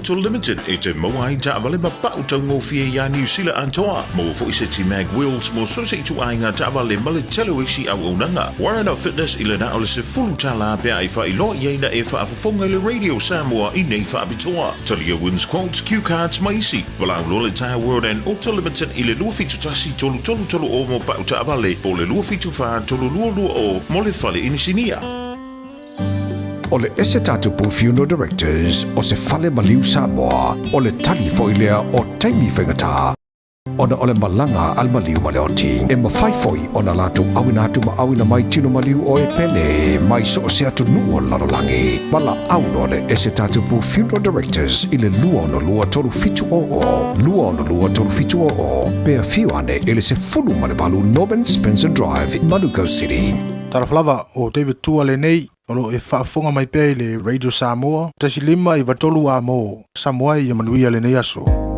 Auto Limited e te maua ai taavale ma pau taugofie iā Niu Sila atoa. Maua foi se T-Mag Wheels mo so o se ituaiga taavale ma le tele o isi auaunaga. Warren of Fitness i le na o le $10 pe a e faailoa i ai na e faafofoga i le Radio Samoa i nei faapitoa. Talia Wins Quotes, Cue Cards ma isi. Valaau loa le Tire World and Auto Limited i le 271 3330 mo pau taavale po o le 274 3220 mo le fale inisinia. O le ese tatupu Funeral Directors o se fale maliu Samoa, o le tali foi lea o taimi faigata ona o le malaga a le maliu ma le oti. E mafai foi ona latou auina atu ma auina mai tino maliu o e pele mai so o se atunuu o le lalolagi. Valaau loa le ese tatupu Funeral Directors i le 262 3700, 262 3700, pe afio ane i le 18 Norman Spencer Drive, Manukau City. Talofa lava, o David Tua lenei, o lo o e faafofoga mai pea i le Radio Samoa, 1.5 93 A mo Samoa ia manuia lenei aso.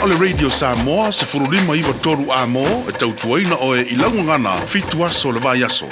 O le Radio Samoa 15 93 Amo e tautuaina oe i lau gagana 7 aso o le vaiaso.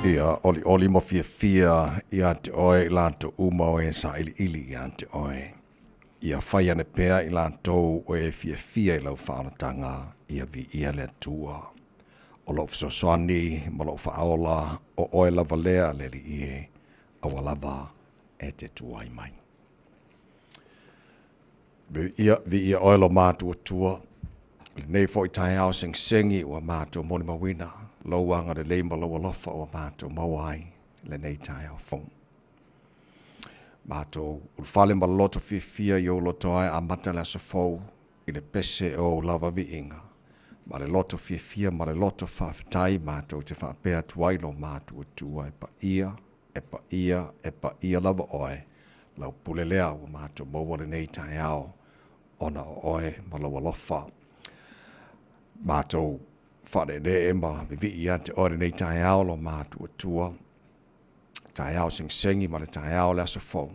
Ia olioli ma fiafia ia te oe i latou uma o e sailiili ia te oe. Ia fai ane pea i latou o e fiafia i lau faaolataga, ia viia le Atua. O lou fesoasoani ma lou faaola, o oe lava lea, le Alii e, aua lava e te tuai mai. Viia, viia oe lo matuatua. Lenei foi taeao segisegi ua matou molimauina lou agalelei ma lou alofa ua matou maua ai lenei taeao fou. Matou ulufale ma loto fiafia i ou loto ai amata le aso fou i le pese o ou lava viiga. Ma le loto fiafia ma le loto faafetai matou te faapea atu ai lo matuatua e paia, e paia, e paia lava oe, lau pule lea ua matou maua lenei taeao ona o oe ma lou alofa. Matou faaleenee ma vivii ia te oe lenei taeao lo matuatua. Taeao segisegi ma le taeao o le aso fou.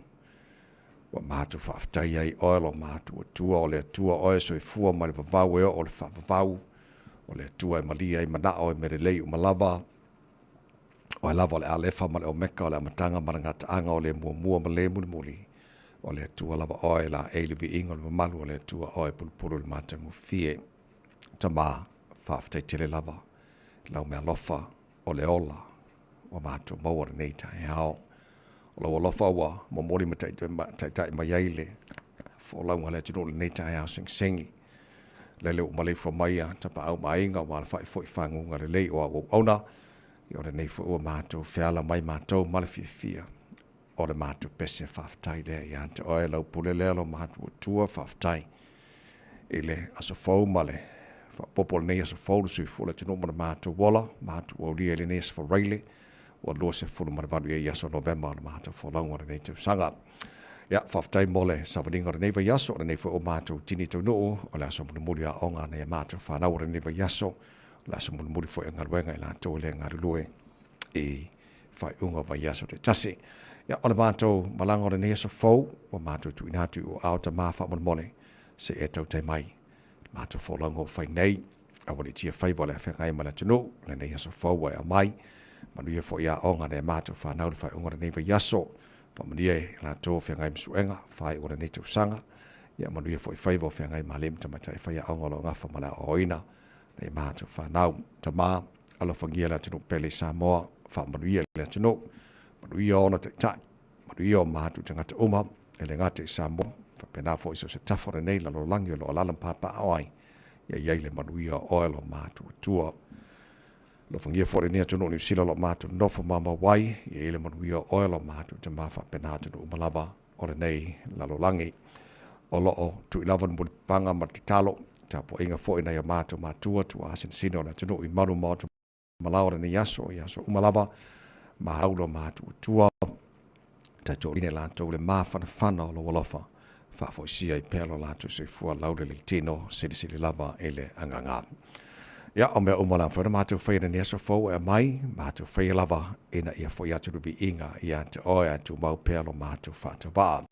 Ua matou faafetai ai oe lo matou Atua, o le Atua oe soifua mai le vavau e oo le faavavau, o le Atua e malie ai manao e mea lelei uma lava, oe lava o le Alefa ma le Omeka, o le amataga ma le gataaga, o le muamua ma le mulimuli, o le Atua lava oe laei le viiga o le mamalu, o le Atua oe pulupulu i le matagofie. Tama, faafetai tele lava i lau meaalofa o le ola ua matou maua lenei taeao. O lou alofa ua momoli ma taitai mai ai le folauga a le atunuu lenei taeao segisegi. Lele ua maleifua mai a tapaau ma aiga ua alafai foi faguga lelei o au auauna. O lenei foi ua matou feala mai matou ma le fiafia o le matou pese faafetai lea ia te oe lau pule lea lo matou Atua faafetai i le aso fou ma le faapopo o lenei aso fou le soifua o le atunuu ma le matou ola matou aulia i lenei aso Faraile ua 28 i aso Novema o le matou folauga o lenei tausaga. Ia, faafetai mo le savaliga o lenei vaiaso, o lenei foi o matou tini taunuu, o le aso mulimuli aoga nai a matou fanau o lenei vaiaso, o le aso mulimuli foi o galuega i latou e le galulue i faaiuga o vaiaso taitasi. Ia, o le matou malaga o lenei aso fou, ua matou tuuina atu i ou aao tama faamolemole, se i e tautai mai le matou folauga ua fai nei. Aua ne i tia faiva o le afeagai ma le atunuu, lenei aso fou ua e aumai. Manuia foi aoga nai a matou fanau i le faaiuga o lenei vaiaso. Faamanuia i latou o feagai ma suega, faaiu o lenei tausaga. Ia manuia foi faiva o feagai ma alii ma tamaitai faiaoga o lo o gafa ma le aoaoina nai a matou fanau. Tama, alofagia le atunuu pele i Samoa, faamanuia i le atunuu, manuia ona taitai, manuia o matou tagata uma, e le gata i Samoa, faapena foi so o se tafa o lenei lalolagi o lo o alaala ma papaaao ai, ia i ai le manuia o oe lo matou Atua. Alofagia foi lenei atunuu o Niu Sila o lo o matou nofo maumau ai, ia i ai le manuia o oe lo matou Tama faapena atunuu uma lava o lenei lalolagi. O lo o tui lava le mulipapaga ma le tatalo, tapuaiga foi nai o matou matua tuaasinasina o le atunuu i malu maota malao o lenei aso i aso uma lava, ma au lo matou Atua, taitoalina i latou le mafanafana o lou alofa, faafoisia ai pea lo latou soifua laulelei tino, silisili lava i le agaga. Ia, o mea uma la mafai ona matou faia i lenei aso fou e aumai, matou faia lava ina ia foi atu le viiga ia te oe ae tumau pea lo matou faatauvaa.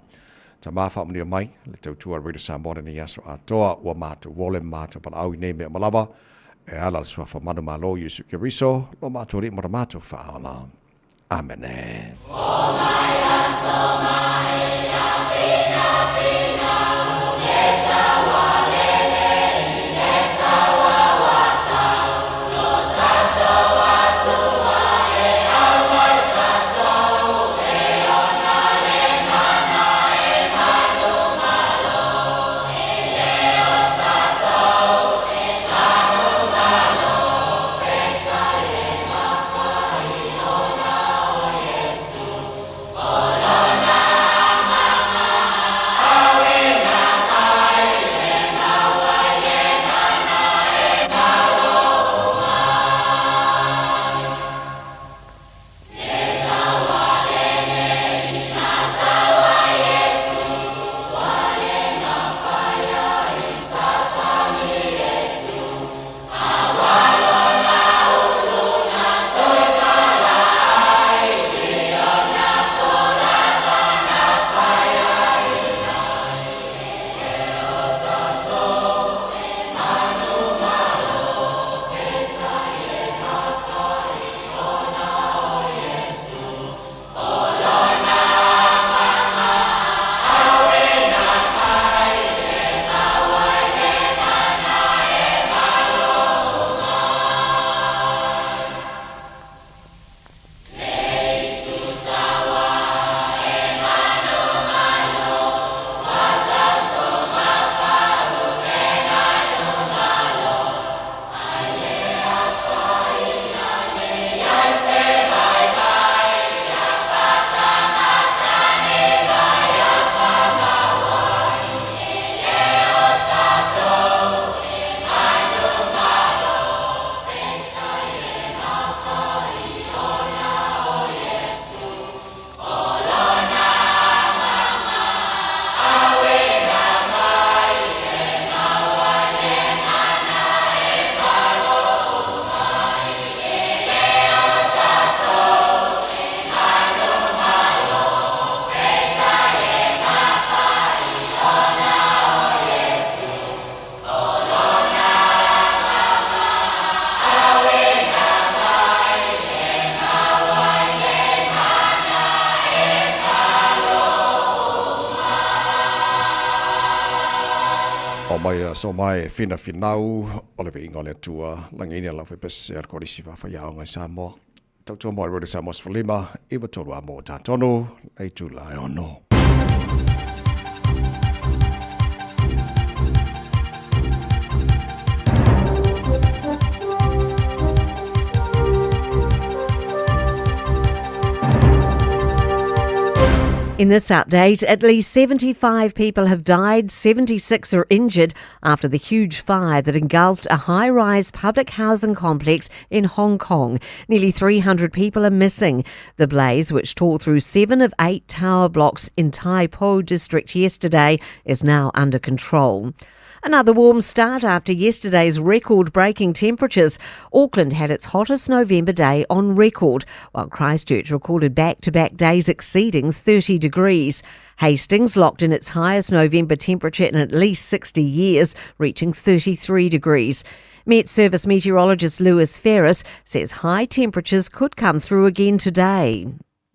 Tama faamanuia mai le tautua a Radio Samoa lenei aso atoa, ua matou ole ma matou valaau i nei mea uma lava, e ala le suafa manumalo Iesu Keriso, lo matou Alii ma lo matou Faaola. Amene. O mai aso mai e finafinau o le viiga o le Atua, lagiina lau faipese a le Kolisi Faafaiaoga i Samoa. Tautua mo le Radio Samoa 15, 93 a mo tātonu, lei tūlai ono. In this update, at least 75 people have died, 76 are injured after the huge fire that engulfed a high rise public housing complex in Hong Kong. Nearly 300 people are missing. The blaze, which tore through seven of eight tower blocks in Tai Po district yesterday, is now under control. Another warm start after yesterday's record breaking temperatures. Auckland had its hottest November day on record, while Christchurch recorded back to back days exceeding 30 degrees. Hastings locked in its highest November temperature in at least 60 years, reaching 33 degrees. Met Service meteorologist Lewis Ferris says high temperatures could come through again today.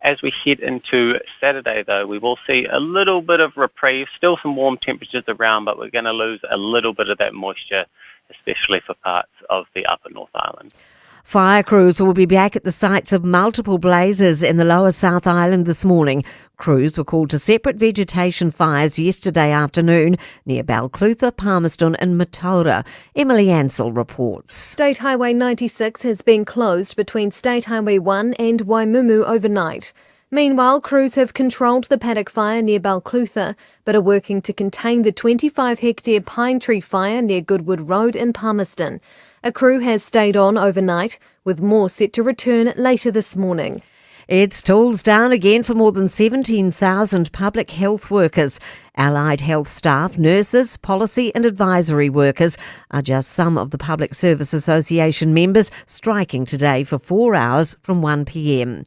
As we head into Saturday, though, we will see a little bit of reprieve, still some warm temperatures around, but we're going to lose a little bit of that moisture, especially for parts of the upper North Island. Fire crews will be back at the sites of multiple blazes in the lower South Island this morning. Crews were called to separate vegetation fires yesterday afternoon near Balclutha, Palmerston and Mataura. Emily Ansell reports. State Highway 96 has been closed between State Highway 1 and Waimumu overnight. Meanwhile, crews have controlled the paddock fire near Balclutha, but are working to contain the 25-hectare pine tree fire near Goodwood Road in Palmerston. A crew has stayed on overnight, with more set to return later this morning. It's tools down again for more than 17,000 public health workers. Allied health staff, nurses, policy and advisory workers are just some of the Public Service Association members striking today for 4 hours from 1 p.m.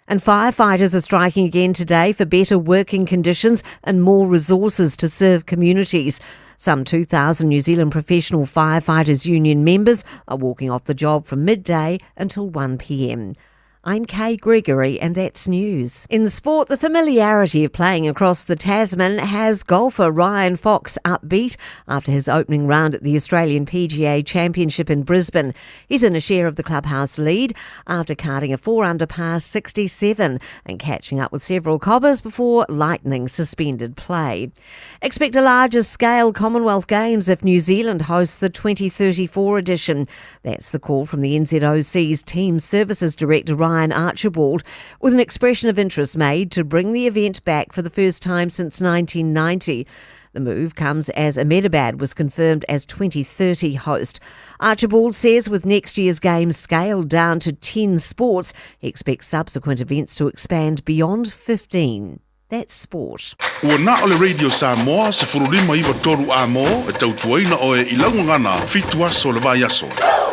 And firefighters are striking again today for better working conditions and more resources to serve communities. Some 2,000 New Zealand Professional Firefighters Union members are walking off the job from midday until 1 p.m. I'm Kay Gregory, and that's news. In sport, the familiarity of playing across the Tasman has golfer Ryan Fox upbeat after his opening round at the Australian PGA Championship in Brisbane. He's in a share of the clubhouse lead after carding a 4 under par 67 and catching up with several cobbers before lightning suspended play. Expect a larger scale Commonwealth Games if New Zealand hosts the 2034 edition. That's the call from the NZOC's Team Services Director Ryan Archibald, with an expression of interest made to bring the event back for the first time since 1990. The move comes as Ahmedabad was confirmed as 2030 host. Archibald says with next year's games scaled down to 10 sports, he expects subsequent events to expand beyond 15. That's sport. Ua na o le Radio Samoa se furulima iwa toru a mō e tautuaina o e ilauangana fitu aso le vai aso.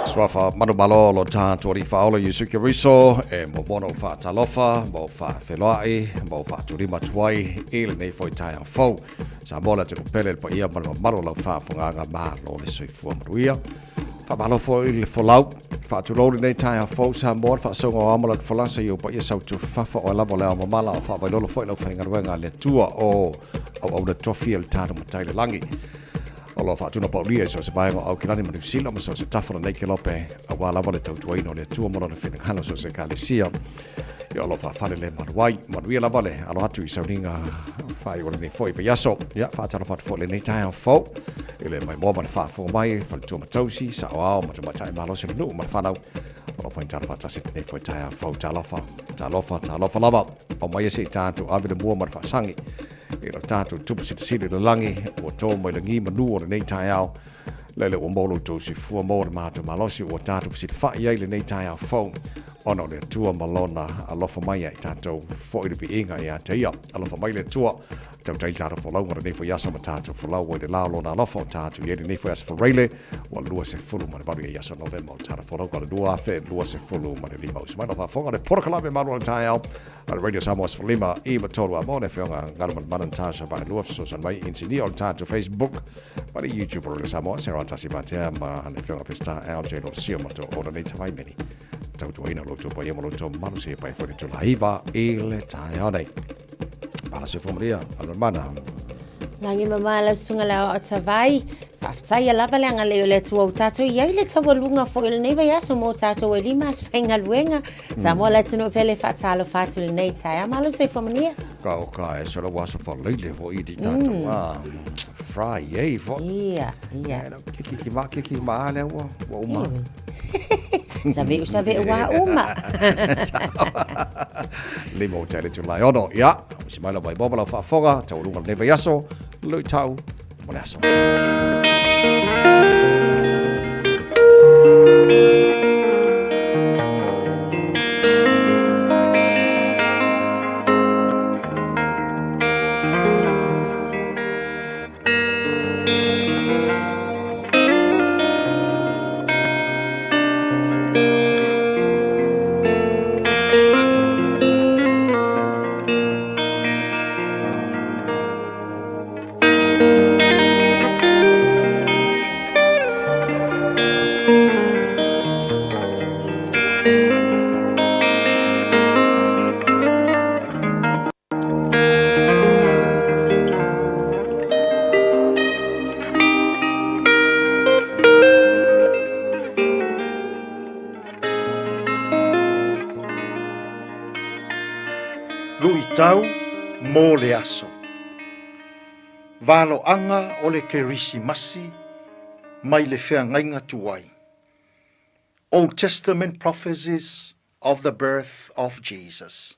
Swafa manumalo lo tātou ari whaola Yusuke Riso e mo mono whaatalofa, mo whaawheloai, mo whaaturima tuai i le nei foi taia fau. Sa mola te kupele le paia manu lau whaafunganga mā lo le soifua maruia. Whaamalo fo i le folau, whaatulou le nei taia fau sa moa whaasonga o amola te i o paia sautu whafa o lava leo mamala o whaawailolo foi lau whaingaruenga le tua o au au le tofi le tānu matai le langi. O lo whaatuna paulia so se vaenga au kilani ma New ma so se tafana nei ke lope a wā lava le tautuaina o le tua mona le whinangalo so se kalesia. Ia o lo whaafale le manuai, manuia lava le alo atu i sauninga whai o le nei foi paiaso. Ia whaatalo whatu fo le nei taia fau. I le mai moa ma le whaafonga mai, whaletua matausi, sa o ao, matumaitai malo se le nuu ma le whanau. O lo whaintalo whaatasi le nei foi taia fau talofa, talofa, talofa lava. O mai ese i tātou ave le mua ma le whaasangi. I lo tātou tupu sitasili le langi, ua tō mai le ngi manu o le nei taeao. Lele ua molo tō si fua mō le mātou malosi ua tātou whasilawhai ai le nei taeao fau. Ona o le tua malona alofa mai ai tātou fo i le viinga i a te ia. Alofa mai le tua, tau tai tātou folau ngara nei fo iasa ma tātou folau o le lao lona alofa o tātou i nei fo iasa foreile ua lua se fulu ma le valu i iasa November o tātou folau ka le lua afe lua se fulu ma le lima. Usamai no whaafonga le porokalabe malu o le taeao. A le Radio Samoa lima i matolu a mō le whionga ngaro man tāsha vai lua fesosan mai insinia o le tātou Facebook ma le YouTube o le Samoa se rātasi matea ma le whionga pesta LJ lo sio mato o nei tawai meni. Tautuaina lo tō pai lo tō malu se pai fo le tō laiva i le taeao nei. Pala se fōmaria, almana. Langi mamala sunga la o tavai. Whaftai a lava le anga leo le tua o tātou iai le taualunga fo i le nei vai aso mō tātou e lima as whainga luenga. Sa moa la tino pele whatalo whatu le nei taia. Malo se fōmania. Ka o ka e solo waso fo leile fo i di tātou. Fry e fo. Ia, ia. Kiki ma, kiki ma le ua, ua uma. Sabe ua uma. Lima o tele tu lai ono. Ia, si mai la vai boba la whaafonga, taualunga le nei vai aso, lui tau, mo le aso. Luitau mo le aso. Valoaga o le Kerisimasi mai le feagaiga tuai. Old Testament prophecies of the birth of Jesus.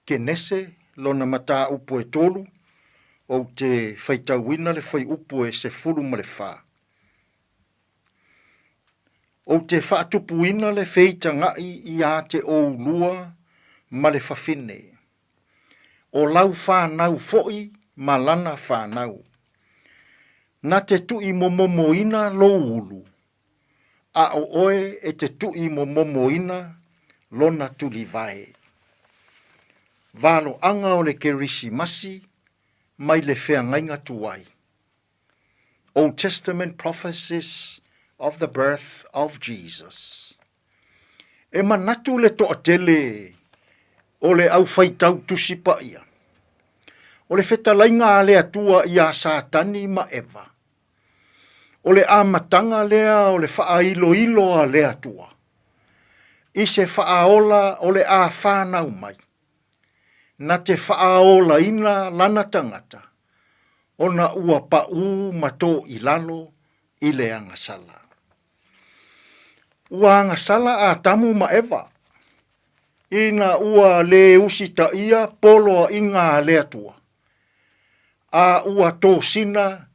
Kenese lona mataupu e tolu, ou te faitauina le fuaiupu e 14. Ou te faatupuina le feitagaʻi iā te oulua ma le fafine, o lau fanau foʻi ma lana fanau. Na te tuʻimomomoina lou ulu, a o oe e te tuʻimomomoina lona tulivae. Valoaga o le Kerisimasi mai le feagaiga tuai. Old Testament prophecies of the birth of Jesus. E manatu le toatele o le aufaitau tusi paia. O le fetalaiga a le Atua iā Satani ma Eva. O le amataga lea o le faailoilo a le Atua i se faaola o le a whanau mai. Na te faaolaina lana tagata, ona ua paʻū ma tō i lalo i le agasala. Ua agasala Atamu ma Eva, ina ua lē usitaia poloaiga a le Atua, a ua tosina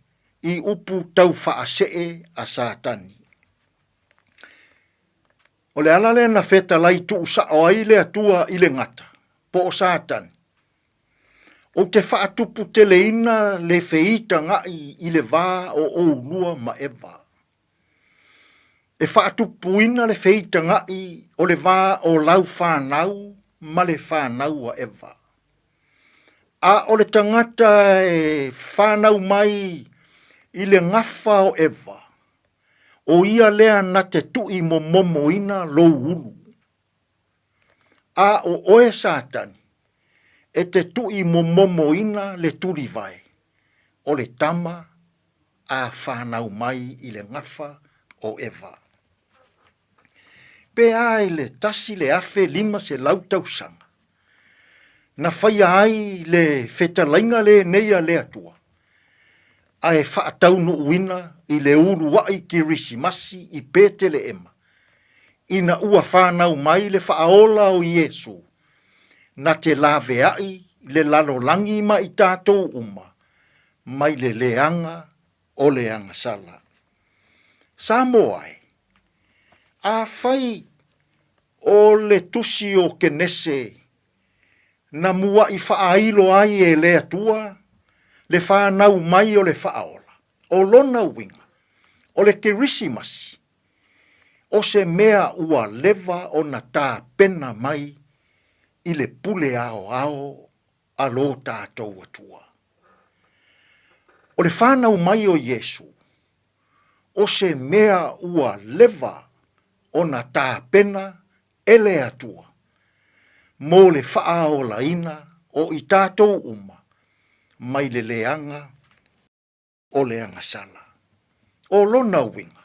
i upu tau faasee a Satani. O le ala lea na fetalai tuusao ai le Atua i le gata, po o Satani. Ou te faatuputeleina le feitagaʻi i le va o oulua ma Eva. E faatupuina le feitagaʻi o le va o lau fanau ma le fanau a Eva. A o le tagata e fanau mai i le gafa o Eva, o ia lea na te tuʻimomomoina lou ulu. A o oe Satani, e te tuʻimomomoina le tulivae, o le tama a fanau mai i le gafa o Eva. Pe a i le 1500 tausaga, na faia ai le fetalaiga lenei a le Atua, ae faataunuuina i le uluai Kerisimasi i Peteleema, ina ua fanau mai le Faaola o Iesu, na te laveai le lalolagi ma i tatou uma mai le leaga o le agasala. Samoa e, afai o le tusi o Kenese na muaʻi faailo ai e le Atua le fanau mai o le Faaola, o lona uiga, o le Kerisimasi, o se mea ua leva ona tapena mai i le pule aoao a lo tatou Atua. O le fanau mai o Iesu, o se mea ua leva ona tapena e le Atua mo le faaolaina o i tatou uma mai le leaga o le agasala. O lona uiga,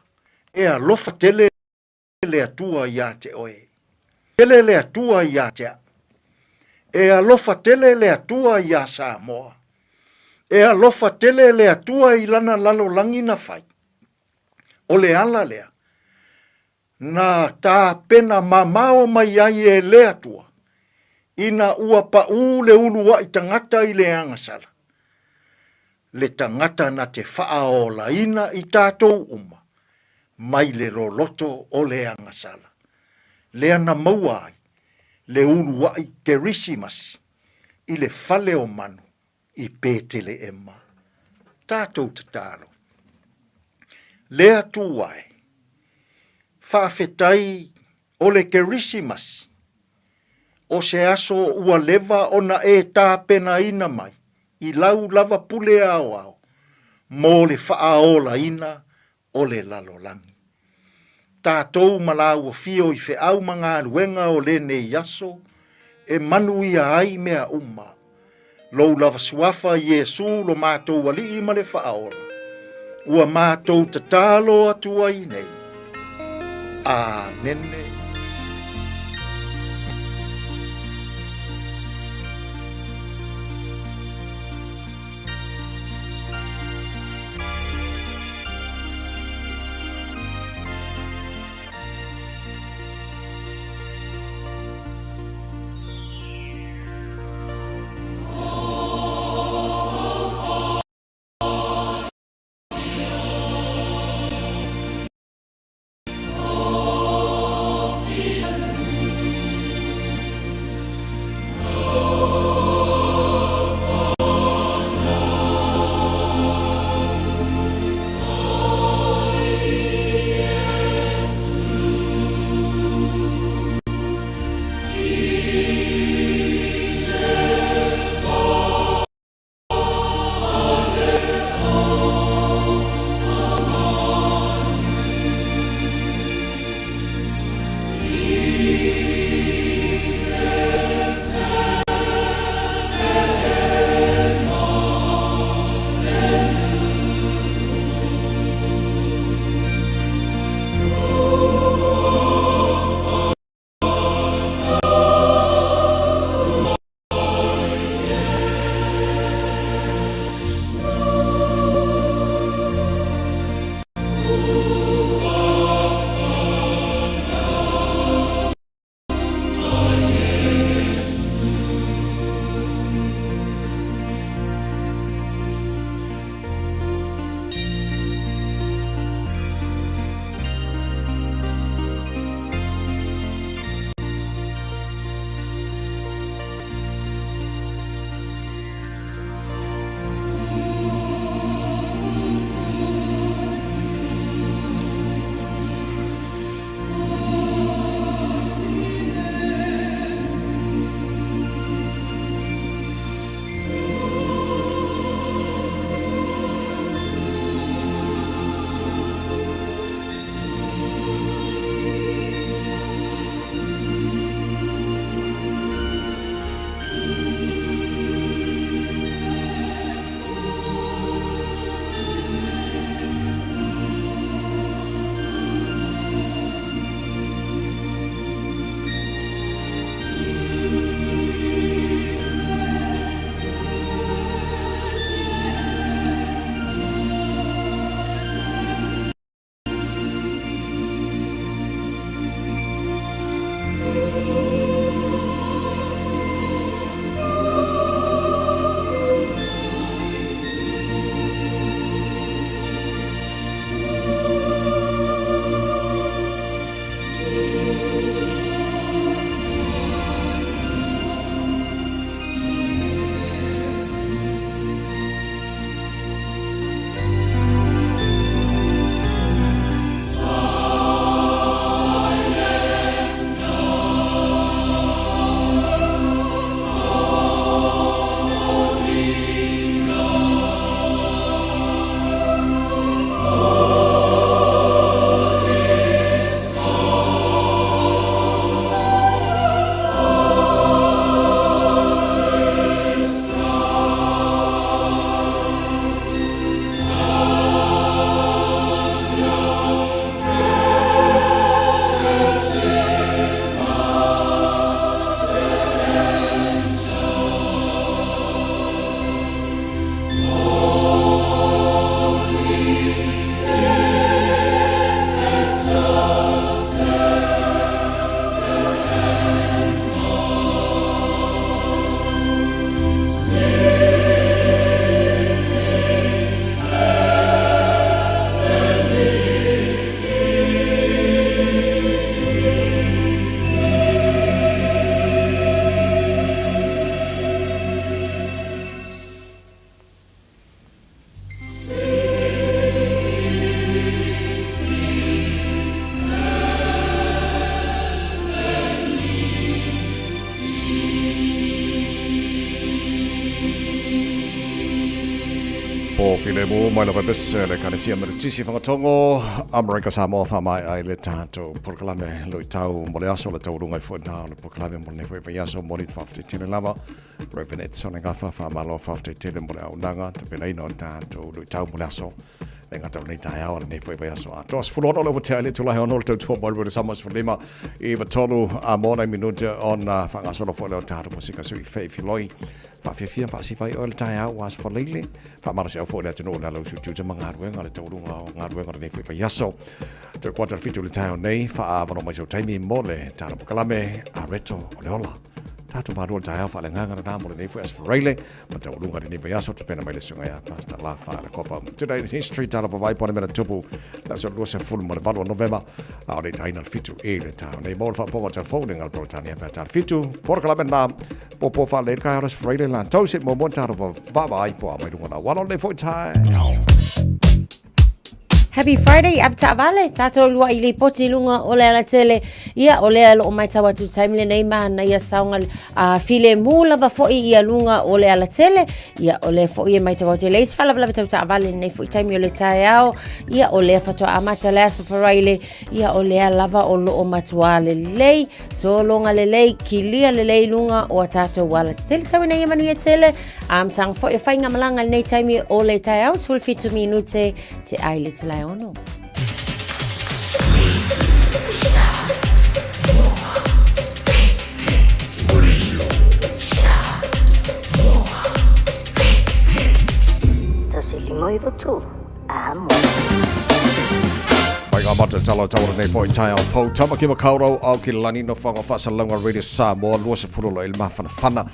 e alofa tele le Atua iā te oe. Tele le Atua iā te au. E alofa tele le Atua iā Samoa. E alofa tele le Atua i lana lalolagi na fai. O le ala lea, na tapena mamao mai ai e le Atua, ina ua paʻū le uluaʻi tagata i le agasala, le tagata na te faaolaina i tatou uma mai le loloto o le agasala, lea na maua ai le uluaʻi Kerisimasi i le fale o manu i Peteleema. Tatou tatalo. Le Atua e, faafetai o le Kerisimasi, o se aso ua leva ona e tapenaina mai i lau lava pule aoao mo le faaolaina o le lalolagi. Tatou ma lāua fio i feau ma galuega o lenei aso e manuia ai mea uma. Lou lava suafa Iesu lo matou Alii ma le Faaola, ua matou tatalo atu ai nei. Amene. Filemu mai lava bese le Ekalesia Metotisi Fagatogo Amerika Samoa faamaea ai le tatou polokalame luitau mo le aso le taualuga ai foi lena o le polokalame mo lenei foi vaiaso momoli le faafetai tele lava Reverend Edson e gafa faamalo faafetai tele mo le auaunaga tapenaina o le tatou luitau mo le aso le gata o lenei taeao lenei foi vaiaso atoa. 16 le ua tea i le itula e 6 le tautua mai le Samoa 15 i 3 a mo nai minute ona faagasolo foi lea o le tatou pasika sui feifiloi Faafiafia faasifa ai oe le taeao ua aso Faraile, faamalosiau foi le atunuu i le ala o tiute ma galuega le taualuga o galuega o lenei foi vaiaso. Toe kuata le 7 i le taeao nei, faaavanoa mai sau taimi mo le tala polokalame a Reto o le Ola. Tatou malua le taeao faaleagaga lena mo lenei foi aso Faraile ma taualuga lenei vaiaso tapena mai le susuga ia Pastor Lafa le Kopa. Today in History, tala vavai po le mea na tupu le aso 28 o Novema a o le taina le 7 i le taeao nei. Mo le faafofoga o telefoni ngā Peretania pe tala 7, polokalame lena Popo whaalei kai ora Friday lan tau se mo mo taro va va ai po a mai runga na walo le foi tai. Happy Friday, ave taavale, tātou lua i lipoti lunga o le alatele. Ia, o lea loo mai tau atu taimi lenei mana ia saoga file mū lava foi ia lunga o le alatele. Ia, o lea foi e mai tau atu le isi faalavelave tau taavale lenei foi taimi o le taeao. Ia, o lea faatoa amata le aso Friday. Ia, o lea lava o loo matuā lelei. Sologa lelei, kilia lelei luga o a tātou ala tetele. Tau ina ia manuia tele, amataga foi o faigamalaga i lenei taimi o le taeao, 17 minute te ai le itula e 6. Tasi lima iwa tolu. Amo. Mai ngā mata tala tau nei foi tai au pou tama ki makaurau au ki lani no whanga whasalanga Radio Samoa 20 lo ilma whana whana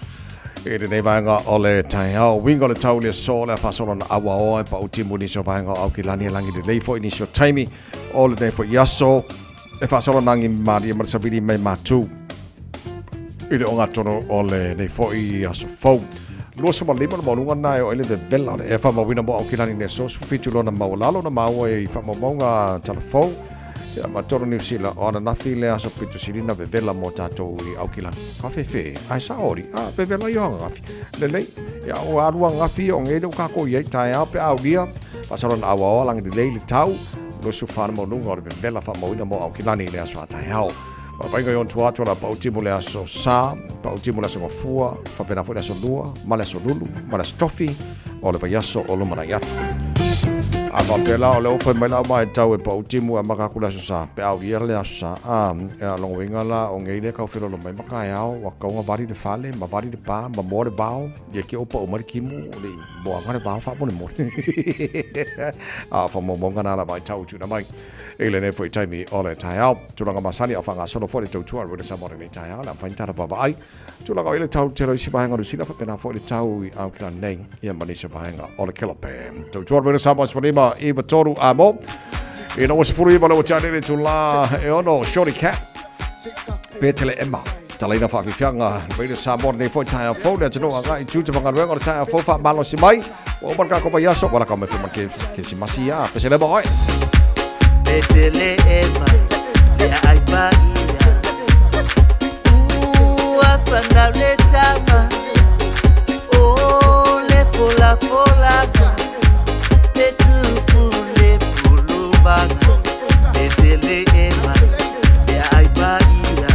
i lenei vaega o le taeao winga o le tau le so le whasolo na awa oa e pa uti mu nisi o vaega au ki lani e langi lelei foi nisi o taimi o lenei foi aso e whasolo nangi maria ma le savili mai matu i le ogatonu o lenei foi aso fou. 25 le maualuga lena e oo ai le vevela o le ea faamauina mo Aukilani i le aso 17 lona maualalo na maua i faamaumauga talafou ia ma tolu Niu Sila o ananafi le aso pito sili na vevela mo tatou i Aukilani. Ka fefe, ae sao ori, a vevela i o ananafi. Lelei, ia o alu ananafi o ngei le o kākou i ai taeao pe aulia, faasolo na auaoa langi lelei le tau, 24 le maualuga o le vevela faamauina mo Aukilani i le aso a taeao. Painga i ona tua atu ala pauti mo le aso Sa, pauti mo le aso Gafua, faapena foi le aso Lua, ma le aso Lulu, ma le aso Tofi, o le vaiaso o lumanai atu. A faapea la, o lea ua fai mai la au maitau e pauti mu e amata atu le aso Sa, pe aulia le aso Sa, a, e lona uiga la, o nei lea e tau felolo mai ma taeao, ua tatau ona vali le fale, ma vali le pa, ma moa le vao, ia ke ua pau mai le timu, le i moaga le vao faamolemole. A o faamaumauga na la maitau i tuuina mai. I lenei foi taimi o le taeao, tulaga masani a o faagasolo foi le tautua a Rwena Samoa i lenei taeao, le a mafai ni tala vaavaai. Tulaga o i le tau tele o isi vaega o Niu Sila, faapena foi le tau i Aotearoa nei, ia ma nisi o vaega o le Kelope. Tautua Rwena Samoa 15 9 3 a mo. Ina ua 19 le ua tea nei le itula e 6, Shorty Cat, Petele Emma. Talaina faafiafiaga Radio Samoa lenei foi taeao fou le atunuu agai i tiute ma galuega o le taeao fou faamalosi mai. Ua uma le tatou vaiaso, ua laka mai foi ma le Kerisimasi ia, pesele ma oe. Petele ema, te ai pa ia. Ua whanau le tama, o le fola folaga, te tupu le puluvaga. Petele ema, te ai pa ia.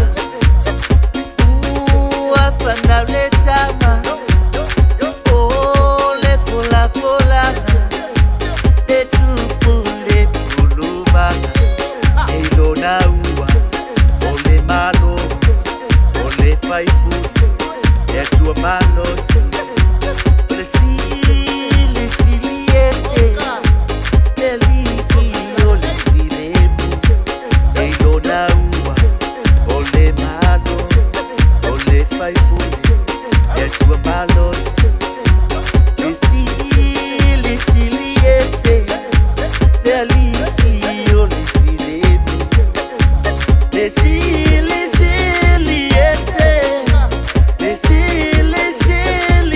Ua whanau le tama, o le fola folaga, te tupu le puluvaga. Ei lona ua, o le malo, o le faipule, e atua malosi. O le sili sili ese, le alii o le filemu. Ei lona ua, o le malo, o le faipule, e atua malosi. Le sili sili ese, le alii o le filemu. Le sili sili ese, le sili sili.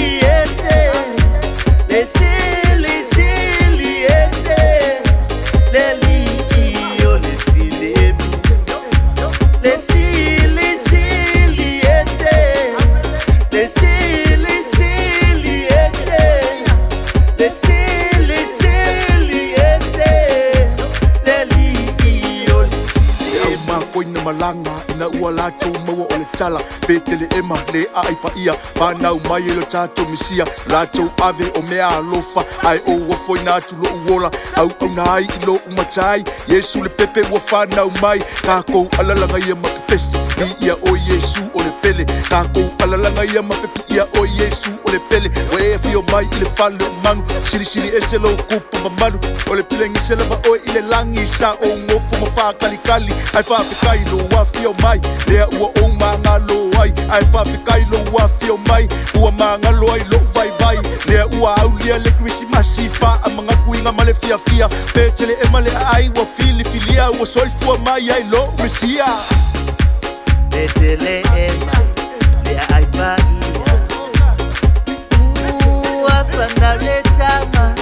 malaga ina ua latou maua o le tala Peteleema le aai paia fanau mai e lo tatou Mesia latou ave o mea alofa ae ou ofoina atu lo'u ola auauna ai i lo'u matai Iesu le pepe ua fanau mai takou alalaga ia ma pepesi piia o Iesu o le pele takou alalaga ia ma pepiia o Iesu o le pele ua e afio mai i le fale o manu silisili ese lou kupu mamalu o le pilegise lava oe i le lagi sa ou gofo ma faakalikali ae faafetai lou afio mai lea ua ou magalo ai ae faafetai lou afio mai ua magalo ai lou vaivai lea ua aulia le Kerisimasi faamanatuina ma le fiafia Peteleema le aai ua filifilia ua soifua mai ai lou Mesia Peteleema le aai paia Ua fanau le tama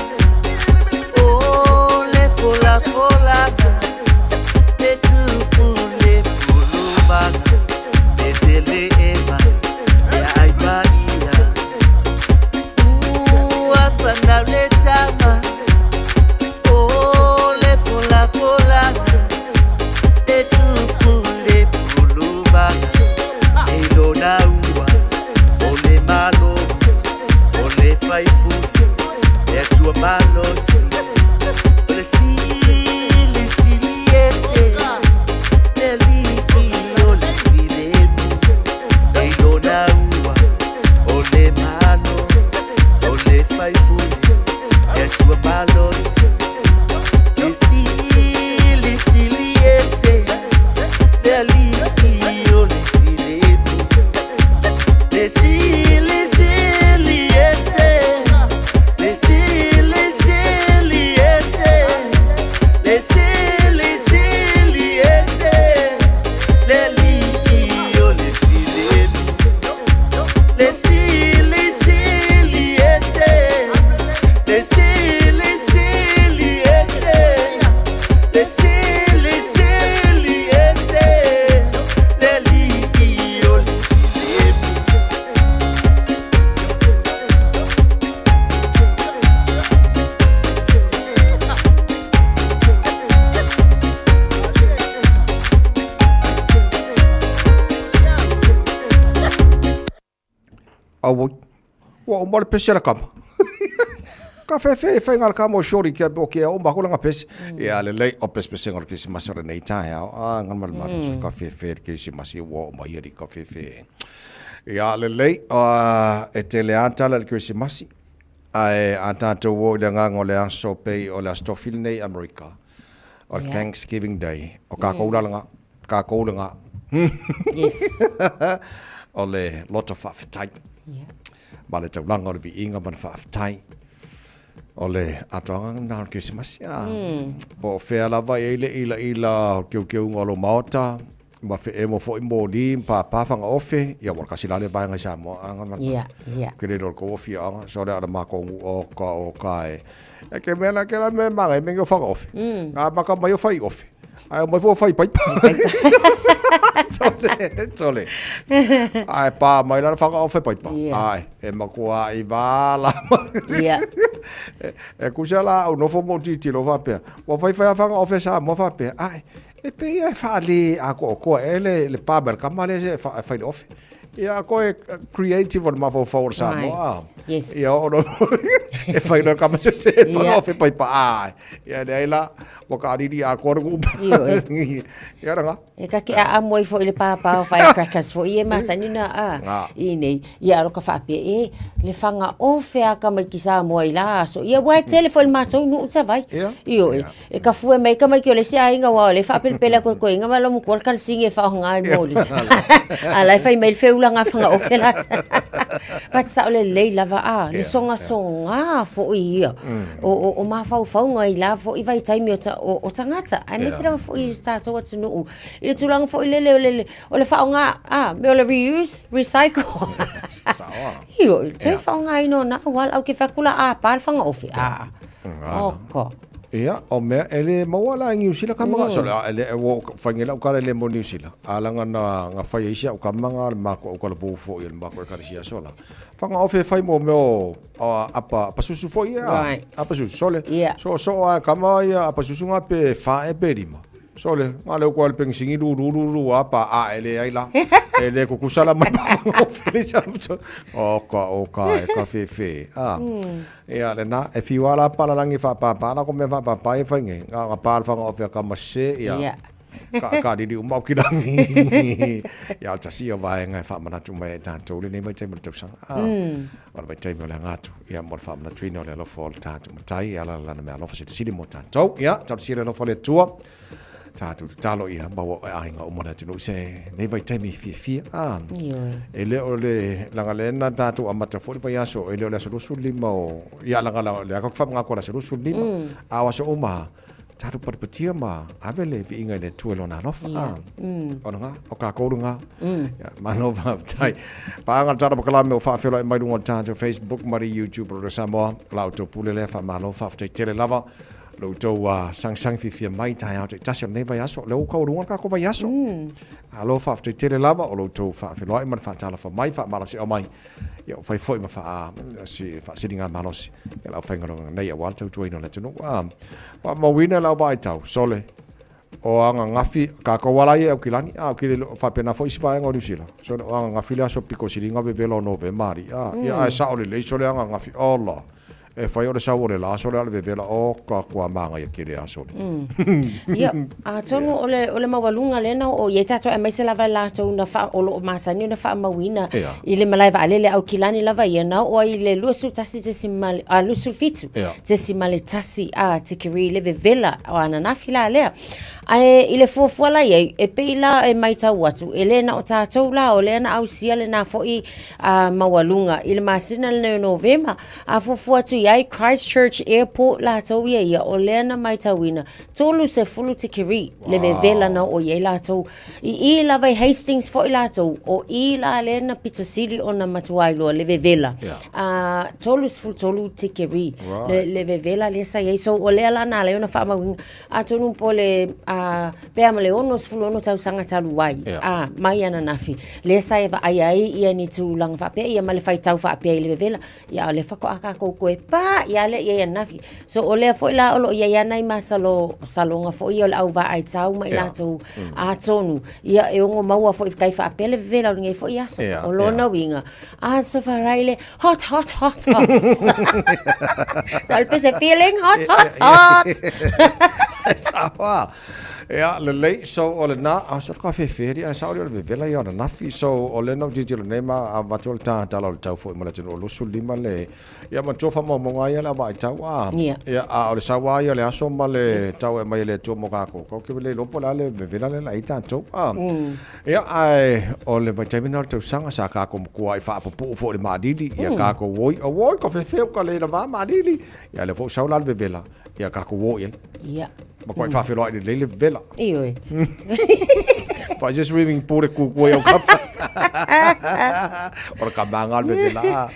O le folafolaga Le tupu le pulumaga Peteleema le aai paia Ua fanau le tama O le folafolaga Le tupu le pulumaga E lona ua O le malo O le faipule Le Atua malosi O le silisili ese Le alii o le filemu E lona ua O le malo O le faipule Le Atua malosi Le silisili ese Le alii o le filemu Le silisili ese Le silisili ese Le silisili ese Le alii o le filemu Le silisili ese Le silisili ese Le silisili ese Le alii o le filemu. Auoi. Ua uma le pese a le kama. Ka fefe e whainga le kama o shorty kia o kia o maku langa pese. Ia lelei o pesepesega o le Kerisimasi o lenei taeao. Ah, ngana ma le matou ka fefe le Kerisimasi ua oo mai ali ka fefe. Ia lelei, e tele a tala i le Kerisimasi. Ae a tatou o i le agaga o le aso pei o le Aso Tofi lenei i Amerika, o le Thanksgiving Day, o kakou la lena, kakou lena. Yes. O le loto faafetai. Ma le taulaga o le viiga ma le faafetai. O le atoaga lena o le Kerisimasi. Po o fea lava e i ai le ilaila o le keukeuga o lou maota, ma feemo foi moli ma pāpā fagaofe, ia ua kasi la le vaega i Samoa a nga Ia, ia. Ke le lo ko afioaga, so le ala makou o ka o ka e. E ke mea la ke la mea manga e mea o fagaofe. Nga maka mai o fai ofe. Ai o mai fo fai paipa. Tole, tole. Ai pa mai la fagaofe paipa. Ia. Ai, e makoa i vala. Ia. E kusa la au nofo mo titilo faapea. Ua fai fai a fagaofe Samoa faapea. Ai, E pei e faale atoatoa ea le le pa mai le kama lea e fai le ofe. Ia koe creative o le mafaufau o le Samoa. Right. Yes. Ia ono e fai le kama se se e whanga ofe pai pa. Ai. Ia leai la, ua kaalili atoa le kupa. Ioe. Ia ranga. E ka ke aa moi foi le pāpā o firecrackers foi e masani na a i nei. Ia alo ka faapea e le whanga ofe a ka mai ki Samoa i la aso. Ia ua e tele foi le mātou nuu tawai. Ioe. E ka fue mai ka mai ki o le isi aiga aua o le faapelepele atu e le toeaina ma lau matua le kalasini e faaaoga ai le moli. A la e fai mai le feulaga fagaofe la. But sao lelei lava a, le sogasoga foi ia o mafaufauga i la foi vaitaimi o tagata, aemaise lava foi i so tatou atunuu i le tulaga foi lele o le faaaoga, a, mea o le reuse, recycle. Ioe, toe faaaogaina o na auala, ou te fai atu la a pa le fagaofe, a, oka. Ia, o mea, e le maua la i Niu Sila kama nga, sole, a, e le, ua whai nge lau kala e le mo Niu Sila. A langa na, nga whai e isi au kama nga le mako au kala vou fo i le mako e kala sia sola. Whanga ofe whai mo mea o, a, apa, apa susu fo i a, Right. apa susu, sole. Yeah. So, so a kama ia apa susu nga pe wha e pe rima. Sole, nga le ko le pengisingi lu lu lu lu a pa a e le ai la. E le kukusa la mai pa o fele sa o ka o ka e ka fe fe. A. Ia le na e fiwa la pa la langi fa pa pa la ko me fa pa pa e fa nge. Nga nga pa fa nga o fe ka ma se ia. Ia. Ka ka di di uma ki langi. Ia o tasi o vaenga e faamanatu mai e tatou lenei vaitaimi o le tausaga. A. O le vaitaimi o le aga atu ia mo le faamanatuina o le alofa o le tatou Matai e ala lana meaalofa silisili mo tatou. Ia, talosia le alofa o le Atua. Tatou tatalo ia maua o aiga uma o le atunuu i se nei vaitaimi fiafia. Ah, Ioe. e le o le laga le na tatou amata foi le vaiaso, e le o le aso 25 o ia laga la le aka whamangaku o le aso 25. A o aso uma tatou patipatia ma ave le viiga i le Atua i lona alofa. Ia. Ah. Ona ngā, o ka kouru ngā. Ia, malo faafetai. Paga le tala pakalame o faafeiloai mai luga o le tatou Facebook ma le YouTube o Radio Samoa. La outou pule lea faamalo faafetai tele lava lo outou sagisagi fiafia mai taeao taitasi o lenei vaiaso. O lea ua taualuga le tatou vaiaso. Malo faafetai tele lava o lo outou faafeiloai ma le faatalofa mai, faamalosiau mai. Ia ua fai foi ma faa, si, faasiligamalosi i le aufaigaluega nei aua le tautuaina o le atunuu. Faamauina lau vaitau, sole, o agagafi, tatou lava la ia e Aukilani, a o kile faapena foi isi vaega o Niu Sila, sole o agagafi le aso pito siliga vevela o Novema alii, a, ia ae sao lelei sole agagafi, ola, e fai o le sau o le la sole a o le vevela, o ka kua māngaia kele a sole. Ia, atonu o le, o le maualuga lea na oo i ai tatou aemaise lava i latou na wha, o loo masani ona faamauina i le malae vaalele Aukilani lava ia na oo ai i le 21 a, 27 .1 a tikeri le vevela o ananafi la lea. Ae i le fuafua la i ai, e pei la e matau atu, e le na o tatou la, o lea na ausia lena foi a, maualuga i le masina lenei o Novema, a fuafua atu i ai Christchurch Airport latou ia ia, o lea na matauina 30 tikeri le vevela na oo i ai latou. I i lava i Hastings foi latou, o i la lea na pito sili ona matua iloa le vevela. A, 33 tikeri le vevela lea sa i ai. So o lea la na ala ai ona faamauina, atonu po o le a, pe a ma le 66 tausaga talu ai, a, mai ananafi, lea sa e vaaia ai ia ni tulaga faapea ia ma le faitau faapea i le vevela. Ia, o lea faatoa tatou toe pa ia lea i ai ananafi. So, o lea foi la o lo o i ai lava nai masalo, saloga foi ia o le au vaai tau ma i latou atonu, ia e ono maua foi i tai faapea le vevela o lenei foi aso. O lona uiga, aso faraile, hot, hot, hot, hot. So, o le pese feeling, hot, hot, hot. Sawa. Ia, lelei, so o lena, a so ka fefe ai sao le vevela ia ananafi. So o lena o tilotilo nei ma avatu o le tatala o le tau foi mo le atunuu o 25 le ia manatua faamaumauga ia le vaai tau a. Ia, a o le sau lava ia o le aso ma le tau e aumai e le Atua mo kākou. Ko ke le iloa po o le a le vevela lea la i ai tatou a. Ia, ae o le vaitaimi lena o le tausaga sa kākou matua ai faapupuu foi i le maalili ia kākou oi, auoi ka fefe uka le lava maalili. Ia lea foi ua sau la le vevela ia kākou o i ai. Ia. Matuai faafeiloai lelei le vevela. Ioe. Fai se swimming pool e kukua i au kapa. O le kamaga o le vevela.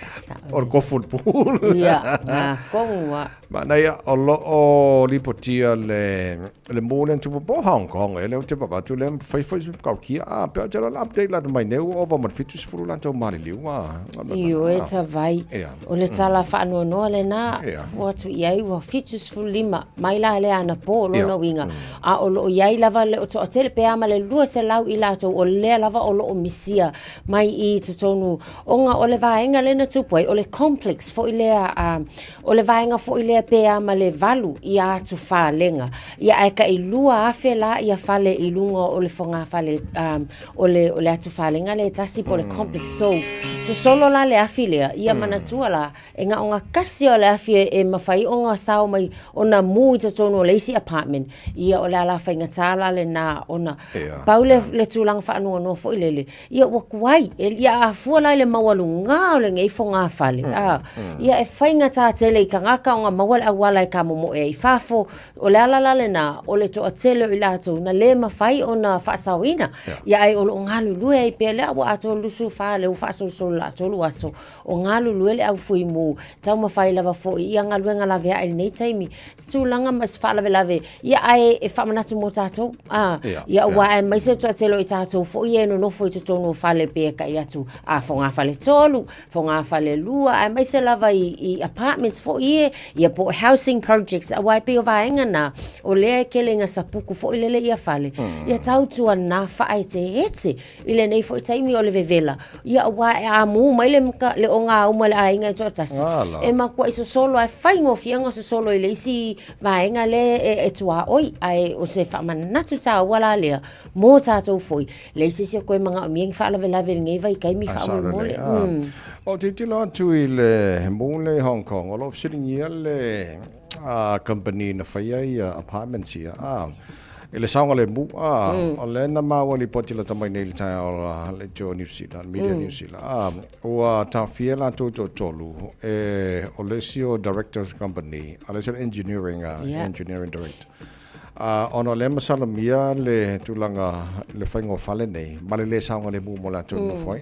O le kofu o le pool. Ia, ngā kongu a. Manaia, o lo o lipotia le, le mu lea na tupu po Hong Kong e lea ou te vaavaai atu lea fai foi se kaukia a pe o te la update la mai nei ua ova ma le 70 latou maliliu a. Ioe tavai. Ia. O le tala faanoanoa lena, fua atu i ai ua 75 mai la lea anapo lona uiga, a o lo o i ai lava le toatele pe a ma le 200 i latou o lea lava o lo o misia mai i totonu ona o le vaega lea na tupu ai, o le complex foi lea a, o le vaega foi lea pe a ma le 8 ia atufalega, ia ae tai 2,000 la ia fale i luga o le fogafale o le, o le atufalega lea e tasi po o le complex. So, sosolo la le afi lea, ia manatua la, e na o na kasi o le afi e, e mafai ona sao mai, ona mu i totonu o le isi apartment, ia o le ala faigata la lena ona pau le, le tulaga faanoanoa foi lele, ia ua tuai, e, ia a fua la i le maualuga o lenei fogafale, a, ia e faigata tele i tagata ona maua le auala e kamomoe ai i fafo. O le ala la lena, o le toatele o i latou na le mafai ona faasaoina, ia ae o lo o galulue ai pea lea ua atoa 24 lea ua faasolosolo le 3 aso o galulue le au fuimu, taumafai lava foi ia galuega laveai i lenei taimi, se tulaga ma se faalavelave, ia ae e faamanatu mo tatou, a, ia aua aemaise le toatele o i tatou foi ia e nonofo i totonu o fale pe tai atu a fogafale 3, fogafale 2, fanua aemaise lava i, i apartments foi ia, ia po o housing projects, aua e pei o vaega na, o lea e tele ina sapuku foi lele ia fale, ia tautuana faaeteete i lenei foi taimi o le vevela, ia aua e amu mai le, le ogauma i le aiga e toatasi, e matuai sosolo lava, e faigofie ona sosolo i le isi vaega lea e, e tuaoi, ae o se faamanatu taua la lea mo tatou foi, leai se isi o toe manaomia ni faalavelave i lenei vaitaimi faamolemole. Mm. Ou te tilo atu i le mu lea i Hong Kong, o lo o fesiligia le company na faia ia apartments ia, i le saogalemu, o lea na maua lipoti lata mai nei i le taeao o le itu o Niu Sila, le media Niu Sila, ua taofia latou toatolu e o le isi o directors company, a o le isi o le engineering, engineering director. Ona o lea e masalomia le tulaga i le faiga o fale nei ma le lē saogalemu mo latou e nofo ai.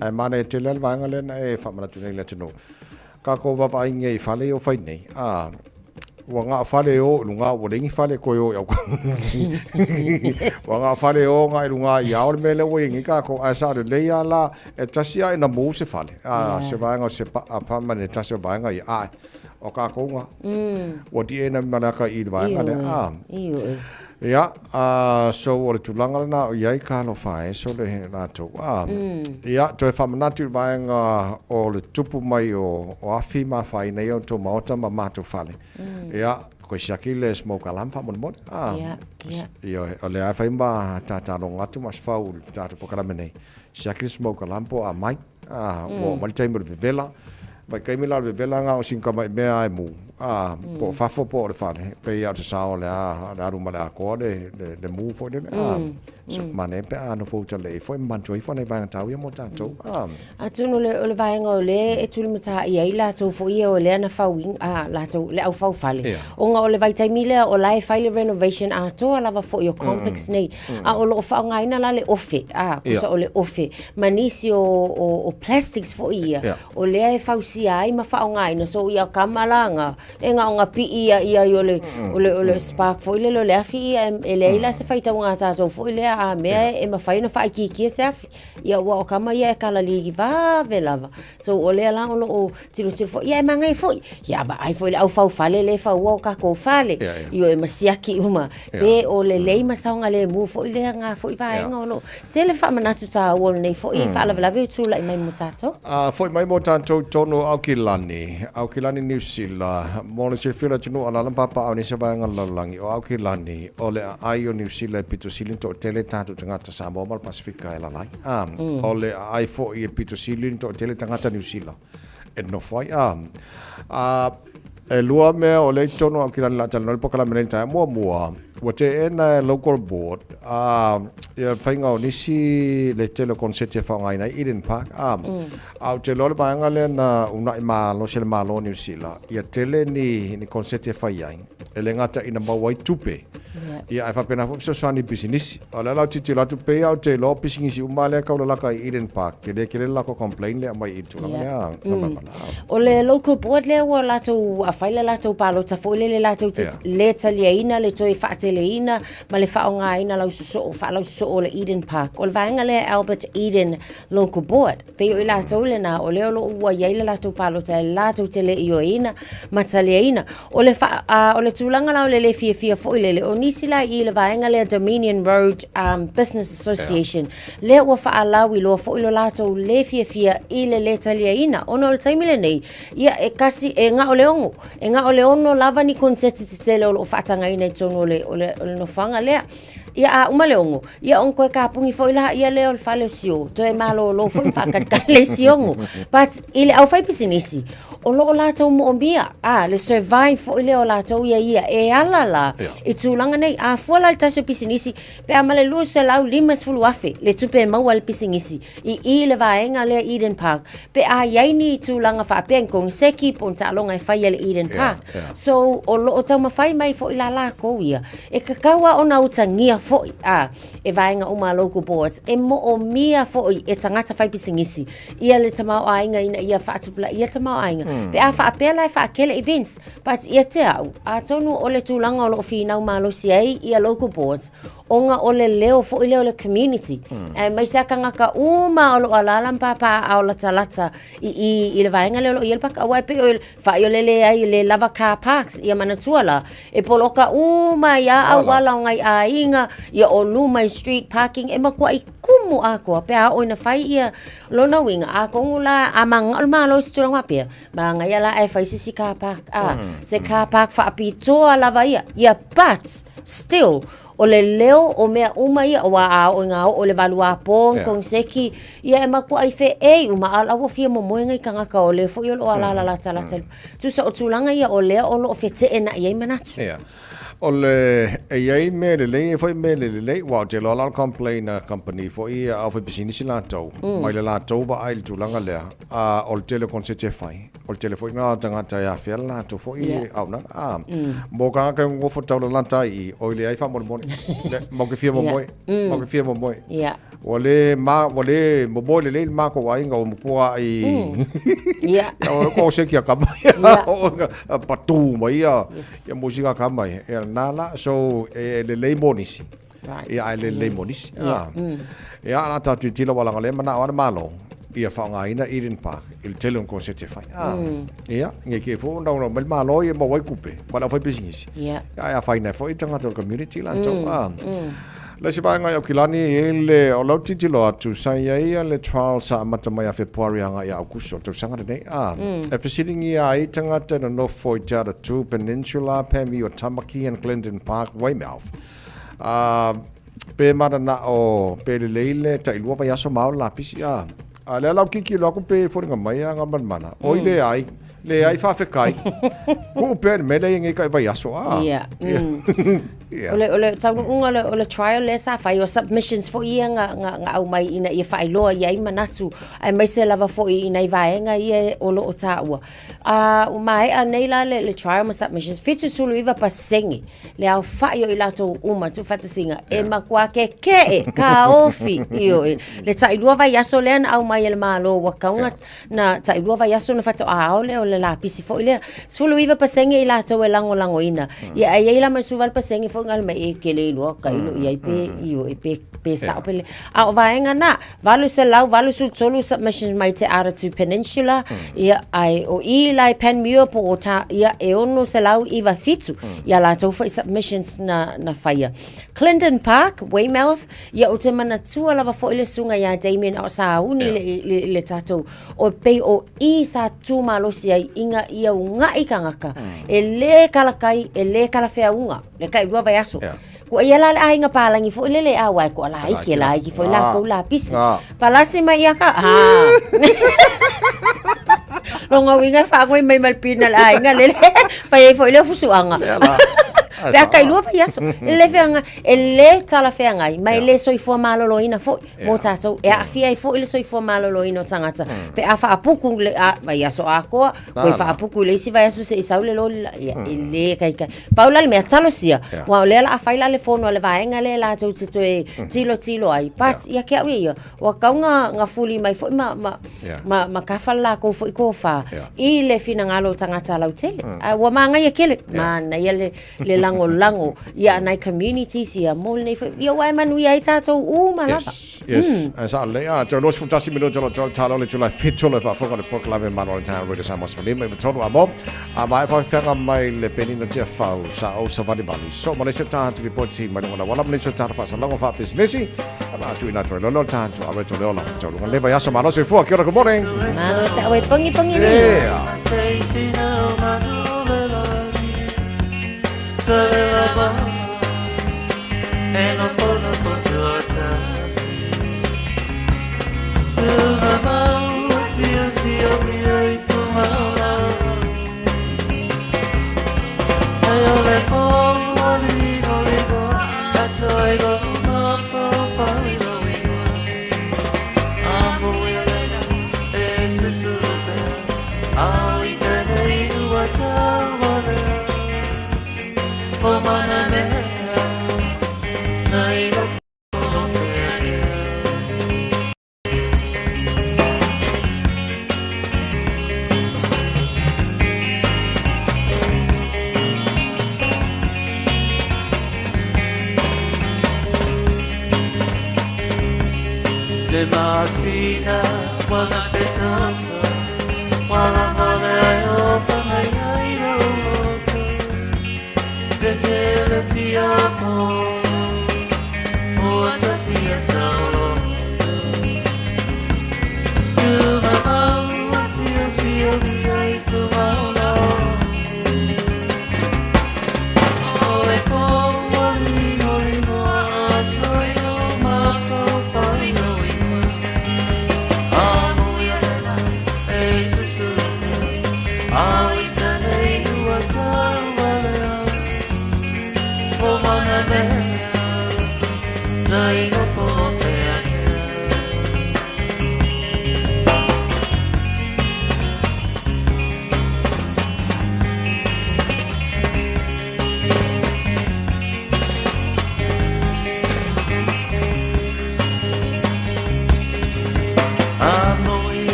Ae manaia tele lava le vaega lea na e faamanatu nei i le atunuu. Tatou vaavaai i fale ia ua fai nei, ua na o fale e o i luga ua leai ni fale e toe o i auta. Ua na o fale e o agai i luga i ao le mea lea ua i ai nei tatou, ae sao lelei lava la, e tasi lava ina mu se fale, se vaega o se apartment e tasi o vaega ia, ae o tatou na, ua tiʻe ma le ata i le vaega lea. Ia, so o le tulaga lena o i ai talofa e sole latou. Ia, toe faamanatu i le vaega o le tupu mai o afi ma afaina ai outou maota ma matou fale. Ia, toe siaki le smoke alarm faamolemole. Ioe, o lea e fai ma tataloga atu ma se fau i le tatou polokalame nei, siaki le smoke alarm po o aumai. Ua oo mai le taimi o le vevela. Vaitaimi la o le vevela na o sina tamai mea lava e mu, a, po o fafo po o le fale, pei lava o se sao o le a, le alu ma le atoa le, le, le mu foi lele, a. So, manaia pe a nofo uta lelei foi ma manatua ifo nai vaega taua ia mo tatou, a. Atonu o le, o le vaega o lea e tulimataia ai latou foi ia o lea na fauina, a, latou, le au faufale, Ia. ona o le vaitaimi lea o la e fai le renovation atoa lava foi o complex nei, A o lo o faaaogaina la le ofe, a, kusa o le ofe, ma nisi o, o, o plastics foi ia, Ia. o lea e fausia ai ma faaaogaina, so ia kama la nga, e na o na pii ia ia i o le, o le, o le spark foi lele o le afi ia, e, e leai la se faitauga a tatou foi lea, a mea e mafai ona faaitiitia se afi. Ia aua o kama ia e kalalī vave lava. So o lea la o lo o tilotilo foi, ia e manaia foi, ia vaai foi i le au faufale lea e faua o tatou fale, ioe ma siaki uma, pe o lelei ma saogalemu foi lea na foi vaega o lo o tele faamanatu taua o lenei foi faalavelave ua tulai mai mo tatou. A foi mai mo tatou i totonu o Aukilani, Aukilani Niu Sila, mo le silafia o le atunuu alaala ma papaaao i nisi o vaega o le lalolagi, o Aukilani, o le aai o Niu Sila e pito sili ona toatele tatou tagata Samoa ma le Pasefika e alaala ai. A, o le aai foi e pito sili ona toatele tagata Niu Sila e nofo ai. A, a, e lua mea o lea i totonu o Aukilani o le a talanoa i le polokalame nei i le taeao. Muamua, ua teena e Local Board, a, ia le faiga o nisi le tele o koneseti e faaaogaina ai Eden Park. A, a ou te iloa le vaega lea na uunai malosi e le Malo o Niu Sila, ia tele ni, ni koneseti e fai ai. E le gata ina maua ai tupe, ia ae faapena foi fesoasoani i pisinisi. O lea la ou tilotilo atu, pei lava ou te iloa o pisinisi uma lea e taulalata i Eden Park, tele tele le latou complain lea e aumai i le tulaga lea. O le local board lea ua latou fai le latou palota foi lele latou te le taliaina le toe faateleina ma le faaaogaina lausosoo, faalausoso o le Eden Park. O le vaega lea Albert Eden Local Board. Pei o i latou lena, o lea o lo o ua i ai le latou palota e latou te le ioeina ma taliaina. O le, fa, o le tulaga la o le le fiafia foi lele, o nisi la i le vaega lea Dominion Road um, Business Association, yeah. lea ua faalauiloa foi lo latou le fiafia i le le taliaina. Ona o le taimi lenei, ia e kasi, e na o le ono, e na o le ono lava ni konseti tetele o lo o faatagaina i totonu o le, o le, o le nofoaga lea. Ia a uma le ono, ia ona toe kapuni foi la ia lea o le fale o Sio, toe malolo foi ma faakalikali le isi ono. But i le aufaipisinisi, o lo o latou moomia, a, le survive foi lea o latou ia ia, e ala la i tulaga nei. A fua la i le tasi o pisinisi, pe a ma le 250,000 le tupe e maua e le pisinisi i i le vaega lea Eden Park, pe a i ai ni tulaga faapea ni koneseki po o ni taaloga e fai e le Eden Park. So, o lo o taumafai mai foi la lakou ia, e tatau lava ona utagia. foi a e vaega uma a local boards, e moomia foi e tagata faipisinisi ia le tamaoaiga ina ia faatupulaia le tamaoaiga. Pe a faapea la e faatele events, but ia te au, atonu o le tulaga o lo o finau malosi ai ia local boards, ona o le leo foi lea o le community, aemaise lava tagata uma o lo o alaala ma papaaao latalata i i i le vaega lea o lo o i ai le paka. Aua e pei o le faaiolele ai le lava car parks, ia manatua la, e poloka uma ai lava auala o nai aiga, ia o luma i street parking, e matuai kumu atoa pe a oo ina fai ia lona uiga, atonu la a mananao le Malo i se tulaga faapea, manaia la ae fai se isi car park, a, se car park faapitoa lava ia. Ia but still, o le leo o mea uma ia, aua a oo ina oo i le 8 apo ma koneseti, ia e matuai feei uma, a o la ua fia momoe nai tagata o le foi o lo o alaala latalata. Tusa o tulaga ia o lea o lo o feteenai ai manatu. Ia. O le, e i ai mea lelei e foi mea le lelei, aua ou te iloa la o le complain a company foi ia, au faipisinisi latou, mai le latou vaai i le tulaga lea, a o le tele o koneseti e fai, o le tele foi lena o tagata e afea le latou foi auaunaga, a. Mo tagata e nonofo taulalata ai i i, oi leai faamolemole, le, matou te fia momoe, matou te fia momoe. Ua le ma, ua le momoe lelei le matou aiga ua matua i Ia. Ia o ko se kia kama. Ia patu mai ia. Ia musika kama ia. Ia na la so e lelei mo nisi. Ia ai lelei mo nisi. Ia. Ia la ta tu tila wala ngale mana o malo. Ia whaongaina Eden Park i le tele o konsete whai. Ah. Ia, nge ke fo na mai malo ia mo wai kupe. Wala whai pisinisi. Ia. Ia ia whai nei fo i tangata o community la tau. Ah. Le isi vaega i Aukilani e i ai le, o lau tilotilo atu, sa i ai le trial sa amata mai ia Fepuari agai ia Aukuso o le tausaga lenei, ā, e fesiligia ai tagata e nonofo i Te Atatū Peninsula, Panmure, Tamaki and Glendon Park, Weymouth, ā, pe mananao, pe lelei le tailua vaiaso ma ao le lapisi, ā, a lea la ou tilotilo atu pe foliga mai a Gamalemana, oi leai, Leai, faafetai. Kuu pea le mea lea i nei kai vaiaso, a. Ia. Ia. O le, o le taunuuga o le, o le trial lea sa fai, o submissions foi ia na, na, na aumai ina ia faailoa i ai manatu, aemaise lava foi i nai vaega ia o lo o taua. A, ua maea nei la le, le trial ma submissions, 79% le aofai o i latou uma tuufaatasiga e matua keke'e kaofi, ioe, le tailua vaiaso lea na aumai e le Malo ua tatau na tailua vaiaso ona faatoa ao lea o le lapisi foi lea. 19% i latou e lagolagoina. Ia ae i ai la ma le 18% foi na alu mai e tele iloa tailo i ai pe ioe pe pe sao pe le. A o vaega na, 883 submissions mai Te Aratū Peninsula, ia ae o i la i Panmure po o ta, ia e 697 ia latou foi submissions na na faia. Clinton Park, Weymouth, ia ou te manatua lava foi le susuga ia Damien a o sauni le, le, le tatou, o pei o i sa tū malosi ai ina ia una'i tagata, e lē kalakai, e lē kalafeauga, le tailua vaiaso. Kua ia la le aiga palagi foi lele a uae koa laiki, e laiki foi latou lapisi. Palasi mai ia ka, ha. Lona uiga e faagoi mai ma le pina le aiga lele, fai ai foi lea o fusuaga. Pe a tailua vaiaso, e le feaga, e le talafeagai, ma e le soifua maloloina foi mo tatou. E aafia ai foi le soifua maloloina o tagata. Pe a faapuku le a, vaiaso atoa, koe faapuku i le isi vaiaso seʻi sau le loli la, ia, e le kaikai. Pau la le mea, talosia, aua o lea o le a fai la le fono a le vaega lea latou te toe tilotilo ai. But, ia te au ia ia, Ua tau na, na fuli mai foi ma, ma, Yeah. ma, ma kafa le lakou foi tofa Yeah. i le finagalo o tagata lautele. A ua manaia tele, manaia le, le lagolago ia nai communities ia mo lenei foi, ia ua e manuia ai tatou uma lava. Yes, yes. Mm. Sa le a toe 21 minuta lo toe talo le tula fitu le faafofoga le polokalame Malo le Taeao Radio Samoa 15 i tolu a mo. A mai faafeaga mai le penina tia fau sa o savalivali. So ma le se taha tu ripoti mai lunga na wala ma le se taha faasalauga faapisinisi. A tuuina atu ai loa lea o le taha atu a Reto Leola. Taunuga le vaiaso malo soifua. Kia ora, good morning. Malo e tau e pongipongi nei. Yeah.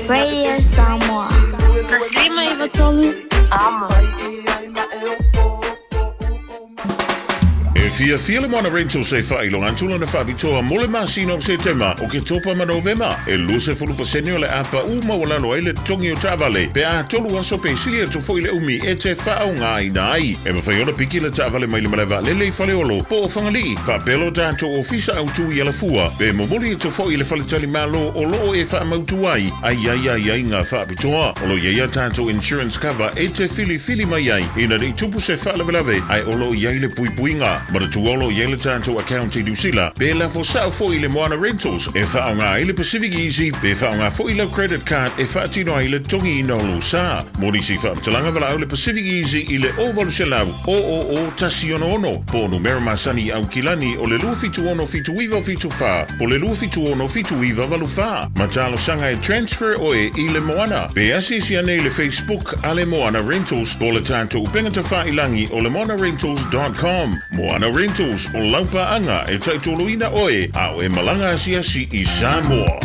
Radio Samoa. 153 Amo. E fiafia le Moana Rentals e faailoga atu lona faapitoa mo le masina o Setema, Oketopa ma Novema. E 20% o le a pau maualalo ai le totogi o taavale pe a tolu aso pe sili atu foi le umi e te faaaogaina ai. E mafai ona piki le taavale mai le malae vaalele i Faleolo po o Fagalii, faapea lo tatou ofisa autu i Alafua, pe momoli atu foi i le faletalimalo o lo o e faamautu ai a i ai aiaiga faapitoa. O lo o i ai a tatou insurance cover e te filifili mai ai ina ne i tupu se faalavelave ae o lo o i ai le puipuiga. Manatua o lo o i ai le tatou account i Niu Sila pe lafo sao foi i le Moana Rentals e faaaoga ai le Pacific Easy pe faaaoga foi lau credit card e faatino ai le totogiina o lou sa. Mo nisi faamatalaga valaau le Pacific Easy i le 0800 000 166 po o numera masani i Aukilani o le 276 7974 po o le 276 7984. Ma talosaga e transfer oe i le Moana. Pe asiasi ane i le Facebook a le Moana Rentals po o le tatou upega tafailangi o le moanarentals.com. Moana Rentals, o lau paaga e taitoloina oe a o e malaga asiasi i Samoa.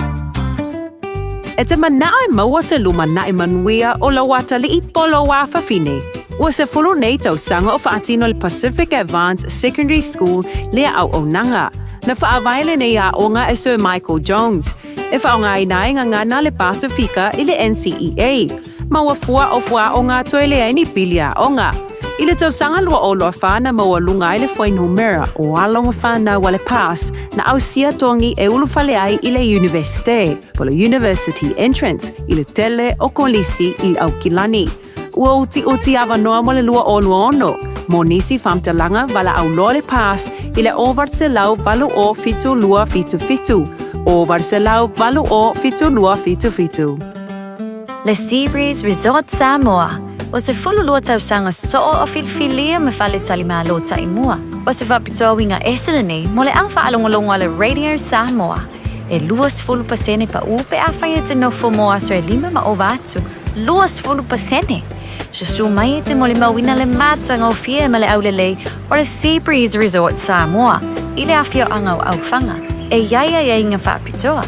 E te manao e maua se lumanai manuia o lou atalii po o lou afafine. Ua 10 nei tausaga o faatino le Pacific Advance Secondary School lea auaunaga. Na faavae lenei aoga e Sir Michael Jones, e faaaogaina ai gagana a le Pasifika i le NCEA, ma ua fua o fuaaoga toe leai ni pili aoga. I le tausaga 2024 na maualuga ai le fuainumera o alo ma fanau a le PASS na ausia togi e ulufale ai i le Iunivesite, po o le University Entrance, i le tele o kolisi i le Aukilani. Ua utiuti avanoa mo le 2026 mo nisi faamatalaga valaau loa le PASS i le 808 0 72 77, 808 0 72 77. Le Sea Breeze Resort Samoa, Ua 12 tausaga soo o filifilia ma faletalimalo taimua. O se faapitoa uiga ese lenei mo le au faalogologo a le Radio Samoa. E 20% paʻu pe afai e te nofo mo aso e lima ma ova atu. 20%! Susu mai e te molimauina le matagofie ma le aulelei o le Sea Breeze Resort Samoa i le afioaga o Aufaga. E i ai aiaiga faapitoa.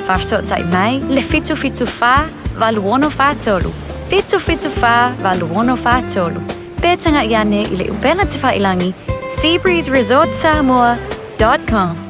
Faafesootai mai le 774 8643. 774 8643. Pe taga'i ane i le upega tafailagi seabreezeresortsamoa.com.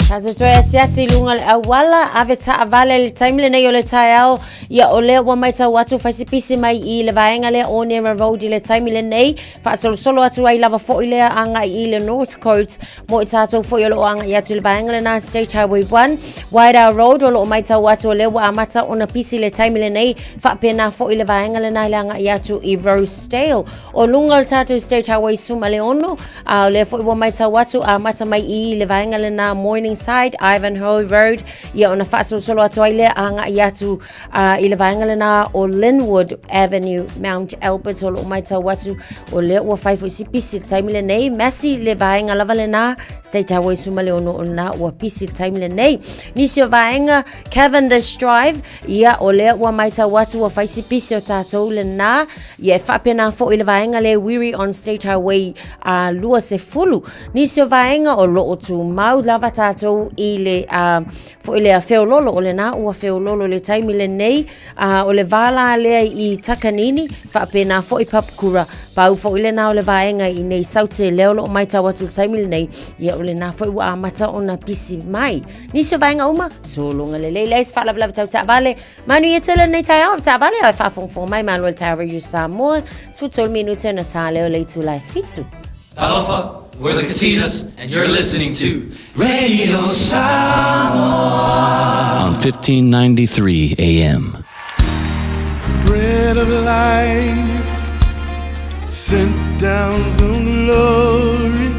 Tatou toe asiasi i luga o le auala, ave taavale i le taimi lenei o le taeao. Ia o lea ua matau atu fai si pisi mai i le vaega lea o Nera Road i le taimi lenei. Faasolosolo atu ai lava foi lea agai i le Northcote mo i tatou foi o lo o agai atu i le vaega lena State Highway 1. Wairau Road o lo o matau atu o lea ua amata ona pisi i le taimi lenei. Faapena foi le vaega lena i le agai atu i Rosedale. O luga o le tatou State Highway 16, A o lea foi ua matau atu, amata mai i le vaega lena Morningside, Ivanhoe Road, ia ona faasolosolo atu ai lea agai atu i le vaega lena o Linwood Avenue, Mount Albert. O lo o matau atu, o lea ua fai foi si pisi le taimi lenei. Massey le vaega lava lena, State Highway 16 o lena ua pisi le taimi lenei. Nisi o vaega, Cavendish Drive, ia o lea ua matau atu ua fai si pisi o tatou lena. Ia e faapena foi le vaega lea Wiri on State Highway a 20. Nisi o vaega o lo o tumau lava tatou i le foi lea feololo o lena ua feololo le taimi lenei o le vala lea i Takanini faapena foi Papakura pau foi lena o le vaega i nei Saute lea o lo o matau atu le taimi lenei ia o lena foi ua amata ona pisi mai. Nisi o vaega uma sologa lelei leai se faalavelave tau taavale Manuia tele lenei taeao, taavale a e faafogafoga mai malo le taeao Radio Samoa, 13 minute ona tā lea o le itula e fitu. Talofa, we're the Katinas, and you're listening to Radio Samoa on 1593 AM. Bread of life sent down from glory.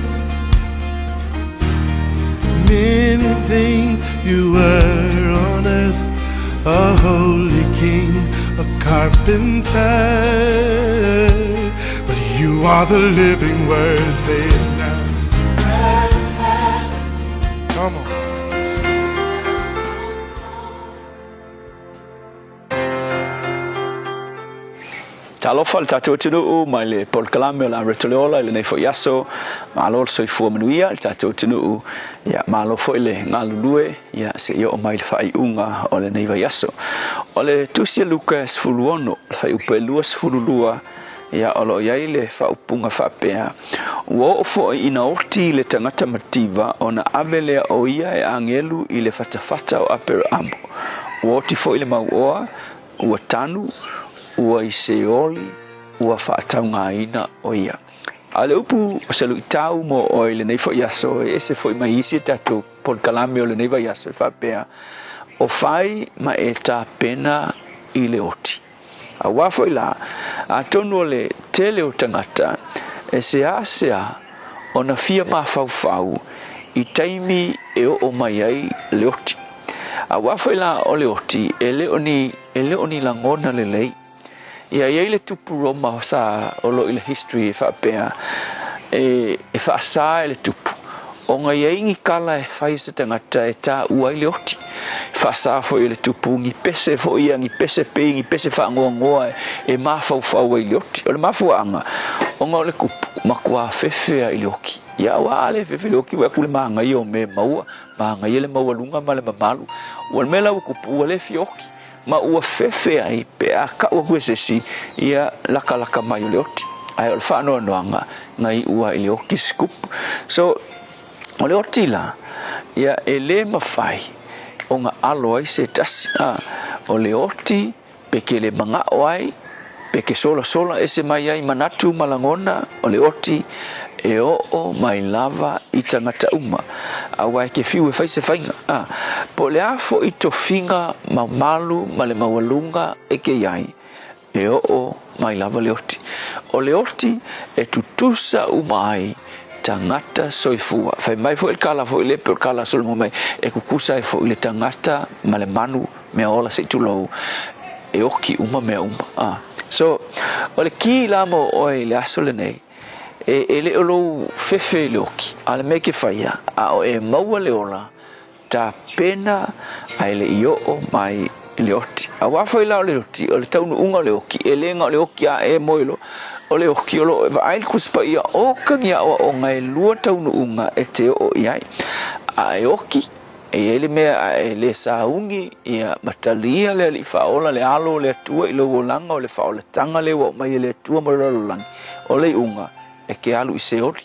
Many things you were on earth, a holy king, a carpenter. But you are the living word, say it now. Come on. Talofa le tatou atunuu mai le polokalame o le Areto le Ola i lenei foi aso. Malo le soifua manuia le tatou atunuu. Ia, malo foi le galulue, ia, se i oo mai le faaiuga o lenei vaiaso. O le tusi a Luka e 16, le fuaiupu e 22, ia, o lo o i ai le faaupuga faapea, Ua oo foi ina oti le tagata mativa ona ave lea o ia e agelu i le fatafata o Aperaamu. Ua oti foi le mauoa, ua tanu, ua i Seoli, ua faataugaina o ia. A o le upu o se luitau mo oe i lenei foi aso, e ese foi mai isi a tatou polokalame o lenei vaiaso e faapea, O fai ma e tapena i le oti. Aua foi la, atonu o le tele o tagata e seasea ona fia mafaufau i taimi e oo mai ai le oti. Aua foi la o le oti e le o ni, e le o ni lagona lelei. Ia i ai le tupu Roma sa o lo o i le history e faapea, e, e faasa e le tupu ona i ai ni kala e fai e se tagata e taua ai le oti. E faasa foi e le tupu ni pese foi ia, ni pese pei, ni pese faanoanoa e mafaufau ai i le oti. O le mafuaaga, ona o le kupu, matua fefe lava i le oki. Ia aua a le fefe i le oki, ua aku le manaia o mea e maua, manaia le maualuga ma le mamalu. Ua le mea la ua kupu, ua le fia oki. Ma ua fefe ai pe a kau aku e se isi, ia lakalaka mai o le oti. Ae o le faanoanoaga, na iu ai i le oki se kupu. So, o le oti la, ia e le mafai ona alo ai se tasi. A, o le oti pe ke le manao ai, pe ke solasola ese mai ai manatu ma lagona, o le oti e oo mai lava i tagata uma, aua e ke fiu e fai se faiga. A, po o le a foi tofiga mamalu ma le maualuga e ke i ai, e oo mai lava le oti. O le oti e tutusa uma ai tagata soifua. Fai mai foi le kala foi le pe o le kala a Solomon mai, e kukusa ai foi le tagata ma le manu mea ola se i tulou, e oki uma mea uma. A, so, o le ki la mo oe i le aso lenei, e, e le o lou fefe i le oki, a o le mea e ke faia, a o e maua le ola, tapena ae le i oo mai i le oti. Aua foi la o le oti, o le taunuuga o le oki, e le na o le oki a e moe loa, o le oki o lo o e vaai le Tusi Paia o ka ni aoaoga e lua taunuuga e te oo i ai. A e oki, E i ai le mea a e le sauni ia ma talia le Alii Faaola, le Alo o le Atua i lou olaga o le faaolataga lea ua aumai e le Atua mo le lalolagi, o le iuga, e te alu i Seoli.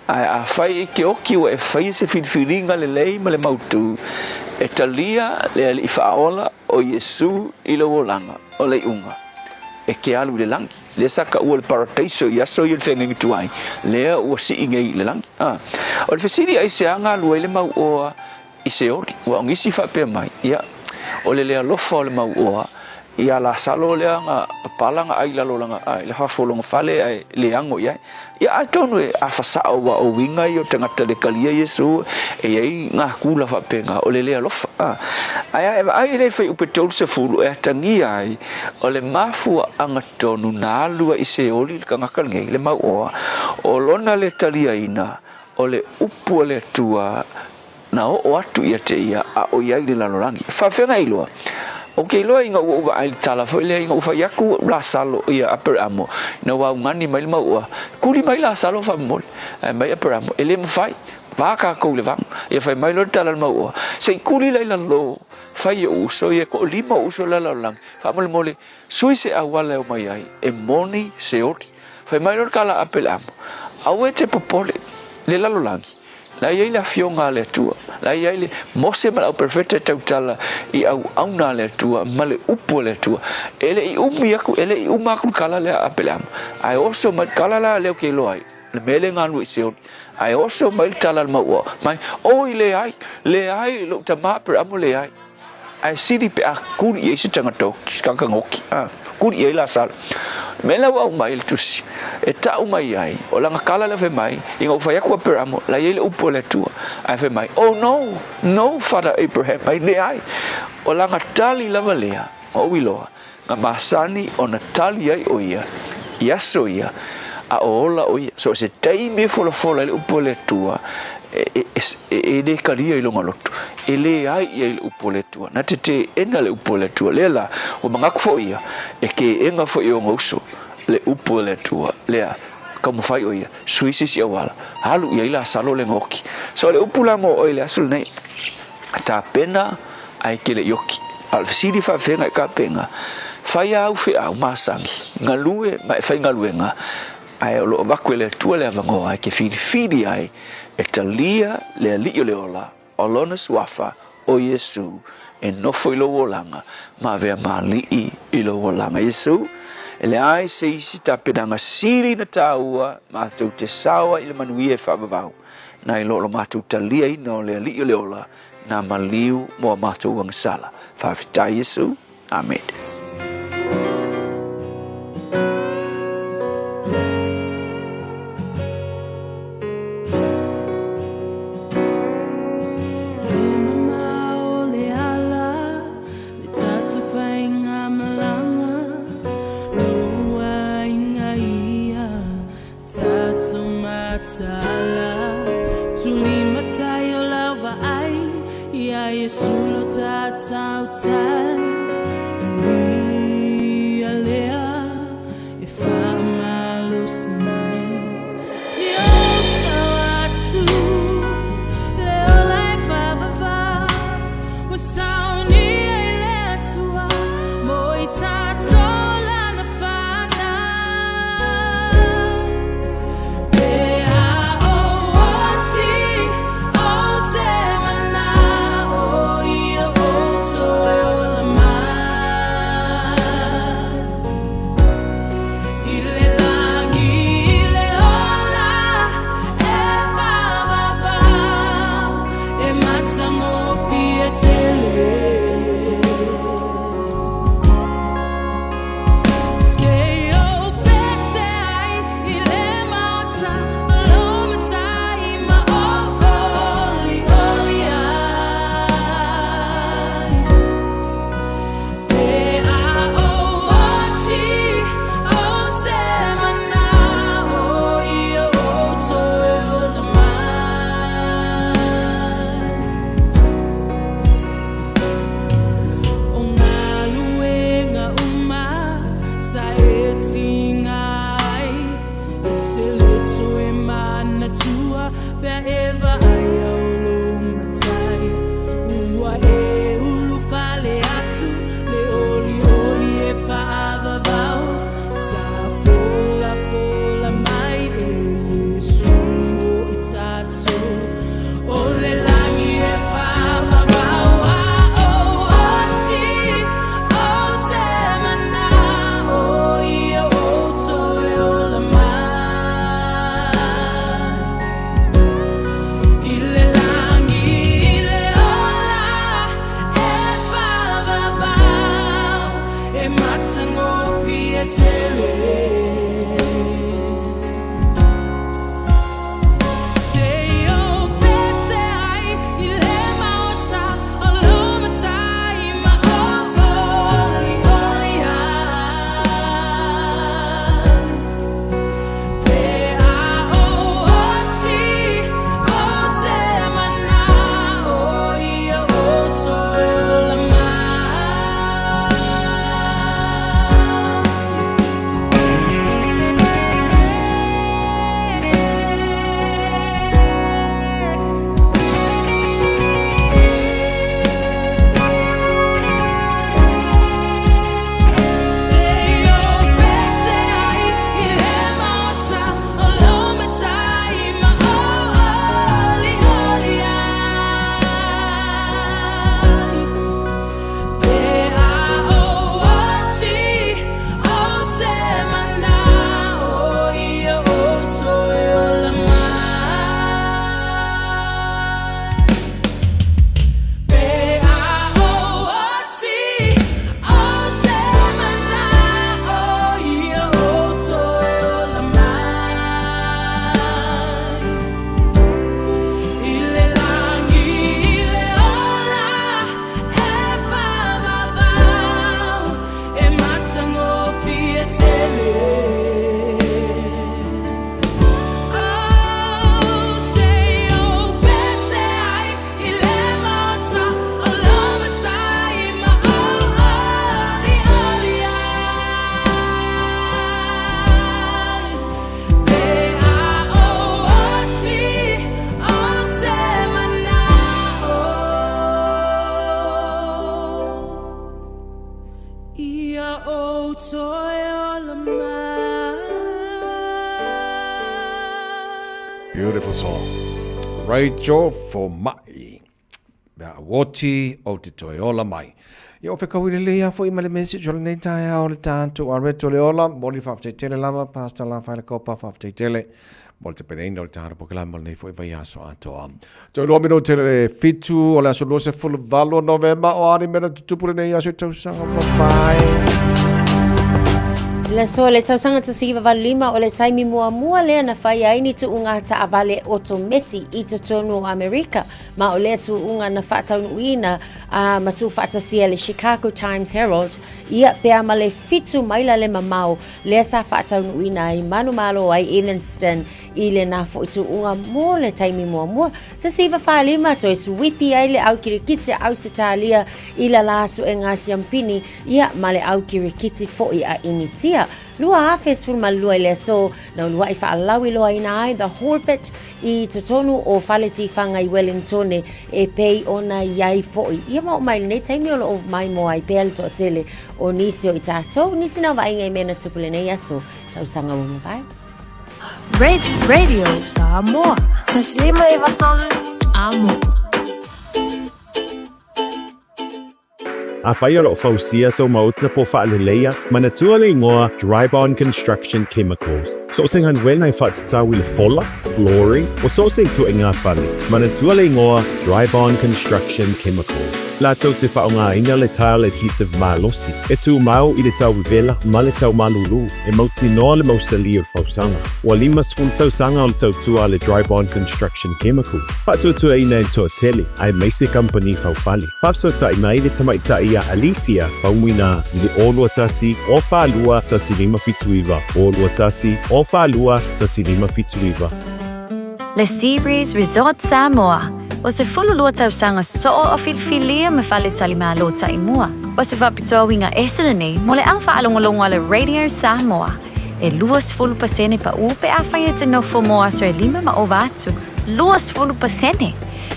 Ae afai e te oki ua e faia se filifiliga lelei ma le mautu, e talia le Alii Faaola o Iesu i lou olaga, o le iuga, e te alu i le lagi. Lea sa taua le parataiso i aso ia o le feagaiga tuai, lea ua sii nei i le lagi. A. O le fesili aisea galue ai le mauoa i Seoli? Ua o nisi faapea mai, ia, o le le alofa o le mauoa ia Lasalo lea na papala na ai i lalo o lana, i le fafo o lona fale ae le ano i ai. Ia atonu e afa sao aua o uiga ia o tagata le talia Iesu e i ai ngā kula faapena o le le alofa. A. Ae a e vaai i le fuaiupu 30 e atagia ai o le mafuaaga tonu na alu ai i Seoli le tagata lenei, le mauoa, o lona le taliaina o le upu a le Atua na oo atu ia te ia a o i ai i le lalolagi. E faafeagai ai loa. Ou te iloa ina ua ou vaai i le tala foi lea ina ua fai atu Lasalo ia Aperamo ina ua augani mai le mauoa, Kuli mai Lasalo faamolemole. Ae mai Aperamo, E le mafai, va tatou i le vaga. Ia fai mai loa le tala a le mauoa, Se i kuli la i lalo, fai i ou uso ia e toalima ou uso i le lalolagi, faamolemole, sui se auala e omai ai, e moni se oli. Fai mai loa le tala a Aperamo, Aua e te popole, le lalolagi, La e i ai le Afioga a le Atua, la e i ai le Mose ma le Auperofeta e tautala i auauna a le Atua ma le upu a le Atua. E le i umi aku, e le i uma aku le kala lea a Apeleama, ae oso mai le kala la lea ou te iloa ai, le mea lea e galulue i Seoli, ae oso mai le tala a le mauoa, mai, Oi, leai, leai, lou tama Aperamo, leai. Ae sili pe a kuli i ai se tagata oki, se tagata goki, a, kuli i ai Lasalo. Me la ua aumai le tusi, e tau mai ai, o lana kala lea fai mai, ina ua fai atu Aperamo, la i ai le upu a le Atua, ae fai mai, Oh no, no, Father Abraham, ai leai. O lana tali lava lea, na ou iloa, na masani ona tali ai o ia i aso ia, a o ola o ia. So o se taimi e folafola ai le upu a le Atua, e, e, e, e le kalia i lona loto, e leai ia i le upu a le Atua. Na te teena le upu a le Atua. Lea la, ua manatu foi ia, e keena foi e ona uso le upu a le Atua. Lea, taumafai o ia, sui se isi auala, alu i ai Lasalo le goki. So o le upu la mo oe i le aso lenei, tapena ae ke le i oki. A o le fesili faafeagai i kapena, fai āu feau masani, galue ma e faigaluega, ae o lo o avatu e le Atua le avanoa e te filifili ai e talia le Alii o le ola, o Lona Suafa, o Iesu, e nofo i lou olaga ma avea ma Alii i lou olaga. Iesu, e leai se isi tapenaga sili na tāua matou te saoa i le manuia e faavavau, nai lo lo matou taliaina o le Alii o le ola, na maliu mo a matou agasala. Faafetai Iesu. Amene. E matagofie tele. Se i ou pese ai i le maota o lou matai ma olioli ai. Pe a ou oti ou te mana'o ia ou toe ola mai. Se i ou pese ai i le maota o lou matai ma olioli ai. Pe a ou oti ou te mana'o ia ou toe ola mai. Pe a ou oti ou te mana'o ia ou toe ola mai. I le lagi i le ola e faavavau e matagofie tele. Oh, se i ou pese ai i le maota o lou matai ma olioli ai. Pe a ou oti ou te mana'o ia ou toe ola mai. Beautiful song. Rachel Foma'i. Mea oti o te toe ola mai. Ia o whekau i le lea foi ma le message o lenei taeao le tātou a Reto le ola. Mo le whaafetai tele lava, Pastor La Whaile Kopa, whaafetai tele. Mo le tapenaina o le tātou polokalame o lenei foi vaiaso atoa. Toe 2 minute le 7 o le aso 28 o Novema o a ni mea na tutupu lenei aso i tausaga mavae. Le aso le tausaga 1985 o le taimi muamua lea na faia ai ni tuuga taavale otometi i totonu o Amerika, ma o lea tuuga na faataunuuina a ma tuufaatasia e le Chicago Times Herald, ia pe a ma le 7 maila le mamao lea sa faataunuuina ai manumalo ai Evanston i lena foi tuuga mo le taimi muamua. 1945 toe suipi ai le au kirikiti a Ausetalia i la la suega siampini ia ma le au kirikiti foi a Initia. 2012 i le aso na uluai faalauiloaina ai The Horbit i totonu o Fale Tifaga i Wellingtone e pei ona i ai foi. Ia ma oo mai lenei taimi o loo maimoa ai pea le toatele o nisi o i tatou, nisi na vaaiga i mea na tupu lenei aso tausaga ua mavae. Radio Samoa. 153 Amo. Afai o lo o fausia sou maota po o faaleleia, manatua le igoa Dryborn Construction Chemicals. So o se galuega e faatatau i le fola, flooring, ua so o se ituaiga fale. Manatua le igoa Dryborn Construction Chemicals. Latou te faaaogaina le tile adhesive malosi, e tumau i le tau vevela ma le tau malulu, e mautinoa le mausali o le fausaga. Ua 50 tausaga o le tautua a le Dryborn Construction Chemicals, faatuatuaina e le toatele, aemaise kamupani faufale. Faafesootai mai le tamaitai ia Alethea Faumuina i le 0 21 0 42 1579, 0 21 0 42 1579. Le Seabreeze Resort Samoa, o se 12 tausaga soo o filifilia ma faletalimalo taimua. O se faapitoa uiga ese lenei mo le au faalogologo a le Radio Samoa. E 20% paʻu pe afai e te nofo mo aso e lima ma ova atu. 20%!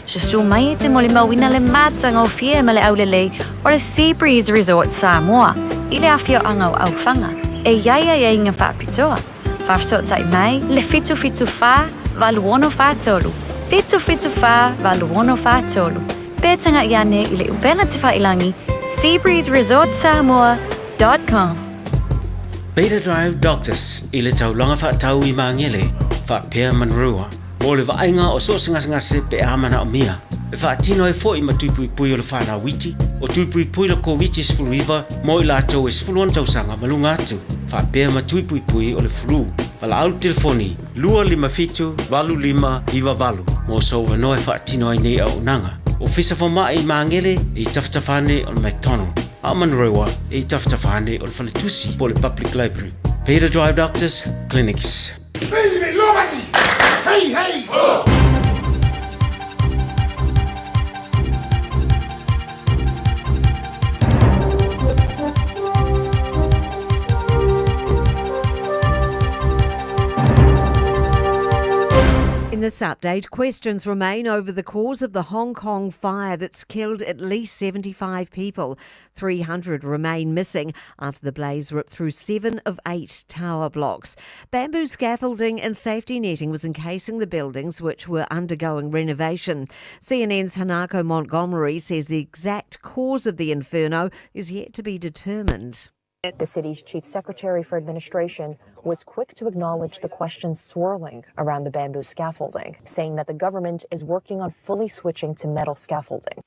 Susu mai e te molimauina le matagofie ma le aulelei o le Sea Breeze Resort Samoa i le afioaga o Aufaga e i ai aiaiga faapitoa. Faafesootai mai le 774 8643, 774 8643, pe tagaʻi ane i le upega tafailagi seabreezeresortsamoa.com. Beta Drive Doctors i le taulaga faatau i Magele, faapea Manrua. Mo le vaaiga o so o se gasegase pe a manaomia. E faatino ai foi ma tui puipui o le whanau iti, o tui puipui le Koviti-19 mo i latou e 16 tausaga ma luga atu, faapea ma tui puipui o le flu. Valaau le telefoni 257 8598 mo sou avanoa e faatino ai nei auaunaga. Ofisa Fomai i Magele e i tafatafa ane o le McDonald, a o Manurewa e i tafatafa ane o le Faletusi po o le Public Library. Peter Drive Doctors Clinics. Hey, hey! Oh! In this update, questions remain over the cause of the Hong Kong fire that's killed at least 75 people. 300 remain missing after the blaze ripped through seven of eight tower blocks. Bamboo scaffolding and safety netting was encasing the buildings, which were undergoing renovation. CNN's Hanako Montgomery says the exact cause of the inferno is yet to be determined. The city's chief secretary for administration was quick to acknowledge the questions swirling around the bamboo scaffolding, saying that the government is working on fully switching to metal scaffolding.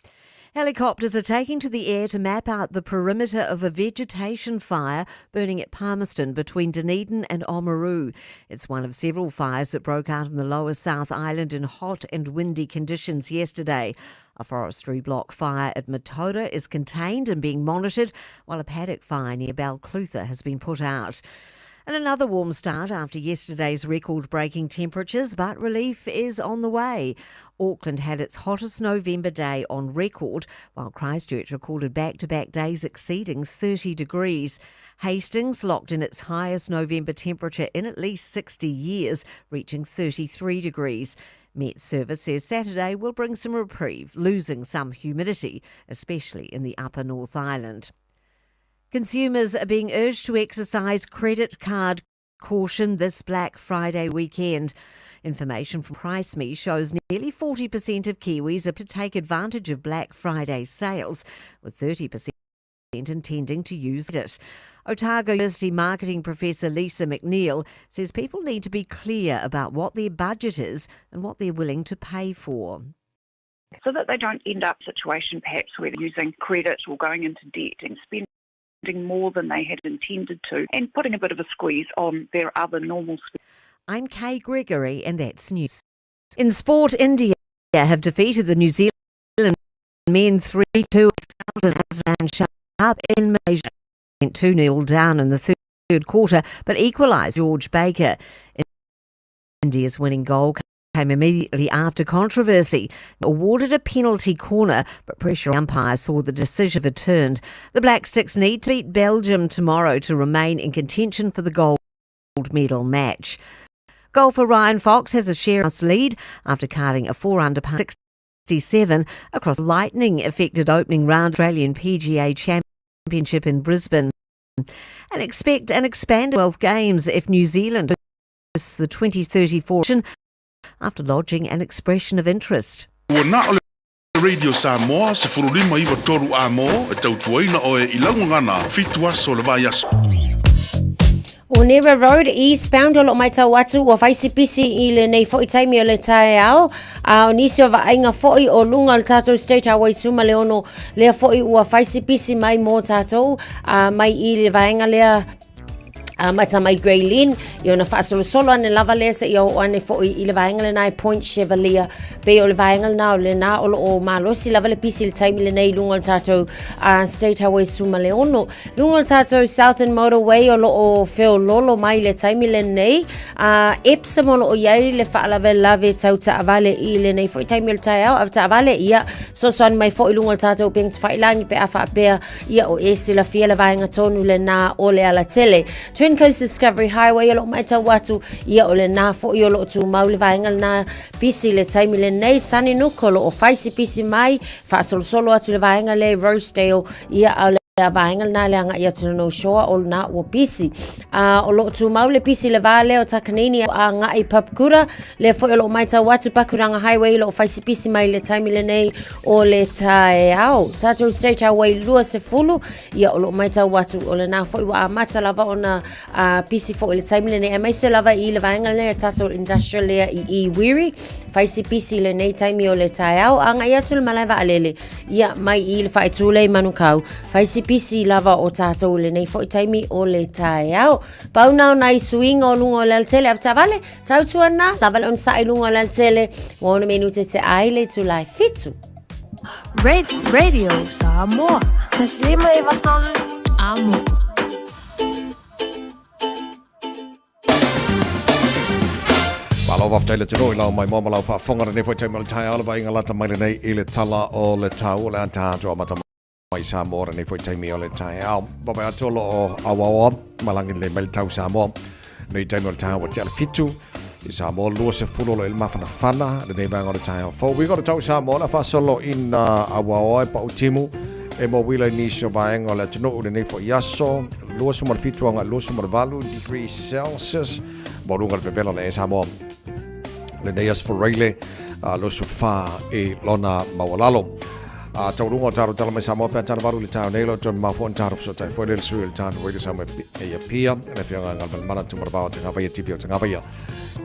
Helicopters are taking to the air to map out the perimeter of a vegetation fire burning at Palmerston between Dunedin and Oamaru. It's one of several fires that broke out in the lower South Island in hot and windy conditions yesterday. A forestry block fire at Matoda is contained and being monitored, while a paddock fire near Balclutha has been put out. And another warm start after yesterday's record breaking temperatures, but relief is on the way. Auckland had its hottest November day on record, while Christchurch recorded back to back days exceeding 30 degrees. Hastings locked in its highest November temperature in at least 60 years, reaching 33 degrees. Met Service says Saturday will bring some reprieve, losing some humidity, especially in the upper North Island. Consumers are being urged to exercise credit card caution this Black Friday weekend. Information from PriceMe shows nearly 40% of Kiwis are to take advantage of Black Friday sales, with 30% intending to use it. Otago University marketing professor Lisa McNeil says people need to be clear about what their budget is and what they're willing to pay for. So that they don't end up situation perhaps where they're using credit or going into debt and spending more than they had intended to and putting a bit of a squeeze on their other normal spending. I'm Kay Gregory and that's news. In sport, India have defeated the New Zealand men 3-2 Sultan Azlan Shah in Malaysia. 2-0 down in the third quarter, but equalised George Baker. India's winning goal came immediately after controversy. Awarded a penalty corner, but pressure umpire saw the decision overturned. The Black Sticks need to beat Belgium tomorrow to remain in contention for the gold medal match. Golfer Ryan Fox has a share lead after carding a 4 under par 67 across lightning affected opening round Australian PGA Championship in Brisbane. And expect an expanded Wealth Games if New Zealand hosts the 2034 after lodging an expression of interest. Ua na o le Radio Samoa, 1593 a mō, e tautuaina oe i lau gagana, fitu aso le vaiaso. Onera Road Eastbound o loo maitau atu ua fai se pisi i lenei foi taimi o le taeao a o nisi o vaaiga foi o luga o le tatou State Highway 16 lea foi ua fai se pisi mai mo tatou a mai i le vaega lea a mata mai Grey Lynn i ona faasolosolo ane lava lea seia oo ane foi i le vaega lena e Point Chevalier pei o le vaega lena o lena o loo malosi lava le pisi i le taimi lenei i luga o le tatou State Highway 16 luga o le tatou Southern Motorway o loo feololo mai le taimi lenei Epsom o loo iai le faalavelave tau taavale i lenei foi taimi o le taeao a taavale ia fesoasoani mai foi i luga o le tatou upega tafailagi pe a faapea Ia o e silafia le vaega tonu lena o le alatele. Twin Coast Discovery Highway o loo maitau atu, ia o lena foi o loo tumau le vaega lena pisi le taimi lenei. Sunnynook o loo fai si pisi mai, faasolosolo atu le vaega lea i Rosedale, ia a o le. A vaega lena le agai atu i le North Shore, o lena ua pisi. A o lo o tumau le pisi i le va lea o Takanini a agai i Papakura, lea foi o lo o matau atu Pakuranga Highway o lo o faisipisi mai i le taimi lenei o le taeao. Tatou State Highway 20, ia o lo o matau atu o lena foi ua amata lava ona pisi foi i le taimi lenei, aemaise lava i le vaega lenei o tatou industrial lea i i Wiri, faisipisi i lenei taimi o le taeao. Agai atu i le malae vaalele, Ia, mai i le faaitu lea i Manukau, fai si pisi lava o tatou i lenei foi taimi o le taeao. Pau na o nai suiga o luga o le alatele avetaavale, tautuana, lava le onosai i luga o le alatele, ua ono minute te ai le itula e fitu. Radio Samoa. Taslima e vatolu. Amo. Malo faafetai le atunuu i lau maimoa ma lau faafofoga lenei foi taimi o le taeao le vaaiga lata mai lenei i le tala o le tau o le a tatou amata mai Samoa lenei foi taimi o le taeao. Vaavaai atu o lo o auaoa ma lagi lelei mai le tau Samoa nei taimi o le taeao ua tea le fitu i Samoa 20 o lo o i le mafanafana lenei vaega o le taeao fou. Uiga o le tau i Samoa o le a faasolo ina auaoa e pau timu e mo uila i nisi o vaega o le atunuu lenei foi aso 27 agai 28 degrees Celsius maualuga le vevela o le Samoa lenei aso Faraile 24 i lona maualalo. A taualuga o tatou tala mai Samoa pe a tala valu i le taeao nei, o lo o toe mamao foi ona tatou fesootai foi lea le sui o le tatou Radio Samoa e Apia, le Afioga ia Galumalemana Tumalavao Tagavaia TV o Tagavaia.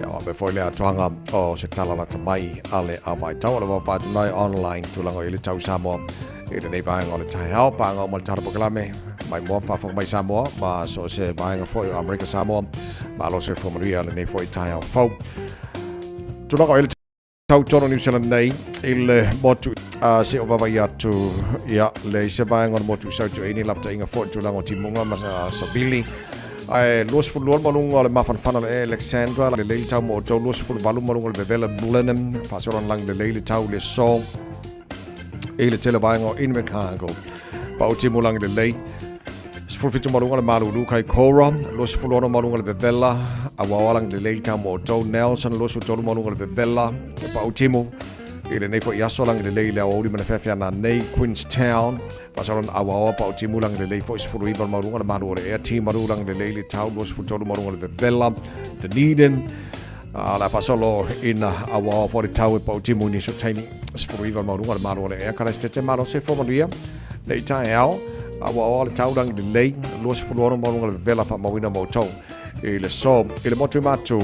Ia o ape foi le atoaga o se tala lata mai a le avaitau o le vaavaai atu online tulaga i le tau Samoa i lenei vaega o le taeao, paga uma le tatou polokalame mai moa faafofoga mai Samoa ma so o se vaega foi o Amerika Samoa. Malo soifua manuia lenei foi taeao fou. Tulaga o i le tau tonu New Zealand nei i le motu a se o vaavaai atu ia le se vaega o le motu i Sautu e ni lapataiga foi tulaga o timuga ma savili ae 22 maluga o le mafanafana le Alexandra le lei le tau mo outou 28 maluga o le vevela Blenheim faasolana lagi lelei le tau le so i le tele vaega o Invercargill. Pau timu lagi lelei. 17 maluga le malulu kai Cora, 26 maluga le vevela, auaoa lagi lelei le tau mo outou Nelson, 23 maluga le vevela, pau timu i lenei foi aso lagi lelei le aoauli ma le feafeana nei Queenstown, faasalona auaoa pau timu lagi lelei foi 19 maluga le malu o le ea Timaru lagi lelei le tau 23 maluga le vevela Dunedin, A o le a faasolo ina auaoa foi le tau e pau timu i nisi o taimi. 19 maualuga le malo o le ea. Karaisitete malo soifua manuia nei taeao. Auaoa le tau lagi lelei. 26 maualuga le vevela faamauina mo outou i le so. I le motu i Matu,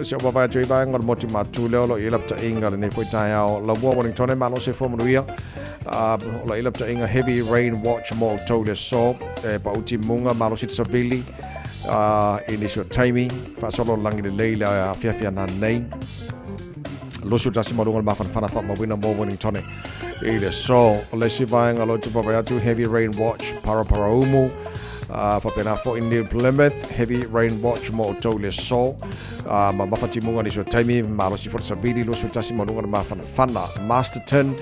si ou vaavaai atu i vaega o le motu i Matu lea o lo o i ai lapataiga lenei foi taeao. Laumua Wellingtone malo soifua manuia. O lo o i ai lapataiga heavy rain watch mo outou i le so. E pau timuga malosi te savili. I nisi o taimi, faasolo lagi lelei le afiafi ana nei. 21 maluga le mafanafana faamauina mo Wellingtone i le so. O le isi vaega o lo o vaavaai atu Heavy Rain Watch Paraparaumu faapena foi New Plymouth Heavy Rain Watch mo outou i le so. Ma mafatimuga nisi o taimi malosi foi le savili 21 maluga le mafanafana Masterton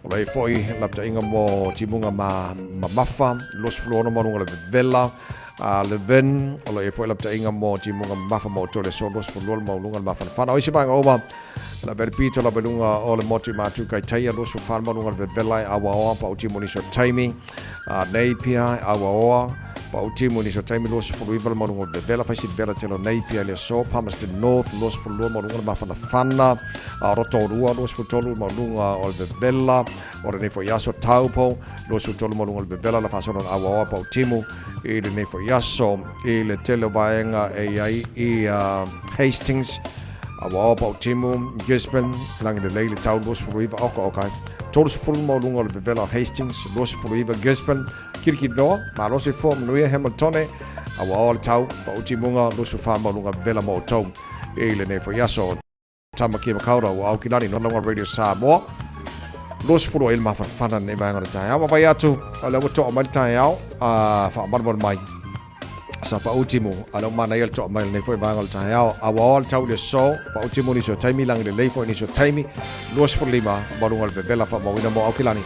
o lo o i ai foi lapataiga mo timuga ma mamafa 26 maluga le vevela A Levin, o lo o i ai foi lapataiga mo timuga mamafa mo outou i le aso 22 le maualuga le mafanafana. O isi vaega uma, la vele pito lava i luga o le motu i Matu kai taia 24 le maualuga le vevela e auaoa pau timu nisi o taimi. A Napier e auaoa pau timu nisi o taimi 29 le maualuga le vevela fai si vevela tele o Napier i le aso Palmerston North 22 le maualuga le mafanafana. A Rotorua 23 le maualuga o le vevela o lenei foi aso Taupo 23 le maualuga le vevela la faasolo na auaoa pau timu i lenei foi aso i le tele o vaega e i ai i Hastings, Auaoa Pautimu, Gisborne, lagi lelei le tau 29 oka oka ai. 30 maualuga o le vevela o Hastings, 29 Gisborne, Kirikiriroa, malosi fua manuia Hamiltone, Auaoa le tau, Pautimuga, 24 maualuga vevela mo outou i lenei foi aso. Tamaki Makaurau, Aukilani, no Longa Radio Samoa. 20 ai le mafanafana lenei vaega o le taeao. Vaavaai atu, o lea ua toa mai le taeao, a faamalumalu mai. Sa pau timu, a lea ua manaia le toa mai lenei foi vaega o le taeao. Auaoa le tau i le aso, pau timu nisi o taimi, lagi lelei foi nisi o taimi. 25 maluga o le vevela faamauina mo Aukilani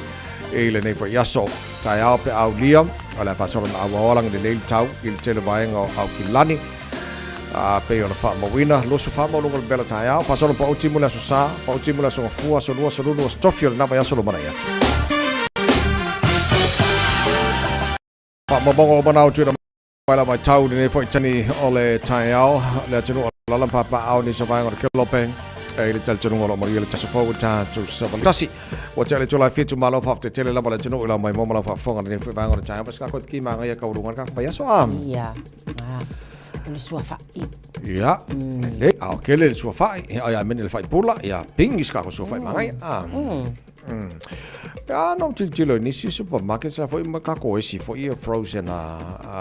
i lenei foi aso. Taeao pe aulia, o le a faasolo na auaoa lagi lelei le tau i le tele vaega o Aukilani. A pei ona faamauina, 24 maualuga o le vevela taeao, faasolo pau timu le aso Sa, pau timu le aso Gafua, aso Lua, aso Lulu, aso Tofi o lena vaiaso lumanai atu. Faamaumauga uma na o tuuina mai lau matau i lenei foi taimi o le taeao, le atunuu o lala ma papaao nisi o vaega o le kelope e i le talitonuga o lo o manuia le taso fou o tatou savali tasi. Ua tea le itula e fitu, malo faafetai tele lava le atunuu i lau maimoa ma lau faafofoga i lenei foi vaega o le taeao. Vasika koe ki māngaia kaualuga le kako vaiaso a. Ia. Ah, o le suafa'i. Ia, lelei, a o kele le suafa'i, ia ai a mene le faipula, ia pingi se kako suafa'i māngaia. A. Pe a na ou tilotilo i nisi supermarkets la foi ma kako esi foi ia frozen a, a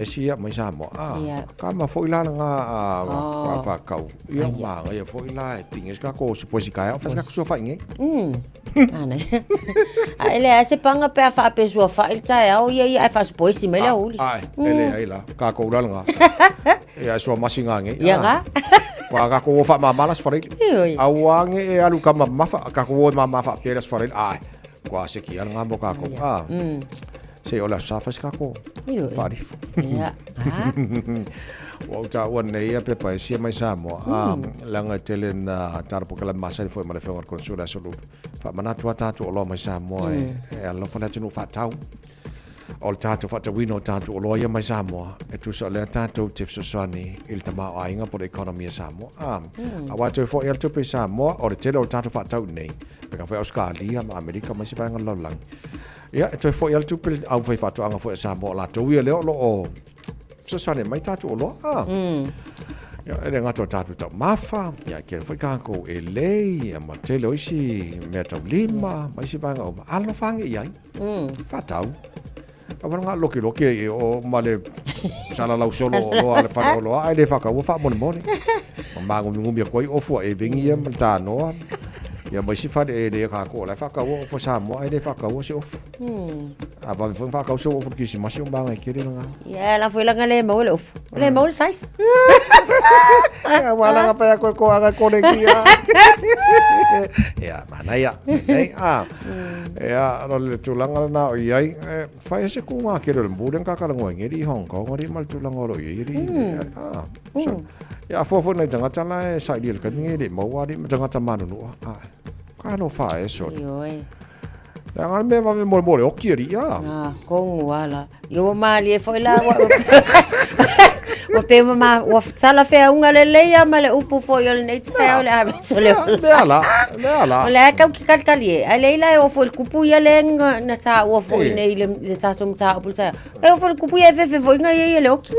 esi ia mai Samoa. A, Ia. ka ma foi la nga a Oh. a whakau. Ia ma ia foi la e pingi se kako suposi kai au fas kako suafa'i nge. Ana. A ele a se panga pe a faapesua fa il tae ao ia ia ai faasipoisi mai le auli. Ai, ele ai la, kako ula nga. Ia sua masi nga nge. Ia nga. Wa kako wo fa mamala sfaraili. Ioi. Aua nge e alu ka mamafa, kako wo mamafa pera sfaraili. Ai, kua se ki nga mo kako. Ah. Se o la sa fas kako. Ioi. Whaarifo. Ia. Ah. Ua ou taua nei ia pepa e sia mai Samoa. Ah, leaga e tele na tara pokela masani foi ma le afioga i le Konesula Aso Lupe. Faamanatu a tatou oloa mai Samoa e, e alofa le atunuu faatau. O le tatou faatauina o tatou oloa ia mai Samoa, e tusa o lea tatou te fesoasoani i le tamaoaiga po o le economy a Samoa. Ah, aua e toe foi lava le tupe i Samoa, o le tele o le tatou faatau i inei, peka foi Ausetalia ma Amerika ma isi vaega o le lalolagi. Ia, e toe foi lava le tupe i le aufaifaatoaga foi a Samoa, o latou ia lea o lo o fesoasoani mai tatou oloa. Ah. Ia, e le gata o tatou taumafa, ia, e tele foi tatou elei, ia, ma tele o isi mea taulima, ma isi vaega uma. Alofa ane i ai. Faatau. Aua nga lokiloki e o ma le salalau solo o loa le fale o loa, ai le whakaua whaamolemole. Ma māngumingumi aku ai ofu a e vengi ia ma le tānoa. Ia ma isi fale e le kākou o la e whakaua ofu a Samoa, ai le whakaua se ofu. A vave foi whakau se ofu le Kirisimasi o māngai kere la ngā. Ia, la foi langa le maua le ofu. O le maua le size. Ia, ua langa pai aku e ko anga kore ki ia. Ia, manaia. Nei, a. Ia, no le tūlanga lena o i ai, e, whai ese ku ngā kere o le mbure ngā kara ngoe ngeri i Hong Kong, ori ma le tūlanga o lo i ai, ri. A, so, ia, a fua fua nei tangata la e saili le kani ngeri, maua ri ma tangata manunua. A, ka no wha e so. Ioi. Le anga me vave more more oki ri, ia. Ah, kongu ala. Ia ua malie foi la ua ua pe ma ma ua tala feauga lelei a ma le upu foi o lenei taeao le ameso le ola. Le ala, le ala. O le a kau ki kalikali e. Ai le ila e o foi le kupu ia le nga- na taua foi Eh. nei le le tatou mataupu le taeao. E o foi le kupu ia e fefe foi nga ia ia le oki.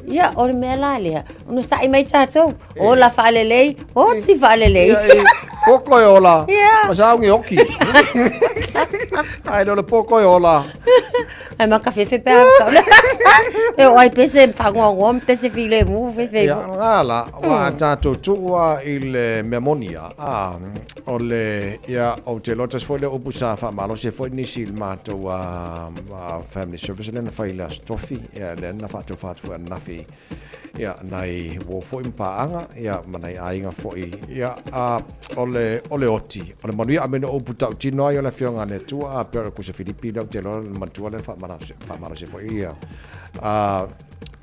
Ia, o le mea la lea. Ona sa'i mai tatou. Ola faalelei, oti faalelei. Ia, e, poko e ola. Ia. Ma saungi oki. Ai le o le poko e ola. Ai ma ka fefe pe a ka. E o ai pese whangoangoa ma pese file mu fefe. Ia, ngā la, wa tātou tuua i le mea moni ia. A, o le, ia, o te loa tasi foi le upu sa whaamalosi e foi nisi i le mātou a, a family service lea na whai le Aso Tofi, ia, lea na whaatou whaatu foi ananafi ia, nai uo foi ma paaga, ia, ma nai aiga foi, ia, a, o le, o le oti, o le manuia a me no upu tautino ai o le Afioga a le Atua, a pei o le Kusa Filipi lea ou te iloa le matua lea na faamalosifaamalosi foi ia, a,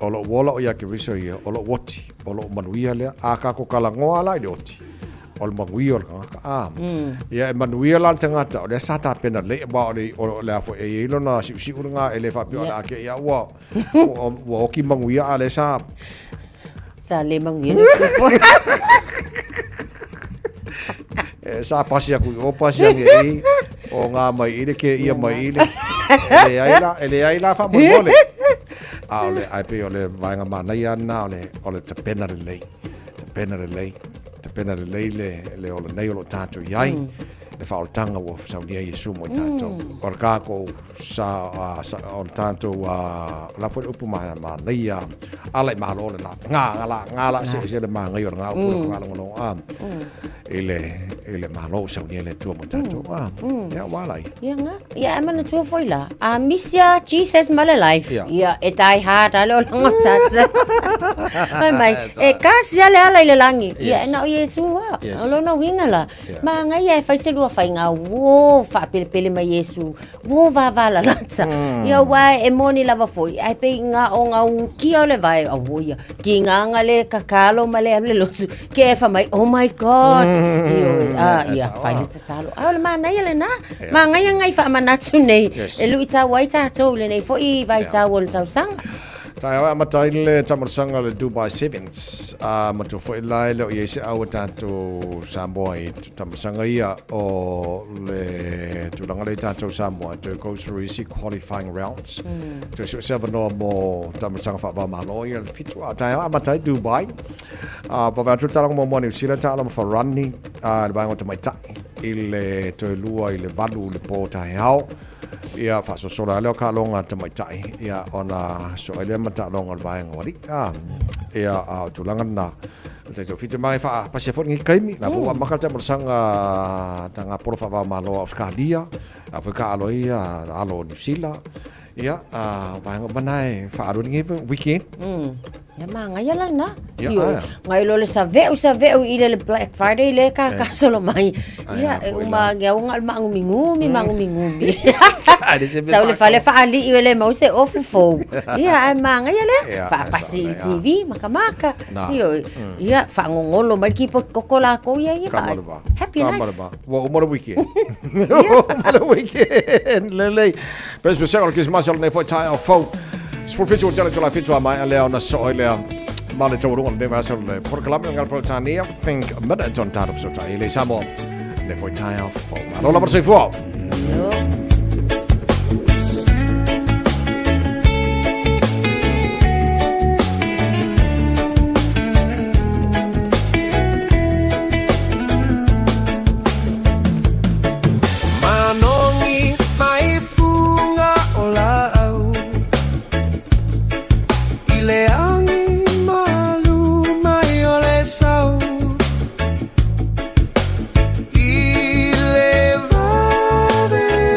o lou ola o ia Keriso ia, o lou oti, o lou manuia lea, a kākou kalagoa la i le oti, o le manuia o le tagata, a, ia e manuia la le tagata, o lea sa tapena lelei, aua o le, o le a foi, e i ai lona siusiu lena e le faapea o le a kē ia ua, Ua oki manuia a le sa. Sa le manuia le fofo. E, sa pasi aku i o pasi ange i o ngā mai i le ke ia mai i le. E le ai la, e le ai la whamolemole. A o le, ai pei o le vaenga manaia na o le, o le tapena lelei. Tapena lelei. Tapena lelei le, le ola nei o lo tātou i ai. Le whaoltanga ua saunia Iesu mo i tātou. O le kākou sa, sa o le tātou a la foi le upu ma ma nei a ala i malo le la ngā ngā la ngā la se se le māngai o le ngā upu le whalongolongo a i le i le malo saunia le Atua mo tātou a ia wā lai. Ia ngā, ia e manatua foi la. A misia Jesus ma le life. Ia. Ia e die hard a le olaga o tātou. Fai mai, e kasi a le ala i le lagi. Ia e na o Iesu a. Yes. O lona uiga la. Ia. Māngai ia e fai se lua lua faiga uō faapelepele mai Iesu uō vavalalata. Ia aua e moni lava foi ae pei na o gaukia o le vae auō ia kigaga le kakalo ma le alu le lotu ke e fai mai oh my god. Ioe a ia fai le tatalo a o le manaia lenā magaia ngai faamanatu nei e luʻitau ai tatou i lenei foʻi vaitau o le tausaga. Taeao e amata ai le taamalosaga o le Dubai Sevens. A matua foi la e le o i ai se au a tatou Samoa i taamalosaga ia o le tulaga lea i tatou Samoa e toe go through isi qualifying rounds. Toe suese avanoa mo taamalosaga faava-o-Malo ia le fitu. A taeao e amata ai Dubai. A vave atu le taaloga muamua a Niu Sila taalo ma Farani a le vaega o tamaitai i le toe lua i le valu i le po taeao. Ia, faasoasola lava lea o taaloga a tamaitai, ia, ona soo ai lea ma taaloga o le vaega o alii. A, ia, a o tulaga lena. O le tatou fitu mai faapasia foi lenei taimi. La foi ua amata le taamalosaga taga polo faava-o-Malo a Ausetalia, a foi taaalo ai alo o Niu Sila. Ia, a vaega uma na e faaalu ai lenei weekend. Ia magaia la lena. Ia, Ioe. Ngai lo le save'u save'u i le Black Friday le ka kasolo mai. Ia, e uma nge au ngal maagumigumi maagumigumi. Sau le fale faali'i le mau se ofu fou. Ia, ae magaia lea. Faapasi i le TV makamaka. Ioe. Ia, faagogolo mai le kipoti koko lakou ia ia. Happy life. Ua uma le weekend. Uma le weekend. Lelei. Pesepesega o le Kerisimasi o lenei foi taeao fou. 17 o tele itula fitu a maea lea ona soo ai lea ma le taualuga o lenei vaiaso le polokalame o le Peretania Think a Minute on tatou fesootai i le Samoa lenei foi taeao fou. Malo lava le soifua. Manogi mai fuga o laau I le agi malu mai o le sau I le vave.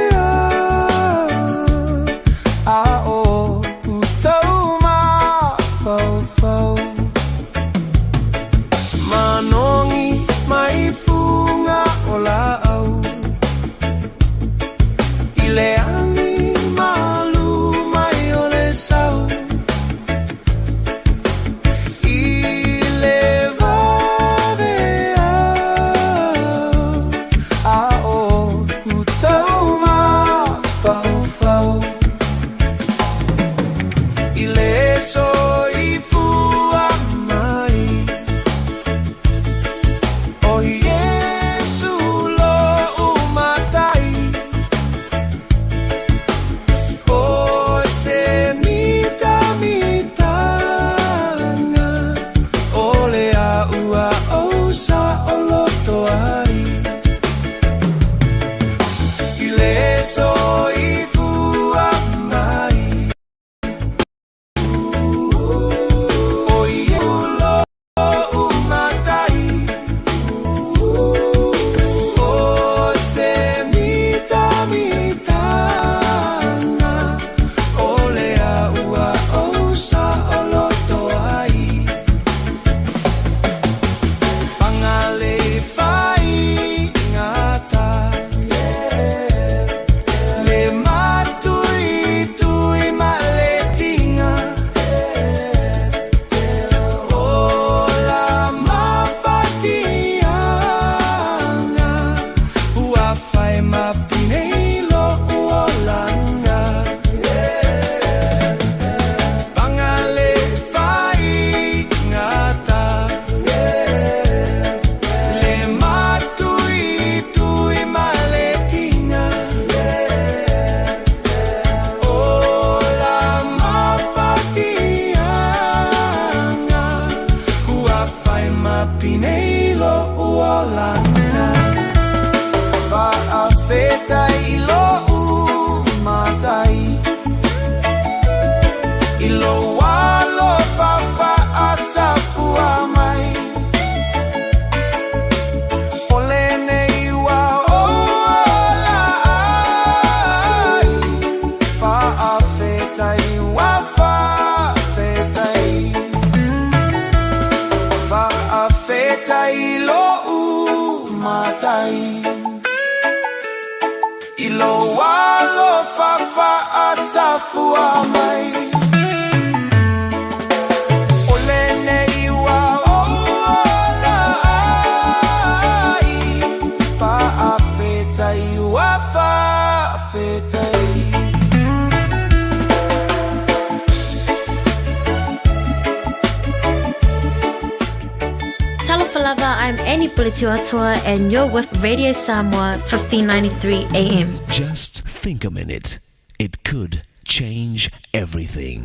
lava, I'm Annie Pulitiwatoa and you're with Radio Samoa 1593 AM. Just think a minute. It could change everything.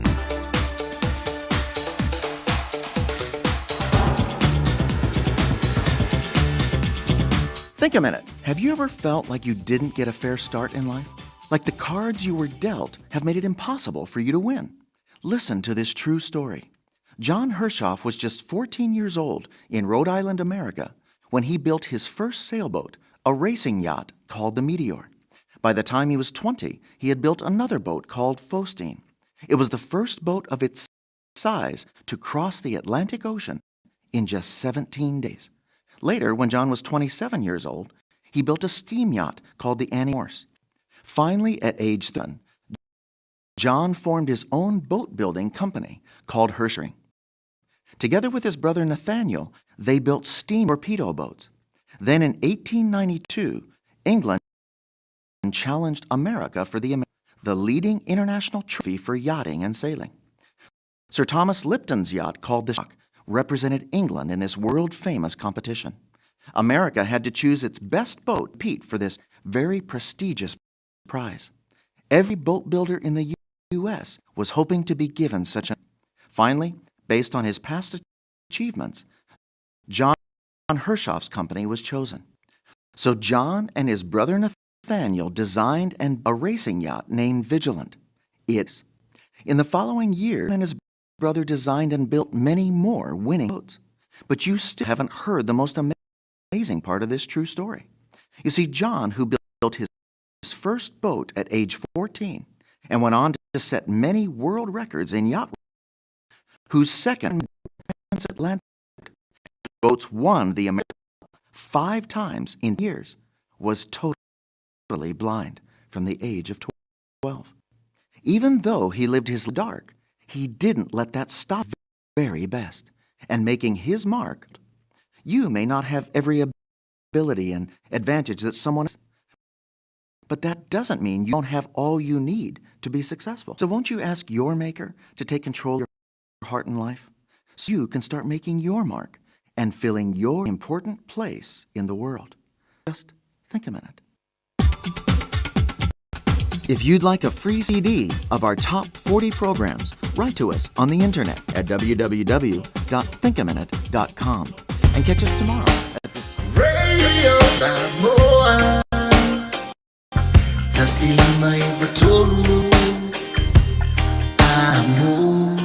Think a minute. Have you ever felt like you didn't get a fair start in life? Like the cards you were dealt have made it impossible for you to win? Listen to this true story. John Hershoff was just 14 years old in Rhode Island, America, when he built his first sailboat, a racing yacht called the Meteor. By the time he was 20, he had built another boat called Faustine. It was the first boat of its size to cross the Atlantic Ocean in just 17 days. Later, when John was 27 years old, he built a steam yacht called the Annie Morse. Finally, at age 30, John formed his own boat building company called Hershering. Together with his brother Nathaniel, they built steam torpedo boats. Then in 1892, England challenged America for the, the leading international trophy for yachting and sailing. Sir Thomas Lipton's yacht, called the Shock, represented England in this world famous competition. America had to choose its best boat, Pete, for this very prestigious prize. Every boat builder in the U.S. was hoping to be given such a. Finally, based on his past achievements, John Hershoff's company was chosen. So John and his brother Nathaniel designed and a racing yacht named Vigilant. It's in the following year, and his brother designed and built many more winning boats. But you still haven't heard the most amazing part of this true story. You see, John, who built his first boat at age 14 and went on to set many world records in yacht, whose second transatlantic boats won the America five times in years, was totally blind from the age of 12. Even though he lived his dark, he didn't let that stop very best and making his mark. You may not have every ability and advantage that someone but that doesn't mean you don't have all you need to be successful. So won't you ask your maker to take control of your heart and life so you can start making your mark and filling your important place in the world? Just think a minute. If you'd like a free CD of our top 40 programs, write to us on the internet at www.thinkaminute.com and catch us tomorrow at this Radio Samoa Tasi lima iva tolu Amo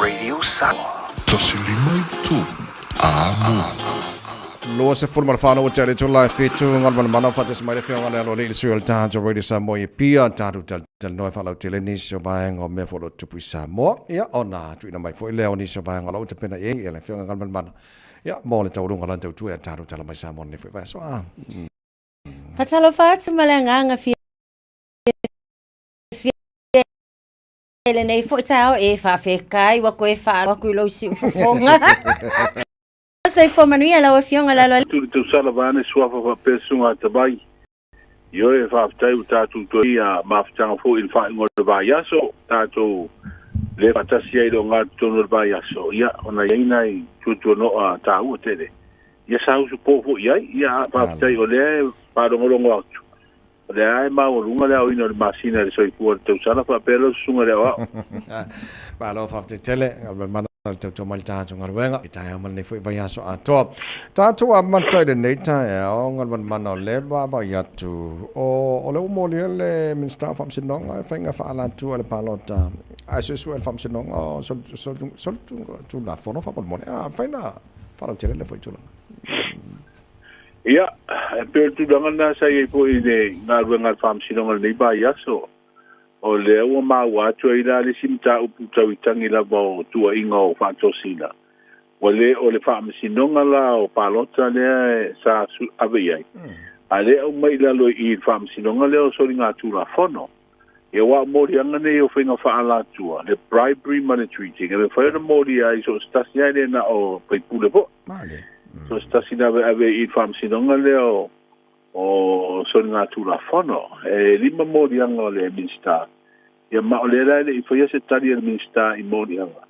Radio Samoa Tasi lima iva tolu Amo 24 ua tele tula e fitu galumalemana faatasi mai le afioga le aloalii le sui o le tatou Radio Samoa i Apia tatou talatalanoa e faalautele nisi o vaega o mea foi o lo o tupu i Samoa ia ona tuuina mai foi lea o nisi o vaega o lo o tapena i ai le afioga Galumalemana ia mo le taualuga o lana tautua e tatou tala mai Samoa lenei foi vaiaso a. Faatalofa atu ma le agaga fiafia i lenei foi taeao e faafekai ua koe faalogo atu i lou siufofoga. Soifua manuia lau Afioga Laloalii. Tuli tausala vaeane suafa faapea susuga a Tavai. Ioe, faafetai ua tatou toe ia mafutaga foi i le faaiuga o le vaiaso, tatou le faatasi ai i le ogatotonu o le vaiaso, ia, ona i ai nai tuatuanoa taua tele. Ia sa usupo foi i ai, ia, faafetai o lea e faalogologo atu, o lea lava e maualuga le aoina o le masina i le soifua o le tausala faapea lau susuga i le aoao. Malo faafetai tele, Galumalemana le tautua mai le tatou galuega i taeao ma lenei foi vaiaso atoa. Tatou amata i lenei taeao Galumalemana o lea vaavaai atu o o lea ua molia le Minisita o Faamasinoga e faiga faaalatua i le palota ae suesue e le Faamasinoga o solitulafono faamolemole. A mafai ona faalautele lea foi tulaga. Ia, e pei o le tulaga lena sa i ai foi i le galuega a le Faamasinoga i lenei vaiaso. O lea ua maua atu ai la le isi mataupu tau i tagi lava o tuuaiga o faatosina, ua le o le Faamasinoga la o Palota lea sa ave i ai, a lea aumai i lalo i i le Faamasinoga lea o Soligatulafono. Ia aua o moliaga nei o faiga faaalatua, le bribery ma le treating, e mafai ona molia ai so o se tasi lava e le na o faipule foi. So o se tasi na aveave i i le Faamasinoga lea o o soligatulafono. E lima moliaga o le Minisita, ia ma o lea la e le i faia se tali a le Minisita i moliaga.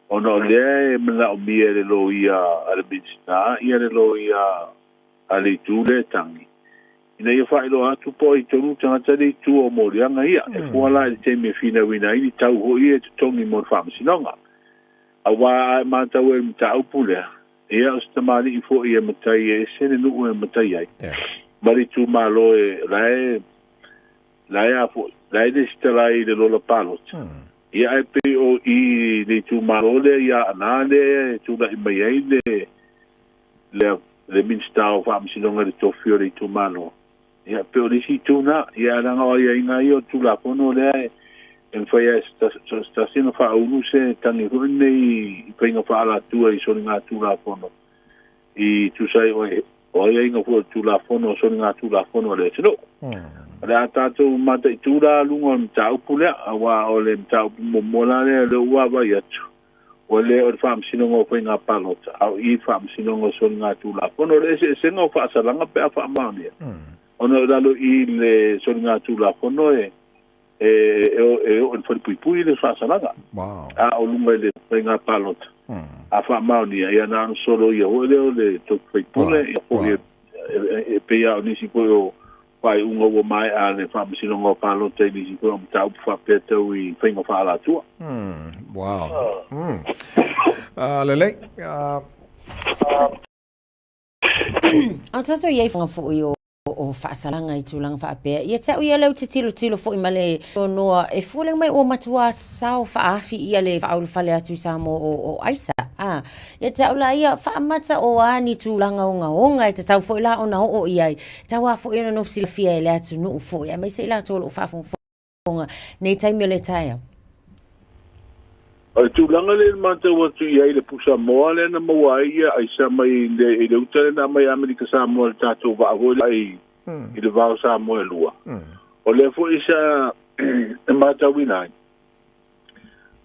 Ona o lea e manaomia e le loia a le Minisita ia le loia a le itu lea e tagi, ina ia faailoa atu po o ai tonu tagata lea i tua o moliaga ia, e fua la i le taimi e finauina ai ni tau foi ia e totogi mo le faamasinoga. Aua a e matau ai i le mataupu lea, ia o se tamalii foi e matai e ese le nuu e matai ai, ma le itumalo e la e la e a foi, la e lesitala ai i le lola palota. Ia ae pei o i le itumalo lea i Aana lea e tulai mai ai le le le Minisita o Faamasinoga i le tofi o le itumalo. Ia pei o le isi itu lena. Ia ae leaga o aiaiga ia o le Tulafono lea e e mafai lava e se tasi ona faaulu se tagi foi lenei i faiga faaalatua i soligatulafono i tusa ai o aiaiga foi o le Tulafono o soligatulafono a le atunuu. O le a tatou mataitu la luga o le mataupu lea, aua o le mataupu muamua la lea o lea ua vaavaai atu, ua le o le Faamasinoga o Faiga Palota, a o i le Faamasinoga o Soligatulafono. O le eseesega o faasalaga pe a faamaonia, ona o lalo i le soligatulafono e e oo i le falepuipui le faasalaga. A o luga i le faiga palota, a faamaonia, ia na ona soloia foi lea o le tofi faipule, ia foi e pei lava o nisi foi o faaiuga ua maea a le Faamasinoga o Palota i nisi foi o mataupu faapea tau i faiga faaalatua. Wow. Lelei. A o tatou i ai foi o o faasalaga i tulaga faapea. Ia te au ia lea ou te tilotilo foi ma le noa e foliga mai ua matua sao faaafi ia le faaulufale atu i Samoa o, o aisa. A, ia te au la ia faamata o a ni tulaga ogaoga e tatau foi la ona oo i ai. E tau a foi ona nofo silafia e le atunuu foi, aemaise i latou o lo o faafogafoga nei taimi o le taeao. O le tulaga lea na matau atu i ai i le pusa moa lea na maua ai ia aisa mai i le uta lea na aumai Amerika Samoa i le tatou vaa foi lea i le va o Samoa e lua. O lea foi sa matauina ai,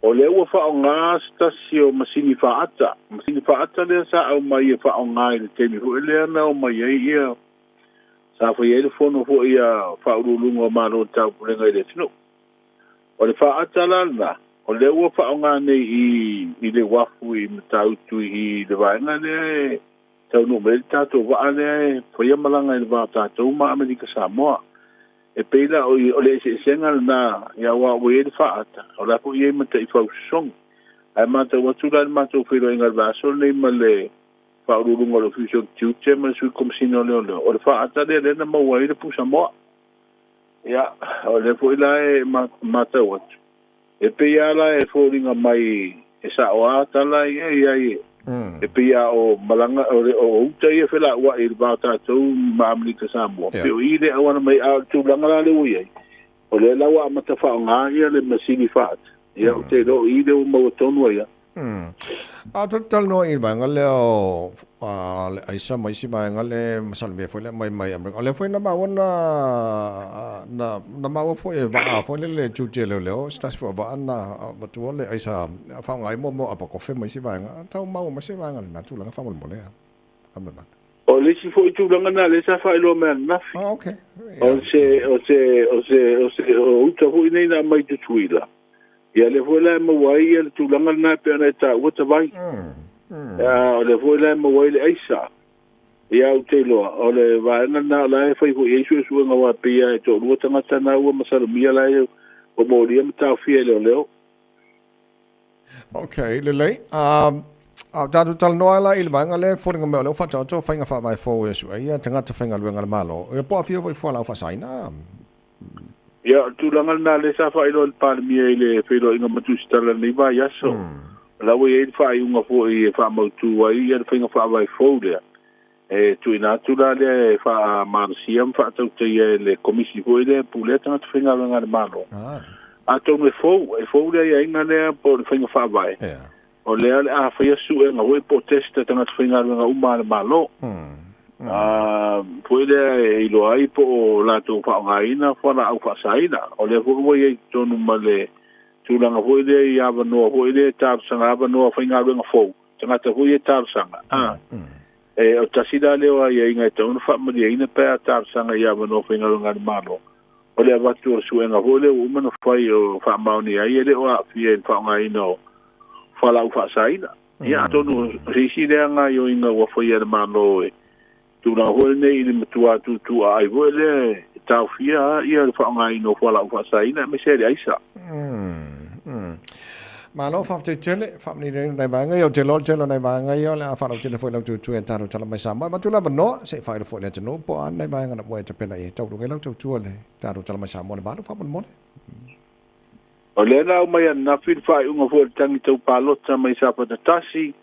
o lea ua faaaoga se tasi o masini faata, masini faata lea sa aumai e faaaoga i le taimi foi lea na omai ai ia sa fai ai le fono foi a Faauluuluga o Malo o le Taupulega i le atunuu. O le faata la lena, o lea ua faaaoga nei i i le uafu i Matautu i le vaega lea e taunuu mai ai le tatou vaa lea e faia malaga i le va o tatou ma Amerika Samoa. E pei la o o le eseesega lena, ia aua ua i ai le faata, o la foi e i ai ma taifau sosogi. Ae matau atu la i le matou feiloaiga i le vaiaso lenei ma le Faauluuluga o le Ofisa o le Tiute ma le Sui Komesina o Leoleo, o le faata lea lea na maua ai le pusa moa. Ia, o lea foi la e matau atu, e pei lava la e foliga mai e sao lava tala ia i ai, e pei lava o malaga, o uta ia e felauai i le va o tatou ma Amerika Samoa, pei o i le auala mai, a o le tulaga la lea ua i ai, o lea la ua amata faaaoga ia le masini faata, ia ou te iloa o i lea ua maua tonu ai lava. A tou te talanoa i le vaega lea o le aisa ma isi vaega le masalomia foi lea mai mai Amerika, o lea foi na maua na na na maua foi e vaa foi lele tiute leoleo se tasi foi o vaa na avatua le aisa faaaoga ai mo mo apakofe ma isi vaega. Tau maua mai se vaega lena tulaga faamolemole a. O le isi foi tulaga lena lea sa faailoa mai ananafi. Oh, okay. O se o se o se o se o uta foi nei na aumai i Tutuila. Ia lea foi la e maua ai ia le tulaga lena e pei ona e taua tavai. Ia, o lea foi la e maua ai le aisa. Ia ou te iloa, o le vaega lena o la e fai foi i ai suesuega aua e pei lava e toalua tagata na ua masalomia la e ua molia ma taofia e leoleo. Ok, lelei. A o tatou talanoa la i le vaega lea e foliga mai o lea ua faataoto faiga faavae fou e sue ai ia tagata faigaluega a le Malo. Ia po o afio foi fualaau faasaina. Ia, o le tulaga lena lea sa faailoa e le Palemia i le feiloaiga ma Tusitala i lenei vaiaso. O la ua i ai le faaiuga foi e faamautu ai le faiga faavae fou lea, e tuuina atu la lea e faamalosia ma faatautaia e le Komisi foi lea e pulea tagata faigaluega a le Malo. Atonu e fou, e fou le aiaiga lea po o le faiga faavae, o lea o le a faia suega foi po o test a tagata faigaluega uma a le Malo. Ā, foi lea e iloa ai po o latou faaaogaina fualaau faasaina. O lea foi ua i ai i totonu ma le tulaga foi lea i avanoa foi lea e talosaga, avanoa faigaluega fou, tagata foi ia e talosaga. Ā, e, o tasi la lea o aiaiga e tatau ona faamalieina pe a talosaga i avanoa faigaluega a le Malo, o le avatu o le suega foi lea ua uma ona fai o faamaonia ai e le o aafia i le faaaogaina o. Fualaau faasaina. Ia, atonu o se isi lea gaoioiga ua faia e le Malo e tulaga foi lenei i le matua tuutuuaai foi lea e taofia ia le faaaogaina o fualaau faasaina aemaise ai le aisa. Malo faafetai tele, faamaninoina nai vaega ia, ou te iloa o le tele o nai vaega ia o le a faalautele foi i lau tuatua e tatou tala mai Samoa. E avatu le avanoa se i faailo foi i le atunuu po o a nai vaega na ua e tapena i ai e taualuga ai lau tautua i le tatou tala mai Samoa i le 8 faamolemole. O lea na aumai ananafi le faaiuga foi o le tagi tau palota mai Safata 1,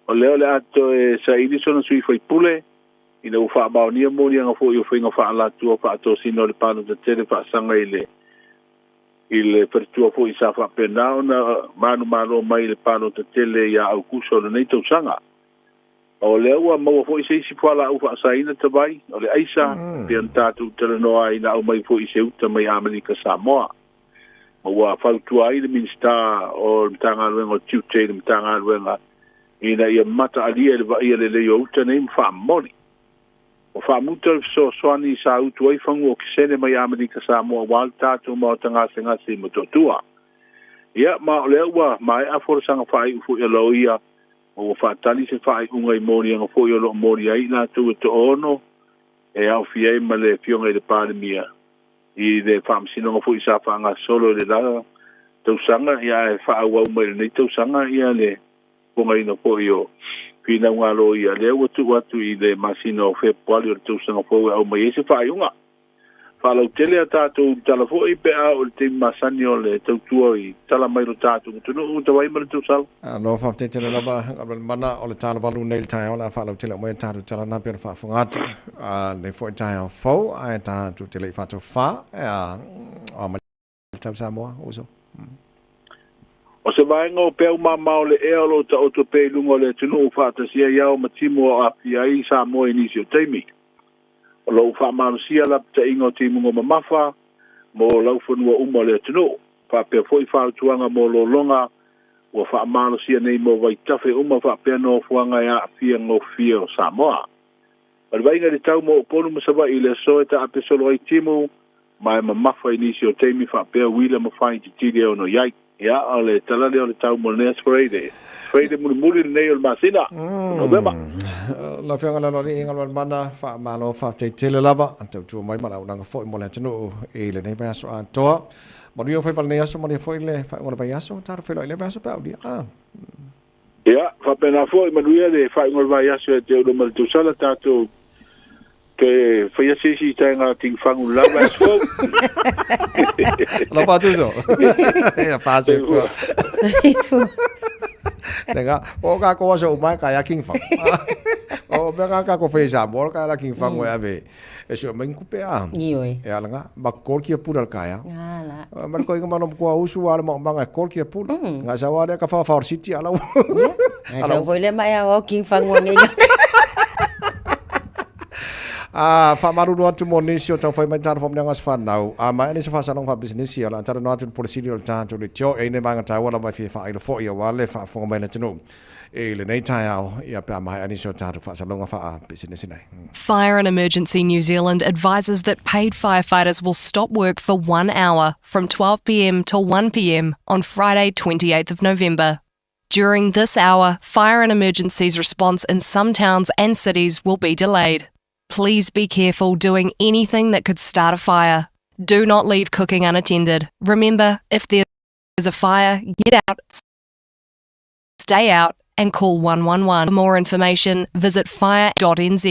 o lea o le a toe saili sona sui faipule, ina ua faamaonia moliaga foi o faiga faaalatua faatosina o le palota tele faasaga i le i le faletua foi sa faapena ona manumalo mai i le palota tele ia Aukuso o lenei tausaga. O lea ua maua foi se isi fualaau faasaina tavai, o le aisa, e pei ona tatou talanoa ai na aumai foi i se uta mai Amerika Samoa. Ma ua fautua ai le Minisita o le Matagaluega o Tiute i le Matagaluega ina ia mataalia i le vaaia lelei o uta nei ma faamomoli. Ua faamuta le fesoasoani sa utu ai fagu okesene mai Amerika Samoa aua le tatou maota gasegase i Motootua. Ia, ma o lea ua maea folasaga faaiu foi a loia ma ua faatali se faaiuga i moliaga foi o lo o molia ai i latou e toaono e aofia ai ma le Afioga i le Palemia i le Faamasinoga foi sa faagasolo i le la tausaga, ia ae faaauau mai i lenei tausaga ia le fogaina foi o finauga a loia, lea ua tuu atu i le masina o Fepuari o le tausaga fou e aumai ai se faaiuga. Faalautele a tatou tala foi pe a oo i le taimi masani o le tautua i tala mai lo tatou atunuu, tau ai ma le tausala. Malo faafetai tele lava Galuelemana o le talovalu nei i le taeao o le a faalautele aumai a tatou tala na pei ona faafofoga atu lenei foi taeao fou ae tatou te le i faatofa a mai le tau Samoa uso. O se vaega o peau mama o le ea o lo o taoto pea i luga o le atunuu faatasi ai ao ma timu o aafia ai Samoa i nisi o taimi. O lo o faamalosia lapataiga o timuga mamafa mo laufanua uma o le atunuu, faapea foi fautuaga mo lologa ua faamalosia nei mo vaitafe uma faapea nofoaga e aafia gofie o Samoa. O le vaaiga i le tau mo Upolu ma Savaii i le aso e taape solo ai timu ma e mamafa i nisi o taimi faapea uila ma fai titili e ono i ai. Ia, o le tala lea o le tau mo lenei aso Friday. Friday mulimuli lenei o le masina o Novema. Lau Afioga Laloalii Galualemana, faamalo faafetai tele lava, tautua mai ma le auaunaga foi mo le atunuu i lenei vaiaso atoa. Manuia faiva lenei aso, manuia foi le faaiuga o le vaiaso, tatou feiloai i le vaiaso pe a aulia. Ah. Ia, faapena foi, manuia le faaiuga o le vaiaso ia te oulua ma le tausala, tatou toe faia se isi taega tingifagu i le la vaiaso fou. Alofa atu uso. Ia faasoifua. Soifua. Lega, o kākou aso uma e kaea kingifagu. O mea kā kākou whai i Samoa, kaea la kingifagu e ave. E sua mai kupe a. Ioe. E ala nga, ma kol kia pula le kaea. Ala. Ma le koinga malo mkua usu ala ma manga kol kia pula. Nga sa wale ka fa fa city ala. Nga sa foi le mai ao king fangu ngi. A faamalulu atu mo nisi o taufai mai talo faamanuiaga o se fanau, a maea nisi o faasalaga faapisinisi, o le a talanoa atu i le Pule Sili o le tatou leitio, e i ai nei vaega taua lava e fia faailo foi aua le faafofoga mai a le atunuu i lenei taeao, ia pe a maea nisi o tatou faasalaga faapisinisi nei. Fire and Emergency New Zealand advises that paid firefighters will stop work for one hour from 12pm till 1pm on Friday 28th of November. During this hour, fire and emergencies response in some towns and cities will be delayed. Please be careful doing anything that could start a fire. Do not leave cooking unattended. Remember, if there's a fire, get out, stay out, and call 111. For more information, visit fire.nz.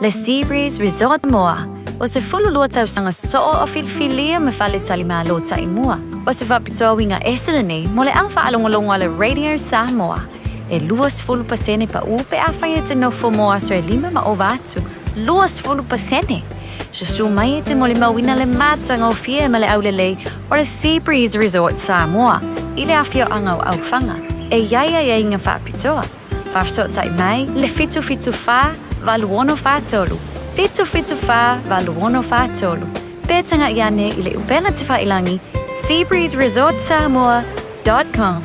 Le Seabreeze Resort Moa, o se 12 tausaga soo o filifilia ma faletalimalo taimua. O se faapitoa uiga ese lenei mo le au faalogologo a le Radio Samoa. E 20% paʻu pe afai e te nofo mo aso e lima ma ova atu. 20%! Susu mai e te molimauina le matagofie ma le aulelei o le Sea Breeze Resort Samoa i le afioaga o Aufaga. E i ai aiaiga faapitoa. Faafesootai mai le 774 8643, 774 8643, pe tagaʻi ane i le upega tefailangi seabreezeresortsamoa.com.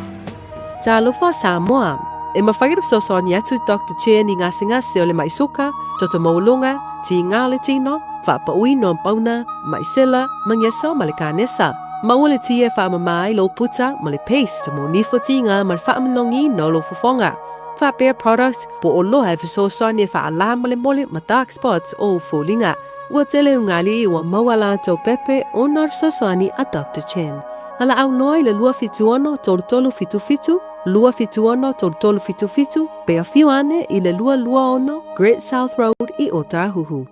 Talofa Samoa! E mafai ona fesoasoani atu Doctor Chen i gasegase o le mai soka, toto maualuga, tiga o le tino, faapauina o pauna, mai sela, ma ngeso ma le kanesa. Maua le ti e faamama ai lou puta ma le paste mo nifotiga ma le faamanogiina o lou fofoga. Faapea product po o loa e fesoasoani e faaalamolemole ma dark spots o ou foliga. Ua tele ugali ua maua latou pepe ona o le fesoasoani a Doctor Chen. Valaau loa i le 276 3377, 276 3377, pe afio ane i le 226 Great South Road i Ōtāhuhu.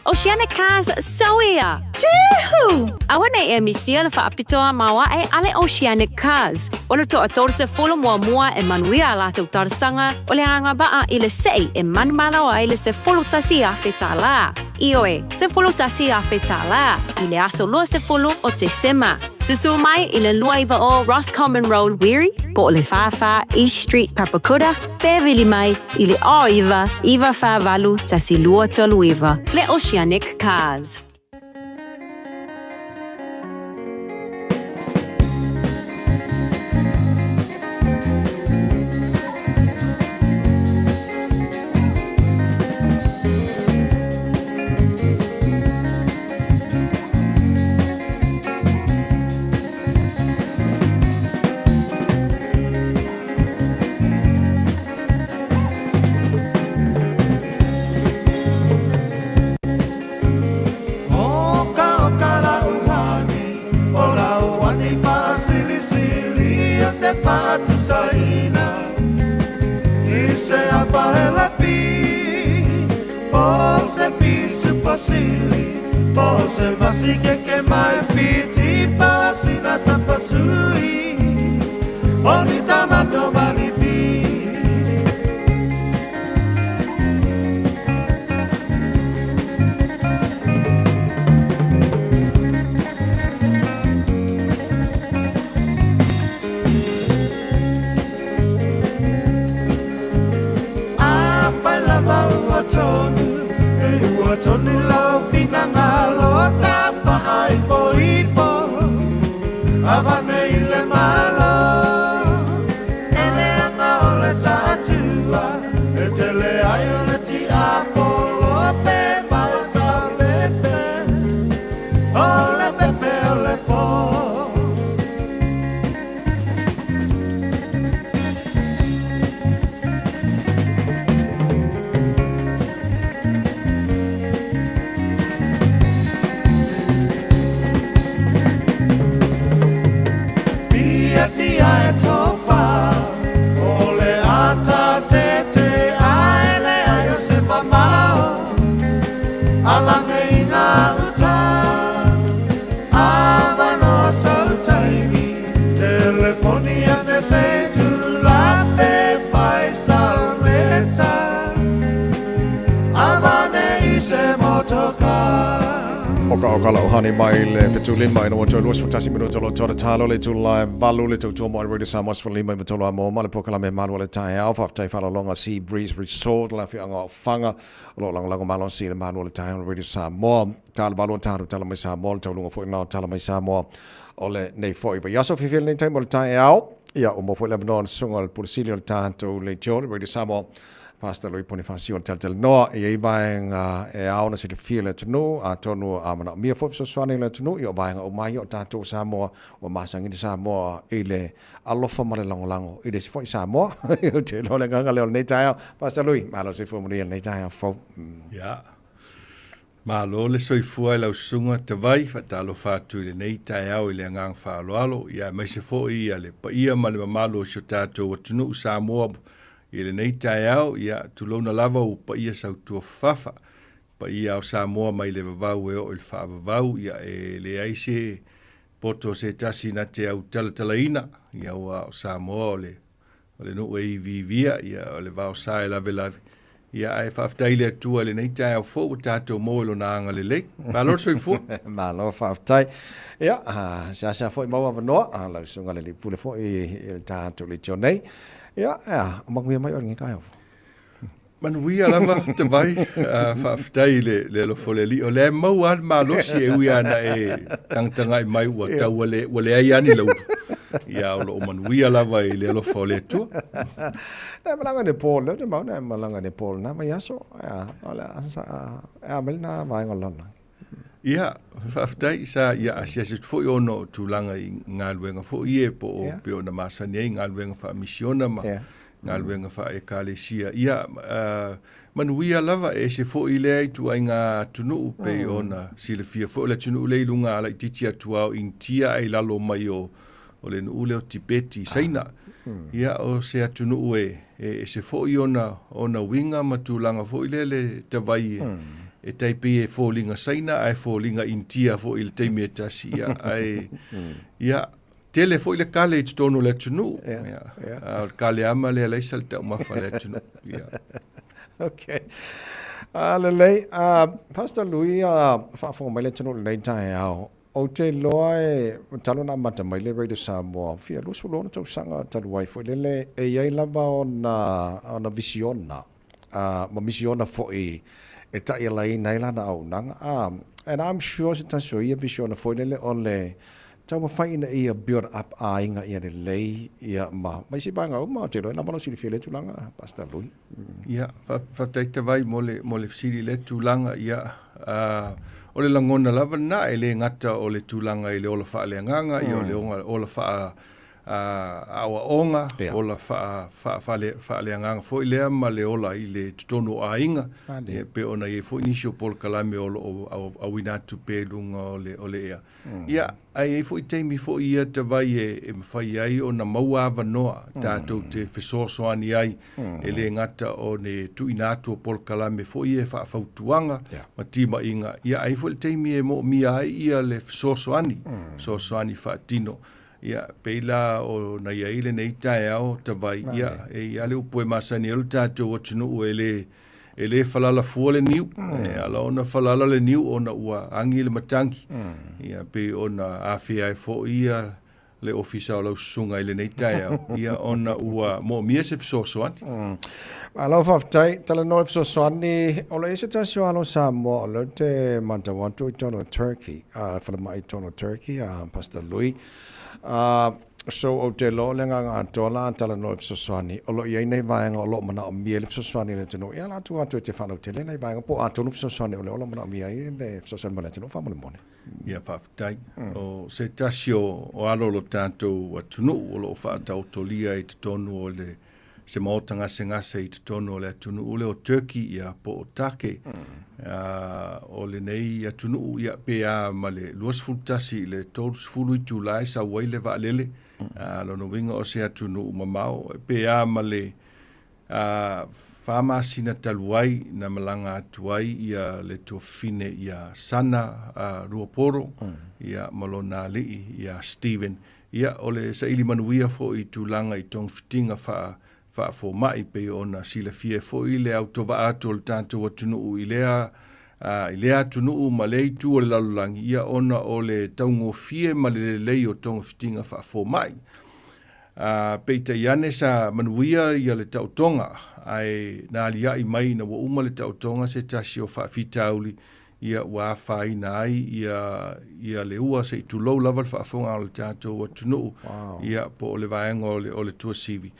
Oceanic Cars Sauia! Juhu! Aua nei e misia le faapitoa maoae a le Oceanic Cars. O le toa 30 muamua e manuia a latou talosaga o le agavaa i le sei e manumalo ai le $11,000. Ioe, $11,000 i le aso 20 o Tesema. Susu mai i le 29 Roscommon Road, Wiri, po o le 44 East Street, Papakura, pe vili mai i le 09 948 1239. Le Oceanic Cars. Oka lau hani mai le 75 ina ua toe 21 minuta o lo tora talo le itula e valu le tautua mo Radio Samoa 15 i matolo a mo ma le polokalame malu o le taeao. Faafetai faalologa Sea Breeze Resort le afioaga o Faga o lo o lagolago malosi i le malu o le taeao Radio Samoa. Talo valu o talo tala mai Samoa le tauluga foi na o tala mai Samoa o lenei foi vaiaso. Fiafia lenei taimi o le taeao. Ia, ua maua foi le avanoa o le susuga o le Pule Sili o le tatou leitio le Radio Samoa Pastor Lui Ponifasio o le talatalanoa. E i ai vaega e ao ona silafia e le atunuu, atonu a manaomia foi fesoasoani a le atunuu, ia o vaega uma ia o tatou Samoa, ua masani le Samoa i le alofa ma le lagolago i le isi foi Samoa. Ou te iloa le agaga lea o lenei taeao. Pastor Lui, malo soifua manuia i lenei taeao fou. Ia. Malo le soifua i lau susuga Tavai, faatalofa atu i lenei taeao i le agaga faaaloalo, ia aemaise foi ia le paia ma le mamalu o si o tatou atunuu Samoa i lenei taeao, ia tulouna lava ua paia sautuafafafa, paia o Samoa mai le vavau e oo i le faavavau, ia e leai se poto se tasi na te au talatalaina, ia ua o Samoa o le O le nuu e iviivia, ia, o le vaosa e lavelave. Ia, ae faafetai i le Atua i lenei taeao fou ua tatou maua i Lona agalelei. Malo le soifua. Malo faafetai. Ia, seasea foi maua avanoa, lau susuga i le Alii Pule foi i le tatou leitio nei. Ia, o manuia mai oe i lenei taeao fou. Manuia lava Tavai, faafetai i le alofa o le Alii. O lea e maua lava le malosi e ui lava ina e tagatagai mai ua tau ua, le, ua leai lava ni laulu. Ia, o lo o manuia lava i le alofa o le Atua. Na e malaga i Nepal, lea ou te mau na e malaga i Nepal na vaiaso. Ea, o le a, sa, ea mai lena vaega o le lalolagi. Ia, faafetai, sa ia asiasi atu foi ona o tulaga i galuega foi ia po o pei ona masani ai galuega faamisiona ma galuega faa-ekalesia. Ia, manuia lava, e ese foi lea ituaiga atunuu pei ona silafia foi o le atunuu lea i luga laitiiti atu lava o Initia ae i lalo mai o le nuu lea o Tibeti i Saina. Ia, o se atunuu e ese foi ona uiga ma tulaga foi lele tavai e tai pei e foliga Saina ae foliga Initia foi i le taimi e tasi. Ia, ae, ia, tele foi le kale i totonu o le atunuu. Ia, a o le kale ama lea laisa le taumafa a le atunuu. Ia. Okay. Lelei, Pastor Louis, faafofoga mai le atunuu i lenei taeao. Ou te iloa e talu ona amata mai le Radio Samoa, fia 26 tausaga talu ai foi lele, e i ai lava ona, ona visiona, ma misiona foi e taialaina ai lana auaunaga. And I'm sure se tasi o ia visiona foi lele o le taumafai ina ia build up aiga ia lelei, ia ma, ma isi vaega uma, ou te iloa e lava lou silafia i lea tulaga, Pastor Lui. Ia, faafetai Tavai mo le, mo le fesili i lea tulaga. Ia, o le lagona lava lena, e le gata o le tulaga i le ola faaleagaga, ia o le ola faa, aoaoga, ola faa, faa, faale, faaleagaga foi lea ma le ola i le totonu o aiga, ia, pei ona i ai foi nisi o polokalame o lo o auina atu pea i luga o le, o le ea. Ia, ae i ai foi taimi foi ia Tavai e mafai ai ona maua avanoa tatou te fesoasoani ai, e le gata o le tuuina atu o polokalame foi ia e faafautuaga ma timaiga, ia ae i ai foi le taimi e moomia ai ia le fesoasoani, fesoasoani faatino. Ia, pei la ona i ai lenei taeao Tavai, ia, e i ai lava le upu e masani ai lo tatou atunuu e le E le falala fua le niu, e ala ona falala le niu ona ua agi le matagi. Ia pei ona afea ai foi ia le ofisa o lau susuga i lenei taeao, ia ona ua moomia se fesoasoani. Malo faafetai, talanoa i fesoasoani, o lo o i ai se tasi o alo Samoa o lea ou te matau atu i totonu o Turkey, falemai i totonu o Turkey, Pastor Lui. So ou te iloa o le agaga atoa la a talanoa i fesoasoani, o lo o i ai nai vaega o lo o manaomia ai le fesoasoani a le atunuu, ia o le a tuu atu e te faalautele nai vaega po o atonu fesoasoani o lea o lo o manaomia ai le fesoasoani mai le atunuu faamolemole. Ia faafetai. O se tasi o alo o lo tatou atunuu o lo o faataotolia i totonu o le se maota gasegase i totonu o le atunuu lea o Turkey ia po o Take. O lenei atunuu ia pe a ma le 21 i le 30 itula e sau ai le vaalele. Lona uiga o se atunuu mamao pe a ma le 4 masina talu ai na malaga atu ai ia le tuafafine ia Sana Ruaporo ia ma lona alii ia Steven. Ia, o le saili manuia foi i tulaga i togafitiga faa, faafomai pei ona silafia foi le autovaa atu o le tatou atunuu i lea, i lea atunuu ma lea itu o le lalolagi, ia ona o le taugofie ma le lelei o togafitiga faafomai. Peitai ane sa manuia ia le taotoga, ae na alia'i mai ina ua uma le taotoga se tasi o faafitauli ia ua afaina ai ia ia le ua se i tulou lava le faafofoga o le tatou atunuu wow. Ia po o le vaega o le o le tuasivi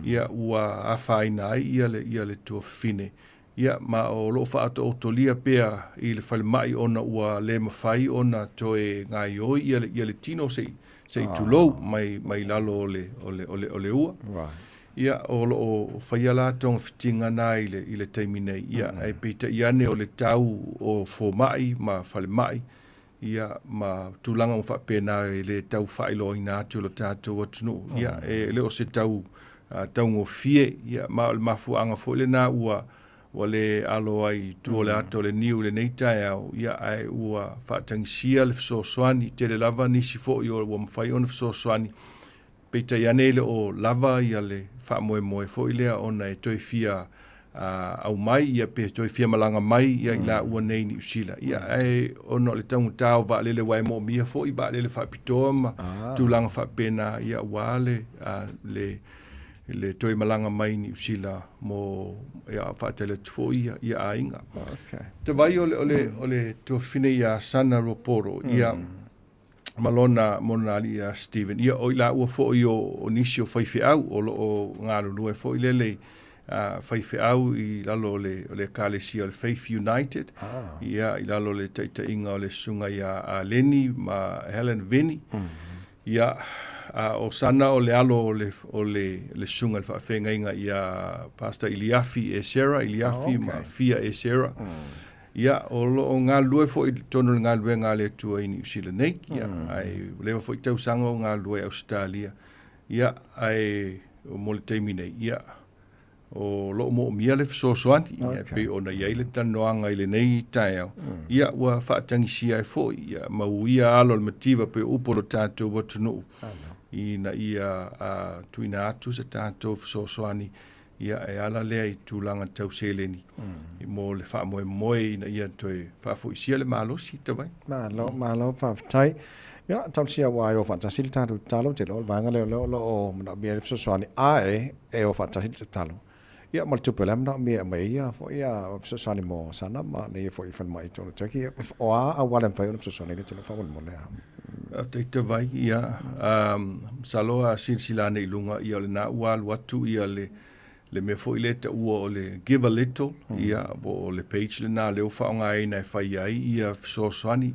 ia ua afaina ai ia le ia le tuafafine ia ma o lo o faataotolia pea i le falemai ona ua le mafai ona toe gaioi ia le ia le tino se i se i tulou mai mai lalo o le o le o le o le ua right. Ia, o lo o faia la togafitiga na i le, i le taimi nei. Ia, ae peitai ane o le tau o fomai ma falemai, ia, ma tulaga uma faapena e le tau faailoaina atu e lo tatou atunuu. Ia, e le o se tau taugofie, ia, ma o le mafuaaga foi lena ua, ua le alo ai i tua o le ata o le niu i lenei taeao, ia, ae ua faatagisia le fesoasoani. Tele lava nisi foi ua mafai ona fesoasoani, Peitai ane e le o lava ia le faamoemoe foi lea ona e toe fia aumai ia pe toe fia malaga mai ia i laua nei i Niu Sila. Ia ae ona o le taugata o vaalele aua e moomia foi vaalele faapitoa ma tulaga faapena ia aua le le le toe malaga mai i Niu Sila mo ia faatali atu foi ia ia aiga. Okay. Te vai o le o le o le tuafafine ia Sana Ruaporo ia ma lona mona alii ia Steven. Ia, o i laua foi o, o nisi o faifeau o lo o galulue foi lele Faifeau i lalo o le, o le Ekalesia o le Faith United, ah. ia, i lalo o le taitaiga o le susuga ia Aleni ma Helen Veni. Mm -hmm. Ia, a o Sana o le alo o le, o le, le susuga i le faafeagaiga ia Pastor Iliafi Esera, Iliafi oh, okay. ma Fia Esera. Mm. Ia, o lo o galulue foi i totonu o le galuega a le Atua i Niu Sila nei, ia, mm. ae ua leva foi tausaga o galulue i Ausetalia. Ia, ae mo le taimi nei, ia, o lo o moomia le fesoasoani, okay. ia, pei ona i ai le talanoaga i lenei taeao, mm. ia, ua faatagisia ai foi, ia, ma uia alo o le mativa pei o upu o lo tatou atunuu, ina ia uh, tuuina atu se tatou fesoasoani ia e ala lea i tulaga tau seleni mm. mo le faamoemoe ina ia toe faafoisia le malosi tawai. Malo, malo, faafetai. Ia, talosia ua e o faatasi le tatou tatalo, te iloa o le vaega lea o lea o lo o manaomia ai le fesoasoani, ae e o faatasi le tatalo. Ia, ma le tupe o le a manaomia e aumai ai ia foi ia fesoasoani mo Sana ma nei foi falemai i totonu o Turkey. Ia, o a auala e mafai ona fesoasoani ai le te iloa faamolemole a. Faafetai Tavai, ia, masalo a silasila ane i luga, ia o lena ua alu atu ia le, le mea foi lea e taua o le give a little, mm. ia, po o le page lena lea ua faaaogaina e fai ai ia fesoasoani.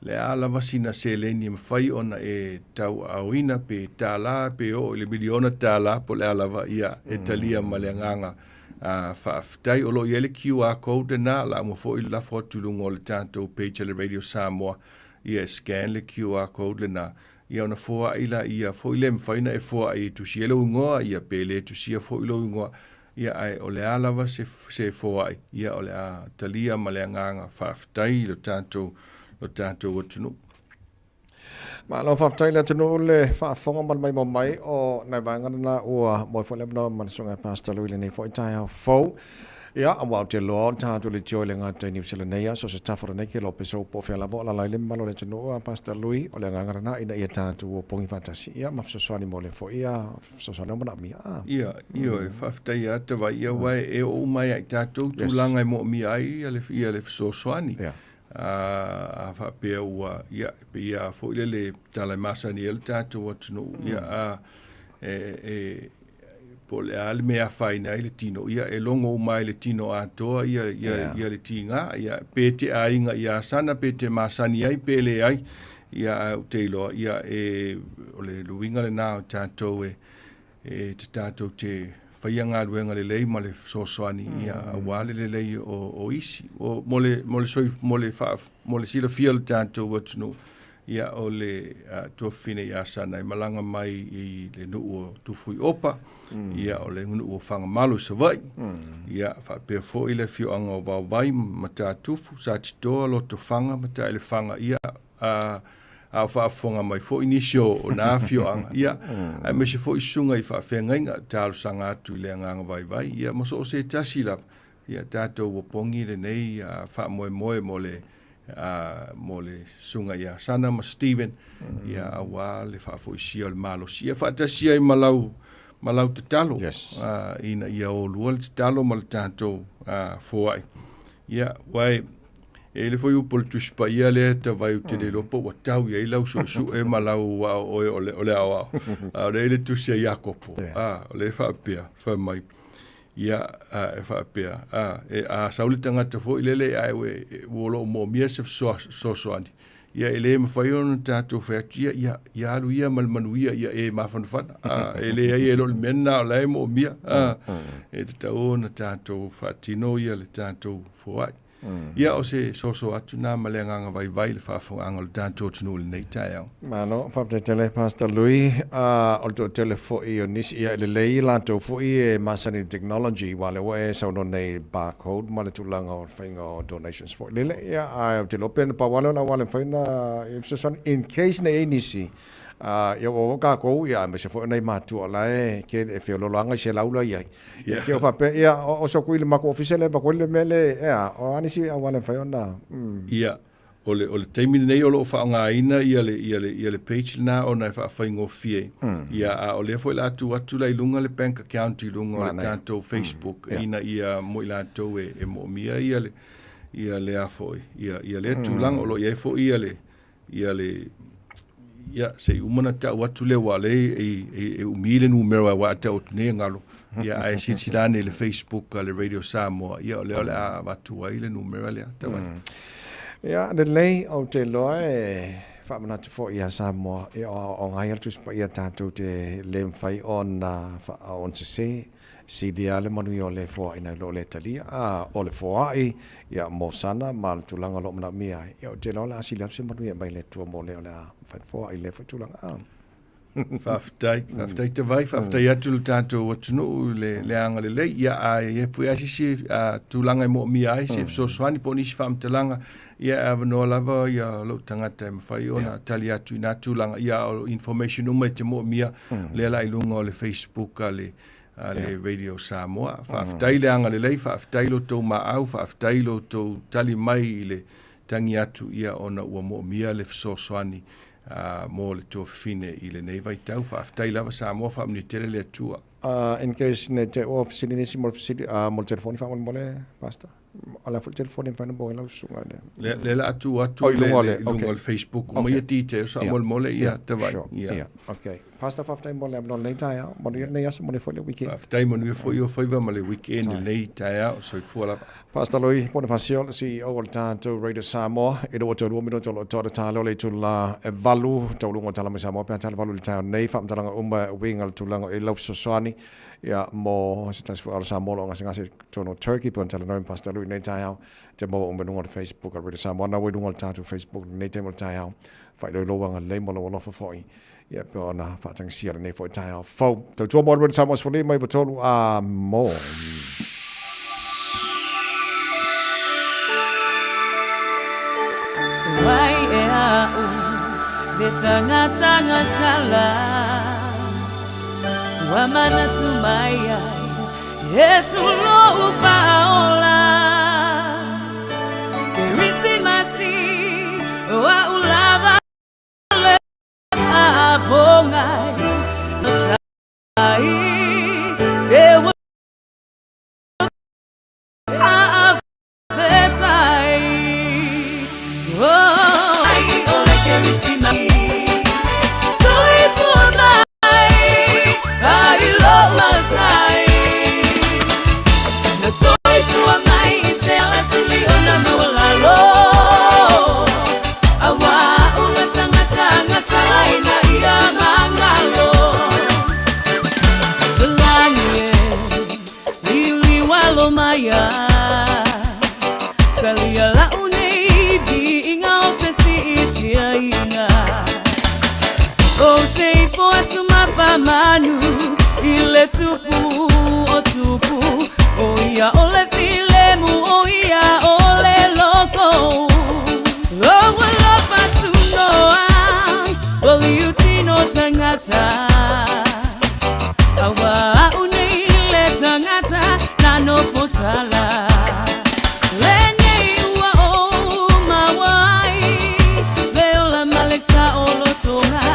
Le a lava sina seleni e mafai ona e tauaaoina pe tālā, pe oo i le miliona tālā, po o le a lava, ia, e talia ma le agaga uh, faafetai. O lo o i ai le QR code lena, la uma foi lafo atu i luga o le tatou page a le Radio Samoa, ia e scan le QR code lena, Ia ona foai laia foi lea e mafai ona e foai e tusi ai lou igoa, ia pe le tusia foi lou igoa, ia ae o le a lava se, se foai, ia o le a talia ma le agaga faafetai i lo tatou, lo tatou atunuu. Malo faafetai le atunuu le faafofoga ma le maimoa mai o nai vaega lena ua moe foi le avanoa ma le susuga Pastor Louis lenei foi taeao fou. Ia, aua ou te iloa o le tatou le tio i le gata i Niu Sila nei, a so se tafa lenei ke iloa pe sou po o fea lava o alaala ai le mamalu o le atunuu a Pastor Louis, o le agaga lena ina ia tatou o pogi faatasi, ia, ma fesoasoani mo le foi ia fesoasoani o manaomia. A. Ia, ioe, faafetai ia Tavai, ia aua e oo uma ai ia i tatou tulaga e moomia ai ia le, ia le fesoasoani. Yeah. A, a faapea ua, ia, e pei lava foi lele tala e masani ai le tatou atunuu, ia, a, e, e, po o le a le mea e afaina ai le tino, ia e logo uma ai le tino atoa ia, ia, yeah. ia le tiga, ia, pe te aiga ia sana, pe te masani ai, pe leai, ia ae ou te iloa, ia e, o le luiga lena o tatou e, e te tatou te faia galuega lelei ma le fesoasoani, mm. ia aua le lelei o, o isi. O, mo le, mo le, soi, mo le, faa, mo le silafia o le tatou atunuu, Ia, o le tuafafine ia Sana i malaga mai i le nuu o Tufuiopa, mm. ia, o le nuu o Fagamalo i Savaii, mm. ia, faapea foi le afioaga o Vaovai, Matatufu, Satitoa, Lotofaga, Mataelefaga, ia, a, a o faafofoga mai foi nisi o, o nā afioaga, ia, mm. aemaise foi susuga i faafeagaiga, talosaga atu i le agaga vaivai, ia, ma so o se tasi lava, ia, tatou opogi lenei faamoemoe mo le mo le susuga ia Sana ma Steven, mm. ia aua le faafoisia o le malosi. Ia faatasi ai ma lau, ma lau tatalo, yes. ina ia olua le tatalo ma le tatou foai. Ia, uae, e le foi upu o le Tusi Paia lea tavai ou te le iloa po ua tau i ai lau suesue ma lau ao oe o le, o le aoao. A o lea i le tusi a Iakopo, yeah. o lea e faapea, fai mai, Ia, a, e faapea, a, e, a sau le tagata foi lele ae ua, ua lo o moomia se fesoasoani, ia e le mafai ona tatou fai atu, ia, ia, ia alu ia ma le manuia, ia e mafanafana. A, e leai e le o le mea lena o la e moomia. A, e tatau ona tatou faatino ia le tatou foai. Mm. Ia, o se soso atu nā ma le agaga vaivai le faafogaaga o le tatou atunuu i lenei taeao. Malo, faafetai tele Pastor Louis. Uh, o le toatele foi o nisi, ia e lelei latou foi e masani i le technology, aua lea ua e saunoa nei i barcode ma le tulaga o le faiga o donations foi lele. Ia, ae ou te iloa pe na pau lava lea o le auala e mafai ona fesoasoani in case ne i ai nisi Uh, ia ua kākou, ia, aemaise foi o nai matua o la e ke e feololoaga i se laula i ai. Ia, ke o faapea, ia, o, o soku i le makou ofisa le pakoli le mea le, ea, o a nisi auala e mafai ona, mm. Ia, o le, o le taimi lenei o lo o faaaogaina ia le, ia le, ia le page lena ona e faafaigofie. Mm. Ia, a o lea foi la tuu atu la i luga le bank account i luga o le tatou Facebook, mm. yeah. ina ia mo i latou e, e moomia ia le, ia le a foi, ia, ia lea tulaga, mm. o lo o i ai foi ia le, ia le ia se i uma ona tau atu lea aua o lea e, e, e umi le numera aua a tau atu nei e galo. Ia, ae silasila ane i le Facebook a le Radio Samoa, ia o lea o le a avatu ai le numera lea. Tauai. Ia, lelei, ou te iloa e faamanatu foi ia Samoa, ia o aoaoga ai a le Tusi Paia tatou te le mafai ona ona sese, silia le manuia o le foai nai lo le talia, a o le foai, ia mo sana ma le tulaga o lo o manaomia ai, ia ou te iloa o le a sili atu se manuia mai le Atua mo le o le a mafai ona foai i lea foi tulaga. A. Faafetai, faafetai Tavai, faafetai atu le tatou atunuu i le, le agalelei. Ia, a i ai foi lava se isi tulaga e moomia ai se fesoasoani po o nisi faamatalaga, ia e avanoa lava ia lou tagata e mafai ona tali atu i na tulaga. Ia, o information uma e te moomia, lea la i luga o le Facebook a le, a le Radio Samoa. Faafetai le agalelei, faafetai lo outou maau, faafetai lo outou tali mai i le tagi atu, ia ona ua moomia le fesoasoani mo le tuafafine i lenei vaitau. Faafetai lava Samoa, faamanuia tele le Atua. In case ne te ua fesili nisi mo le fesili, mo le telefoni faamolemole, Pastor. O le a foi le telefoni e mafai ona maua ai lau susuga i le. Le, le la atu atu oh, i luga o le, okay. le Facebook. Uma ia details faamolemole, ia, tavai. Sure. Ia. Yeah. Okay. Pastor, faafetai mo le avanoa lenei taeao. Manuia lenei aso, manuia foi le weekend. Faafetai, manuia foi o faiva ma le weekend lenei taeao. Soifua lava. Pastor Louis Ponifasio, le CEO o le tatou Radio Samoa, i 22 minute o lo o toa le tala o le itula e valu, taualuga o tala mai Samoa pe a tala valu i le taeao nei, faamatalaga uma e uiga le tulaga o i lau fesoasoani, ia, mo se tasi foi alo Samoa o lo o gasegase i totonu o Turkey, pe ona talanoa ma Pastor Louis i lenei taeao, te maua uma i luga o le Facebook a Radio Samoa, na ua i luga o le tatou Facebook i lenei taimi o le taeao, faailoilo lou agalelei ma lou alofa foi, ia, pe ona faatagisia lenei foi taeao fou. Tautua mo le Radio Samoa 15 i 3 a mo. Wai e au le tangata sala Ua manatu mai ai Yesu lou faaola Kerisimasi wa ulava le faapogai Tai te wa faafetai Oh, ai o le Kerisimasi Soifua mai ai lou matai Na soifua mai i se alasili o na maualalo Aua ua tagata salaina ia magalo Lani e liuliu alo mai Talia lau nei viiga o te siitiaina O te ifo atu mapamanu i le tupu o tupu O ia o le filemu o ia o le loko O ua lofa tunoa o liutino tagata Aua au nei le tagata na nofo sala Lenei ua ou maua ai le ola ma le saolotoga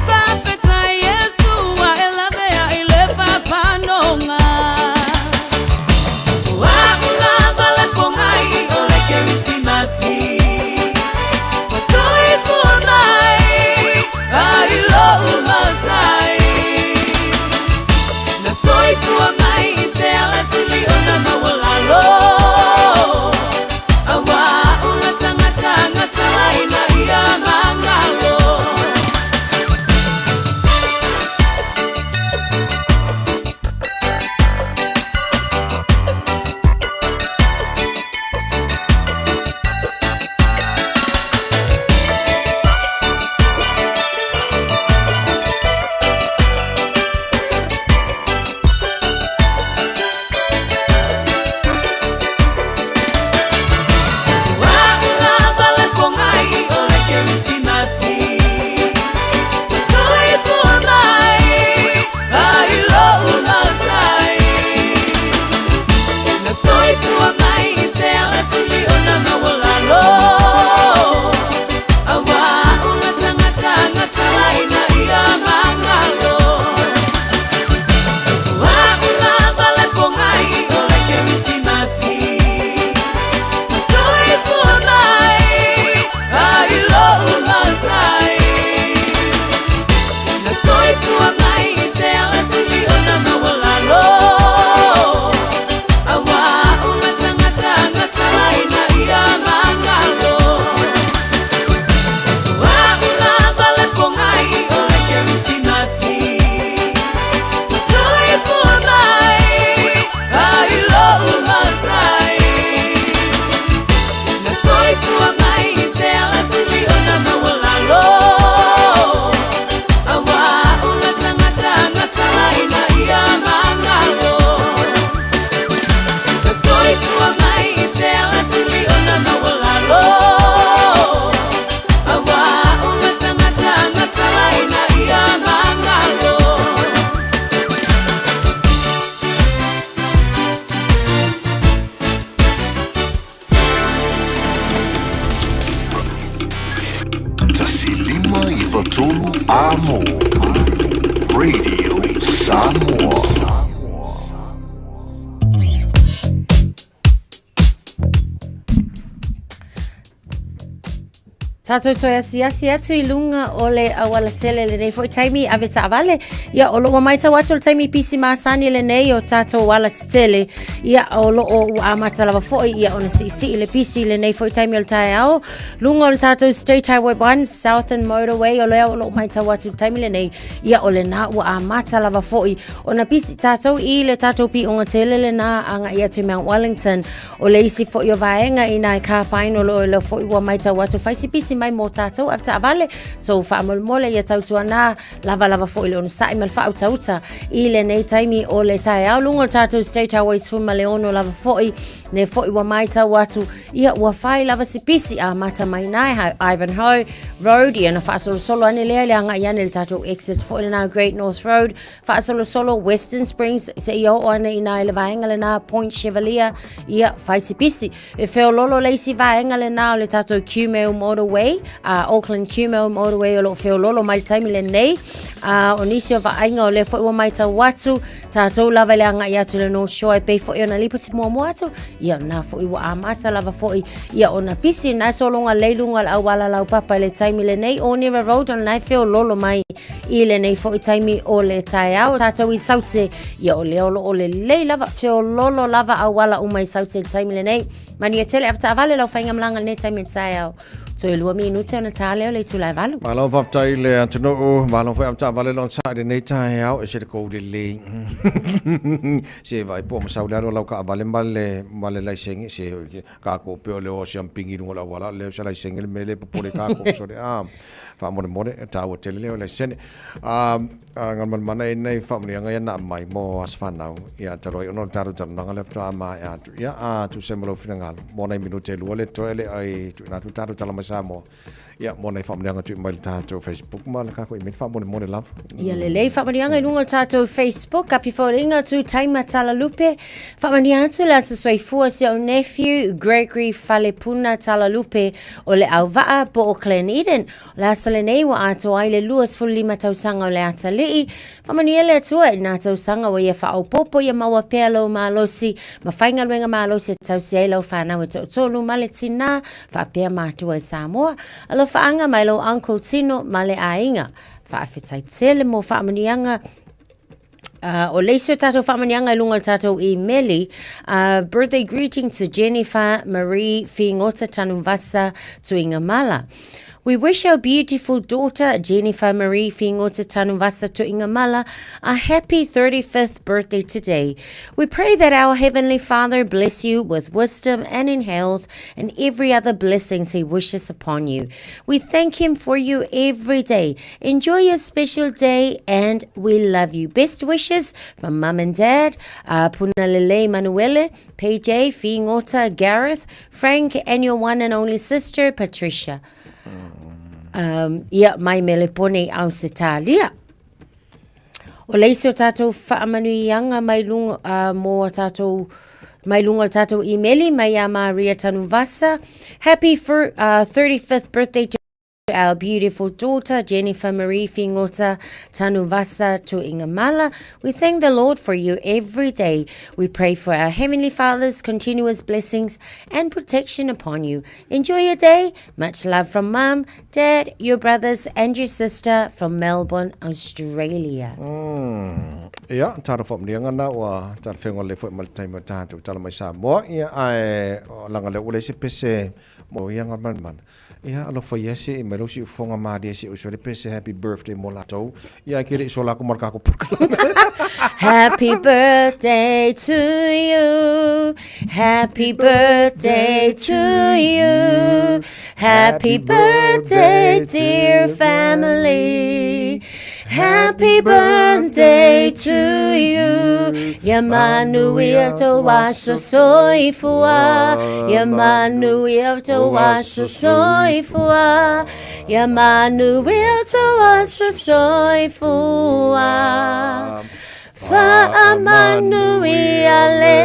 Faafetai Iesu ua e lavea i le papanoga O a'u lava le pogai o le Kerisimasi Ua soifua mai ai lou matai. Samoa. Radio Samoa. Tātou toe asiasi atu i lunga o le auala tele lenei foi taimi ave taavale. Ia o loo maitau atu le taimi pisi masani lenei o tātou ala tetele. Ia o loo ua amata lava foi ia ona siisii le pisi lenei foi taimi o le taeao. Lunga o le tātou State Highway 1 Southern Motorway o lea o loo maitau atu le taimi lenei. Ia o lena ua amata lava foi ona pisi tātou i le tātou piʻoga tele lena agaʻi atu i Mount Wellington. O le isi foi o vaega i nai kāpaino lo lo foi ua maitau atu fai se pisi mai mō tātou avetaavale. So faamolemole ia tautuanā lava lava foi le onosai ma le faautauta i lenei taimi o le taeao luga o le tātou State Highway 16 lava foi ne foi ua maitau atu ia ua fai lava se pisi amata mai nai Ivanhoe Road ia na faasolosolo ane lea i le agai ane le tātou exit foi lena Great North Road Faasolosolo Western Springs seia oo ane i ina i le vaega lena Point Chevalier, ia, fai se pisi. E feololo le isi vaega lena o le tatou Kumeu Motorway, Auckland Kumeu Motorway o lo o feololo mai le taimi lenei. O nisi o vaaiga o lea foi ua maitau atu, tatou lava i le agai atu i le North Shore e pei foi ona lipoti muamua atu, ia na foi ua amata lava foi ia ona pisi na e sologa lelei luga o le auala laupapa i le taimi lenei. Onera Road o lena e feololo mai I lenei foi taimi o le taeao, tātou i Saute, ia o lea o loo lelei lava, feololo lava auala uma i Saute i le taimi lenei. Manuia tele, avetaavale lau faigamalaga i lenei taimi o le taeao. Toe 2 minute ona tā lea o le itula e 8. Malo faafetai i le atunuu, malo foi avetaavale le onosai i lenei taeao, ese le kou lelei. Se vaai po o masau le alu a lau kaavale ma le ma le laisene, se Kākoʻo pea o le o siampingi i luga o le auala, lea o se laisene le mea lea e popole kākoʻo sole. A, faamolemole, e tāua tele lea o laisene. A, a Galumalemana e nei faamanuiaga ia na aumai mo aso fanau, ia talu ai ona o le tatou talanoaga lea faatoa maea atu. Ia, a tusa ai ma lou finagalo, mo nai minute e lua le totoe le ai tuuina atu le tatou tala mai Samoa. Ia, mo nai faamanuiaga tui mai le tatou Facebook ma le kākou email faamolemole lava. Ia lelei faamanuiaga i luga o le tatou Facebook, api foliga tu taima talalupe. Faamanuia atu le aso soifua si au nephew Gregory Falepuna Talalupe o le Auvaa po o Glen Eden. O le aso lenei ua atoa ai le 25 tausaga o le atalii. Faamanuia le Atua i nā tausaga ua ia faaopoopo ia maua pea lou malosi ma faigaluega malosi e tausi ai lau fanau e toatolu ma le tinā faapea matua i Samoa. Alofaaga mai lou Uncle Tino ma le aiga. Faafetai tele mo faamanuiaga. O le isi o tatou faamanuiaga i luga o le tatou imeli, birthday greeting to Jennifer Marie Figota Tanuvasa Tuigamala. We wish our beautiful daughter, Jennifer Marie Figota Tanuvasa Tuigamala, a happy 35th birthday today. We pray that our Heavenly Father bless you with wisdom and in health and every other blessings He wishes upon you. We thank Him for you every day. Enjoy your special day and we love you. Best wishes from Mum and Dad, Punalele Manuele, PJ, Figota, Gareth, Frank, and your one and only sister, Patricia. Ia, mai Melepone i Ausetalia. O le isi o tātou faamanuiaga mai lunga, mō a tātou mai lunga o le tātou imeli mai a Maria Tanuvasa. Happy for, 35th birthday to our beautiful daughter, Jennifer Marie Figota Tanuvasa Tuigamala. We thank the Lord for you every day. We pray for our Heavenly Father's continuous blessings and protection upon you. Enjoy your day. Much love from Mum, Dad, your brothers and your sister from Melbourne, Australia. Ia, talo faamanuiaga na ua talafeaga lelei foi ma le taimi o tatou tala mai Samoa. Ia, ae o laga lea ua leai se pese mo ia Galumalemana. Ia, alofa ia se i mai lou siufofoga malie se uso le pese happy birthday mo latou. Ia, ae ke le i sola aku ma le kako polokalame. Happy birthday to you. Happy birthday to you. Happy birthday, dear family. Happy birthday to you. Ia manuia tou aso soifua. Ia manuia tou aso soifua. Ia manuia tou aso soifua. Faamanuia le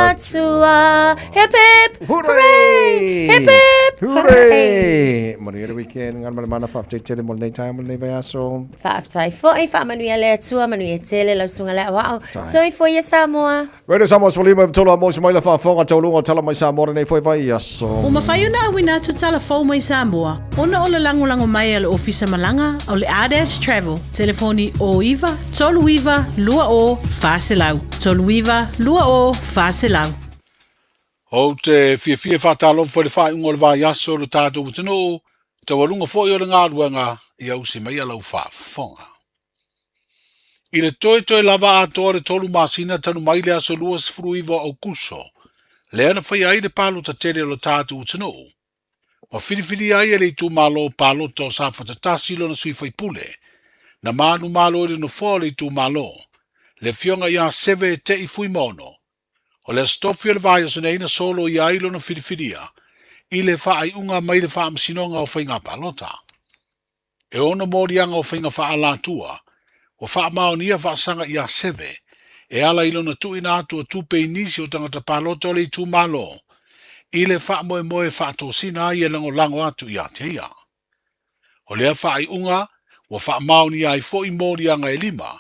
Atua. Hip hip! Hooray! Hip hip! Hooray! Manuia le weekend, ngā mana mana whaafetai tele mo lenei taeao mo lenei vaiaso. Faafetai foi, faamanuia le Atua, manuia tele lau susuga le aoao. Soifua ia Samoa. Radio Samoa 15 i tolu a moe mai la faafofoga taualuga o Tala Mai Samoa lenei foi vaiaso. Ua mafai ona auina atu tala fou mai Samoa ona o le lagolago mai a le Ofisa Malaga o le Ardash Travel, telefoni 09 39 20 400, 39 20 400. Ou te fiafia e faatalofa i le faaiuga o le vaiaso o le tatou atunuu, taualuga foi o le galuega ia usi mai lau faafofoga. I le toetoe lava atoa le 3 masina talu mai le aso 29 o Aokuso, lea na faia ai le palota tele o le tatou atunuu, ma filifilia ai e le itumalo palota o Safata 1 lona sui faipule, na manumalo i le nofoa o le itumalo, le afioga ia Seve Te'i Fuimaono. O le Aso Tofi o le vaiaso nei na soloia ai lona filifilia i le faaiuga mai le Faamasinoga o Faiga Palota. E ono moliaga o faiga faaalatua ua faamaonia faasaga ia Seve e ala i lona tuuina atu o tupe i nisi o tagata palota o le itumalo i le faamoemoe faatosina ai e lagolago atu ia te ia. O lea faaiuga ua faamaonia ai foi moliaga e lima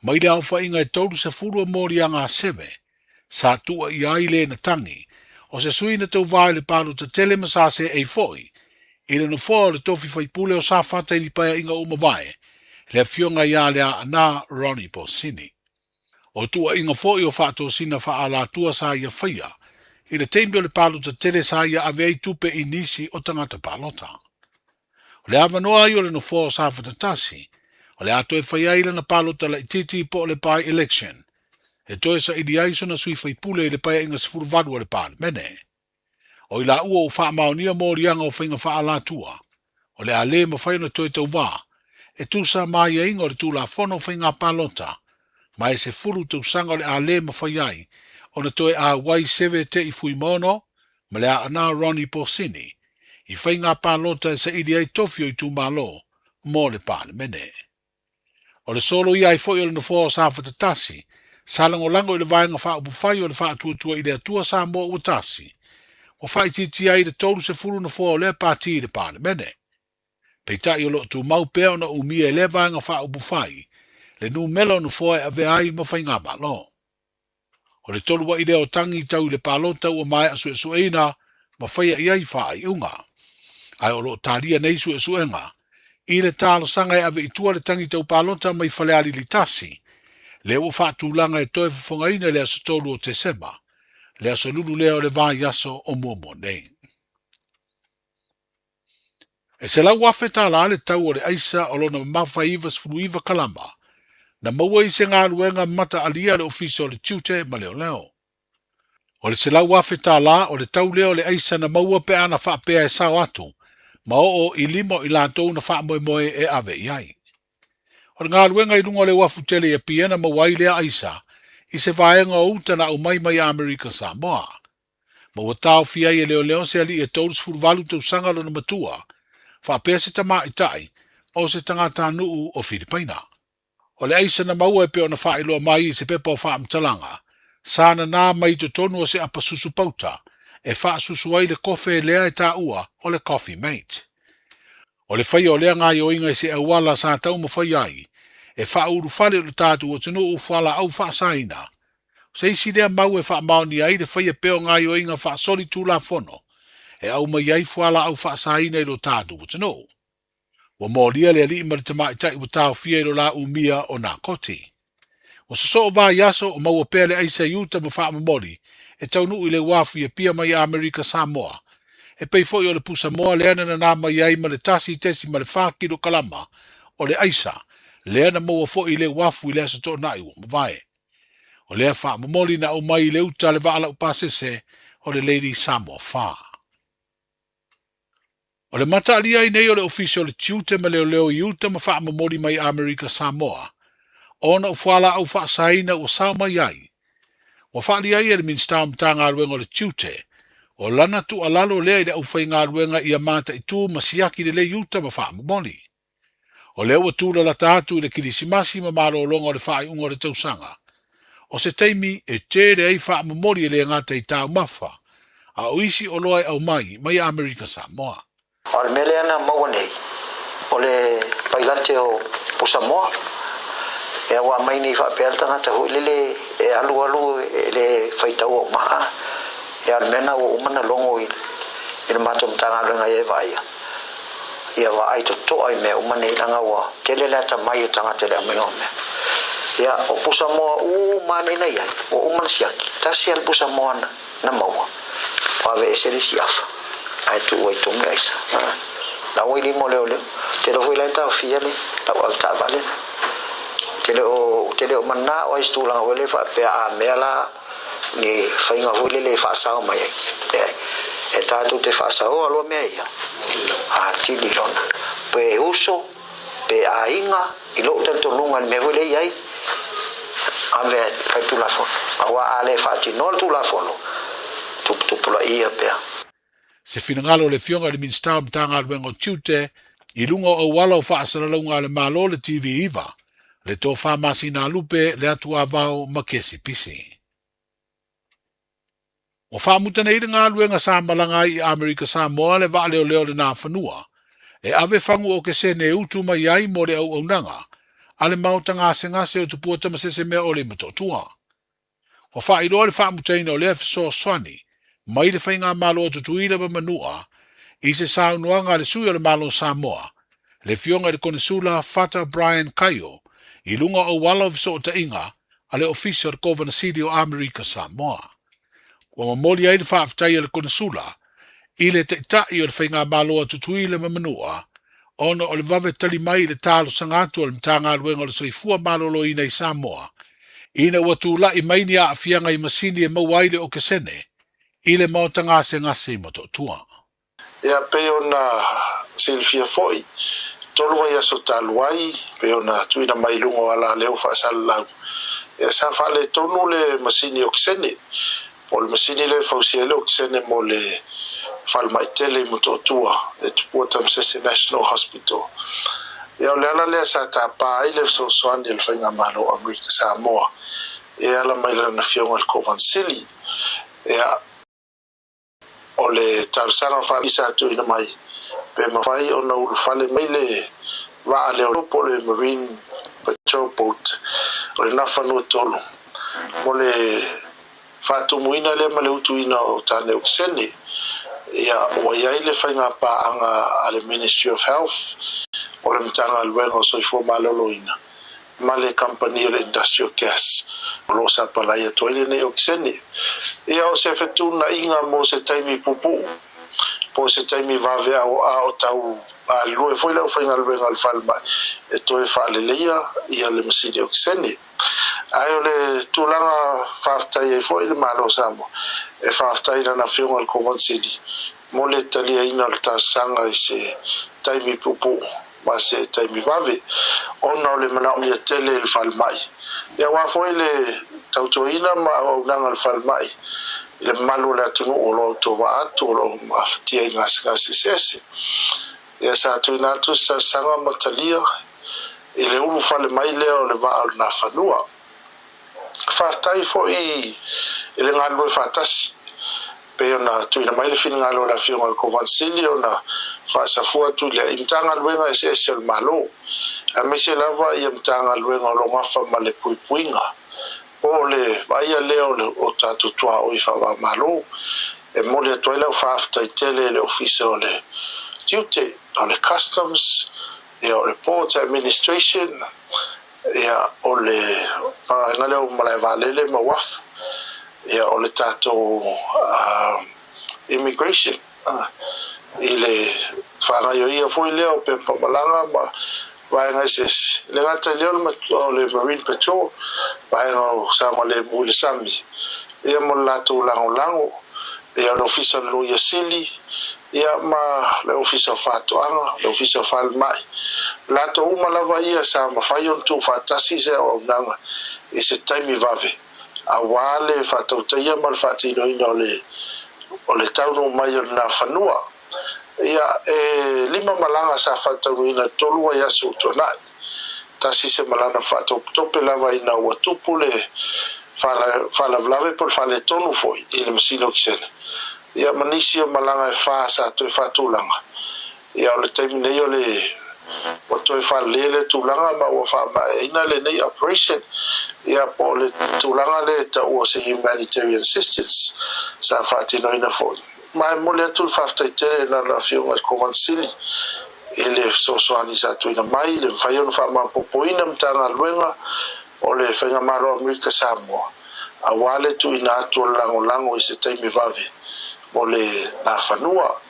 mai le aofaiga e 30 o moliaga a Seve sa tuuaia ai le na tagi o se sui na tauvā i le palota tele ma sa seei foi i le nofoa o le tofi faipule o Safata i ni paeaiga ua mavae, le afioga ia Leaana Ronnie Bosini. O tuuaiga foi o faatosina faaalatua sa ia faia i le taimi o le palota tele sa ia ave ai tupe i nisi o tagata palota. O le avanoa ai o le nofoa o Safata 1, o le a toe faia ai lana palota laitiiti po o le by-election, e toe saili ai sona sui faipule i le paeaiga 18 a le Palemene. O i laua ua faamaonia moliaga o faiga faaalatua, o le a le mafai ona toe tauvā e tusa ma aiaiga o le Tulafono o Faiga Palota, ma e 10 tausaga o le a le mafai ai ona toe auai Seve Te'i Fuimaono ma le Aana Ronnie Posini i faiga palota e saili ai tofi o itumalo mo le Palemene. O le soloia ai foi o le nofoa o Safata 1, sa lagolago i le Vaega Faaupufai o le Faatuatua i le Atua Samoa Ua Tasi, ua faaitiitia ai le 30 nofoa o lea pati i le Palemene. Peitai o lo o tumau pea ona umia e lea Vaega Faaupufai le numera o nofoa e avea ai ma faigamalo. O le tolua'i lea o tagi tau i le palota ua maea suesueina ma faia i ai faaiuga. Ae o lo o talia nei suesuega i le talosaga e ave i tua le tagi tau palota mai Falealili 1, lea ua faatulaga e toe fofogaina i le aso 3 o Tesema, le aso lulu lea o le vaiaso o muamua nei. E $100,000 le tau o le aisa o lona mamafa e 99 kalama, na maua i se galuega mataalia a le Ofisa o le Tiute ma Leoleo. O le $100,000 o le tau lea o le aisa na maua pe ana faapea e sao atu ma oo i lima o i latou na faamoemoe e ave i ai. O le galuega i luga o le uafu tele i Apia na maua ai lea aisa i se vaega o uta na aumai mai Amerika Samoa. ma ua taofia ai e leoleo se alii e 38 tausaga lona matua, faapea se tamaitai o se tagatanuu o Filipaina. O le aisa na maua e pei ona faailoa mai i se pepa o faamatalaga, sa nanā mai i totonu o se apa susu pauta e faasusu ai le kofe lea e taua o le Coffee Mate. O le faia o lea gaoioiga i se auala sa taumafai ai e faaulufale i lo tatou atunuu fualaau faasaina O se isi lea mau e faamaonia ai le faia pea o gaoioiga faasolitulafono e aumai ai fualaau faasaina i lo tatou atunuu. Ua molia le alii ma le tamaitai ua taofia i lo la umia o nakoti. Ua sosoo vaiaso o maua pea le aisa i uta ma faamomoli e taunuu i le uafu i Apia mai Amerika Samoa, e pei foi o le pusa moa lea na nanā mai ai ma le 1.4 kilokalama o le aisa lea na maua foi i le uafu i le Aso Toonai ua mavae. O lea faamomoli na aumai i le uta a le vaa laupasese o le Lady Samoa 4. O le mataalia ai nei o le Ofisa o le Tiute ma Leoleo i uta ma faamomoli mai Amerika Samoa, ona o fualaau faasaina ua sao mai ai. Ua faalia ai e le Minisita o Matagaluega o le Tiute, o lana tuualalo lea i le aufaigaluega ia mataitu ma siaki lelei uta ma faamomoli. O lea ua tūlalata atu i le Kirisimasi ma malologa o le faaiuga o le tausaga. O se taimi e tele ai faamomoli e le gata i taumafa, a o isi oloa e aumai mai Amerika Samoa. A o le mea lea na maua nei, o le pailate o pusamoa. Ea ua aumai nei faapea le tagata foi lele e alu alu e le faitau au maa. Ea o le mea na ua uma na logo i le matou Matagaluega ia e vaaia, ia vaai totoa i mea uma nei leaga ua tele le atamai o tagata i le aumaiga o mea. Ia, o pusamoa uma nei na i ai, ua uma na siaki, tasi lava le pusamoa na na maua, ua aveese le isi afa, ae tuu ai tonu le aisa. La ua i lima o leoleo. Ou te iloa foi la e taofia le lau avetaavale lea. Ou te le o, ou te le o manao lava i se tulaga foi lea faapea a mea la ni faiga foi lele e faasao mai ai. Leai. E tatou te faasaoa loa mea ia, atili lona. Pe uso, pe aiga, i lou talitonuga i le mea foi lea e i ai, ave e fai Tulafono. Aua a le faatinoa le Tulafono, tuputupulaia pea. Se finagalo o le Afioga i le Minisita o Matagaluega o Tiute i luga o auala o faasalalauga a le Malo le TV 9, le Tofa Masinalupe, le Atuavao ma Kesi Pisi. Ua faamuta nei le galuega sa malaga ai i Amerika Samoa le vaaleoleo o le Nafanua e ave fagu okesene e utu mai ai mo le auaunaga a le maota gasegase o Tupua Tamasesemeaole i Motootua. Ua faailoa le faamutaina o lea fesoasoani mai le Faigamalo a Tutuila ma Manua i se saunoaga a le Sui o le Malo o Samoa, le Afioga i le Konesula Fata Brian Kaio i luga o auala o fesootaiga a le Ofisa o le Kovana Sili o Amerika Samoa. Ua momoli ai le faafetai a le Konesula i le Taitai o le Faigamalo a Tutuila ma Manua ona o le vave tali mai i le talosaga atu a le Matagaluega o le Soifua Maloloina i Samoa ina ua tulai mai ni aafiaga i masini e maua ai le okesene i le maota gasegase i Motootua. Ia, pei ona silafia foi, tolu vaiaso talu ai, pei ona tuuina mai i luga o alaleo faasalalau, ia sa faaletonu le masini okesene, po o le masini lea e fausia ai le okesene mo le falemai tele i Motootua, le Tupua Tamasese National Hospital. Ia, o le ala lea sa tapa ai le fesoasoani a le Faigamalo o Amerika Samoa e ala mai i lana Afioga i le Kovana Sili. Ia. O le talosaga faapisa sa tuuina mai, pe mafai ona ulufale mai le vaa leoleo po o le Marine Patrol Boat o le Nafanua 3 mo le faatumuina lea ma le utuina o tane okesene. Ia, ua i ai le faigapaaga a le Ministry of Health o le Matagaluega o Soifua Maloloina ma le kamupani o le Industrial Gas o lo o sapalai atu ai lenei okesene. Ia o se fetuunaiga mo se taimi pupuu po o se taimi vave a o tau galulue foi le aufaigaluega a le falemai e toe faaleleia ia le masini okesene. Ae o le tulaga faafetai ai foi le Malo o Samoa e faafetai i lana Afioga i le Kovana Sili mo le taliaina o le talosaga i se taimi puupuu ma se taimi vave ona o le manaomia tele i le falemai. Ia aua foi le tautuaina ma auaunaga a le falemai i le mamalu o le atunuu o lo o autovaa atu o lo o afatia i gasegase eseese. Ia sa tuuina atu se talosaga ma talia i le ulufale mai lea o le vaa o le Nafanua. Faafetai foi i le galulue faatasi pei ona tuuina mai le finagalo o le Afioga i le Kovana Sili ona faasafua atu i le i Matagaluega eseese o le Malo, aemaise lava ia Matagaluega o lo o gafa ma le puipuiga po o le vaaia lea o le o tatou tuaoi faava-o-Malo. E momoli atu ai lau faafetai tele i le Ofisa o le Tiute, o le Customs, ia o le Ports Administration, Ia, o le vaega lea o malae vaalele ma uafu, ia, o le tatou immigration, i le faagaoioia foi lea o pepa malaga ma vaega eseese. E le gata i lea o le Marine Patrol, vaega o saogalemu i le sami, ia ma le latou lagolago, ia o le Ofisa o le Loia Sili, ia ma le Ofisa o Faatoaga, le Ofisa o Falemai. Latou uma lava ia sa mafai ona tuufaatasi se auaunaga i se taimi vave aua le faatautaia ma le faatinoina o le o le taunuu mai o lena fanua. Ia, e lima malaga sa faataunuuina i le tolu vaiaso ua tuanai. Tasi se malana faatopetope lava ina ua tupu le faalavelave po o le faaletonu foi i le masini okesene. Ia ma nisi o malaga e fa sa toe faatulaga. Ia o le taimi nei o le ua toe faaleleia lea tulaga ma ua faamaeaina lenei operation, ia po o le tulaga lea e taua o se humanitarian assistance sa faatinoina foi. Ma e momoli atu le faafetai tele i lana Afioga i le Kovana Sili i le fesoasoani sa tuuina mai i le mafai ona faamaopoopoina Matagaluega o le Faigamalo a Amerika Samoa aua le tuuina atu o le lagolago i se taimi vave mo le Nafanua.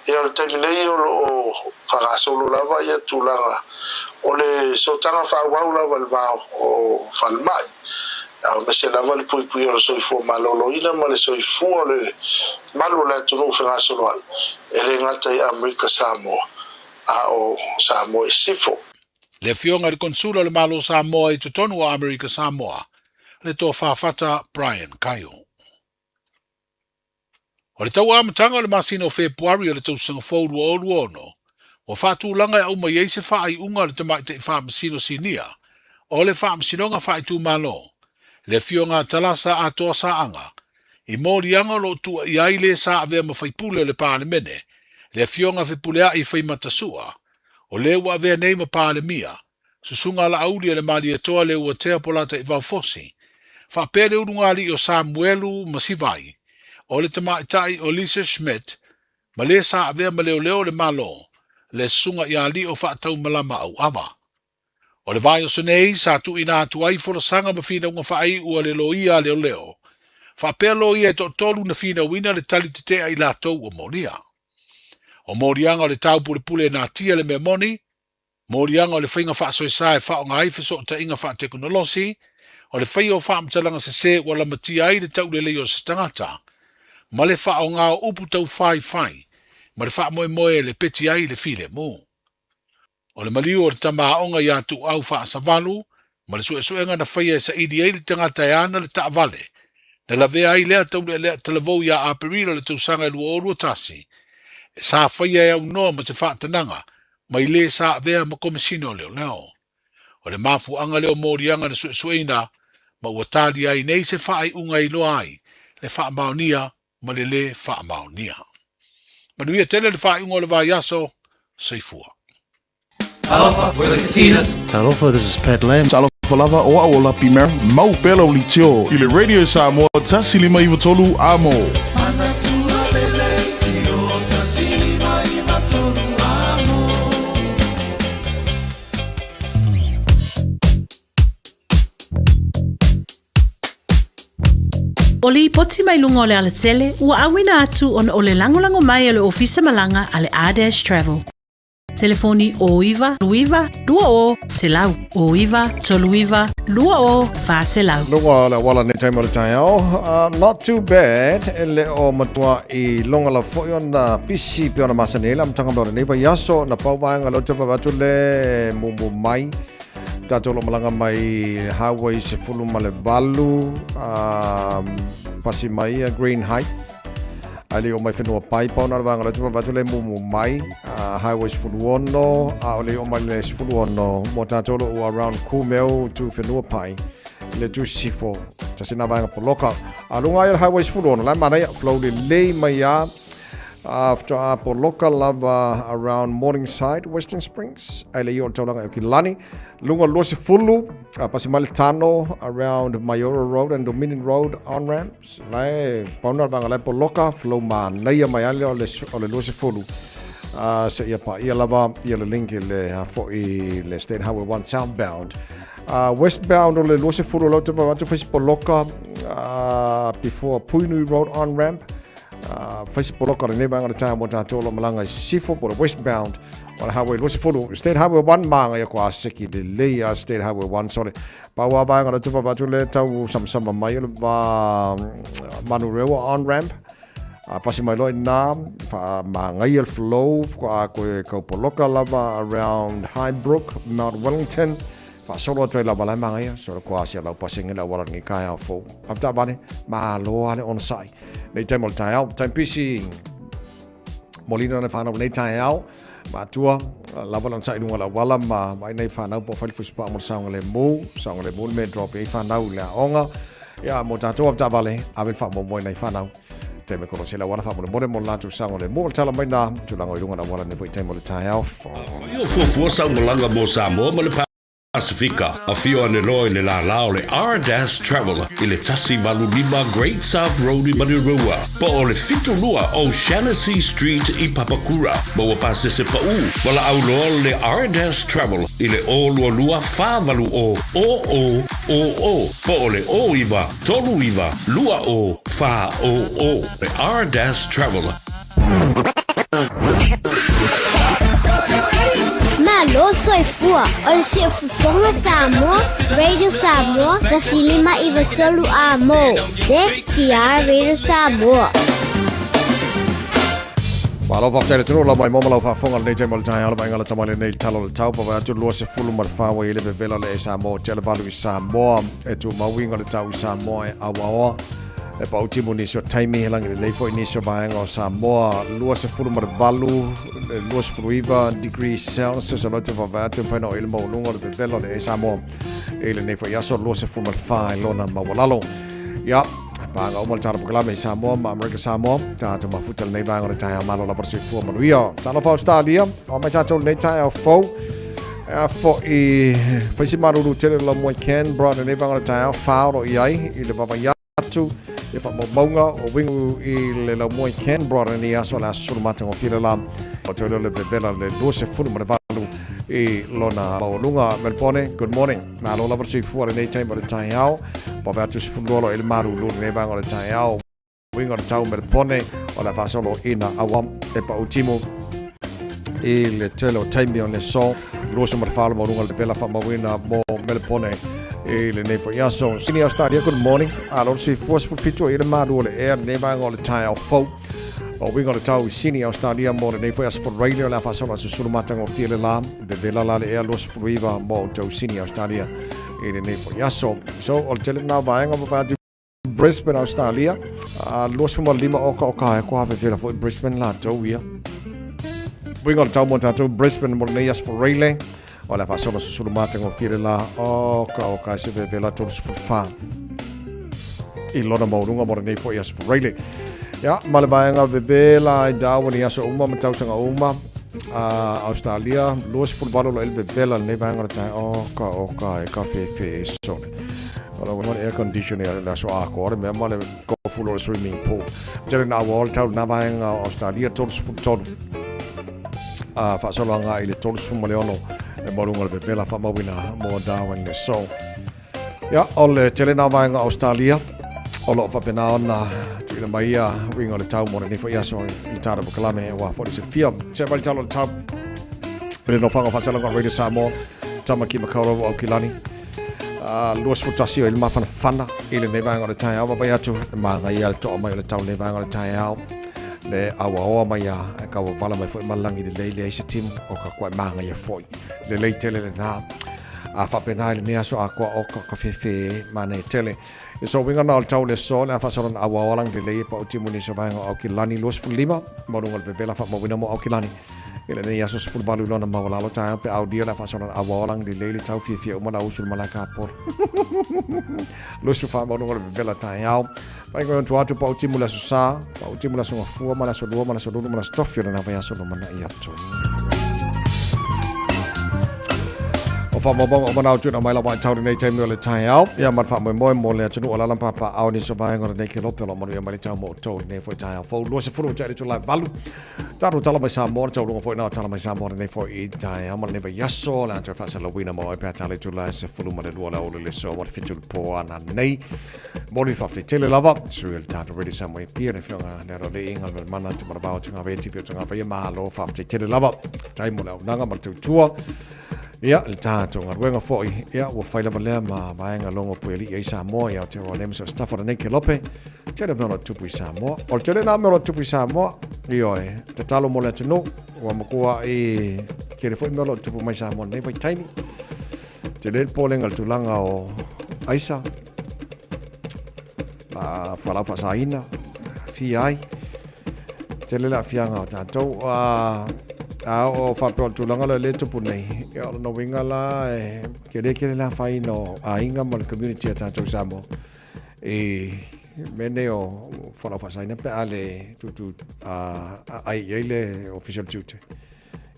Ia o le taimi nei o lo o faagasolo lava ia tulaga o le sootaga faaauau lava i le va o falemai, aemaise lava le puipuia o le soifua maloloina ma le soifua o le malu o le atunuu fegasoloai, e le gata i Amerika Samoa a o Samoa i Sisifo. Le Afioga i le Konesula o le Malo o Samoa i totonu o Amerika Samoa, le Tofa Fata Brian Kaio. O le tau amataga o le masina o Fepuari o le tausaga fou 2026, ua faatulaga e aumai ai se faaiuga a le Tamaitai Faamasino Sinia o le Faamasinoga Faaitumalo, le Afioga a Talasa Atoa Saaga, i moliaga o lo o tuuaia ai le sa avea ma faipule o le Palemene, le Afioga Fepuleai Faimatasua, o le ua avea nei ma Palemia, Susuga Laauli e le Malietoa Leuatea Polataivao Fosi, faapea le ulugalii o Samuelu Masivai, o le tamaitai o Lisa Schmidt, ma le sa avea ma leoleo o le Malo, le Susuga ia Lio Faataumalama Auava. O le vaiaso nei sa tuuina atu ai folasaga ma finauga faaiu a le loia a leoleo, faapea loia e toatolu na finauina le tali tetea i latou ua molia. O moliaga o le taupulepule e natia le mea moni, moliaga o le faiga faasoesa e faaaoga ai fesootaiga faatekonolosi, o le faia o faamatalaga sese ua lamatia ai le taulelei o se tagata, ma le faaaoga o upu taufaifai ma le faamoemoe e lepeti ai le filemu. O le maliu o le tama aoga ia Tuuau Faasavalu ma le suesuega na faia e saili ai le tagata e ana le taavale, na lavea ai lea taulealea talavou ia Aperila o le tausaga e 2021, sa faia e aunoa ma se faatanaga mai lē sa avea ma Komesina o Leoleo. O le mafuaaga lea o moliaga na suesueina ma ua talia ai nei se faaiuga e iloa ai le faamaonia ma le lē faamaonia. Manuia tele le faaiuga o le vaiaso. Soifua. Talofa, we're the Katinas. Talofa, this is Pat Lam. Talofa lava, o au o Lapi Merrill. Mau pea lau leitio i le Radio Samoa 153 Amo. O lipoti mai luga o le alatele ua auina atu ona o le lagolago mai a le Ofisa Malaga a le R-Dash Travel. Telefoni 09 9 20 100 09 39 20 400. Luga o le auala nei taimi o le taeao. Not too bad, e le o matua i loga lava foi ona pisi pei ona masani ai le amataga mai o lenei vaiaso. Na pau vaega lea ou te vaavaai atu le mumu mai tatou lo malaga mai Highway 18, pasi mai ia Green Heights Ai le o mai whenua pai pau nā wanga le tupa le mumu mai Highway 16 a o le o mai le 16 mo tātou lo ua around Kumeu tu whenua pai le tu sifo ta sina vaega poloka a lunga ai o le Highway 16 lai manaia flow le lei mai a after a poloka lava around Morningside Western Springs ai le i o le taulaga e o Kilani lunga 20 pasi mai le tano around Mayora Road and Dominion Road on ramp Lae pauna le vaega lae poloka flow manaia mai ale o le o le 20 se ia paia lava ia le link i le foi le State Highway 1 southbound. Westbound o le 20 lau te atu whaisi poloka before Puinui Road on ramp. Whaisi poloka le nei vaega le tae mo tātou lo malanga i Sifo po le westbound o le Highway 20 State Highway 1 maanga ia ko a seki le lei a State Highway 1 sorry. Pau a vaega le tupa atu le tau samasama mai o le va Manurewa on ramp. A pasi mai loa i nā, wha māngai el flow, a koe kaupoloka lava around Highbrook, Mount Wellington, wha solo atu ai lava lai māngai, solo ko asia lau pasenge lau wala ngi kai au fou. After vane, mālo ale ona sai. Nei taim o le taeao, taim pisi, Molina na whanau nei taeao, matua, lava lan sai lunga la wala ma mai nei whanau po whai fusi pa mo saunga le mu, saunga le mu me drop e whanau le aonga. Ia mo tātou av tāvale, ave wha mo moi nei whanau. Taimi kolosi le auala faamolemole mo le latou saogalemu. O le tala mai na tulaga o i luga o le auala lenei foi taimi o le taeao. Afai o fuafua sau malaga mo Samoa ma le Pasifika, afio ane loa i le lālā o le Ardas Travel i le 185 Great South Road i Manurewa, po o le 72 O'Shannessy Street i Papakura. Maua pasese paʻū, valaau loa le Ardas Travel i le 022 480 0000 po o le 09 39 20 400. Le Ardas Travel. Malo soifua o le siufofoga Samoa, Radio Samoa, 105 93 amo. CTR Radio Samoa. Malo faafetai le atunuu lau mai mo ma lau faafofoga lenei taimi o le taeao le vaaiga lata mai lenei tala o le tau pavae atu 24 ua i ai le vevela le e Samoa tele valu i Samoa e tumau uiga o le tau i Samoa e auaoa e pau timu nisi o taimi he langi lelei foi nisi o vaega o Samoa 28 29 degrees Celsius o loto vavae atu e mafai ona oo i le maualuga o le vevela o le e Samoa i lenei foi aso 24 i lona maualalo. Ia, Vaega uma le tala pokalame i Samoa ma Amerika Samoa. Tātou mafuta lenei vaega o le taeao malo lava le soifua manuia. Talofa Australia, o mai tātou lenei taeao fou. Ea fo'i, whaisi maruru tele la moe Canberra lenei vaega o le taeao whaoro i ai i le vavai atu i whaamaumauga o wingu i le laumoe Canberra lenei aso le aso sulu matagofie le la. O te le vevela le 28 i lona maualuga. Melbourne, good morning. Malo lava le soifua lenei taimi o le taeao. Vave atu 12 lo i le malulu lenei vaega o le taeao. Uiga o le tau Melbourne o le a faasolo ina aua e pau timu i le tele o taimi o le so 24 maualuga le vela faamauina mo Melbourne i lenei foi aso. Sydney, Australia, good morning. Alo le soifua 17 i le malu o le ea lenei vaega o le taeao fou. O uiga o le tau i Sydney, Australia mo lenei foi aso Australia o le a faasolo aso sulu matagofie le la. Vevela la le ea 29 mo outou Sydney, Australia i lenei foi aso. So, o le tele na vaega o atu Brisbane, Australia. 25 oka o ka ko have vela foi Brisbane la tau ia. Uiga o le tau mo tātou Brisbane mo lenei aso Australia. O le a faasolo susulu matagofie le la oka o ka se vevela 34 i lona maualuga mo lenei foi aso Australia. Ia, ma le vaega vevela i Darwin i aso uma ma tausaga uma Australia, 28 lo ele vevela lenei vaega o le tae oka oka e ka fefe e sole. O la le air conditioner le aso ākoa le mea ma le kofu lo le swimming pool. Tele na aua o le tau na vaega o Australia 33 faasolo agai i le 36 le maualuga o le vevela faamauina mo Darwin le so. Ia, o le tele na vaega o Australia o loo faapena ona tuuina mai ia uiga o le tau mo lenei foi aso i le tala pokalame ua foi le silafia. Se mai le tala o le tau. Pele no whanga whasalanga Radio Samoa, Tamaki Makaurau Aukilani. 21 o i le mafanafana i lenei vaega o le taeao. Vaavaai atu e manaia le toa mai o le tau lenei vaega o le taeao. Le auaoa mai a e kauavala mai foi ma lagi lelei leai se timu o ka koa e manaia foi. Lelei tele lena. A faapena i lenei aso atoa o ka fefe manaia tele. E so uiga na o le tau le aso le a faasolo na auaoa lagi lelei e pau timu nisi o vaega o Aukilani 25 maualuga o le vevela faamauina mo Aukilani. I lenei aso 18 i lona maualalo taeao pe aulia le a faasolo na auaoa lagi lelei le tau fiafia uma na usu le malae kapolo. 24 maualuga o le vevela taeao. Faigoi ontu atu pau timu le aso sa, pau timu le aso gafua ma le aso lua ma le aso lulu ma le aso tofi o lena vaiaso lumanai atu. O whaamaumauga o manao tuina mai lava i tau lenei taimi o le taeao. Ia ma le faamoemoe mo le atunuu o Lala Papa ao nisi o vaega o lenei kelope o lo o manuia mai le tau mo outou lenei foi taeao fou. 20 o le itula e valu. Tatou tala mai Samoa, le taualuga foi na o tala mai Samoa lenei foi i taeao ma lenei vaiaso. Le a toe faasalauina mo ai pe a tala itula e 12 o le aoauli le aso ma le 7 o le po ana nei. Moni faafetai tele lava, sui o le tatou Radio Samoa i Apia, le afioga le alo le inga le mana te manavao te ngā veti pio te ngā vaia malo faafetai tele lava. Faafetai mo le auaunaga ma le tautua. Ia, le tatou galuega foi, ia, ua fai lava lea ma vaega logo puialii ai Samoa i Aotearoa nei ma se o staff o lenei kelope. Tele mea o lo o tupu i Samoa. O le tele nā mea o lo o tupu i Samoa, ioe, tatalo mo le atunuu, ua matua i tele foi mea o lo o tupu mai Samoa nei vaitaimi. Tele le polenga le tulaga o aisa, fualaau faasaina, aafia ai. Tele le aafiaga o tatou. A oo faapea o le tulaga lea o lea e tupu nei, ia o lona uiga la e tele tele le afaina o aiga ma le community a tatou i Samoa i mea nei o fualaau faasaina pe a le tutu aai i ai le Ofisa o le Tiute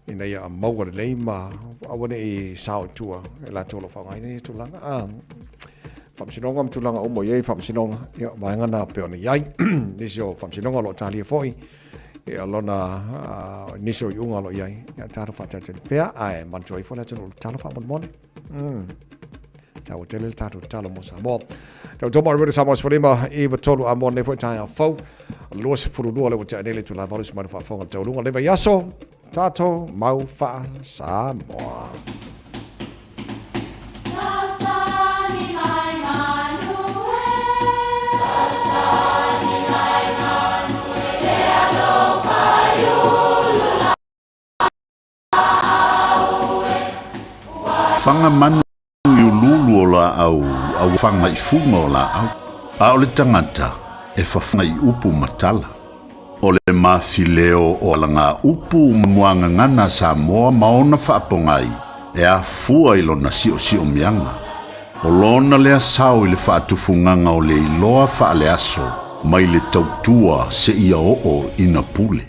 ina ia maua lelei ma aua ne i sao i tua e latou o lo o faaaogaina ia tulaga. A faamasinoga ma tulaga uma o i ai faamasinoga, ia vaega na pei ona i ai. Nisi o faamasinoga o lo o talia foi ia lona nisi o iuga o lo o i ai, ia tatou faatalitali pea, ae manatua ifo le atunuu i le tatalo faamolemole. Taua tele le tatou tatalo mo Samoa. Tau toma o le Samoa 15 i 3 a mo nei foi taeao fou. 22 le ua tea nei le itula 8 se mai faafofoga le taualuga le vaiaso. Tatou mau faa Samoa. Faga manu i uluulu o laau a ua faga i fuga o laau, a o le tagata e fafaga i upu ma tala. O le mafileo o alagaupu ma muagagana a Samoa ma ona faapogai e afua i lona siosiomiaga. O lona lea sao i le faatufugaga o le iloa faaleaso mai le tautua seia oo ina pule.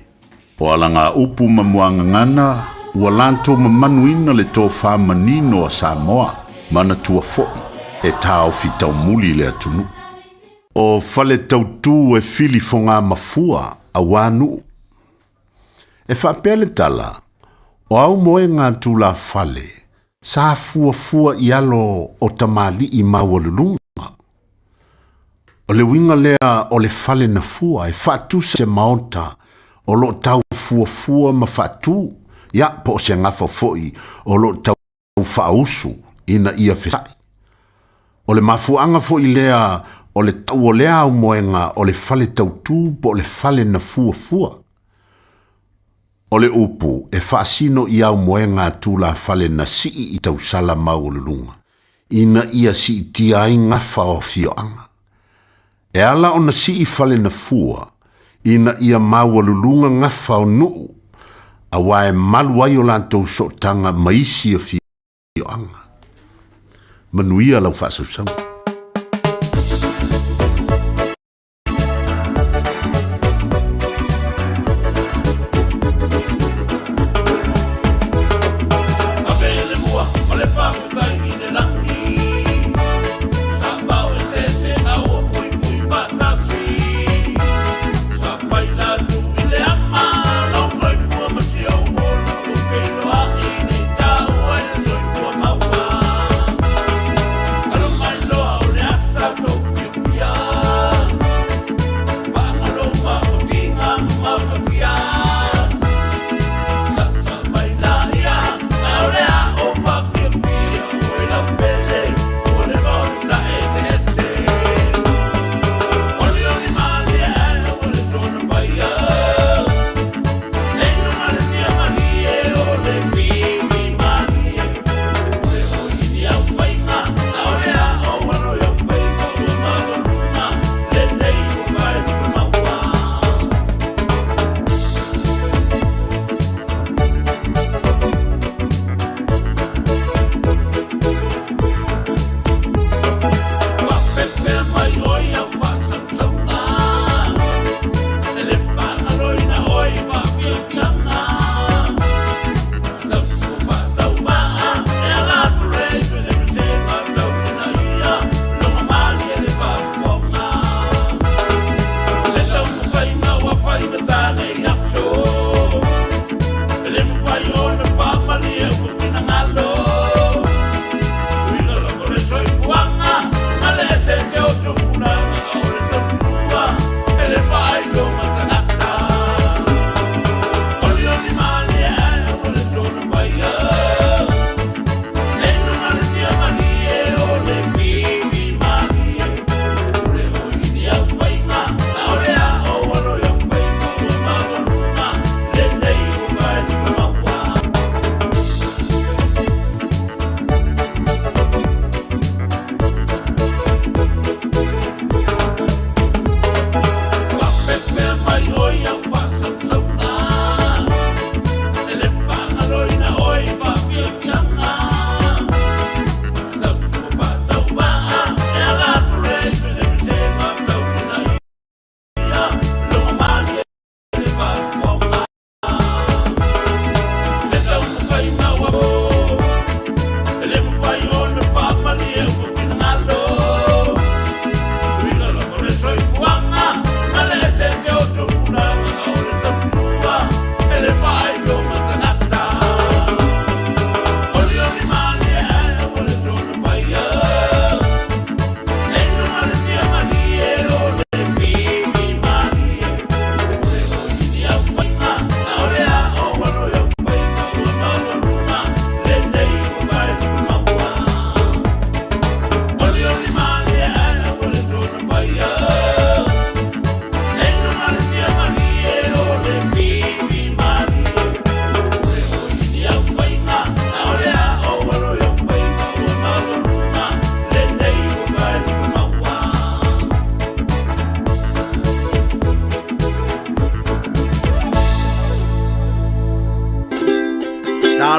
O alagaupu ma muagagana ua latou mamanuina le tofa manino a Samoa, manatua foi e taofi taumuli le atunuu. O fale tautu e fili foga mafua auā nuu. E faapea le tala, o aumoega a tulafale sa fuafua i alo o tamalii maualuluga. O le uiga lea o le fale na fua e faatusa se maota o lo o tau fuafua ma faatu, ia po o se gafa foi o lo o tau faausu ina ia fesa'i. O le mafuaaga foi lea o le tau o lea aumoega o le fale tautu po o le fale na fuafua. O le upu e faasino i aumoega a tulafale na sii i tausala maualuluga, ina ia siitia ai gafa o afioaga. E ala ona sii fale na fua, ina ia maualuluga gafa o nuu, auā e malu ai o latou sootaga ma isi afioaga. Manuia lau faasausauga.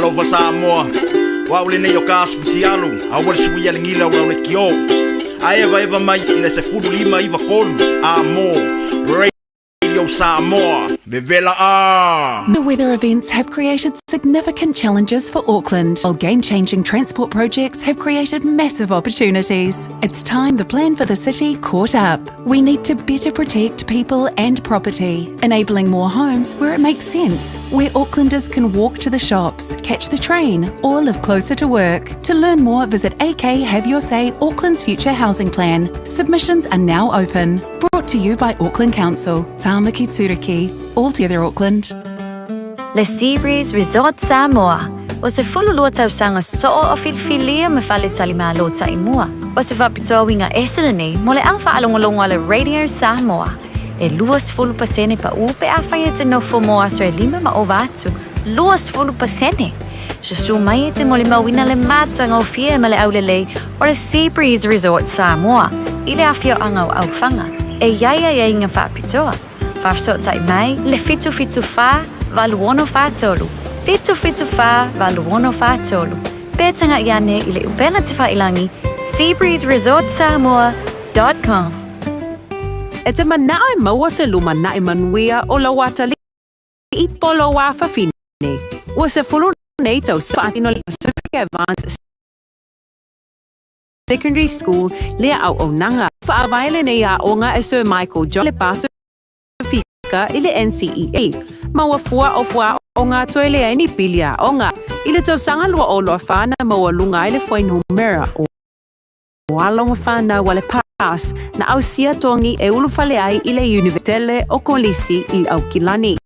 Alofa Samoa, o au lenei o ka asu futialu, aua le suia le gila o lau lekiō. A evaeva mai i le 15 93 a mo Radio Samoa, vevela a! The weather events have created significant challenges for Auckland, while game changing transport projects have created massive opportunities. It's time the plan for the city caught up. We need to better protect people and property, enabling more homes where it makes sense, where Aucklanders can walk to the shops, catch the train, or live closer to work. To learn more, visit AK Have Your Say Auckland's Future Housing Plan. Submissions are now open. Brought to you by Auckland Council, Tāmaki Turuki. All together Auckland. Le Seabreeze Resort Samoa, o se 12 tausaga soo o filifilia ma faletalimalo taimua. O se faapitoa uiga ese lenei mo le au faalogologo a le Radio Samoa. E 20% paʻu pe afai e te nofo mo aso e 5 ma ova atu. 20%! Susū mai e te molimauina le matagofie ma le aulelei o le Seabreeze Resort Samoa i le afioaga o Aufaga. E i ai aiaiga faapitoa. Faafesootai mai le 774 8643, 774 8643, pe taga'i ane i le upega tafailagi seabreezeresortsamoa.com. E te manao e maua se lumanaʻi manuia o lou atalii po o lou afafine, ua 10 nei tausaga faatino le Pacific Advanced Secondary School lea auaunaga. Faavae lenei aoga e Sir Michael John le Pasifika i le NCEA, ma ua fua o fua aoga toe leai ni pili aoga. I le tausaga 2024 na maualuga ai le fuainumera o alo ma fanau a le PASS na ausia togi e ulufale ai i le Iunivesitele o Kolisi i Aukilani.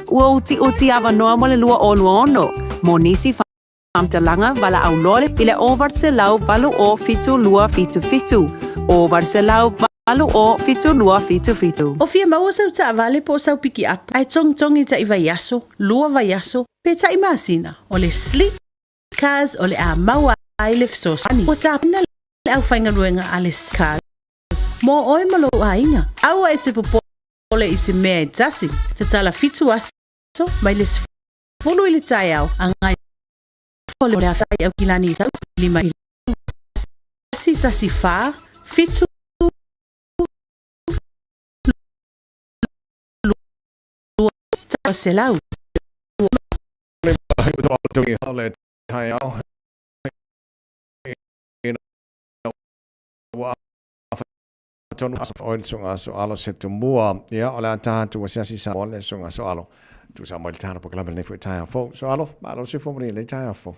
Ua utiuti avanoa mo le 2026 mo nisi faamatalaga valaau loa i le 0800 72 77, 0800 8 0 72 77. O fia maua sau taavale po o sau pikiapu ae togitogi taʻi vaiaso, lua vaiaso, pe taʻi masina, o le Sleep Cars o le a maua ai le fesoasoani. Ua tapena le aufaigaluega a le Sleep Cars mo oe ma lou aiga. Aua e te popole i se mea e tasi, tatala 7 aso mai le 10 i le taeao agai le afai Aukilani i 5 i 1 1 4 7 2 100. Taeao ua tonu o le suga soalo se tumua ia o le a tatou asiasi sa o le suga soalo tu sa mo le tala po kalama le foi taeao fou soalo malo se fo mo le taeao fou.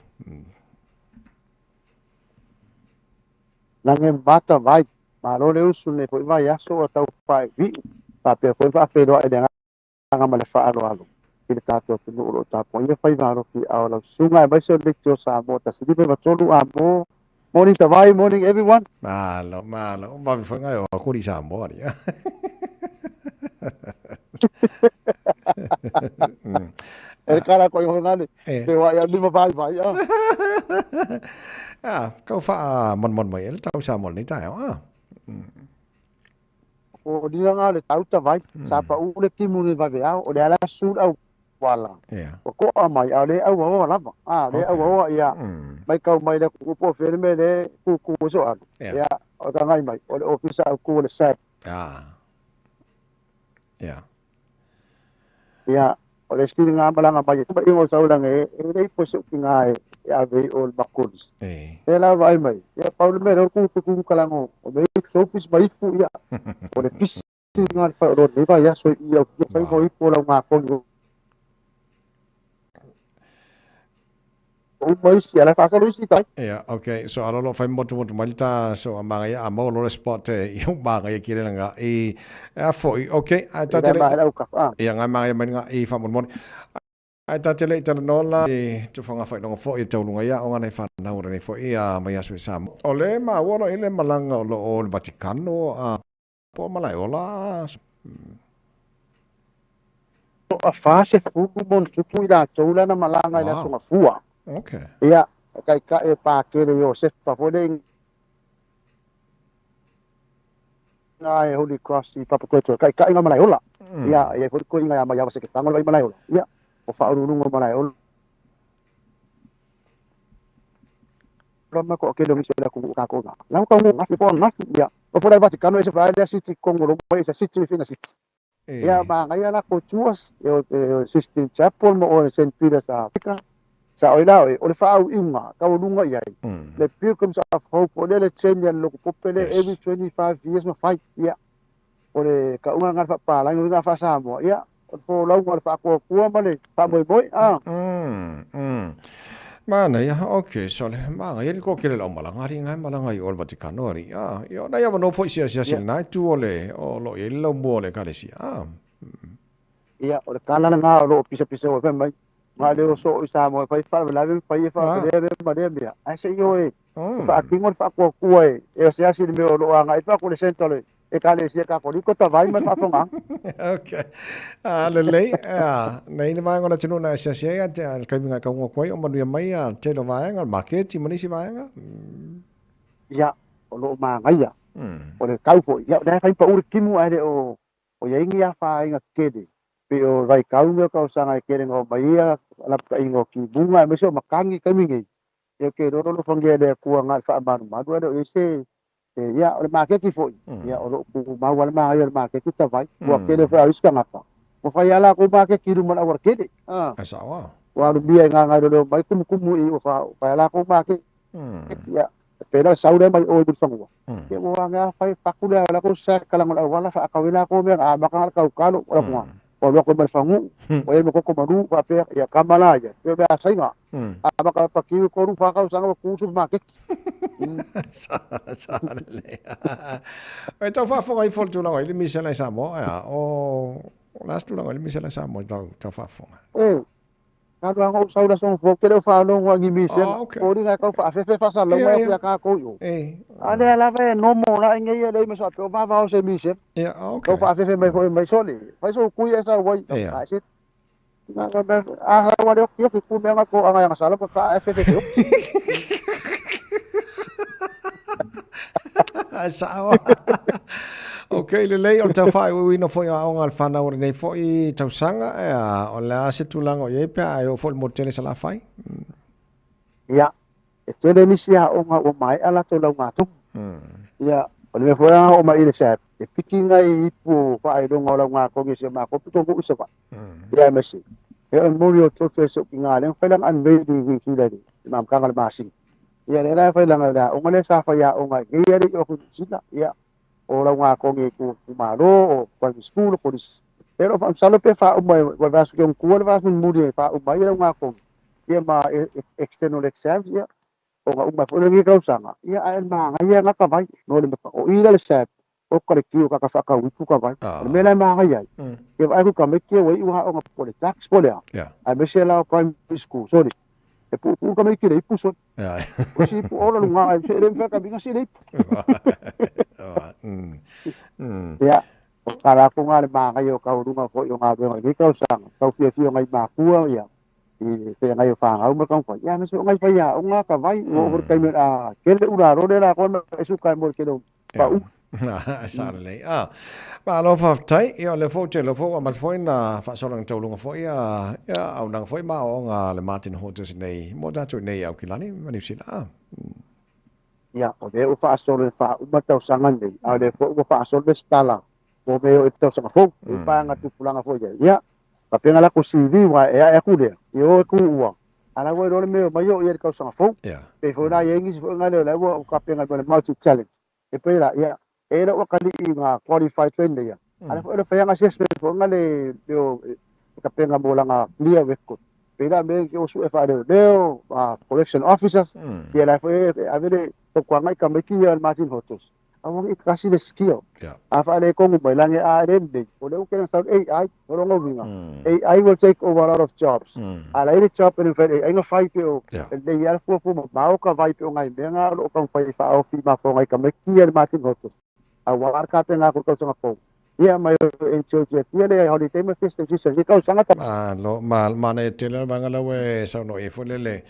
Lage mata vai, malo le usu le foi vaiaso ua tau faaiviʻu faapea foi faafeiloai i le agaga ma le faaaloalo i le tatou atunuu o loo tapuaia faiva alofi a o lau susuga aemaise o le leitio Samoa 153 amo. Morning Tavai, morning everyone. Malo, malo. Vave foi ngai o kuri Samoa ni. E kala ko i ngale. Te wa ia lima vai vai. Ah, kau fa mon mon mai el tau Samoa ni tae. Ah. O ni nga le tau tavai, sa pa u le kimu ni vave au, o le ala su au wala. O ko a mai a le au o lava. A le au o ia. Mai kau mai le ku po fere me le ku ku so alu. Ia o ka ngai mai o le ofisa au ku le sa. Ah. Yeah. Ia o le sili ngā malanga mai e ingo saulanga e e lei po se ki ngā e ave o le makolis. E la vai mai. Ia Paul me ro ku ku kalango o me office mai fu ia. O le pisi ngā fa ro ne va ia so ia o fai mo ipo la ngā ko. O mai si ala fa so isi tai. Yeah, okay. So alo lo fai motu motu mai ta so manga ia mo lo le spot te i manga ia kire nga i a foi. Okay, a ta te ia ngai manga ia mai nga i fa mon mon. Ai ta te le tala nola i tu whanga whai longa fo i taulunga ia o ngana i whanau rani fo i a mai aso i sa. O le ma uolo i le malanga o lo o le Vatikano a po malai ola. A fa se fuku mon tupu i la toula na malanga i la songa fua. Okay. Ia, kai ka e pa kere Joseph pa fole nga e Holy Cross i Papatoetoe kai ka inga malai ola. Ia, ia fo ko inga ia mai se ke tango mai malai ola. Ia, o fa urunga malai ola. ma ko ke lo mi se la ku ka ko na la ka ngo ngafi po ngafi ia o fo la Vaticano e se fa le city Kongo lo mai se city fina city ia ma ngai la ko tuas e o Sistine Chapel mo o St Peter's Africa sa oi la o le fa au inga ka o lunga ia le Pilgrims of Hope o le le change lo ko pele every 25 years ma fight ia o le ka unga ngal fa pa la ngai fa sa mo ia o fo lau ngal fa ko ku ma le fa moi moi a Mana ia, ok, so le ma ngai le ko kele la malanga ri ngai malanga i o le Vaticano ri. Ah, ia na ia no foi sia sia sia nai tu o le o lo i lo mo le kale sia. Ah. Ia o le kala nga o lo pisa pisa o mai ma le o so i sa mo fai fa la ve fai fa le ve ma le mea ai se io e fa kingo fa ko ku e e se asi me o lo anga i fa ko le sento le e ka le sia ka ko liko ta vai ma fa fonga. Ok. Ah, le lei, ah, nei le vaenga o le atunuu na e siasia ai, a le kaimi ngai kaunga koe, o manuia mai a tele o vaenga, le maketi ma nisi vaenga. Ia, o loo magaia. O le kau foi. Ia, o le fai pa uri kimu ai le o o ia ingi a whainga kede. Pe o vai kau me kau sanga e kere ngau mai ia la pa ingo ki bunga e meso makangi kami ngi. Ia ke roro lo whangia le kua ngā wha manu manu e se ia o le makeki foi. Ia o lo ku mau ale magai o le makeki ta vai. Ua kere foi au iska ngapa. O whai ala ko makeki ruma na war kede. Ah. Asa wa. Wa alu bia ngā ngai leo mai kumu kumu i o whai ala ko makeki. Ia pera saure mai o i whangua. Ia ua ngā whai pakule ala ko sa kalango au wala wha akawela ko mea a makanga kau kalo o la kunga. O lua ko mai whangu. O e moko ko manu wha pea ia kamala ia. Pea mea sainga. A maka pakiu koru whakau sanga wa kusu makeki. Sa sa le. E tau whaafonga i fo le tulaga i le misela i Samoa ea o o la se tulaga i le misela i Samoa i tau tau whaafonga. E ka ranga o saula song fo ke le whanongo angi misela. O ringa kau whaafefe whasa laua e ka kou yo. A le ala ve no mo la inge ia le meso ape o vava o se misela. Ia, okay. Kau whaafefe mai foi mai sole. Fai so kui e sa wai. A se nga nga a ha wa le o ki ku me nga ko anga nga sala pa ka afefe ke. Sao. Ok, lelei, o le tau faaiuiuina foi o aoga a le whanau o lenei foi tausaga, ea, o le a se tulaga o i ai pe a e oo foi i le motu tele i Salafai? Ia, e tele nisi aoga ua maea latou laugatogi. Ia, o le mea foi lena o mai i le SAP, e piki ngai ipu o faailoga o laugatogi e si o matou pito nuu i Savaii. Ia aemaise, e o le moli o toto e se ukiga lea na fai lana unveiling i Niu Sila i le amataga o le masina. Ia lea la e fai lana o le aoga lea sa fai aoga ai nei alii o Niu Sila, ia, o laugatogi e itumalo, o primary school, o kolisi. Ia o loo faamasalo pe faauma ua le vaiaso ke matua le vaiaso mulimuli e faauma ai laugatogi, ia ma external exams, ia, ona uma ai foi lenei tausaga, ia ae manaia na ka vai no le mea o i la le SAP o ka le kio ka ka whakau ipu ka vai. O le mea la e māngai ai, ia vaai ku ka mai kia wai ua o po le tax po le a. Ai me se la o primary school, sorry. E pu pu ka mai ki le ipu sorry. O si ipu ola lunga ai se le mfa ka binga si le ipu. Ia, o ka la ko ngā le māngai o ka urunga foi o ngā wenga ni tausaga, tau fiafia o ngai mākua, ia, i te ngai o whāngau ma kaumwhai. Ia, me se o ngai whai a, o ngā ka vai, o o kai me a, kele ura rore la koe ma e suka e mo le kele o pa u. Sa lelei. Ah, malo faafetai. Ia o lea foi ou te iloa foi ua amata foi ona faasolo tauluga foi ia ia auaunaga foi ma aoaoga a le Martin Hodges nei mo tatou i nei i Aukilani ma Niu Sila. Ah. Ia, o lea ua faasolo e faauma tausaga nei, a o lea foi ua faasolo le resitala mo mea e oo i le tausaga fou, e paega tupulaga foi i ai. Ia, faapea la ko CV wa e ae aku lea, i o e ku ua. A la ua iloa le mea o mai oo i ai le tausaga fou. Pei foi la i ai nisi foi nga leo la ua kapenga ma le multi talent. E pei la, ia, e la ua kali i nga qualified trainer ia. A la foi le whaianga assessment foi nga le leo e kapenga mo langa clear record. Pei la me ke o su e wha leo leo, correction officers, ia la foi e ave le tokuanga i ka maiki ia le Martin Hotos. Aua i kasi le skill. A wha le kongu mai lange a le nei. O le uke na sau AI, o rongo winga. AI will take over a lot of jobs. A la ile job ene whai AI nga whai pe o. E le ia fua fua ma mao ka vai pe o ngai mea ngā o kau whai wha au fi ma wha ngai ka mai ki a le Martin Hotos. A wa ar ka te ngā ko tau sanga fou. Ia mai o e tio tia tia le holiday ma festive season. Ni kau sanga ta. Ma lo ma ma ne tele vanga la we sau no e fo le le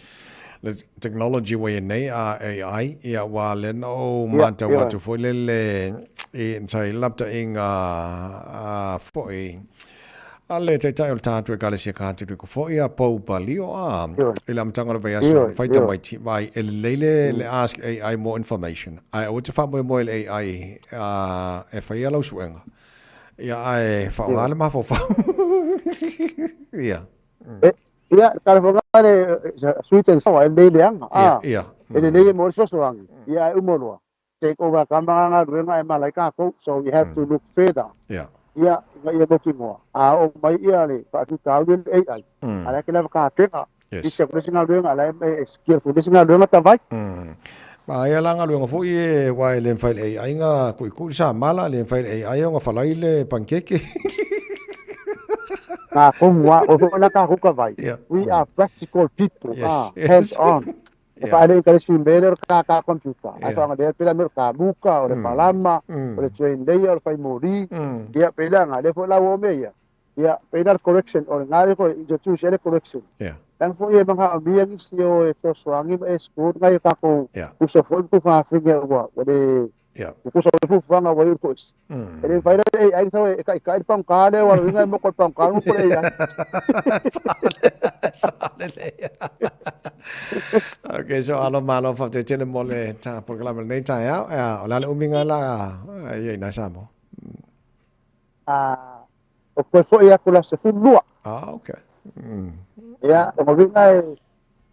le technology ua i ai nei a AI, ia ua le na ou matau atu foi lele i sa i laptaʻiga a foi A le taitai o le tatou Ekalesia Katoliko foi a Pope Leo a i le amataga o le vaiaso fai tamaiti vai e lelei le le ask AI more information ae aua te faamoemoe i le AI e faia lau suega ia ae faaaoga le mafaufau. Ia. Ia, tala le sweet and sour e lelei leaga. Ia. E lelei e maua le fesoasoani. Ia ae uma loa. Take over ka Matagaluega e malai kākou, so we have to look further. Ia, ina ia mautinoa, a oo mai ia le faafitauli o le AI, a la e ke lava kapena. Isi aku le isi galuega, a la e skillful le isi galuega tavai. Ma aia la galuega foi e aua e le mafai e le AI ona tuitui le samala, e le mafai e le AI ona falai le panikeke. Kākou a, o foi la kākou tavai. We are practical people, hands on. E faale i ka le isi mea lea o le kākā computer. Ae faaaoga pei la mea o le kāmuka, o le palama, o le train layer, o le fai moli. Ia, pei la lea foi la ua oo mea ia. Ia, pei la le correction, o lena lea foi introduce ai le correction. Leaga foi e manaomia nisi o e fesoasoani ma e school nai o tatou uso foi ma tuafafine ua le ua tusa o le fuafuaga ua iu le toesi. E le mafai la le AI na sau e taitai le pagota lea aua o lona uiga e moka i le pagota moka i le AI. Sao lelei. Okay, so alo malo faafetai tele mo le ta polokalame lenei taeao. O le a le umiga la ia i nai Samoa? Ah, o toe foi atu le aso 12. Ah, okay. Ia, o lona uiga e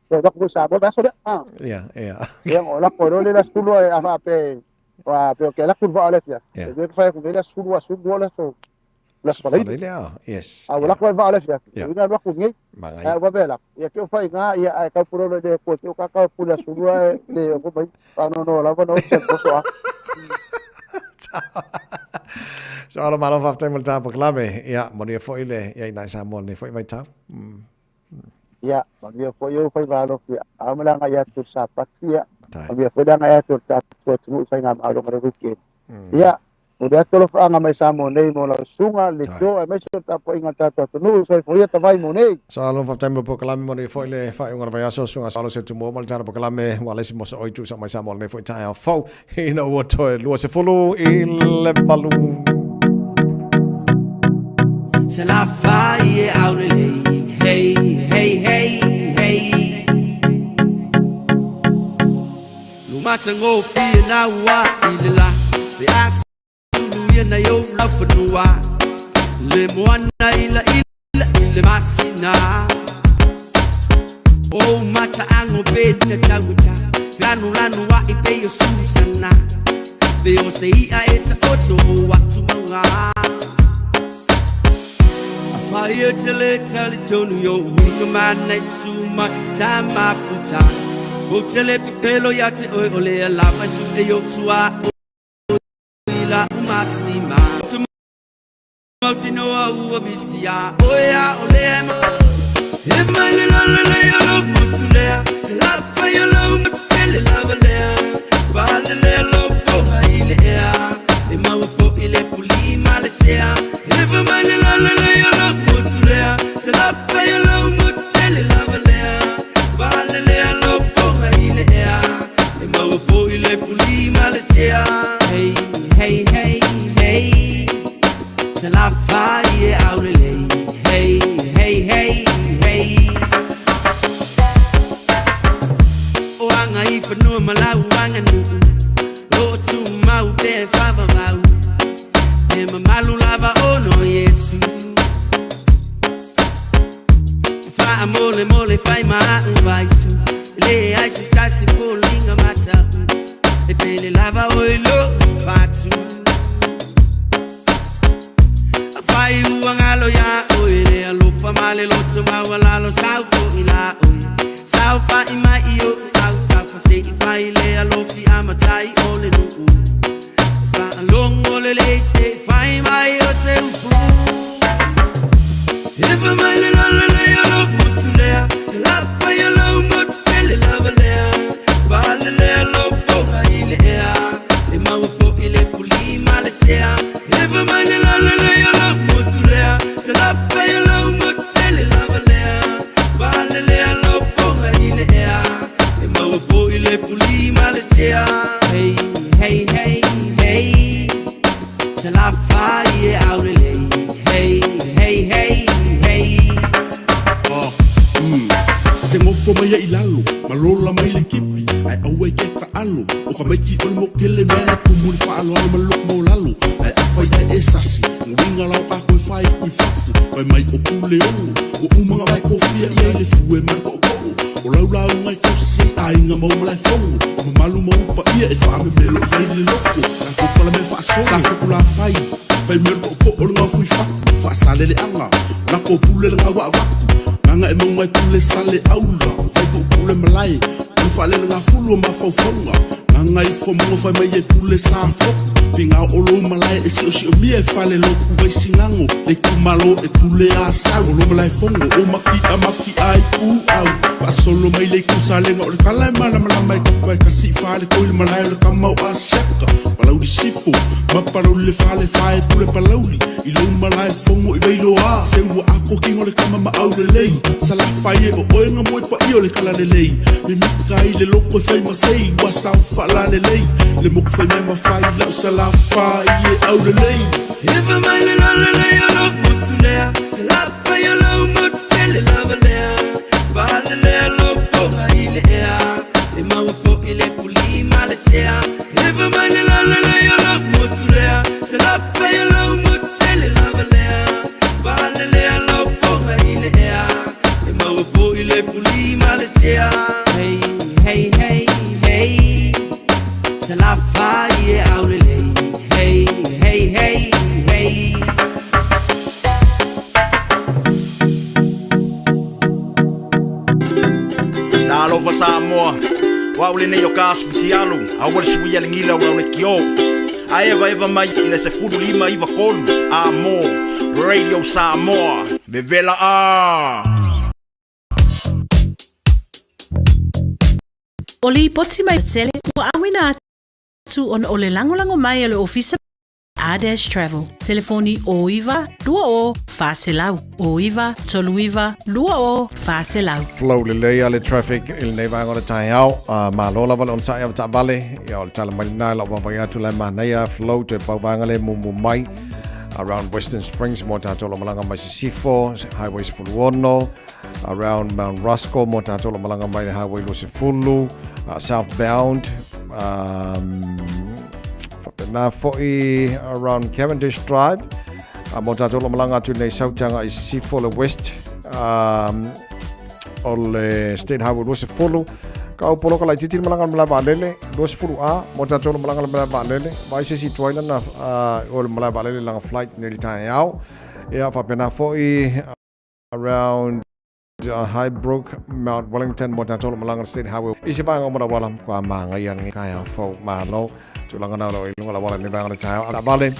Toe avatu foi Samoa le vaiaso lea. Ah. Ia, ia. Ia, o lako loa le aso 12 a faapea a pe o ke alu atu i le vaa o le afiafi. E le mafai atu nei le aso 12 aso 12 le aso le aso Faraile. Faraile, ah, yes. A ua lako ai le vaa o le afiafi. Ia. Uiga alu atu nei. Magaia. Ae ua vave lako. Ia te o fai ina, ia ae tau pulolo i le Atua te o kakau pu le aso 2 e le ono mai. Faanoanoa lava na o te poso a. So alo malo faafetai mo le tapokalabe. Ia, manuia foi le ia ina i Samoa lenei foi vaitau. Ia, manuia foi ou faiva alofi a ma le agai atu i le Sapati, ia, manuia foi le agai atu o le tatou atunuu i faigamalo ma le weekend. Ia, momoli atu alofaaga mai Samoa nei mo lau susuga, le Joe aemaise o le tapuaiga a le tatou atunuu, soifua ia tavai mo nei. So alo faafetai mo le polokalame, manuia foi le faaiuga o le vaiaso, susuga Salo Setumua ma le tala polokalame, ua alai se moso oi tuusa mai Samoa lenei foi taeao fou, ina ua toe 7:40. Se la fai e aulelei, hey, hey, hey, hey. Lumatagofie na ua i le la, pe a sulu ia nai ou laufanua. Le moana ila ila i le masina. O mataago pe na tauata, lanulanu ai pe o Susana. Pe o se i'a e taoto o atu mauga. Afai e te le talitonu i ou uiga mana i su mai ta mafuta. Ou te le pepelo ia te oe o lea lava e su'e i ou tuaoi i la'u masima. Ou te mautinoa ua misi iā oe a o lea e mau. E mai le lalelei o lou motu lea, Se lafai o lou motu tele lava lea, Palelea lou foga i le ea, E maua foi le fuli ma le sea. Ewa mai le lalelei o lou motu lea, Se lafai o lou motu tele lava lea, Palelea lou foga i le ea, E maua foi le fuli ma le sea. Hey, hey, hey, hey, Se lafai e aulelei, Hey, hey, hey, hey. O aga i fanua ma lau aganuu, O o tumau pea e faavavau, E mamalu lava ona o Iesu. Faamolemole fai ma a'u vaisu, E leai se tasi foliga mata'u, E pele lava oe i lo'u fatu. Afai ua galo iā oe le alofa ma le loto maualalo, Sau fo'i la oe, saofa'i mai i o'u autafa, Se i fai le alofi a matai o le nuu. Faalogo lelei se i fai mai o se upu. Ewa mai le lalelei o lou motu lea, Se lafai o lou motu tele lava lea, Palelea lou foga i le ea, E maua foi le fuli ma le sea. Ewa mai le lalelei o lou motu lea, Se lafai o lou motu tele lava lea, Palelea lou foga i le ea, E maua foi le fuli ma le sea. Hey, hey, hey, hey, Se lafai e aulelei, Hey, hey. Hey, hey, hey. Ah, Se gofo mai ai i lalo, ma lola mai le kipi, ae aua e ke taalo. O ka maiki o le mokele mea na tumu i le faaaloalo ma le loku maualalo. Ae afai ae e sasi, uiga la o tatou e fai i fafo, fai mai o Puleono. Ua uma ona vae kofia i ai le fue ma le tootoo. O lau lauga e tausi ai aiga ma ou malaefono. O mamalu ma ou paia e faamemelo i ai le loto. Tatou palamea faasolo, sa fokulafai, fai mai o le tootoo o le gaofoi fatu, faasaleleaga, lako pule le gau avatu. Gagaemauga e pule sale aula, vai tuutuu le malae, o le faalelegafulu o mafaufauga. Gagaifomauga fai mai e pule sa fotu, figao o lou malae e siosiomia e falelotu vaisigago, le itumalo e pule asau. O lo malaefono o maki'a maki'a ai uau, faasolo mai le itu salega o le tala e malamalama e tapuai tasi faale toi le malae o le tama o Asiata. Palauli Sifo ma Palauli le falefa e pule Palauli i lou malaefono i Vailoa. Se ua ako kino le tama ma aulelei, salafai e o oe ga moe paia o le talalelei. Mimita ai le loko e fai ma sei, ua sao faalalelei le moku fai mea ma fai lau salafai e aulelei. Efa mai le lalelei o lou motu lea, Se lafai o lou motu tele lava lea, Faalelea lou foga i le ea, E maua fo'i le fuli ma le sea. Efa mai le lalelei o lou motu lea, Se lafai o lou motu tele lava lea, Faalelea lou foga i le ea, E maua fo'i le fuli ma le sea. Hey, hey, hey, hey. Se lafai e aulelei. Hey, hey, hey, hey. Talofa Samoa, o au lenei o ka asu fitialu, aua le suia le gila o lau le kio. Ae evaeva mai i le 15 93 a mo Radio Samoa. Vevela a! O lipoti mai tele ua auina atu ona o le lagolago mai a le Ofisa Ardash Travel. Telefoni o 9 2 o 400. O 9 3 9 2 o 400. Flow lelei a le traffic i lenei vaega o le taeao. Malo lava le onosai ava taavale. Ia o le tala mai lena lau vaavaai atu la e manaia flow toe pau vaega le mumu mai around Western Springs mo tātou lo malanga mai Sisifo, Highway 16, around Mount Ruskell mo tātou lo malanga mai le Highway 20, southbound, faapena fo'i around Cavendish Drive, mo tātou lo malanga atu nei sautaga i Sisifo le west, o le State Highway 20, ka au poloka laitiiti le malaga o le malae vaalele 20 A mo tātou lo malaga le malae vaalele vaai se isi tuai lana o le malae vaalele lana flight nei le taeao. Ia faapena fo'i around Highbrook, Mount Wellington mo tātou lo malaga le State Highway i se vaega o Manawala kua māgaia lenei taeao fou. Malo tulaga na o lo i luga la wala nei vaega o le taeao. A taavale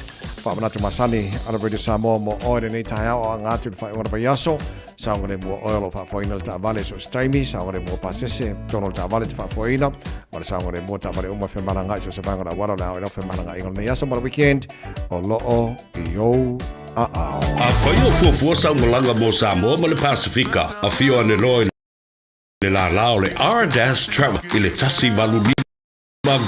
faamanatu masani a le Radio Samoa mo oe lenei taeao o aga atu i le faaiuga o le vaiaso. Saogalemu o oe o lo o faafoeina le taavale so o se taimi, saogalemu o pasese totonu o le taavale te faafoeina, ma le saogalemu o taavale uma e femalagaai so o se vaega o le auala o le ao i lau femalagaiga o lenei aso ma le weekend o lo o i ou aao. Afai o fuafua sau malaga mo Samoa ma le Pasefika, afio ane loa i le lālā o le R-Dash Travel i le 185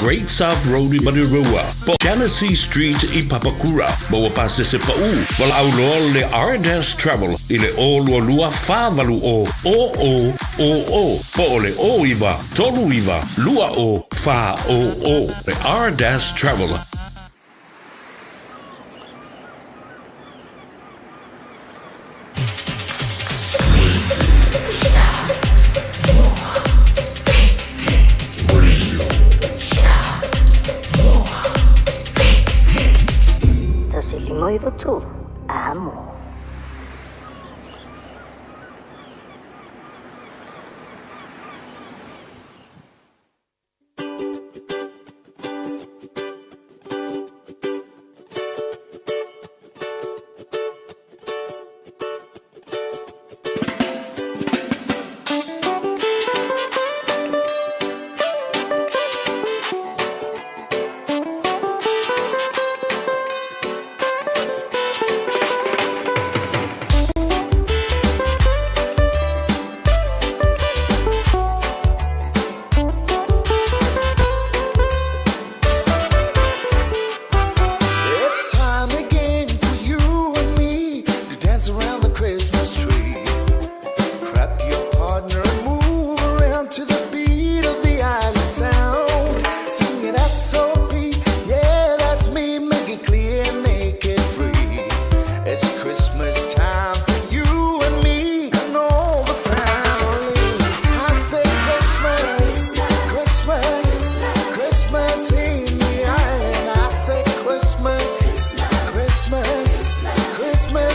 Great South Road i Manurewa, po Genesee Street i Papakura, ma ua pasese paʻū, valaau loa le R-Dash Travel i le 0 22 4 8 0 0 0 0 po o le 0 9 3 9 2 0 4 0 0. Le R-Dash Travel. 1 5 9 3, amo.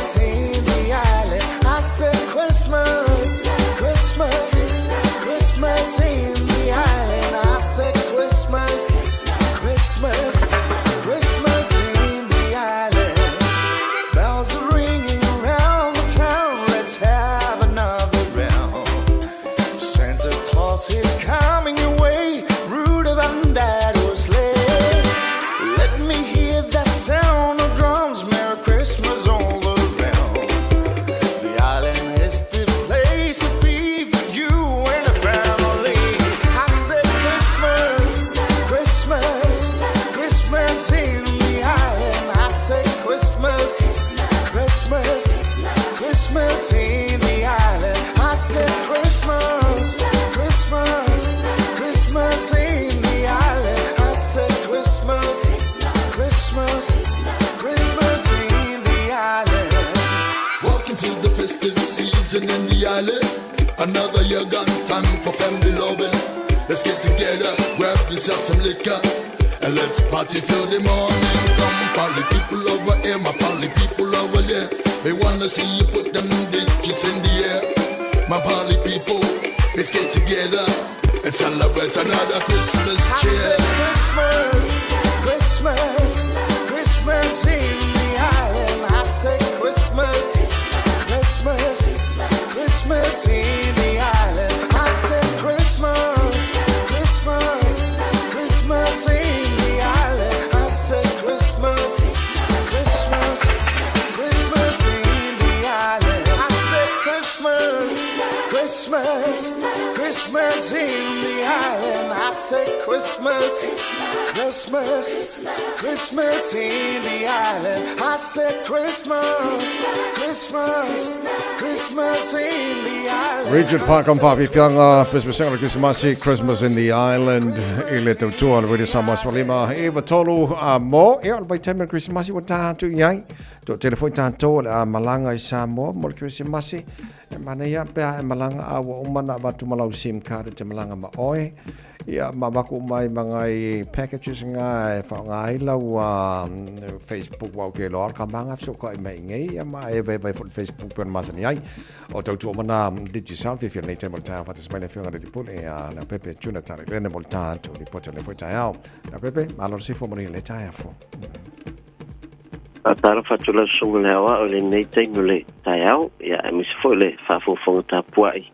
Christmas in the island. I said Christmas, Christmas, Christmas in the island. I said Christmas, Christmas, Christmas in the island. Bells are ringing around the town. Let's have another round. Santa Claus is coming your way, ruder than that old sleigh. Let me hear that sound of drums. Merry Christmas all around. The island is the place to be for you and the family. I said Christmas, Christmas, Christmas in the island. I said Christmas, Christmas, Christmas in the island. I said Christmas, Christmas, Christmas in the island. I said Christmas, Christmas, Christmas in the island. Welcome to the festive season in the island. Another year gone, time for family loving. Let's get together, grab yourself some liquor, and let's party till the morning. Come, party people over here, my party people over there. They wanna see you put them digits in the air. My party people, let's get together and celebrate another Christmas I cheer. said Christmas, Christmas, Christmas in the island. I said Christmas, Christmas, Christmas in the island. I said Christmas, Christmas, Christmas in the island. I said Christmas, Christmas, Christmas in the island. I said Christmas, Christmas, Christmas in the island. I said Christmas, Christmas, Christmas in the island. I said Christmas, Christmas, Christmas in the island. Richard Park on Whaafifianga, Pesepesega o le Krisimasi, Christmas in the Island, i le tautua o le Radio Samoa 15, iva tolu a mo, ia o le vaitaimi o le Krisimasi ua tatou i ai, toatele foi tatou o le a malaga i Samoa mo le Krisimasi, e manaia pe a e malaga a ua uma ona avatu ma lau sim card e te malaga ma oe, ia ma avatu uma ai ma ngai packages nga e faaaoga ai lau Facebook aua ou te iloa o le kamaga e fesootai mai i inei, ia ma e vaevae foi i le Facebook pei ona masani ai. O tautua uma na Digicel, fiafia lenei taimi o le taeao faatasi mai le Afioga i le Lipuli a Leaupepe Juna Talelene mo le tatou lipoti o lenei foi taeao. Leaupepe, malo le soifua manuia i lenei taeao fou. Faatalofa atu lau susuga i le aoao i lenei taimi o le taeao, ia aemaise foi le faafogafoga tapuai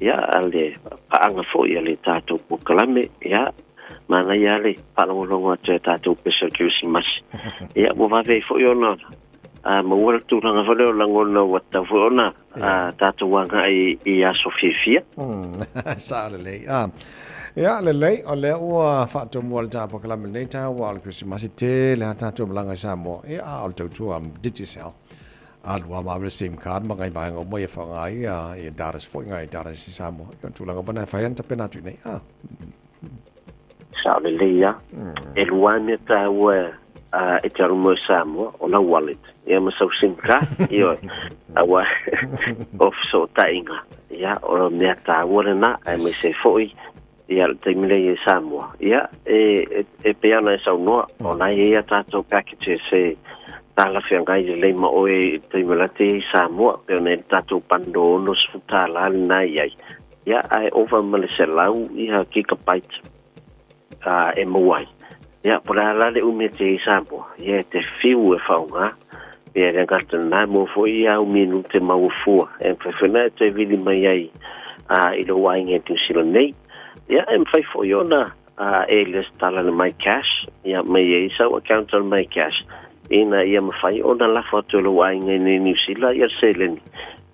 ia a le paaga foi a le tatou polokalame, ia manaia lava le faalogologo atu i a tatou pese o le Kerisimasi. Ia ua vave ai foi ona maua le tulaga foi lea o lagona ua tatau foi ona tatou agai i aso fiafia. Sao lelei. Ia, lelei, o lea ua faatomua le ta polokalame i lenei taeao aua o le Kerisimasi tele lava tatou malaga i Samoa. Ia, a o le tautua Digicel, alu lava ma ave le sim card ma ngai vaega uma ia faaaoga ai ia datas foi, ngai datas i Samoa. Ia, o le tulaga uma lena e fai ai ona tapena atu i inei. Sao lelei lava. E lua lava mea taua e te alu mai i Samoa, o lau wallet ia ma sau sim card, ioe, aua o fesootaiga, ia, o mea taua lena, aemaise ai foi ia le taimi lea i Samoa. Ia, e pei ona e saunoa, o la e i ai a tatou packages e talafeagai lelei ma oe i le taimi o la te i ai i Samoa, pei ona i ai le tatou bundle $60 lena e i ai. Ia, ae ova ma le 100 ia gigabyte e maua ai. Ia, po o le a la le umi e te i Samoa, ia e te fiu e faaaoga. Ia, e le gata lena, e maua foi au minute maua fua e mafai foi ona e toe vili mai ai i lou aiga i Niu Sila nei. Ia, e mafai foi ona e lesitala le MyCash, ia, mai ai sau account o le MyCash, ina ia mafai ona lafo atu e lou aiga i Niu Sila ia le seleni,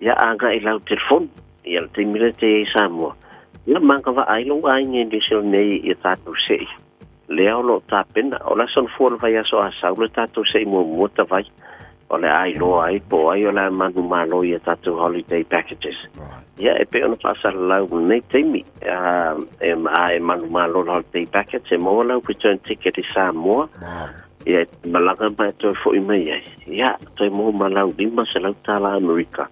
ia agai i lau telefoni. Ia le taimi lea te i ai i Samoa, ia ma agavaa ai lou aiga i Niu Sila nei i a tatou se'i. Lea o lo o tapena, o le aso fua o le vaiaso a sau le tatou se'i muamua tavai, o le a iloa ai po o ai o le a manumalo i a tatou holiday packages. Ia e pei ona faasalalau i lenei taimi, e a e manumalo le holiday package, e maua lau return ticket i Samoa, ia e malaga ma e toe foi mai ai, ia toe maua ma lau $500 Amerika.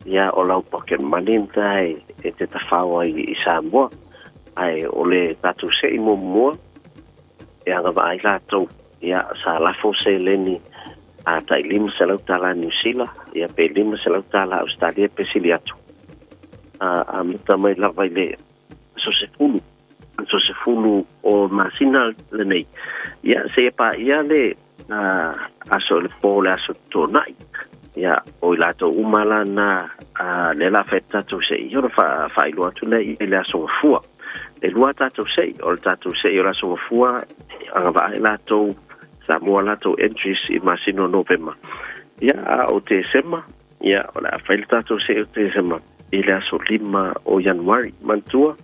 Ia, o lau pocket money lena e te tafao ai i Samoa. Ae o le tatou se'i muamua e agavaa ai latou, ia, sa lafo seleni a tai 500 tala Niu Sila, ia pe 500 tala Australia pe sili atu. A amata mai lava i le aso 10, aso 10 o masina lenei. Ia, seia paia le aso le po le aso tuanai. Ia, o i latou uma la na lea la fai tatou se'i, ona faailoa atu lea i le aso gafua. E lua tatou se'i, o le tatou se'i o le aso gafua, agavaa i latou Samoa latou entries i masina o Novema. Ia, a o Tesema, ia, o le a fai le tatou se'i o Tesema i le aso 5 o Ianuari. Manatua,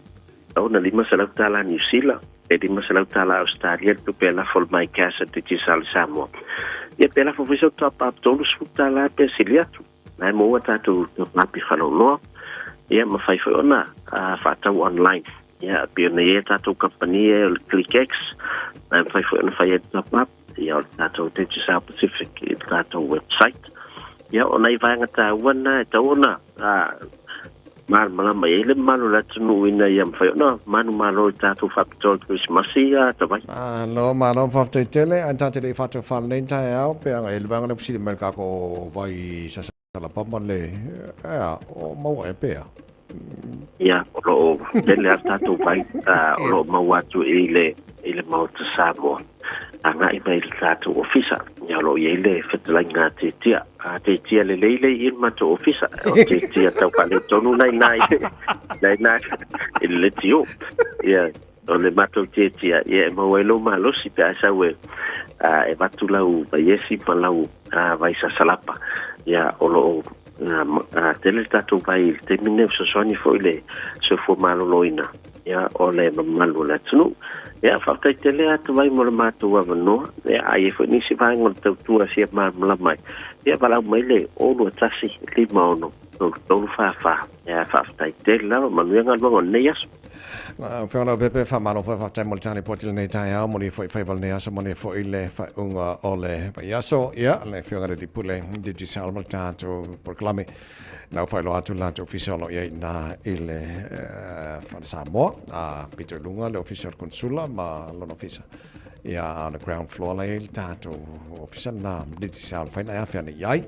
ona 500 tala Niu Sila, e 500 tala Australia le tupe e lafo le MyCash a Digicel i Samoa. Ia pe lafo foi sau top up 30 tala pe sili atu. Na e maua tatou top up i Faleoloa, ia ma fai foi ona faatau online. Ia pei ona i ai tatou kamupani e o le ClickX, na e mafai foi ona fai ai le top up, ia o le tatou Digicel Pacific i le tatou website. Ia o nai vaega taua na e tau ona malamalama i ai le mamalu o le atunuu ina ia mafai ona manumalo i tatou faapitoa o le Kerisimasi a Tavai. Malo, malo, faafetai tele. Ae ta te le i faatofala nei taeao pe aga e le vaega lea fesili mai le kako vai sasalapapa le ea o maua e pea. Ia, o lo o tele a tatou vai, o lo o maua atu i le i le Maota Samoa. Agai mai i le tatou ofisa, ia o lo o i ai le fetalaiga a Tetia. A Tetia lelei lei i le matou ofisa. O Tetia tau faaletonu nai nai nai nai i le letio. Ia, o le matou Tetia, ia e maua ai lou malosi pe a sau e e avatu lau vaiesi ma lau vai sasalapa. Ia, o lo o tele le tatou vai i le taimi lenei, fesoasoani foi i le soifua maloloina ia o le mamalu o le atunuu. Ia, faafetai tele atu vai mo le matou avanoa. Ia, a i ai foi nisi vaega o le tautua e fia malamalama ai, ia valaau mai le 021 56 33 44. Ia, faafetai tele lava, manuia galuega o lenei aso. Lau Afioga Leaupepe, faamalo foi, faafetai mo le tali poti lenei taeao, mo le foi faiva lenei aso, mo le foi le faaiuga o le vaiaso. Ia, le Afioga i le Pule Digicel ma le tatou polokalame. Lau faailoa atu le latou ofisa o lo o i ai i ina i le Fale Samoa, a pito i luga le ofisa o le Konsula ma lona ofisa. Ia, a o le ground floor la i ai le tatou ofisa lena Digicel, mafai ona e afe ane i ai.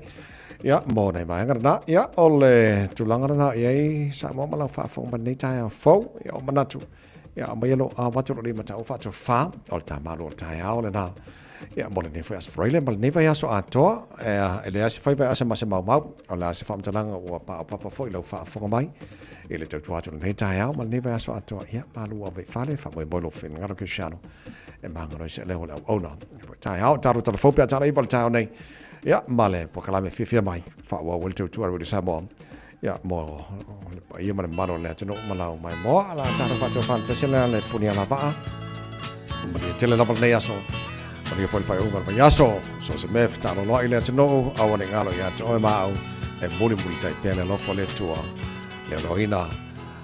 Ia, mo nai vaega lena. Ia, o le tulaga lena i ai Samoa ma lau faafofoga mai lenei taeao fou. Ia, o manatu, ia, aumaia lou ao atu lou lima tau faatofa, o le tamalu o le taeao lena. Ia, mo lenei foi Aso Faraile ma lenei vaiaso atoa, e leai se faiva e asa ma se maumau, o le a se faamatalaga ua paopapa foi lau faafofoga mai i le tautua atu lenei taeao ma lenei vaiaso atoa. Ia, malu ave i fale, faamoemoe lou finagalo kerisiano e magalo ai se leo o le auauna. Taeao, talo talafou pe a tala iva le taeao nei. Ia, ma le polokalame fiafia mai, faaauau ai le tautua a Radio Samoa. Ia, mo le paia ma le mamalu o le atunuu ma lau maimoa, la tatou faatofa le pese lea le puni alavaa. Manuia tele lava lenei aso. Manuia foi le faaiuga o le vaiaso. So o se mea e fetaaloloai le atunuu, aua ne i galo ia te oe ma au, e mulimulitai pea le alofa o le Atua, le aloaina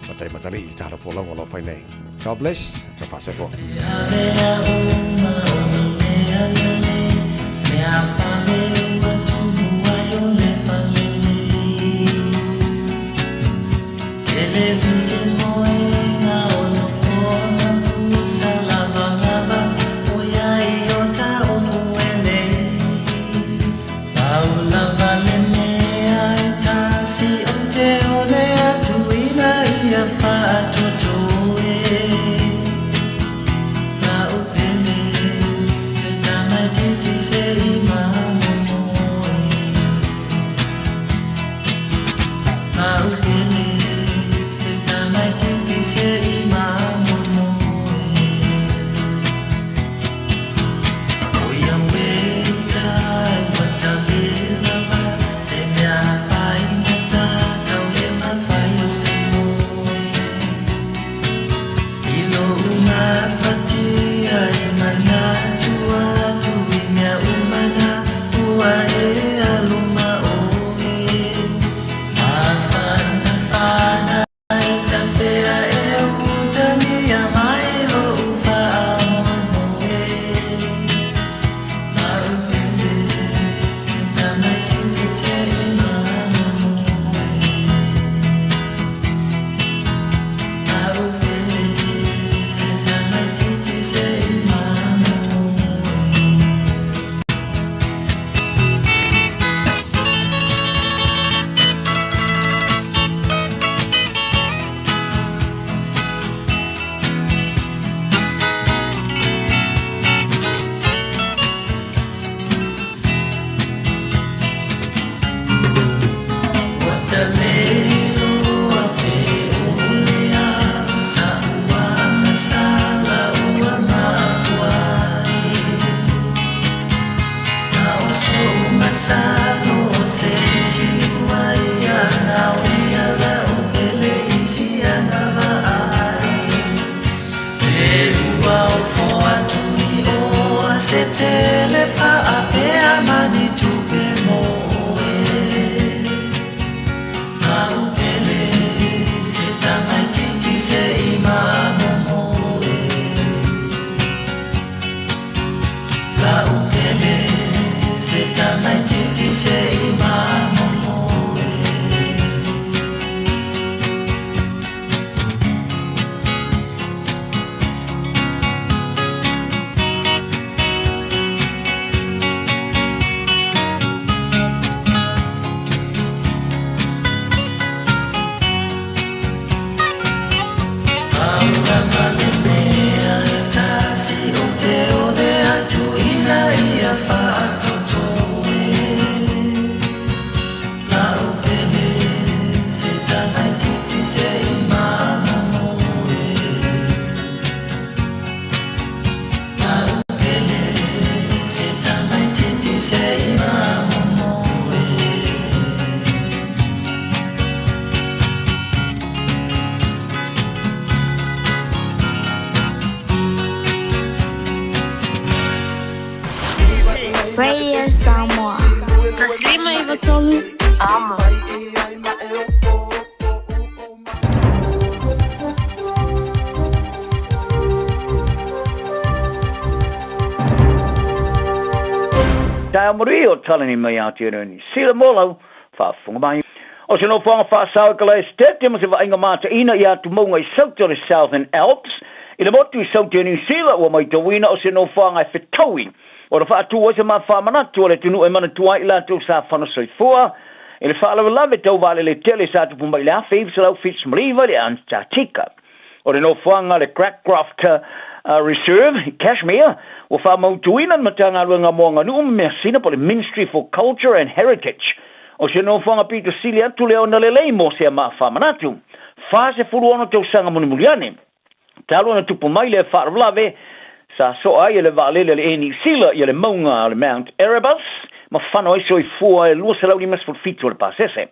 ma tai matalii i le tala folauga o lo o fai nei. God bless. Tau faasefoa. 93 Amo. Taeao manuia o Talani mai Aotearoa Niu Sila mo lau faafofoga mai. O se nofoaga faasao i Kalaesetete ma se vaaiga mataina i atumauga i Sauta o le Southern Alps i le motu i Sauta i Niu Sila ua maitauina o se nofoaga e fetaui ona faatu ai se mafaamanatu a le atunuu e manatua ai i latou sa fano soifua i le faalavelave tau vaalele tele sa tupu mai i le 1979 i le Antarctica. O le nofoaga le Cracroft Reserve i Cashmere, ua faamautuina le Matagaluega mo Aganuu ma Measina po o le Ministry for Culture and Heritage. O se nofoaga pito sili atu lea ona lelei mo sea maafaamanatu. 46 tausaga mulimuli ane, talu ona tupu mai lea faalavelave, sa soa ai e le vaalele a le Air New Sila ia le mauga o le Mount Erebus ma fano ai soifua e 257 o le pasese.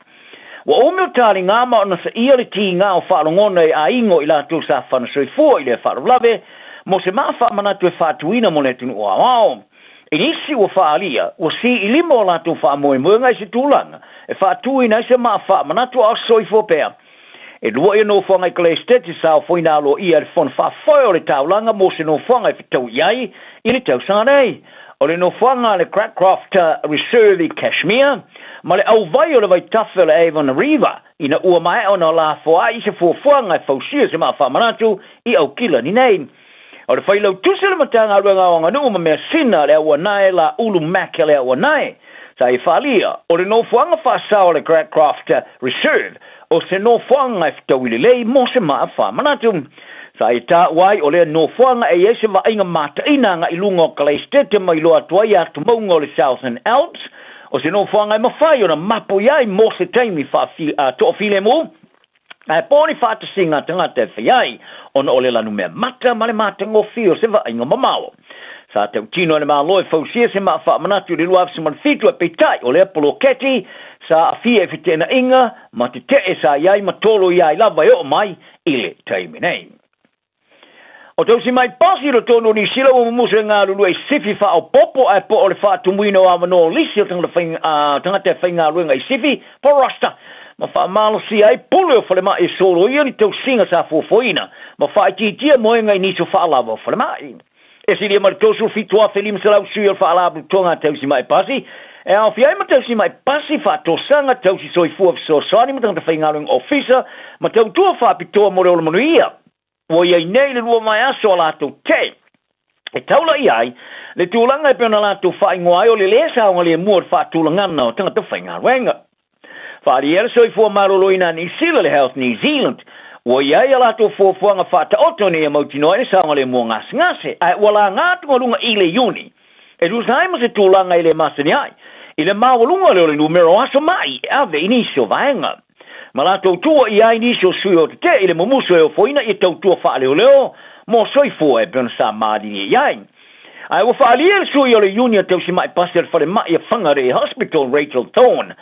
Ua umi o taliga ma ona saia le tiga o faalogona e aiga o i latou sa fano soifua i lea faalavelave mo se maa faamanatu e faatuina mo le atunuu aoao. I nisi ua faaalia, ua sii i lima o latou faamoemoega i se tulaga e faatuina ai se maa faamanatu a o soifua pea. E lua ia nofoaga i Kalaesetete sa ofoina aloaia e le Fono Faafoe o le Taulaga mo se nofoaga e fetaui i ai i le tausaga nei. O le nofoaga a le Cracroft Reserve i Cashmere ma le auvai o le vaitafe o le Avon River ina ua maea ona lafoai i se fuafuaga e fausia se maa faamanatu i Aukilani nei. O le Failautusi o le Matagaluega o Aganuu ma Measina le Auanae Laulu Mac le Auanae, sa ia faaalia, o le nofoaga faasao a le Cracroft Reserve o se nofoaga e fetaui lelei mo se maa faamanatu. Sa ia taua ai o lea nofoaga e i ai se vaaiga mataina agai i luga o Kalaesetete ma iloa atu ai atumauga o le Southern Alps, o se nofoaga e mafai ona mapu i ai mo se taimi toafilemu. Ae po ni faatasiga a tagata e fai ai, ona o le lanumea mata ma le matagofie o se vaaiga mamao. Sa tautino e le Malo e fausia se maa faamanatu i le 2017 ae peitai o lea poloketi sa aafia i feteenaiga ma tetee sa i ai ma tolo i ai lava e oo mai i le taimi nei. O tausi mai pasi i totonu o Niu Sila ua mumusu e galulue i sifi faaopoopo ae po o le faatumuina o avanoa o lisi o tagata e faigaluega i sifi po o roster ma faamalosia ai pule o falemai e soloia ni tausiga sa fuafuaina ma faaitiitia moega i nisi o faalava o falemai. E silia ma le 37,500 sui o le Faalapotopotoga a Tausi Mai Pasi, e aofia ai ma tausi mai pasi, faatosaga, tausi soifua fesoasoani ma tagata faigaluega ofisa ma tautua faapitoa mo le ola manuia. Ua i ai nei le lua vaiaso a latou te e taula i ai le tulaga e pei ona latou faaigoa ai o le lē saogalemu o le faatulagana o tagata faigaluega. Faaalia le soifua maloloina a Niu Sila le Health New Zealand, ua i ai a latou fuafuaga faataoto ina ia mautinoa ai le saogalemu o gasegase, ae ua laga atugaluga i le Iuni e tusa ai ma se tulaga e le masani ai i le maualuga lea o le numera o aso ma'i e ave i nisi o vaega. Ma latou tua i ai nisi o sui o tetee i le mumusu e ofoina ia tautua faaleoleo mo soifua e pei ona sa malilie i ai. Ae ua faaalia le sui o le Union Tausima'i Pasi a le Falemai a Whangarei Hospital, Rachel Thorne,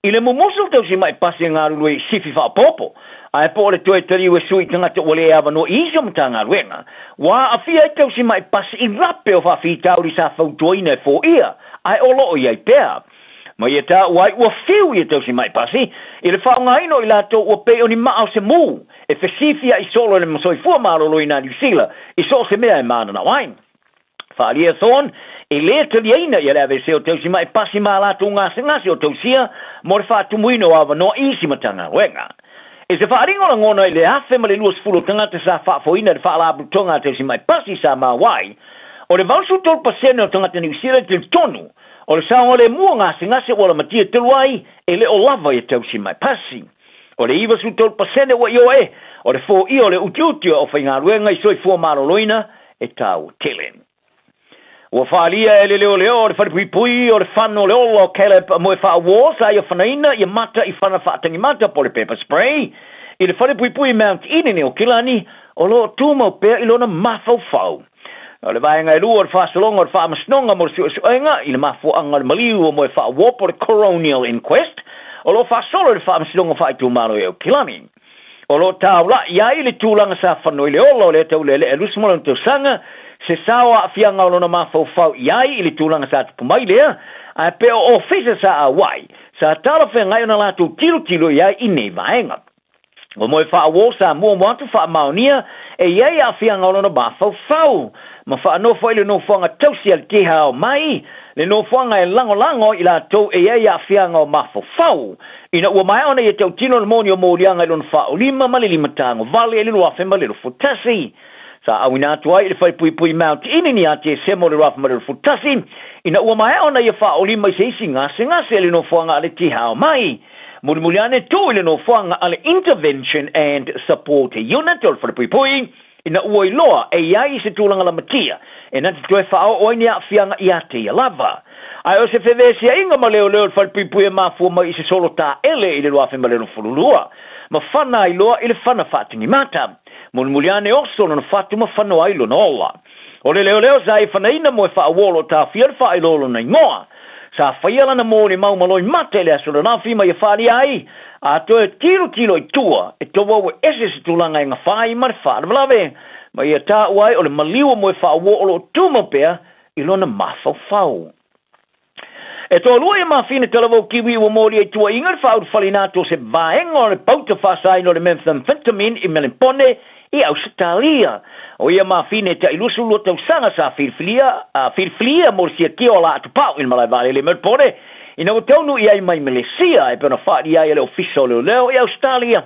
i le mumusu o Tausima'i Pasi e galulue i sifi faaopoopo, ae po o le toe taliu e sui i tagata ua le avanoa i isi o Matagaluega, ua aafia ai Tausima'i Pasi i lape o faafitauli sa fautuaina e foia, ae o lo o i ai pea. Ma ia taua ai ua fiu ia Tausima'i Pasi i le faaaogaina o i latou ua pei o ni maa o se mū e fesifia'i solo i le soifua maloloina a Niu Sila i so o se mea e mananao ai. Faaalia Thorne, e lē taliaina ia le aveesea o Tausima'i Pasi ma a latou gasegase o tausia mo le faatumuina o avanoa i isi Matagaluega. I se faaaliga o lagona i le 1020 o tagata sa faafoeina i le Faalapotopotoga a Tausima'i Pasi sa maua ai, o le 83% o tagata Niu Sila e talitonu O le saogalemu o gasegase ua lamatia telu ai, e le o lava ia tausi mai pasi. O le 93% ua ioe, o le foia o le utiuti o aufaigaluega i soifua maloloina e taua tele. Ua faaalia e le leoleo o le falepuipui o le fano o le ola o Caleb Moefaauo sa ia fanaina ia mata i fana faatagimata po o le pepper spray i le falepuipui Mount Eden i Okilani o lo o tumau pea i lona mafaufau. O le vaega e lua o le faasologa o le Faamasinoga mo le Suesuega i le mafuaaga o le maliu o Moefaauo po o le Coronial Inquest, o lo o faasolo i le Faamasinoga Faaitumalo i Aukilani. O lo o taula'i ai le tulaga sa fanua i le ola o lea taulealea e 20 tausaga, se sao aafiaga o lona mafaufau i ai i le tulaga sa tupu mai lea, ae pei o ofisa sa auai. Sa talafeagai ona latou tilotilo i ai i nei vaega. Ua moe faauō sa muamua atu faamaonia e i ai aafiaga o lona mafaufau, ma faanofo ai le nofoaga tausi a le Kihao mai le nofoaga e lagolago i latou e i ai aafiaga o mafaufau, ina ua maea ona ia tautino le moni o moliaga i lona faaulima ma le limatagovale i le 2021. Sa auina atu ai i le Falepuipui Mount Inini ia Tesema o le 2021, ina ua maea ona ia faaulima i se isi gasegase i le nofoaga a le Kihao mai. Mulimuli ane tuu i le nofoaga a le Intervention and Support Unit o le Falepuipui ina ua iloa e i ai se tulaga lamatia e na te toe faaoo ai ni aafiaga ia te ia lava. Ae o se fevesiaiga ma leoleo i le Falepuipui e mafua mai i se solo taele i le 2022 ma fana ai loa i le fana faatigimata. Mulimuli ane oso lona fatu ma fano ai lona ola. O le leoleo sa e fanaina mo e faauo o lo o taofia le faailoa o lona igoa. Sa faia lana molimau ma loimata i le aso ananafi ma ia faaalia ai, a toe tilotilo i tua, e tauau e ese se tulaga e gafa ai ma le faalavelave, ma ia taua ai o le maliu o Moefaauo o lo o tumau pea i lona mafaufau. E toalua ia mafine talavou kiwi ua molia i tuaiga le faaulufaleina atu o se vaega o le pauta faasaina o le methamphetamine i Melempone i Ausetalia. O ia mafine tai 22 tausaga sa filifilia, filifilia mo le siakia o ala atupau i le malae vaalele i Melbourne ina ua taunuu i ai mai Melesia e pei ona faaalia ai e le Ofisa o Leoleo i Ausetalia.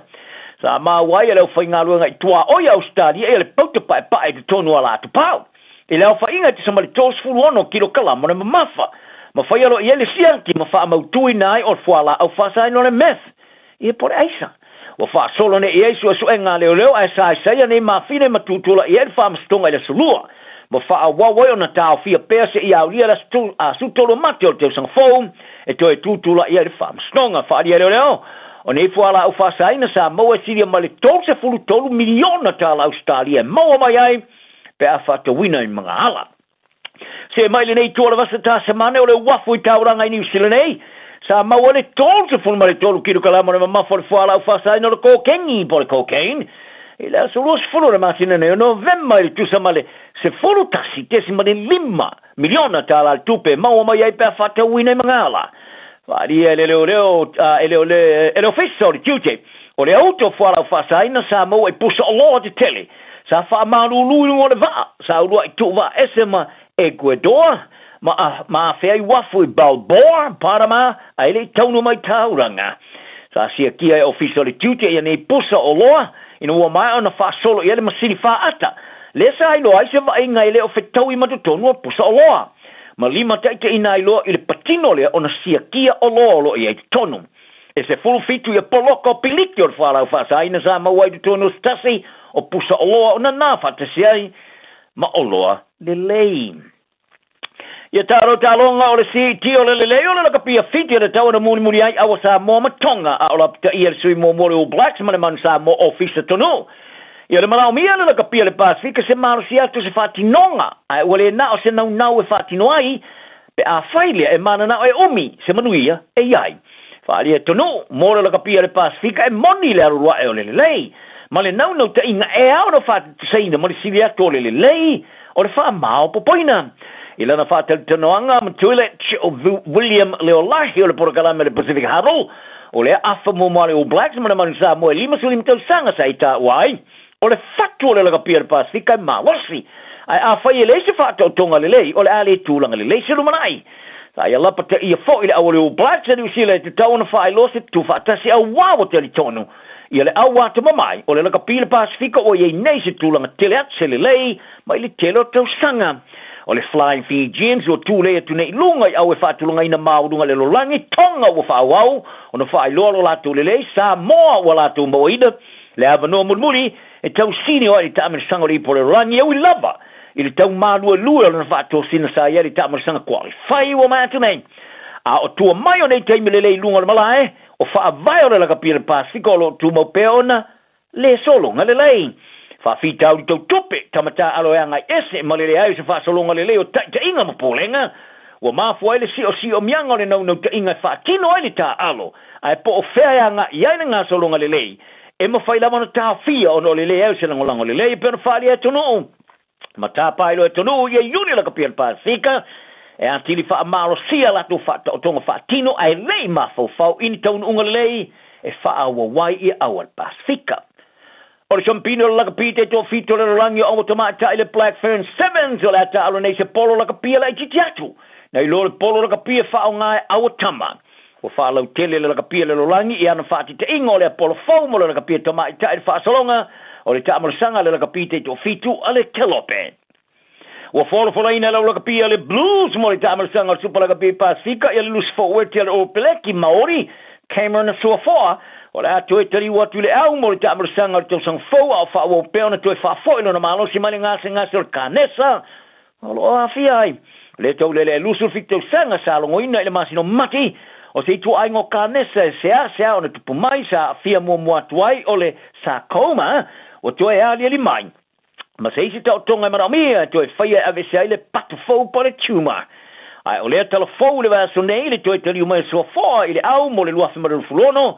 Sa maua ai e le aufaigaluega i tuaoi a Ausetalia ia le pauta paepae i totonu o ala atupau. I le aofaiga e tusa ma le 36 kilokalama o le mamafa, ma faia loa i ai le siaki ma faamautuina ai o le fualaau faasaina o le meth, ia po o le aisa. Ua faasolo nei i ai suesuega a leoleo ae saesaia nei mafine ma tutulai ai le faamasinoga i le aso Lua, ma faaauau ai ona taofia pea seia aulia le aso 13 o Mati o le tausaga fou e toe tutulai ai le faamasinoga. Faaalia e leoleo, o nei fualaau faasaina sa maua e silia ma le $33 miliona tala Ausetalia e maua mai ai pe a faatauina i Magaala. See mai lenei itu o le vasa Tasamane o le uafu i Tauranga i Niu Sila nei, sa maua le 33 kilokalama o le mamafa o le fualaau faasaina o le kokengi po o le cocaine i le aso 20 o le masina nei o Novema i le tusa ma le 11.5 miliona tala le tupe e maua mai ai pe a faatauina i Magaala. Faaalia e le leoleo, e le, e le Ofisa o le Tiute o le auto o fualaau faasaina sa maua i pusa oloa tetele Sa faamalulu i luga o le vaa, sa uluai tuuvaa ese ma Ecuador, ma ma afea i uafu i Balboa, Panama, ae le i taunu mai tauranga. Sa siakia e Ofisa o le Tiute ia nei pusa oloa, ina ua maea ona faasolo i ai le masini faata, lea sa iloa ai se vaaiga e le o fetaui ma totonu o pusa oloa, ma limataitaiina ai loa i le patino lea ona siakia oloa o lo o i ai totonu. E 17 ia poloka o piliki o le fualaau faasaina sa maua ai i totonu o se tasi o pusa oloa o nanā faatasi ai ma oloa lelei. Ia talo taloga o le siiti o le lelei o le lakapia Fiti o le tau ona mulimuli ai aua Samoa ma Tonga a o lapitaia le sui muamua o le All Blacks ma le Manu Samoa Ofisa tonu. Ia le manaomia le lakapia le Pasifika se malosi atu se faatinoga ae ua le na o se naunau e faatino ai Pe afai lea e mananao e umi se manuia e i ai. Faaalia tonu, mo le lakapia le Pasifika e moni le alu ae o le lelei, ma le naunautaiga e ao ona faatutusaina ma le sili atu o le lelei o le faamaopoopoina. I lana faatalitanoaga ma Toilet o William Leolahi o le polokalame o le Pacific Huddle, o lea afa muamua a le All Blacks ma le Manu Samoa e 55 tausaga sa i taua ai, O le fatu o le lakapia i le Pasefika e malosi, ae afai e leai se faataotoga lelei, o le a le tulaga lelei se lumanai. Sa ia lapataia foi le au o le All Blacks a Niu Sila e tatau ona faailoa se tutufaatasi auā ua talitonu ia le au atamamai o le lakapi i le Pasefika ua i ai nei se tulaga tele atu se lelei mai le tele o tausaga. O le Flying Fijians ua tulei atu nei i luga i au e faatulagaina maualuga le lolagi Tonga ua faaauau ona faailoa lo latou lelei Samoa ua latou mauaina Le avanoa mulimuli e tau sini o ai le taamilosaga o le ipu o le lalolagi e ui lava i le tau māluelue o lona faatosina sa i ai le taamilosaga qualify ua maea atu nei. A o tua mai o nei taimi lelei i luga o le malae, o faavae o le lakapia le Pasifika o lo o tumau pea ona le sologa lelei. Faafitauli tau tupe, tama taaalo e agai ese ma le leai o se faasologa lelei o taitaiga ma pulega, ua mafua ai le siosiomiaga o le naunautaiga e faatino ai le taaalo Ae po o fea e agai i ai le gasologa lelei, e mafai lava ona taofia ona o le leai o se lagolago lelei e pei ona faaalia e atunuu. Ma tapa ai loa e atunuu ia Iuni Lakapi a le Pasefika. e atili faamalosia a latou faataotoga faatino ae le i mafaufau i ni taunuuga lelei e faaauau ai i aua le Pasefika. O le siampini o le lakapi taitoafitu o le lalolagi o aua tamaitai le Black Ferns Sevens o le a taalo nei se polo lakapi e laitiiti atu nai lo le polo lakapi e faaaoga e aua tama. Ua faalautele le lakapi a le lalolagi i ana faatitaiga o lea polo fou mo le lakapi a tamaitai i le faasologa o le taamalosaga a le lakapi taitoafitu a le Kelope. Ua folafolaina e le au lakapi a le Blues mo le taamalosaga o le Supa Lakapi Pasefika ia le lusi foueti a le Opeleki Maori Cameron Suafoa o le a toe taliu atu i le au mo le taamalosaga o le tausaga fou a o faaauau pea ona toe faafoi lona malosi mai le gasegase o le kanesa o lo o aafia ai le taulele e 27 tausaga sa logoina i le masina o Mati o se ituaiga o kanesa e seasea ona tupu mai sa aafia muamua atu ai o le sarcoma ua toe aliali mai ma se isi taotoga e manaomia e toe faia e aveese ai le patu fou po o le tumor. Ae o lea tala fou i le vaiaso nei le toe taliu mai o Suafoa i le au mo le 2026,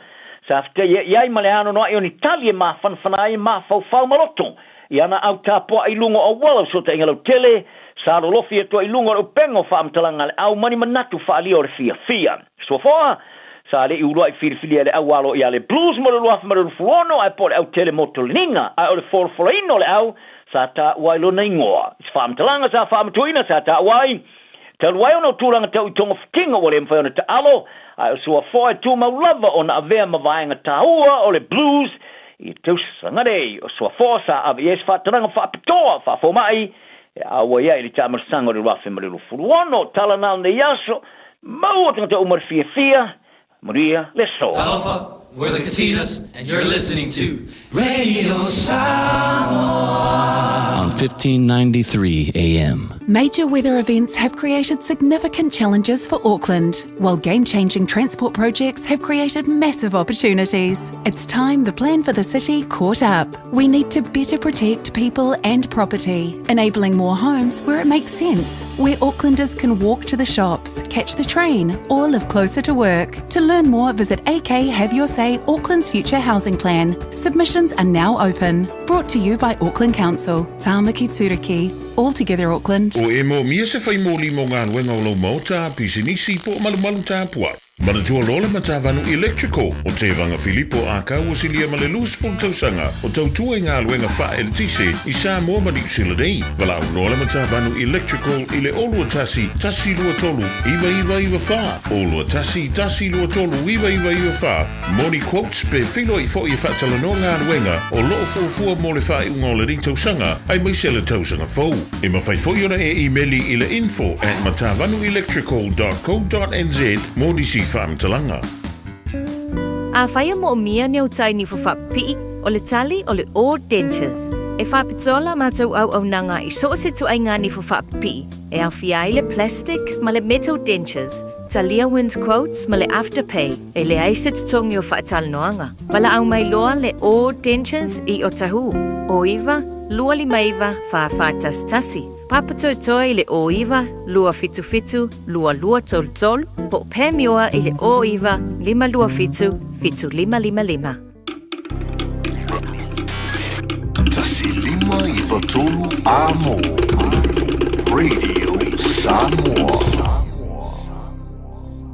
sa fetaia i ai ma le anoanoai o ni tali e mafanafana ai e mafaufau ma loto i ana au tapuai i luga o auala o fesootaiga lautele, sa lolofi atu ai i luga o le upega o faamatalaga a le au ma ni manatu faaalia o le fiafia. Suafoa, sa le i uluai filifilia e le au alo ia le Blues mo le 2026 ae po o le au tele mo Toleniga, ae o le folafolaina o le au sa taua ai lona igoa. I se faamatalaga sa faamatuaina sa taua ai, talu ai ona o tulaga tau i togafitiga ua le mafai ona taalo, ae o Suafoa e tumau lava ona avea ma vaega taua o le Blues i tausaga nei. O Suafoa sa ave i ai se faatanaga faapitoa faafomai e auai ai i le taamalosaga o le 2026. Tala na o lenei aso, maua tagata uma le fiafia, manuia le aso. Talofa, we're the Katinas and you're listening to Radio Samoa on 1593 AM. Major weather events have created significant challenges for Auckland, while game-changing transport projects have created massive opportunities. It's time the plan for the city caught up. We need to better protect people and property, enabling more homes where it makes sense, where Aucklanders can walk to the shops, catch the train, or live closer to work. To learn more, visit AK Have Your Say Auckland's Future Housing Plan. Submissions are now open. Brought to you by Auckland Council. Tāmaki Turuki. All together Auckland. O e moomia se whai mōli mō ngā ruenga o lau maota, pisinisi, po o malumalu tāpua. Manatua loa le Matavanu Electrical o Tevaga Filipo Akau o silia ma le 20 tausaga o tautua i galuega faa-eletise i Samoa ma Niu Sila nei. Valaau loa le Matavanu Electrical i le 021 123 9994, 021 123 9994 mo ni quotes pe feiloai foi e faatalanoa galuega o lo o fuafua mo le faaiuga o lenei tausaga aemaise le tausaga fou. E mafai foi ona e imeli i le info at matavanuelectrical dot co dot nz mo nisi faamatalaga. Afai e moomia ni au tai niho faapipii, o le tali o le O Dentures. E faapitoa la matou auaunaga i so o se tuaiga niho faapipii, e aofia ai le plastic ma le metal dentures, talia wind quotes ma le afterpay, e leai se totogi o faatalanoaga. Valaau mai loa le O Dentures i Otahuhu, o 9 259 4411, Papatoetoe i le o 9 277 2233, po o Pamioa i le o 9 527 7555. 1593 Amo Radio Samoa.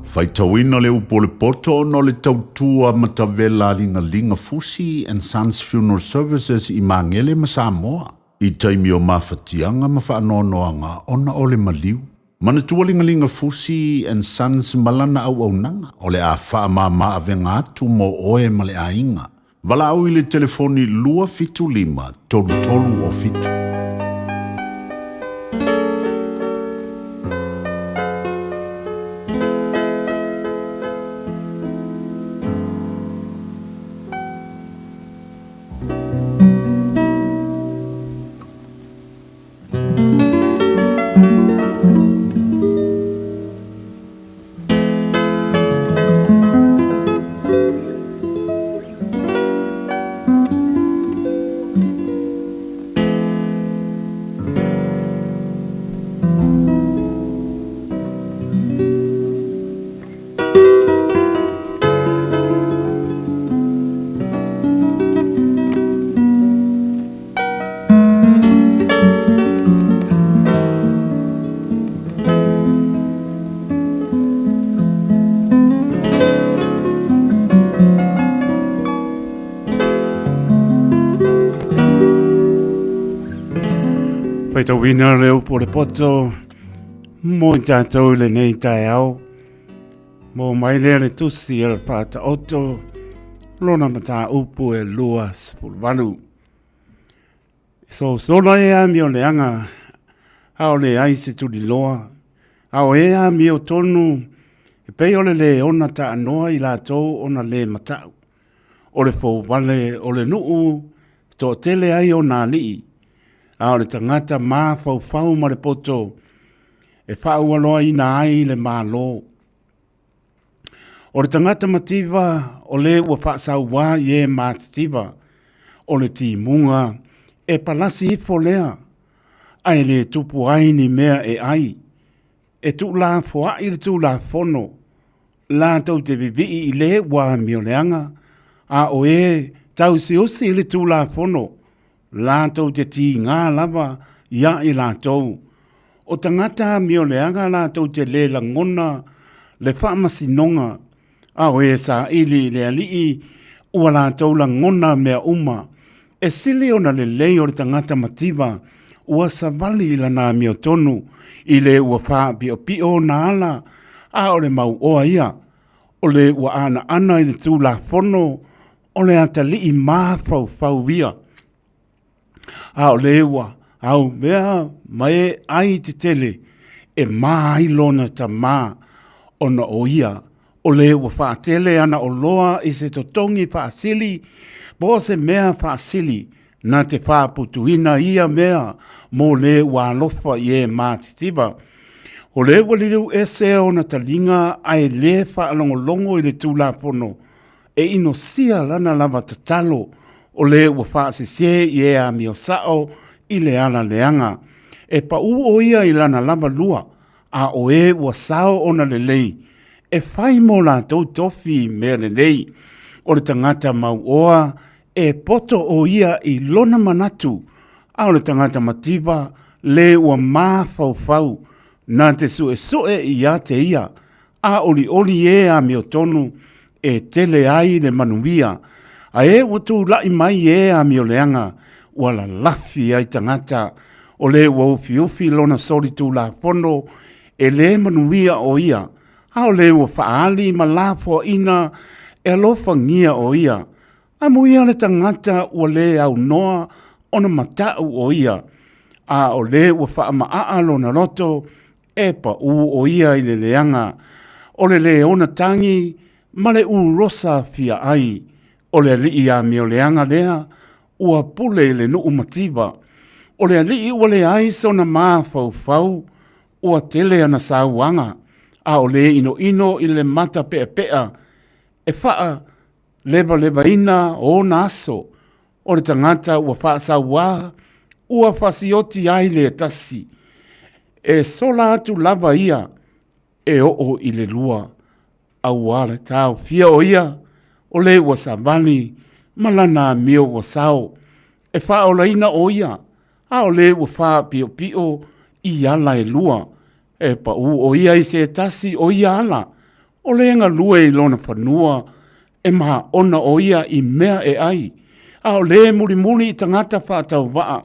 Faitauina le upu o le poto ona o le tautua matavela a Ligaliga Fusi and Sons Funeral Services i Magele ma Samoa i taimi o mafatiaga ma faanoanoaga ona o le maliu. Manatua Ligaliga Fusi and Sons ma lana auaunaga o le a faamama avega atu mo oe ma le aiga. Valaau i le telefoni 275 33 o 7. Faitauina le upu o le poto mo i tātou i lenei taeao. Mo mai lea le tusi a le Faataoto, lona mataupu e 28. E sosola e amioleaga, a o leai se tuliloa, a o e amiotonu, e pei o le leona taanoa i latou ona lē mata'u. O le fouvale o le nuu e toatele ai ona alii, a o le tagata mafaufau ma le poto e faaualoaina ai le Malo. O le tagata mativa o le ua faasauā i e matitiva, o le timuga e palasi ifo lea, ae le tupu ai ni mea e ai. E tuulafoai le Tulafono, latou te vivii i le ua amioleaga, a o e tausiusi i le Tulafono, latou te tigā lava iā i latou. O tagata amioleaga latou te lē lagona le faamasinoga, a o e saili i le Alii ua latou lagona mea uma. E sili ona lelei o le tagata mativa ua savali i lana amiotonu i le ua faapiopio ona ala, a o le mauoa ia, o le ua anaana i le Tulafono o le atalii mafaufau ia. A o le ua haumea ma e ai tetele e ma ai lona tamā, ona o ia o le ua faatele ana oloa i se totogi faasili po o se mea faasili na te faaputuina ia mea mo le ua alofa i e matitiva. O le ua liliu ese ona taliga ae lē faalogologo i le Tulafono, e inosia lana lava tatalo o le ua faasese i e amio sao i le ala leaga. E paʻū ʻo ia i lana lava lua, a o e ua sao ona lelei, e fai mo latou tofi mea lelei. O le tagata mauoa e poto ʻo ia i lona manatu, a o le tagata mativa le ua mafaufau na te suʻesuʻe iā te ia, a ʻoliʻoli e amiotonu e tele ai le manuia, a e ua tulaʻi mai e amioleaga ua lalafi ai tagata, o le ua ufiufi lona soli tulafono e lē manuia ʻo ia, a o le ua faaali ma lafoaʻina e alofagia ʻo ia. Amuia le tagata ua lē aunoa ona mataʻu ʻo ia, a o le ua faamaʻaʻa lona loto E paʻū ʻo ia i le leaga o le leona tagi ma le urosa fia ai. O le aliʻi amioleaga lea ua pule i le nuu mativa. O le aliʻi ua leai sona mafaufau, ua tele ana sauaga, a o le inoino i le mata peʻapeʻa e faa levalevaina ona aso. O le tagata ua faasauā, ua fasioti ai le tasi. E sola atu lava ia e oo i le lua. Auā le taofia o ia, o le ua savali ma lana amio ua sao. E faaolaina ʻo ia, a o le ua faapiopio i ala e lua. E paʻū ʻo ia i se tasi o ia ala, o le galue i lona fanua, e māʻona ʻo ia i mea e ʻai, a o le mulimuli i tagata faatauvaʻa,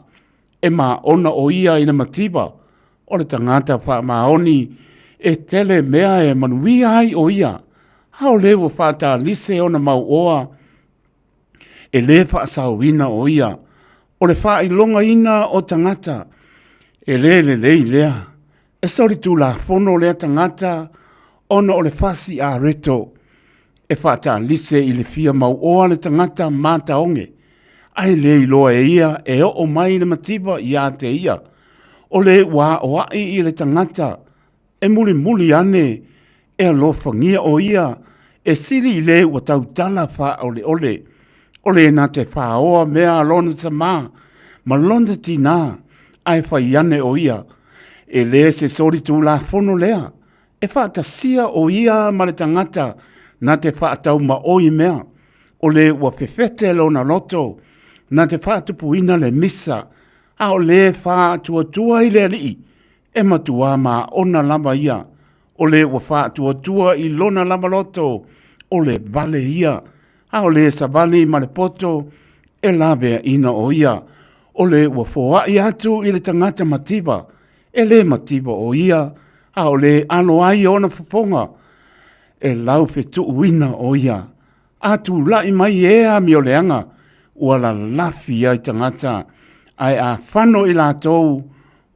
e māʻona ʻo ia i le mativa, o le tagata faamaoni, e tele mea e manuia ai ʻo ia, a o le ua faatalise ona mauoa, e lē faasaoina ʻo ia. O le faailogaina o tagata, e lē lelei lea. E solitulafono lea tagata ona o le fasi areto. E faatalise i le fia mauoa le tagata mataoge, ae lē iloa e ia e oo mai le mativa iā te ia. O le ua aoaʻi i le tagata E mulimuli ane, e alofagia ʻo ia e sili i le ua tautala faaʻoleʻole. O le na te whāoa mea a lona tamā ma lona tinā, ae fai ane ʻo ia. E lē se soli tulafono lea, e faatasia ʻo ia ma le tagata na te faataumaʻoi mea. O le ua fefete lona loto na te faatupuina le misa, a o le faatuatua i le alii, E matuā māʻona lava ia, o le ua faatuatua i lona lava loto, o le vale ia, a o le savali ma le poto, e laveaʻina ʻo ia. O le ua foaʻi atu i le tagata mativa, e lē mativa ʻo ia, a o le alo ai ona fofoga, e laufetuʻuina ʻo ia. A tulai mai e amioleaga, ua lalafi ai tagata, ae a fano i latou,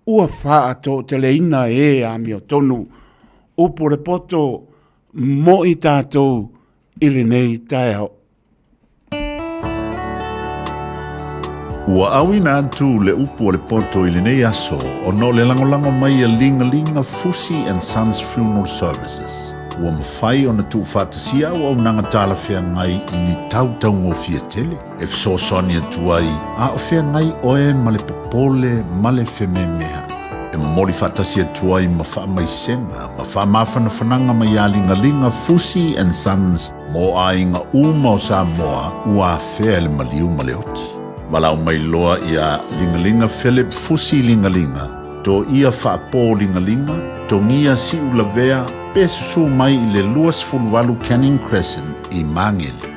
ua faatoʻoteleina e amiotonu. Upu o le poto mo i tatou i lenei taeao. Ua auina atu le upu o le poto i lenei aso ona o le lagolago mai a Ligalinga Fusi and Sons Funeral Services. Ua mafai ona tuufaatasia auaunaga talafeagai i ni tau taugofie tele e fesoasoani atu ai a o feagai oe ma le popole ma le fememeaʻi. E momoli faatasi atu ai ma faamaisega ma faamafanafanaga mai iā Ligaliga Fusi and Sons mo aiga uma o Samoa ua afea e le maliu ma le oti. Valaau mai loa iā Ligaliga Philip Fusi Ligaliga, Toia Faapō Ligaliga, Togia Siulavea pe susū mai i le 28 Canning Crescent i Māngere.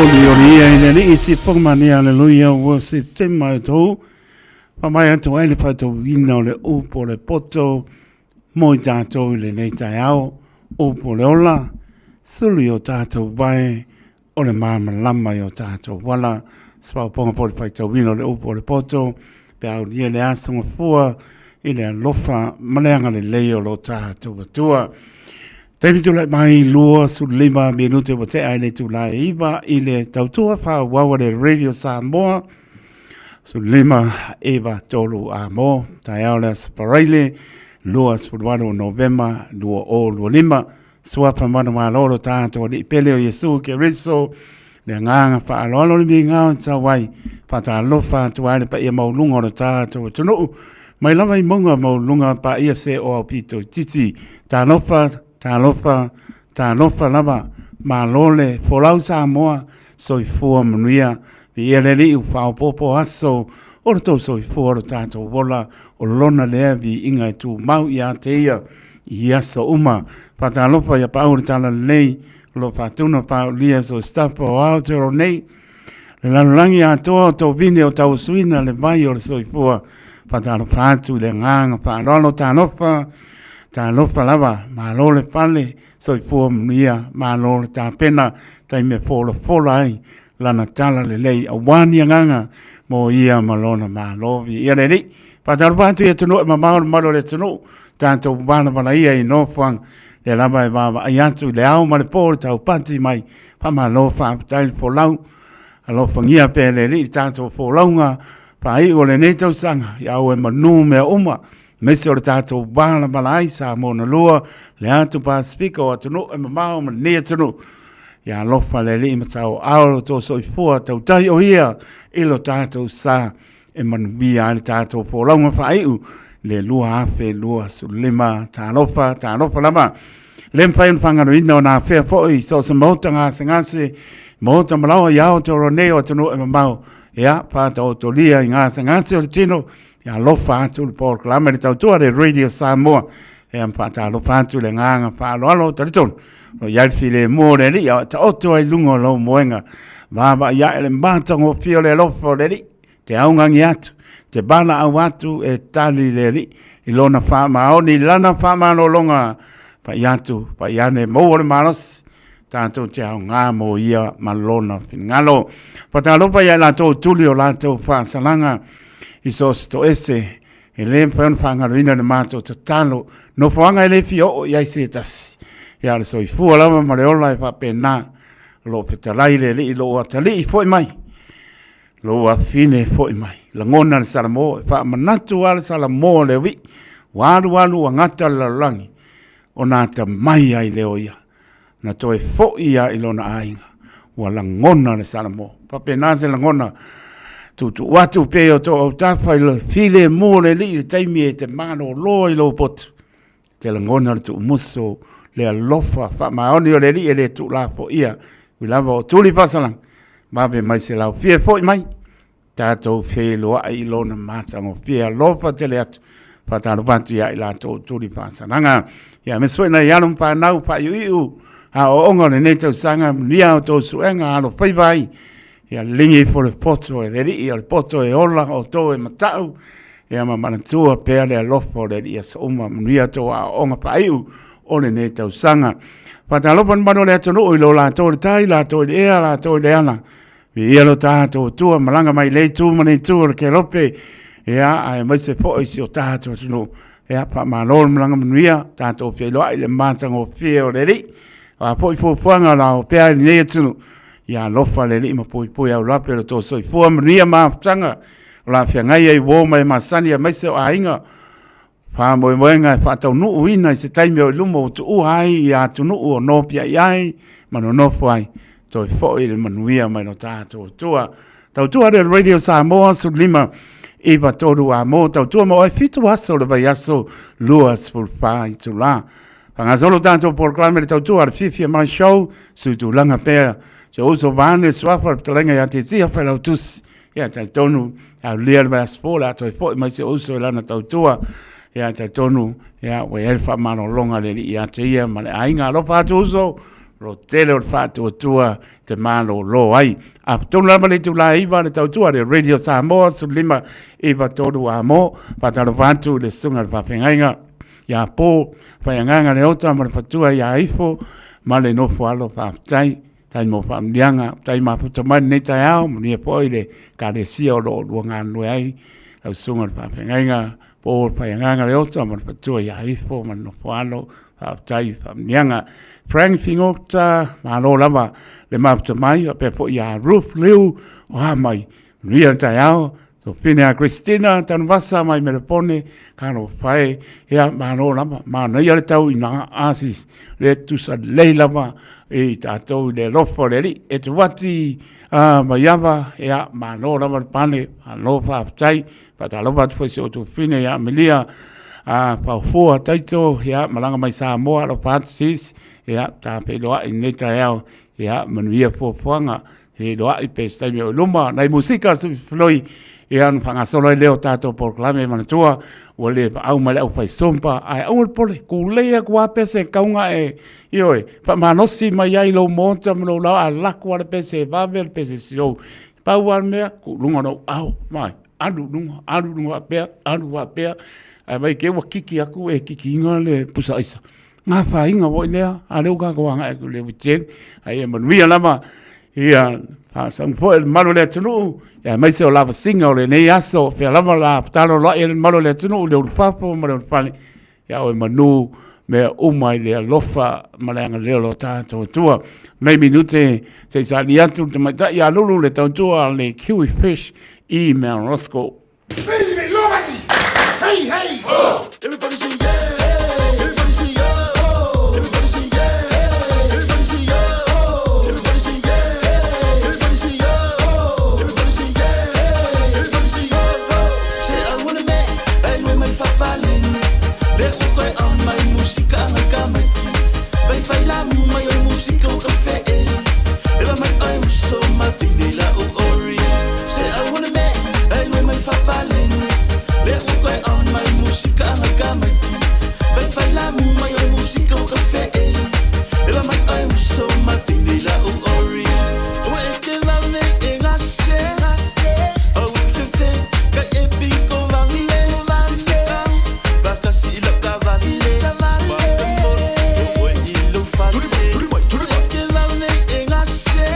Oli oli ia i le alii si pongmani aleluia ua se tema e tou. Whamai atu ai le whaitauina o le upo le poto. mo i tātou i lenei taeao, upu o le ola, sulu i o tātou vae, o le māmalama i o tātou wala, se faaopoopoga po o le faitauina o le upu o le poto, pe aulia le aso gafua i le alofa ma le agalelei o lo tātou Atua. Taimi tulai mai 25 minute ua tea i le itula e 9 i le tautua faaauau a le Radio Samoa. 15 9 3 a mo, taeao le Aso Faraile, 28 o Novema 2025. Suafa manumalo lo tātou Alii pele o Iesu Keriso, le agaga faaaloalo le viiga o tau ai, faatalofa atu ai le paia maualuga o lo tātou atunuu, mai lava i mauga maualuga paia se o aupito itiiti. Talofa, talofa, talofa lava, malo le folau Samoa, soifua manuia, viia le Alii ua faaopoopo aso o lo tou soifua o lo tātou ola, o lona lea viiga e tumau ia te ia i aso uma. Faatalofa ia Paau le Talalelei, o lo o faatuna paaulia so staff o Aotearoa nei, le lalolagi atoa o tovine o tauasuina le vai o le soifua. Faatalofa atu i le agaga faaaloalo, talofa, talofa lava, malo le pale, soifua manuia, malo le tapena, taimi e folafola ai lana tala lelei aua ni agaga mo ia ma lona malo. Viia le Alii. Faatalofa atu i atunuu e mamao le mamalu o le atunuu, tatou valavala ia i nofoaga lea lava e vaavaai atu i le ao ma le po le taupati mai. Faamalo faafetai le folau. Alofagia pea le Alii le tatou folauga faaiu o lenei tausaga, ia aua e manu mea uma, aemaise o le tatou valavala ai Samoa na lua, le atu Pasifika o atunuu e mamao ma lenei atunuu. Ia alofa le Alii ma tauaao lo outou soifua tautai o ia i lo tatou sa e manuia ai le tatou folauga faaiu le 2025. Talofa, talofa lava. Le mafai ona faagaloina ona afea foi so o se maota gasegase, maota malaoa i Aotearoa nei o atunuu e mamao, ia faataotolia i gasegase o le tino, ia alofa atu le polokalame le tautua le Radio Samoa, ia ma faatalofa atu le agaga faaaloalo. Talitonu o i ai le filemu o le Alii, a taoto ai luga o lou moega, vaavaai ae le matagofie o le alofa o le Alii, te augani atu, te valaau atu e tali le Alii i lona faamaoni, lana faamalologa, pai atu, pai ane, maua le malosi, tātou te aoga mō ia ma lona finagalo. Faatalofa ia i latou tuli o latou faasalaga i so o se toese, e le mafai ona faagaloina le matou tatalo, nofoaga e le fia oo i ai se tasi. Ia o le soifua lava ma le ola e faapena, o lo o fetalai le Alii lou atalii foi mai, lou afine foi mai. Lagona le Salamo, e faamanatu lava le Salamo o le uii, ua alu alu ua gata le lalolagi, ona atamai ai lea o ia. Na toe foi ia i lona aiga, ua lagona le Salamo. Faapena se lagona, tuutuu atu pea i o tou autafa i le filemu o le Alii i le taimi e te malolo ai lou potu. Te lagona le tuumuso, le alofa faamaoni o le Alii e le tuulafoia, ui lava o tuli faasalaga, vave mai se laufie foi mai, tatou feiloai i lona matagofie alofa tele atu. Faatalofa atu ia i latou tuli faasalaga. Ia aemaise foi nai alo ma fanau faaiuiu aoaoga o lenei tausaga, manuia a outou suega alofaiva ai. Ia ligi ifo le poto e le Alii, o le poto e ola outou e matau, ia ma manatua pea le alofa o le Alii aso uma, manuia outou aoaoga faaiu o lenei tausaga. Faatalofa le mamalu o le atunuu i lo latou i le tai, latou i le ea, latou i le ala. Viia lo tatou Atua, malaga mai lea itu ma lea itu o le kelope, ia, aemaise foi si o tatou atunuu. Ia, faamalo le malaga manuia, tatou feiloai i le matagofie o le Alii. O a foi fuafuaga o le a opea i lenei atunuu, ia alofa le Alii ma puipui aulape o lo outou soifua, manuia ma mafutaga o le a feagai ai uo ma e masani aemaise o aiga. Faamoemoega e faataunuuina i se taimi o i luma ua tuua ai ia atunuu o nopiai ai ma nonofo ai, toe foi le manuia mai lo tatou Atua. Tautua le Radio Samoa 15 93 a mo tautua mo ai 7 aso le vaiaso 24 itula. Faagasolo tatou polokalame le tautua le Fiafia Mai Show, suitulaga pea se uso vaane suafa le fetalaiga ia Tetia Failautusi. Ia talitonu aulia le vaiaso fou o le a toe foi mai si ou uso i lana tautua. Ia talitonu ia ua i ai le faamalologa a le Alii ia te ia ma le aiga. Alofa atu uso, lo tele o le faatuatua te malolo ai. Atonu lava le itula e 9 le tautua le Radio Samoa 15 93 a mo. Faatalofa atu i le susuga i le faafeagaiga. Ia Po Faiagaga Leota ma le faletua ia Ifo ma le nofo alo. Faafetai tai mo faamanuiaga, tai mafuta mai lenei taeao, manuia foi le Ekalesia o lo o lua galulue ai, lau susuga i le faafeagaiga Po Faiagaga Leota ma le faletua ia Ifo ma le nofo alo. Faafetai i faamanuiaga. Frank Figota, malo lava le mafuta mai, faapea foi ia Ruth Liu, o a mai, manuia le taeao. Tofine a Christina Tanuvasa mai Melepone, talofa e, ia malo lava, manaia le tau i nā asis, le tusa lelei lava i tatou i le alofa o le Alii. E te wati a Maiava, ia malo lava le pane, malo faafetai. Faatalofa atu foi i si ou tuafafine ia Amelia a Faufua Taito, ia malaga mai Samoa, alofa atu sis, ia ta feiloai i lenei taeao, ia manuia fuafuaga, feiloai pe se taimi o i luma. Nai musika Floi, ia ona faagasolo ai lea o tatou polokalame manatua, ua le paau mai le aufai sumpa, ae aua le popole, kulei atu lava pese e tau ona e, ioe, faamalosi mai ai lou maota ma lou laoa, a lako lava le pese e vave le pese slow. Pau lava le mea, tuu i luga o lou ao, mai. Alu i luga, alu i luga faapea, alu faapea, ae vaai te i ua kiki atu e kikiina le pusa aisa. Ngā whāinga foi lea, a lea ua tātou agai atu i le weekend, a ia manuia lava, ia faasaga foi le mamalu o le atunuu, aemaise o lavasiga o lenei aso, fea lava la fetalaloai ai le mamalu o le atunuu i le ulufafo ma le ulufale, ia oe manu mea uma i le alofa ma le agalelei o lo tatou Atua. Nei minute se i saili atu le tamaitai ia Lulu le tautua a le Kiwi Fish i Mount Roskill. Hey, hey! Everybody say yeah! Everybody say oh! Everybody say yeah! Everybody say oh! Everybody say yeah! Everybody say oh! Everybody say yeah! Everybody say oh! Say I wanna make ai mai fapaleni le o koe au mai musika ngai ka mai vai fai la mu mai o musika o ka fe e e va mai ai so matine la o ori se I wanna make ai mai fapaleni le o koe au mai musika ngai ka mai vai fai la mu mai o musika o ka fe e e va mai ai so matine la o ori o e ke va me e ga se o fe fe ka e piko va le va ka si la ka va le va te mo o e i lo fa le ke va me e ga se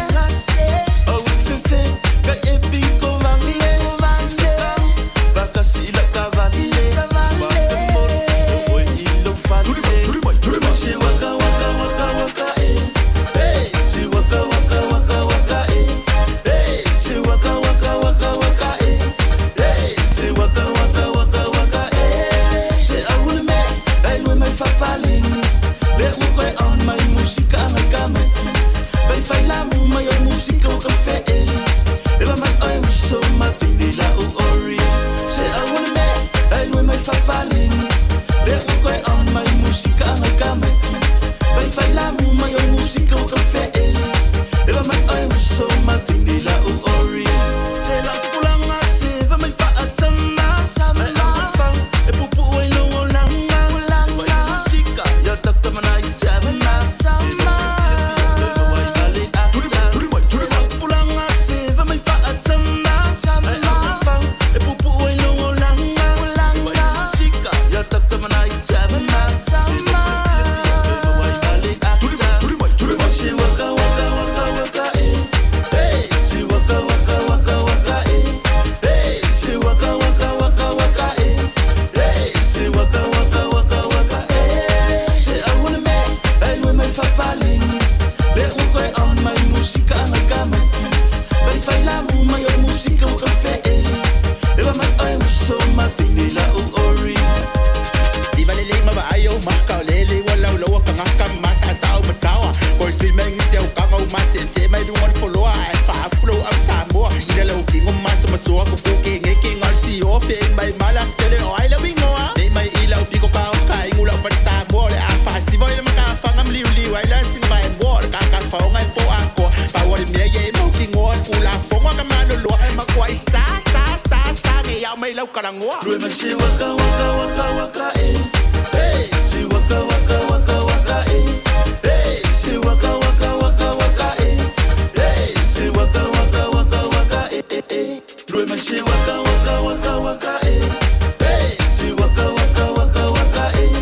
o fe fe ka e piko va le va ka si la ka va le va te mo o e i lo fa le Se waka waka waka waka eh hey se waka waka waka waka eh hey se waka waka waka waka eh hey se waka waka waka waka eh se aule me ai lui mai fapaleni le u koe on mai musika ngai ka mai vai fai la mu mai o musika o ka fe e e va mai ai so matine la o ori se aule me ai lui mai fapaleni le u koe on mai musika ngai ka mai vai fai la mu mai o musika o ka fe e e va mai ai so matine la o ori se la tupulanga se va mai fa atama ai au fa e pupu ai lo o langa vai musika ya tak mana i tama Tupulanga se va mai fa atama ai au fa e pupu ai lo o langa vai musika ya tak mana i tama Se waka waka waka waka eh hey se waka waka waka waka eh hey se waka waka waka waka eh hey se waka waka waka waka eh se aule me ai lui mai fapaleni le u koe on mai musika ngai ka mai vai fai la mu mai o musika o ka fe e e va mai ai so matine la o ori I valele ma vaai o maka o lele ua laulau ka ma sa o mataoa Ko sui mai ngisi au kanga o ma se mai lunga o le foloa ae faafu lou au Samoa Ina lau kingo maso masoa ko ku ke nge ke ngal si o fe mai mala sele o ai lau ingoa Nei mai i lau piko ka o ka ingu lau fale Samoa le a faasiva i le makafanga maliuliu ai la singa vae moa o le kakafaoga e po akoa Pau o le mea ia e mau kingoa kula fonga ka maloloa Makua i sa sa sa sa nge iau mai lau kalagoa Rue mai se waka waka waka waka eh hey se waka waka waka waka eh hey se waka waka waka waka eh hey se waka waka waka waka eh eh Rue mai se waka waka waka waka eh hey se waka waka waka waka eh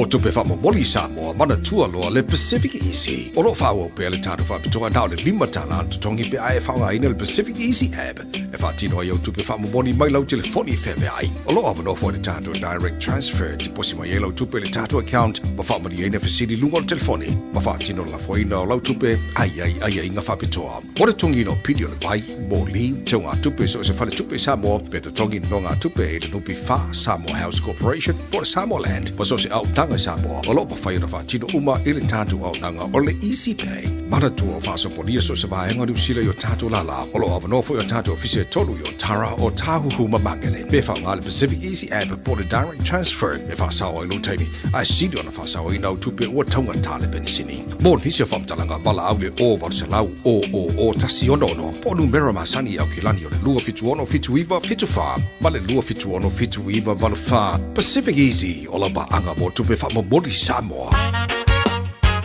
tupe faamomoli i Samoa, manatua loa le Pacific Easy. O lo o faaauau pea le tatou faapitoa na o le $5 le totogi pe a e faaaogaina le Pacific Easy app e faatino ai au tupe faamomoli mai lau telefoni feaveai. O lo o avanoa foi le tatou Direct Transfer e tiposi mai ai lau tupe i le tatou account ma faamalieina fesili i luga o le telefoni ma faatino le lafoina o lau tupe a i ai aiaiga faapitoa. Mo le totogiina o pili o le vai, moli, teugatupe i so o se faletupe i Samoa, pe totogi nonogatupe i le NPF, Samoa House Corporation, po o le Samoa Land, ma so o se auaunaga i Samoa, o lo o mafai ona faatino uma i le tatou auaunaga o le Easy Pay. Manatua o faasopolia so o se vaega o Niu Sila i o tatou lala. O lo o avanoa foi o tatou ofisa e tolu i Otara, Ōtāhuhu ma Māngere. Pe faaaoga le Pacific Easy App po o le Direct Transfer e faasao ai lou taimi, ae sili ona faasaoina au tupe ua taugata le penisini. Mo nisi o faamatalaga, valaau le 0 800 000 166 po o numera masani i Aukilani o le 276 79 74 ma le 276 79 84. Pacific Easy, o lau paaga mo tupe faamomoli Samoa.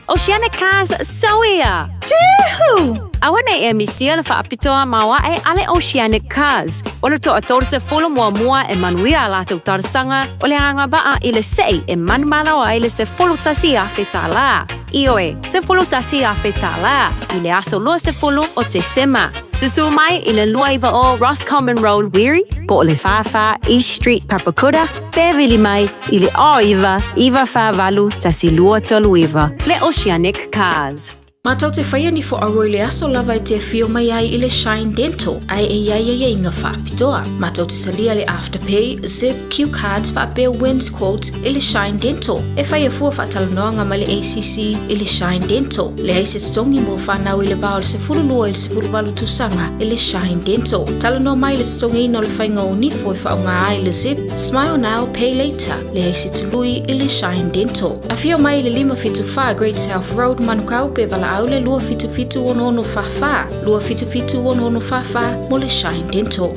Oceanic Cars Sauia! Juhu! Aua nei e misia le faapitoa maoae a le Oceanic Cars. O le toa 30 muamua e manuia a latou talosaga o le agavaa i le sei e manumalo ai le $11,000. Ioe, $11,000 i le aso 20 o Tesema. Susu mai i le 290 Roscommon Road, Wiri, po o le 44 East Street, Papakura, pe vili mai i le 09 948 1239 le Oceanic Cars. Matou te whaia ni fo aua i le aso lava e te awhio mai ai i le Shine Dental, ae e iai aiaiga faapitoa. Matou te talia le Afterpay, Zip, Q Cards faapea Wins Quotes i le Shine Dental. E whaia fua faatalanoaga ma le ACC i le Shine Dental. Leai se totogi mo whanau i le va o le 12 i le 18 tausaga i le Shine Dental. Talanoa mai le totogiina o le faiga o nifo e faaaoga ai le Zip, Smile Now, Pay Later, leai se tului i le Shine Dental. Afio mai i le 574 Great South Road, Manukau, pe valaau le 277 6644, 277 6644 mo le Shine Dental.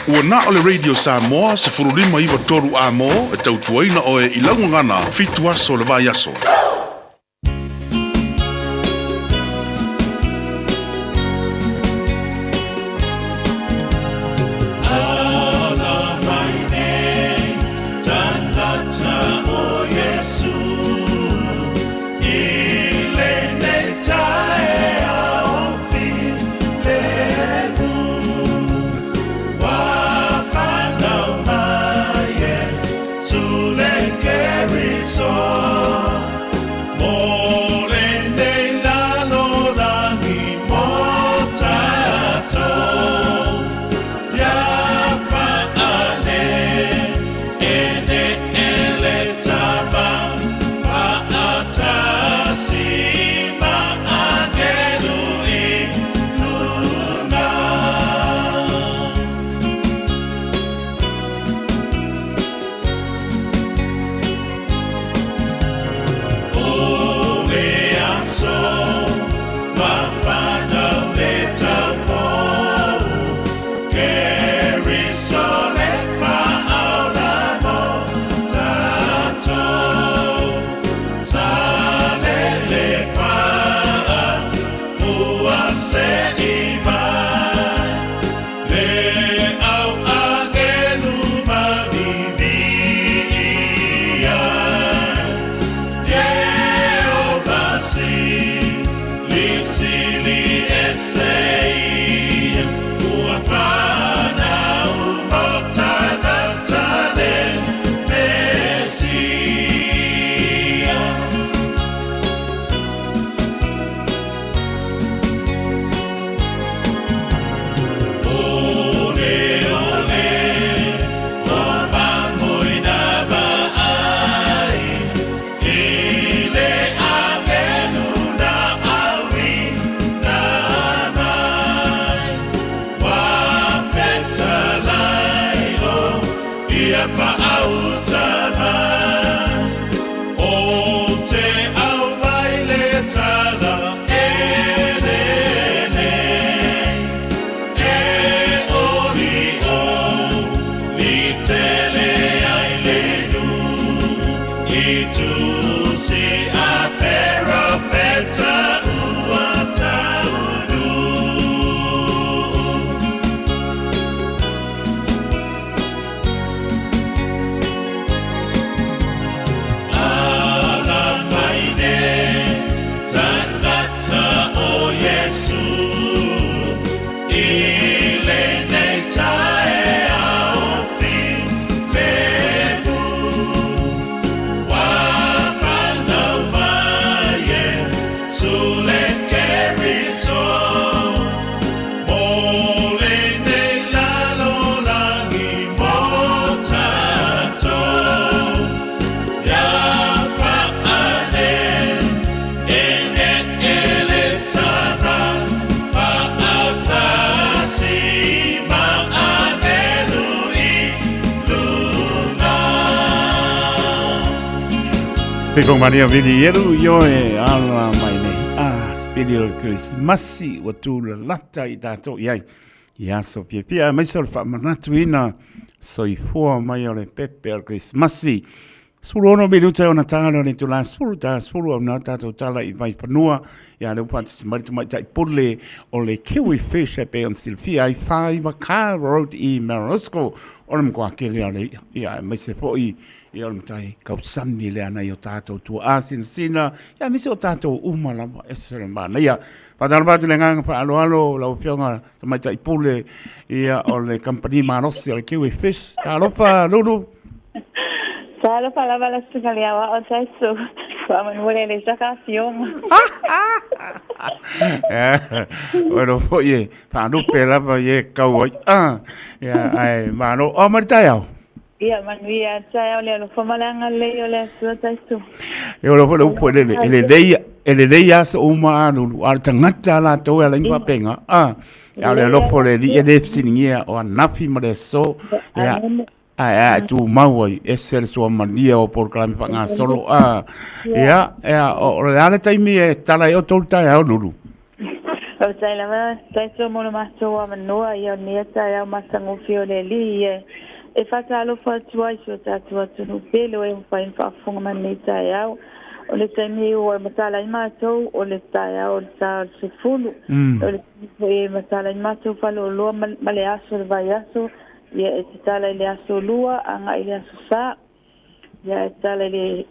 Ua na o le Radio Samoa 1593 amo e tautuaina oe i laugagana fitu aso le vaiaso. Ala mai nei tangata o Iesu i lenei taeao filemu ua fanau mai e Iesu le Keriso. Iesu i lenei taeao filemu. Ua fanau mai Iesu le Keriso mo lenei lalolagi mo tatou. Ia fa'ane e e'e le tana fa'atasi ma anelu i luga. Se ko Maria Vili Ieru ioe ala mai nei. Ah, spili o le Kerisimasi ua tūlalata i tātou i ai. I aso fiafia, aemaise o le faamanatuina soifua mai o le pepe o le Kerisimasi. 16 minuta e ona tagale o le itulā 10 ta 10 au nā tātou tala i Vaifanua. Ia lea ua faatasi mai le tamaitai pule o le Kiwi Fish e pei ona silafia ai 5 Car Road i Marosko o le matua kele o le i'a. Ia aemaise foi ia o le matai kausani lea nai o tātou tua'a sinasina ia aemaise o tātou uma lava ese le manaia. Faatalofa atu i le agaga faaaloalo lau Afioga Tamaitai Pule ia o le kamupani malosi o le Kiwi Fish. Talofa Lulu. Talofa lava la susuga le aoao Taisu. Faamanua le le saka afioga. Oe lo foi e faalupe lava i e kau ai. Ah, ia, ae malo. O, mai le taeao. Ia, manuia taeao le alofa ma le agalelei o le Atua Taisu. E olo foi le upu e lele, e lelei, e lelei aso uma a lulu, a o le tagata latou e ala i faapenga, a, a o le alofa o le Alii e le fesiligia o anafi ma le aso, ia, ae a e tumau ai, ese le suamalie o polokalame faagasolo, a, ia, ia, o le a le taimi e tala ai outou i le taeao, Lulu? Faafetai lava Taito mo le matou avanoa ia o lenei taeao matagofie o le Alii ia e faatalofa atu ai i si o tatou atunuu pele o e mafai ona faafofoga mai lenei taeao. O le taimi ua matala ai matou o le taeao o le ta o le 10. O le taimi foi e matala ai matou faleoloa ma le aso o le vaiaso ia e tatala i le aso Lua agai i le aso Sa. Ia e tatala i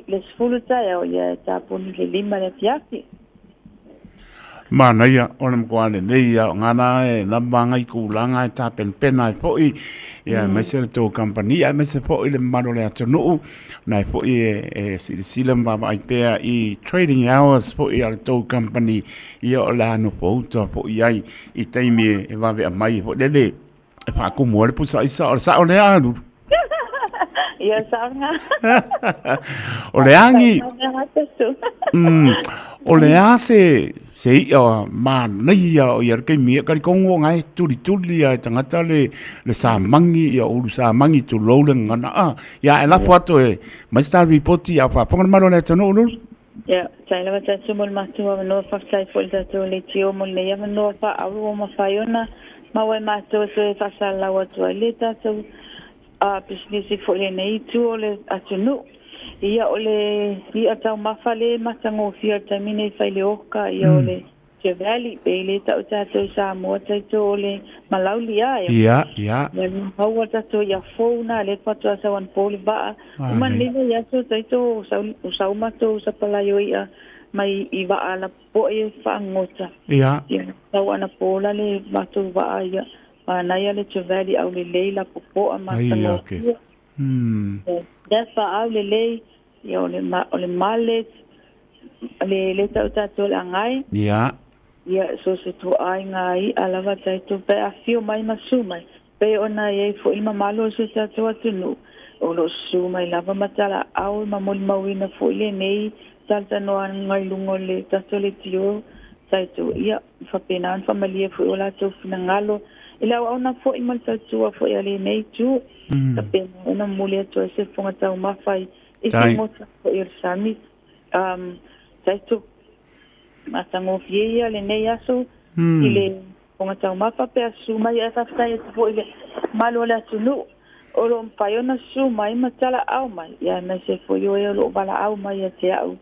le 10 taeao ia e tapuni i le 5 le afiafi. Manaia o le matua lelei ia o ngana e lava ngai tulaga e tapenapena ai foi ia aemaise le tou kamupani aemaise foi le mamalu o le atunuu na e foi e silasila ma vaavaai pea i trading hours foi a le tou kamupani ia o le a nofouta foi ai i taimi e vave aumai foi lele e faatumu ai le pusa aisa o le sao lea a Lulu. Ia sao nga. O le agi o le a se se i'a manaia o ia le taimi e talitonu o na e tulituli a e tagata le le samangi ia ulu samangi tulou le gagana a ia e lafo atu e mai se ta ripoti a faafofoga le malu o le atunuu Lulu. Ia, faafetai lava tatou mo le matou avanoa, faafetai foi i le tatou leitio mo lenei avanoa faaauro ua mafai ona maua e matou e toe faasalalau atu ai le tatou pisinisi foi i lenei itu o le atunuu. Ia, o le i'a taumafa le matagofie o le taimi nei fai le oka, ia o le Trevally, pe le tau tatou i Samoa taito o le malauli a ia. Ia, ia. Ia maua tatou ia fou na le faatoa sau anapo le vaa. Uma nei le aso taito o sau o sau matou sapalai o i'a mai i vaa lapopoa e faagota. Ia. Ia sau anapo la le matou vaa ia. Manaia le Trevally aulelei lapopoa ma Ai, okay. Ia faaulelei ia o le o le mullet le le tau tatou le agai. Ia. Ia so se tuaiga i'a lava tatou pe afio mai ma susu mai. Pei ona i ai foi le mamalu o si o tatou atunuu o lo o susu mai lava ma talaau ma molimauina foi lenei talatalanoaga i luga o le tatou leitio tatou. Ia faapena ona faamalie foi o latou finagalo i le auauna foi ma le tautua foi a lenei itu. Faapena ona momoli atu ai se fofoga taumafa i i Tai. figota foi o le sami. Taito matagofie ia lenei aso i le fofoga taumafa pe a susu mai ae faafetai atu foi i le mamalu o le atunuu o lo o mafai ona susu mai ma talaau mai ia aemaise foi o e o lo o valaau mai ia te au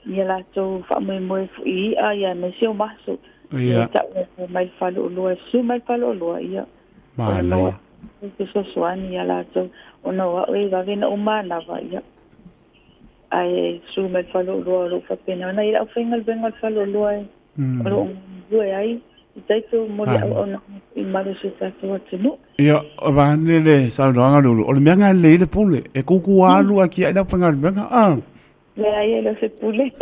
ia latou faamoemoe foi i i'a ia aemaise o maso. Ia. E tau mai le faleoloa e susu mai le faleoloa ia o le maua Manaia. fesoasoani ia latou ona o au e vave ona uma manava ia ae susu mai le faleoloa o lo o faapena ona i ai le aufaigaluega o le faleoloa e o lo o galulue ai i tatou mo le auaunaga i malu o si o tatou atunuu. Ia, vaeane le saunoaga Lulu, o le mea lena e lelei ai le pule, e kūkū alu ae kiaʻi le aufaigaluega, a. Leai, e le o se pule.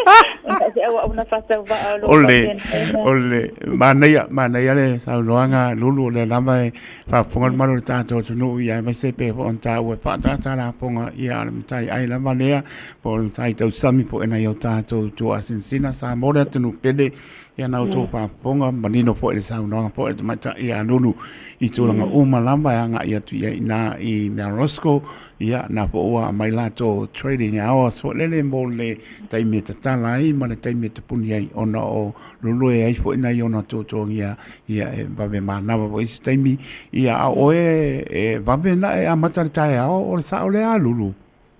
Ona o se auauna faatauvaa o lo o O le, faapena. o le, manaia, manaia le saunoaga Lulu, o lea lava e faafofoga le mamalu o le tatou atunuu, ia aemaise pei foi ona taua e faaataata lafoga, ia a o le mataiai lava lea, po o le matai tausami foi a nai o tatou tuasinasina, Samoa le atunuu pele, Ia na outou faafofoga manino foi i le saunoaga foi a le tamaitai ia Lulu i tulaga uma lava e agai atu i ai i ina i Mount Roskill. Ia na foi ua aumai latou trading hours foi lele mo le taimi e tatala ai ma le taimi e tapuni ai ona o Lulu e ai foi nai ona tuatuagia ia e vave manava foi isi taimi. Ia a o oe e vave na e amata le taeao o le sao lea a Lulu?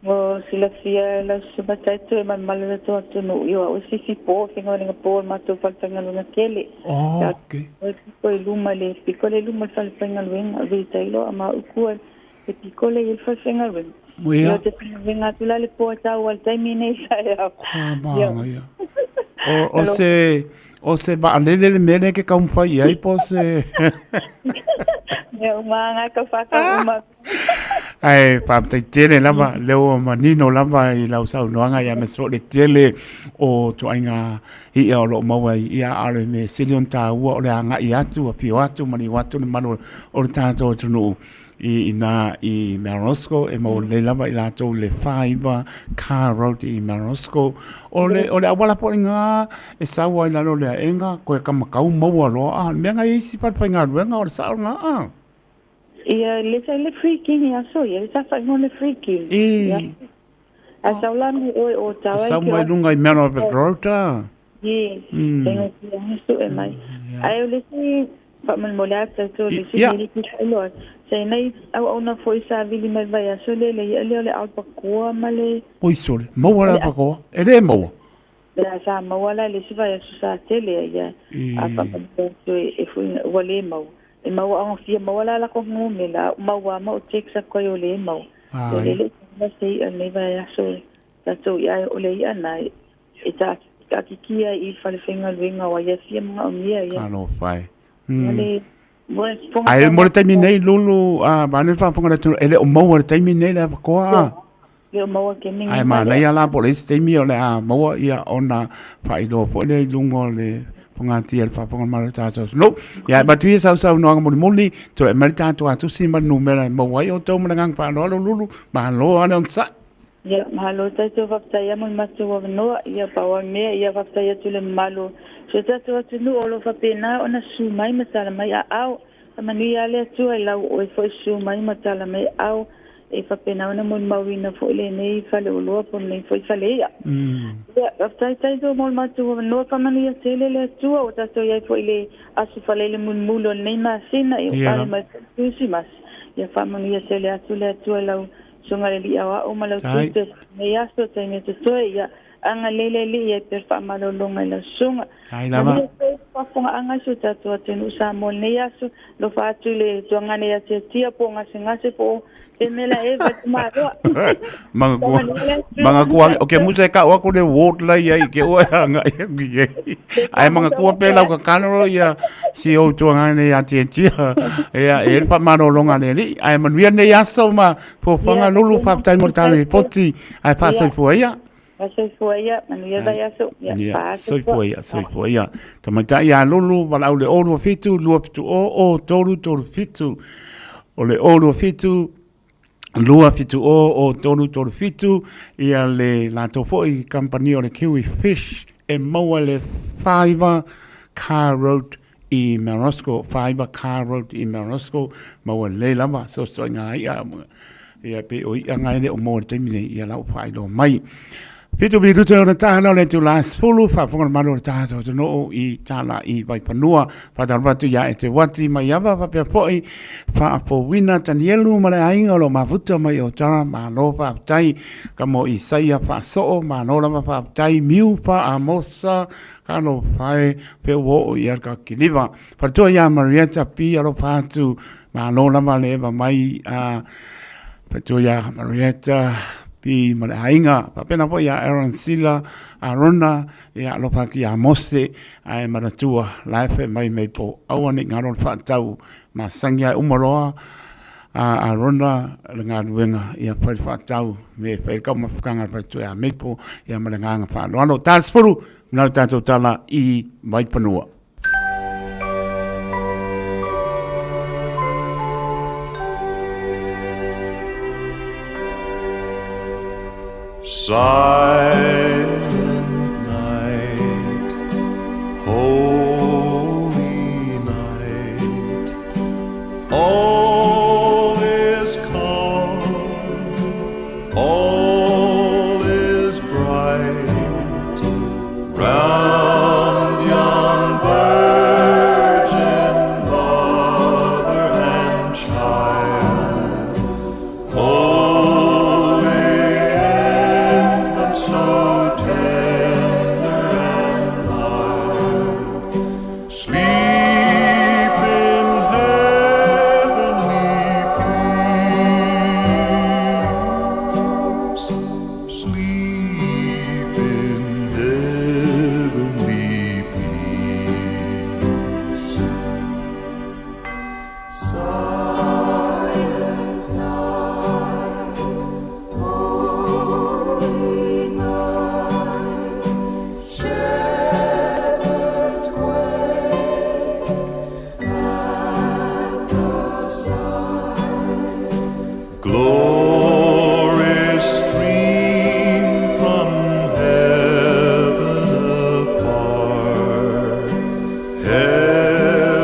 Ua silafia e lau susuga Taito e malumalu le tou atunuu i o au e fifi po, faigaluega po o le matou falefaigaluega tele. Oh, okay. O piko i luma le piko le luma le falefaigaluega, retail a ma uku le piko le i le falefaigaluega. Ia. O te faigaluega atu la le po e tau al taimi nei sa e au. Ah, maga ia. O, o se, o se vaalele le mea lea ke taumafai i ai po o se... Mea uma nga ka whakau uma. Ae faafetai tele lava lea ua manino lava i lau saunoaga ia aemaise foi o le tele o ituaiga i'a o lo o maua ai ia a o le mea sili ona taua o le agai atu afio atu maliu atu le mamalu o le tatou atunuu i ina i Mount Roskill e maua lelei lava i latou le 49 Car Road i Mount Roskill. O le o le auala foi lena e sau ai i lalo o le aega koe kamakau maua loa a le mea na i ai isi falefaigaluega o le sao lena a. Ia, le sa le free king ia so, ia le sa whaingo le free king. E. Ia. A sau la me oe o tau ai Sau mai lunga i Mount Albert Road a. Ye. Tengo ki a su e mai. Ai o le si whamalmole a tau le si le ki whailoa. Sa nei au au na foi sa vili mai vai aso le le ia le o le alpacoa ma le. Oi sole, maua le alpacoa. E le maua. Le sa maua la le si vai aso sa tele ia. A whamalmole atu e fui ua le maua. E maua aoga fia maua la lako ngumela, a maua ma o text aku ai o le mau. O le le la se i'a nei vai aso tatou ia o le i'a na e ta takikia i fale faigaluega wa ia fia manaomia ia. Alofa e. Le Ae mo le taimi nei Lulu, a vaeane le faafofoga a le atunuu, e le o maua i le taimi nei le avakoa a? Le o maua ke mingi. Ae manaia la po o le isi taimi o le a maua ia ona faailoa foi lea i luga o le fogatia i le faafofoga mai o le tatou atunuu. Ia e avatu ia sau saunoaga mulimuli, toe aumai le tatou atusi ma le numera e maua ai outou ma le agaga faaaloalo Lulu. Malo lava le onosai. Ia, mahalo tatou faafetai mo le matou avanoa, ia pau lava le mea, ia faafetai atu i le mamalu o si o tatou atunuu o lo o faapena ona susu mai ma tala mai aao. Faamanuia le Atua i lau oe foi susu mai ma tala mai aao e faapena ona molimauina foi lenei faleoloa po o lenei foi fale i'a. Ia, faafetai tatou mo le matou avanoa, faamanuia tele le Atua ua tatou i ai foi i le aso faleile mulimuli o lenei masina, ia ua pale mai foi le Kerisimasi. Ia faamanuia tele atu le Atua i lau susuga i le Alii Aoao ma lau tiute i lenei aso, taimi e totoe, ia agalelei le Alii ai pea le faamalologa i lau susuga. Ai lava. Manuia foi le faafofogaaga i si o tatou atunuu Samoa i lenei aso. Alofa atu i le tuagana ia Tiatia po o Gasegase po o Pemela Eva Tumaloa. Magatua, magatua, o ke musa e kau aku le ward la ia i ke ua anga i aku i ei. Ai magatua pe lau kakano ro ia si o tuagana ia Tiatia. Ia e le whamarolonga le li. Ai manuia nei aso ma fofanga lulu whaptai mo le tāne poti. Ai whaasaifua ia. Soifua ia, manuia vai aso. Ia, Ia, soifua ia, soifua ia. Tamaitai ia Lulu, valaau le 027 270 o 337. O le 027 270 o 337, ia le latou foi kamupani o le Kiwi Fish e maua le 5 Car Road i Mount Roskill, 5 Car Road i Mount Roskill, maua lelei lava, sosoiga ia, ia pei o i'a ngai le o maua i le taimi nei, ia lau faailoa mai. Fitu minuta ona tahala o le itula 10, faafofoga le mamalu o le tatou atunuu i tala i Vaifanua. Faatalofa atu ia e te Wati Maiava faapea foi Faafouina Tanielu ma le aiga o lo o mafuta mai o Tara, malo faafetai. Ka mo Isaia Faasoo, malo lava faafetai. Miu Faamosa, Talofa e, pe ua oo i ai ka kiliva. Faletua ia Marietta P. Alofa atu, malo lava le eva mai a Faletua ia Marietta Pi ma le aiga, faapena foi ia Aaron Sila, Arona, ia alofa atu ia Mose, ae manatua la e fai mai mei po aua ne i galo le faatau masani ae uma loa a Arona le galuega ia fai le faatau me fai le taumafataga a le faletua ia Maple ia ma le agaga faaaloalo. Ta 10 na le tatou tala i Vaifanua. Silent night, holy night, all is calm, all is bright. Round yon virgin mother and child, holy infant, so tender and mild, sleep in heavenly peace. Sleep in heavenly peace. Silent night, holy night, shepherds quake at the sight. Glory stream from heaven afar, heavenly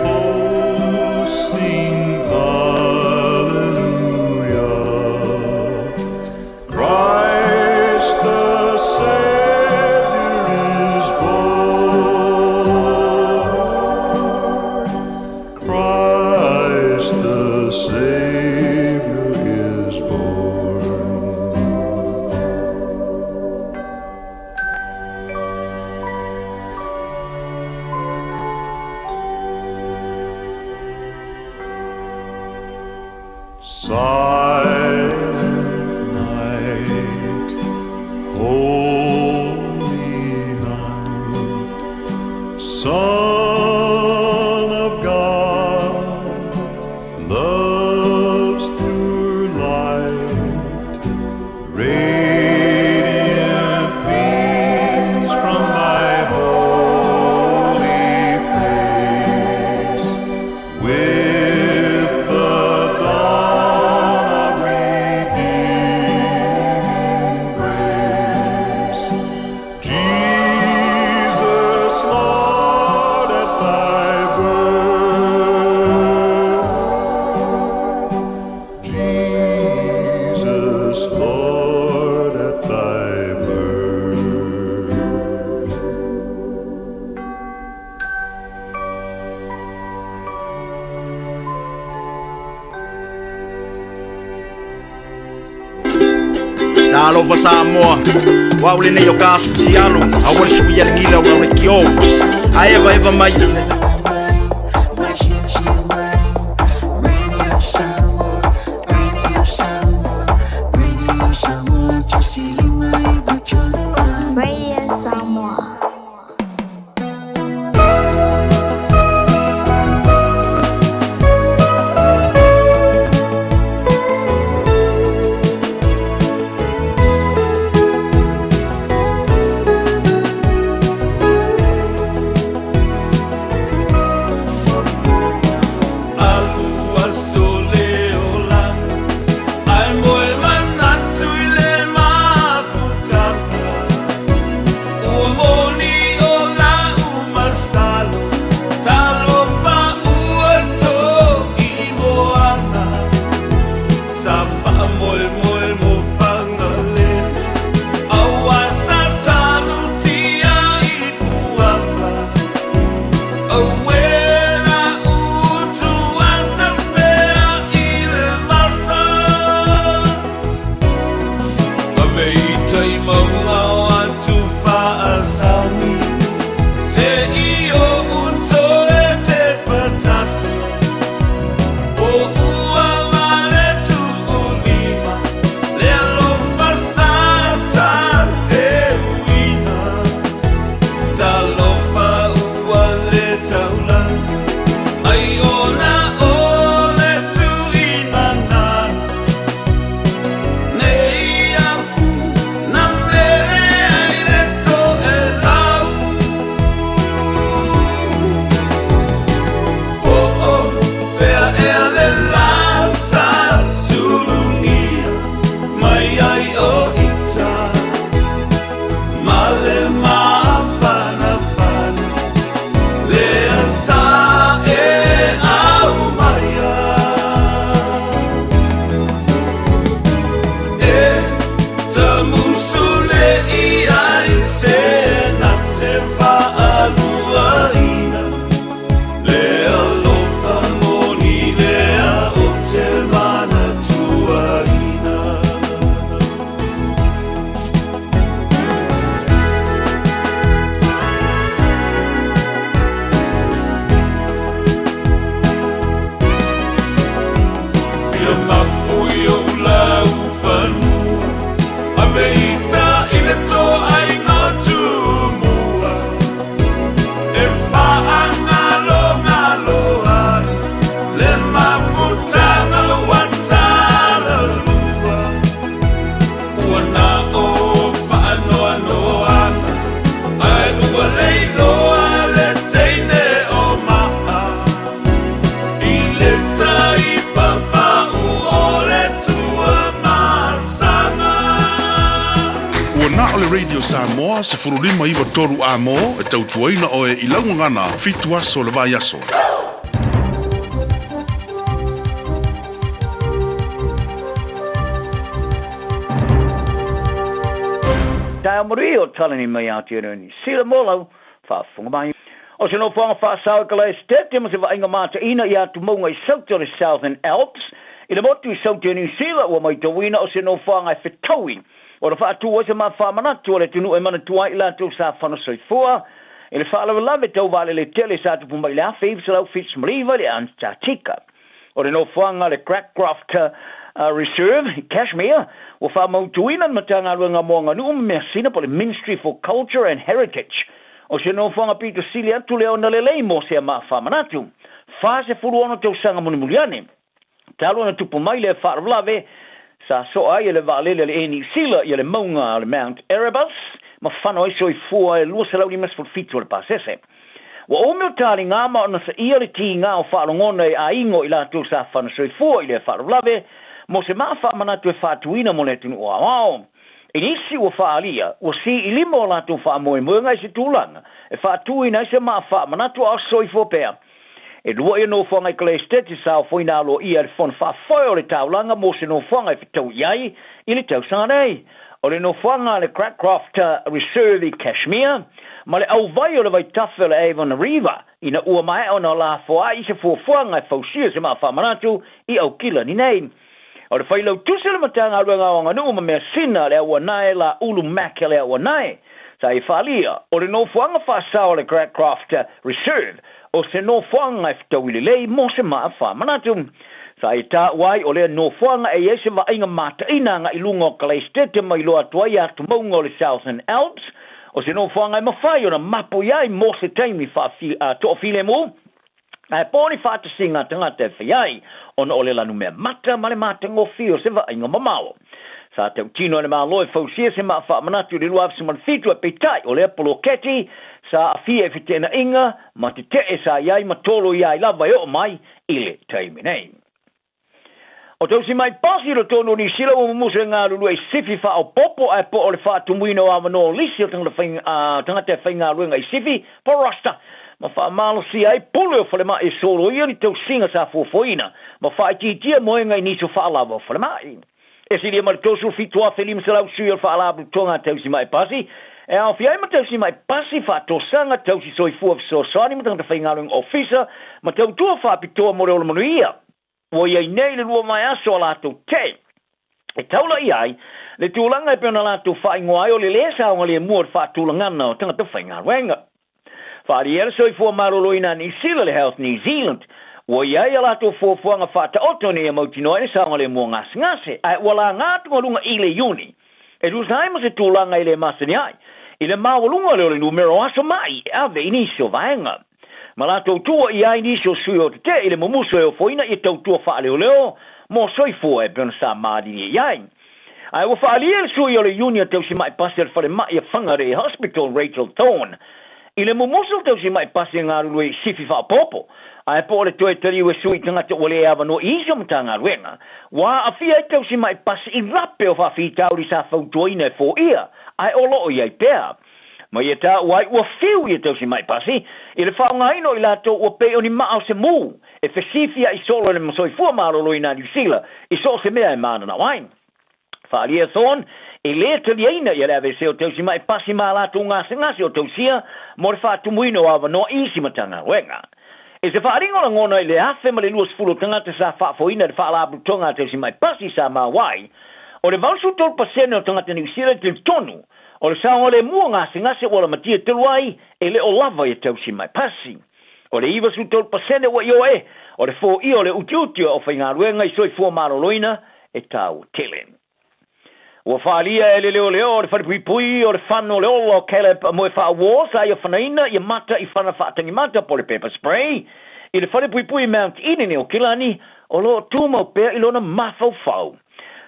hosts sing hallelujah. Christ the Savior is born. Christ the Savior is born. Silent night, holy night, Son of God, love's pure light, radiant beams from thy holy face, with the dawn of redeeming grace. Jesus, Lord, at thy birth. Jesus, Lord, at thy birth. Talofa Samoa, o au lenei o ka asu tialo, aua le sui a le gila o le kio. Ae eva eva mai i le Radio Samoa. Le Samoa 1593 Amo e tautuaina oe i lau gagana 7 aso o le vaiaso. Taeao manuia o Talani mai Aotearoa Niu Sila mo lau faafofoga mai. O se nofoaga faasao i Kalaesetete ma se vaaiga mataina i atumauga i Sauta o le Southern Alps i le motu i Sauta i Niu Sila ua maitauina o se nofoaga e fetaui ona faatu ai se mafaamanatu o le atunuu e manatua ai i latou sa fano soifua i le faalavelave tau vaalele tele sa tupu mai i le 1979 i le Antarctica. O le nofoaga le Cracroft Reserve i Cashmere, ua faamautuina le Matagaluega mo Aganuu ma Measina po o le Ministry for Culture and Heritage. O se nofoaga pito sili atu lea ona lelei mo sea maafaamanatu. 46 tausaga mulimuli ane, talu ona tupu mai lea faalavelave, sa soa ai e le vaalele a le Air New Sila ia le mauga o le Mount Erebus ma fano ai soifua e 257 o le pasese. Ua umi o taliga ma ona saia le tiga o faalogona e aiga o i latou sa fano soifua i lea faalavelave mo se maa faamanatu e faatuina mo le atunuu aoao. I nisi ua faaalia, ua sii i lima o latou faamoemoega i se tulaga e faatuina ai se maa faamanatu a o soifua pea. E lua ia nofoaga i Kalaesetete sa ofoina aloaia e le Fono Faafoe o le Taulaga mo se nofoaga e fetaui i ai i le tausaga nei. O le nofoaga a le Cracroft Reserve i Cashmere ma le auvai o le vaitafe o le Avon River ina ua maea ona lafoai se fuafuaga e fausia se maa faamanatu i Aukilani nei. O le Failautusi o le Matagaluega o Aganuu ma Measina le Auanae La Ulu Mac le Auanae, sa i faaalia, o le nofoaga faasao o le Cracroft Reserve o se nofoaga e fetaui lelei mo se maa faamanatu. Sa i taua ai o lea nofoaga e i ai se vaaiga mataina agai i luga o Kalaesetete ma iloa atu ai atumauga o le Southern Alps, o se nofoaga e mafai ona mapo i ai mo se taimi toafilemu. Ae po ni faatasiga a tagata e fai ai, ona o le lanumea mata ma le matagofie o se vaaiga mamao. Sa tautino e le Malo e fausia se maa faamanatu i le 2007, ae peitai o lea poloketi sa aafia i feteenaiga ma tetee sa i ai ma tolo i ai lava e oo mai i le taimi nei. O Tausimai Pasi i totonu o Niu Sila ua mumusu e galulue i sifi faaopoopo ae po o le faatumuina o avanoa o lisi o tagata e faigaluega i sifi po o roster ma faamalosia ai pule o falemai e soloia ni tausiga sa fuafuaina ma faaitiitia moega i nisi o faalava o falemai. E silia mai le 37,500 sui o le Faalapotopotoga a Tausimai Pasi e aofia ai ma Tausimai Pasi faatosaga, tausi soifua fesoasoani ma tagata faigaluega ofisa ma tautua faapitoa mo le ola manuia. Ua i ai nei le lua vaiaso a latou te e taulaia ai le tulaga e pei ona latou faaigoa ai o le lē saogalemu o le faatulagana o tagata faigaluega. Faaalia le soifua maloloina a Niu Sila le Health New Zealand ua i ai a latou fuafuaga faataoto ina ia mautinoa ai le saogalemu o gasegase ae ua laga atugaluga i le Iuni e tusa ai ma se tulaga e le masani ai i le maualuga lea o le numera o aso ma'i e ave i nisi o vaega. Ma latou tua i ai nisi o sui o tetee i le mumusu e ofoina ia tautua faaleoleo mo soifua e pei ona sa malilie i ai. Ae ua faaalia le sui o le Iuni a Tausimai Pasi a le Falemai a Whangarei Hospital, Rachel Thorne, i le mumusu o Tausimai Pasi e galulue i sifi faaopoopo, ae po o le toe taliu e sui tagata ua le avanoa i isi o Matagaluega, ua aafia ai Tausimai Pasi i lape o faafitauli sa fautuaina e foia, ae o lo o i ai pea. Ma ia taua ai ua fiu ia Tausimai Pasi i le faaaogaina o i latou ua pei o ni maa o se mū e fesifiaʻi solo i le soifua maloloina a Niu Sila i so o se mea e mananao ai. Faaalia Thorne, e lē taliaina ia le aveesea o Tausimai Pasi ma a latou gasegase o tausia mo le faatumuina o avanoa i isi Matagaluega. I se faaaliga o lagona i le 1020 o tagata sa faafoeina i le Faalapotopotoga a Tausimai Pasi sa maua ai, o le 83% o tagata Niu Sila e talitonu O le saogalemu o gasegase ua lamatia talu ai, e le o lava ia tausi mai pasi. O le 93% ua ioe, o le foia o le utiuti o aufaigaluega i soifua maloloina e taua tele. Ua faaalia e le leoleo o le falepuipui o le fano o le ola o Caleb Moefaauo sa ia fanaina ia mata i fana faatagimata po o le pepper spray i le falepuipui Mount Eden i Okilani o lo o tumau pea i lona mafaufau.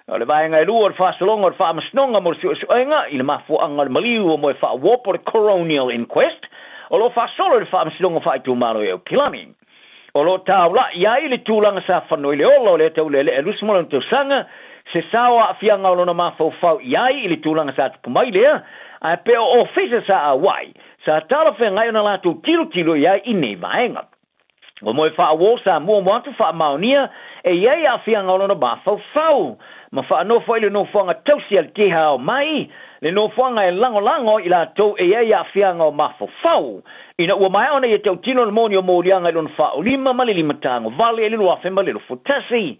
O le vaega e lua o le faasologa o le Faamasinoga mo le Suesuega i le mafuaaga o le maliu o Moefaauo po o le Coronial Inquest, o lo o faasolo i le Faamasinoga Faaitumalo i Aukilani. O lo o taula'i ai le tulaga sa fano i le ola o lea taulealea e 20 ma lona tausaga se sao aafiaga o lona mafaufau i ai i le tulaga sa tupu mai lea, ae pe o ofisa sa auai, sa talafeagai ona latou tilotilo i ai i nei vaega. O Moefaauō sa muamua atu faamaonia e i ai aafiaga o lona mafaufau, ma faanofo ai le nofoaga tausi a le Tihao mai le nofoaga e lagolago i latou e i ai aafiaga o mafaufau, ina ua maea ona ia tautino le moni o moliaga i lona faaolima ma le limatagovale i le 2021.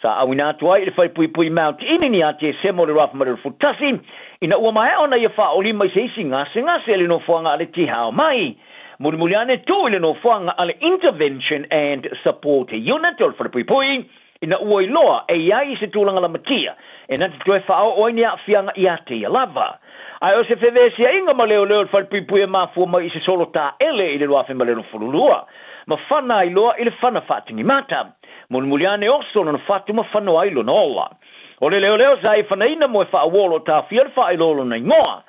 Sa auina atu ai i le Falepuipui Mount Eden ia Tesema o le 2021, ina ua maea ona ia faaolima i se isi gasegase i le nofoaga a le Tihao mai. Mulimuli ane tuu i le nofoaga a le Intervention and Support Unit o le Falepuipui, ina ua iloa e i ai se tulaga lamatia e na te toe faaoo ai ni aafiaga ia te ia lava. Ae o se fevesiaiga ma leoleo i le Falepuipui e mafua mai i se solo taele i le 2022, ma fana ai loa i le fana faatigimata. Mulimuli ane oso lona fatu ma fano ai lona ola. O le leoleo sa e fanaina Moefaauō o lo o taofia le faailoa o lona igoa.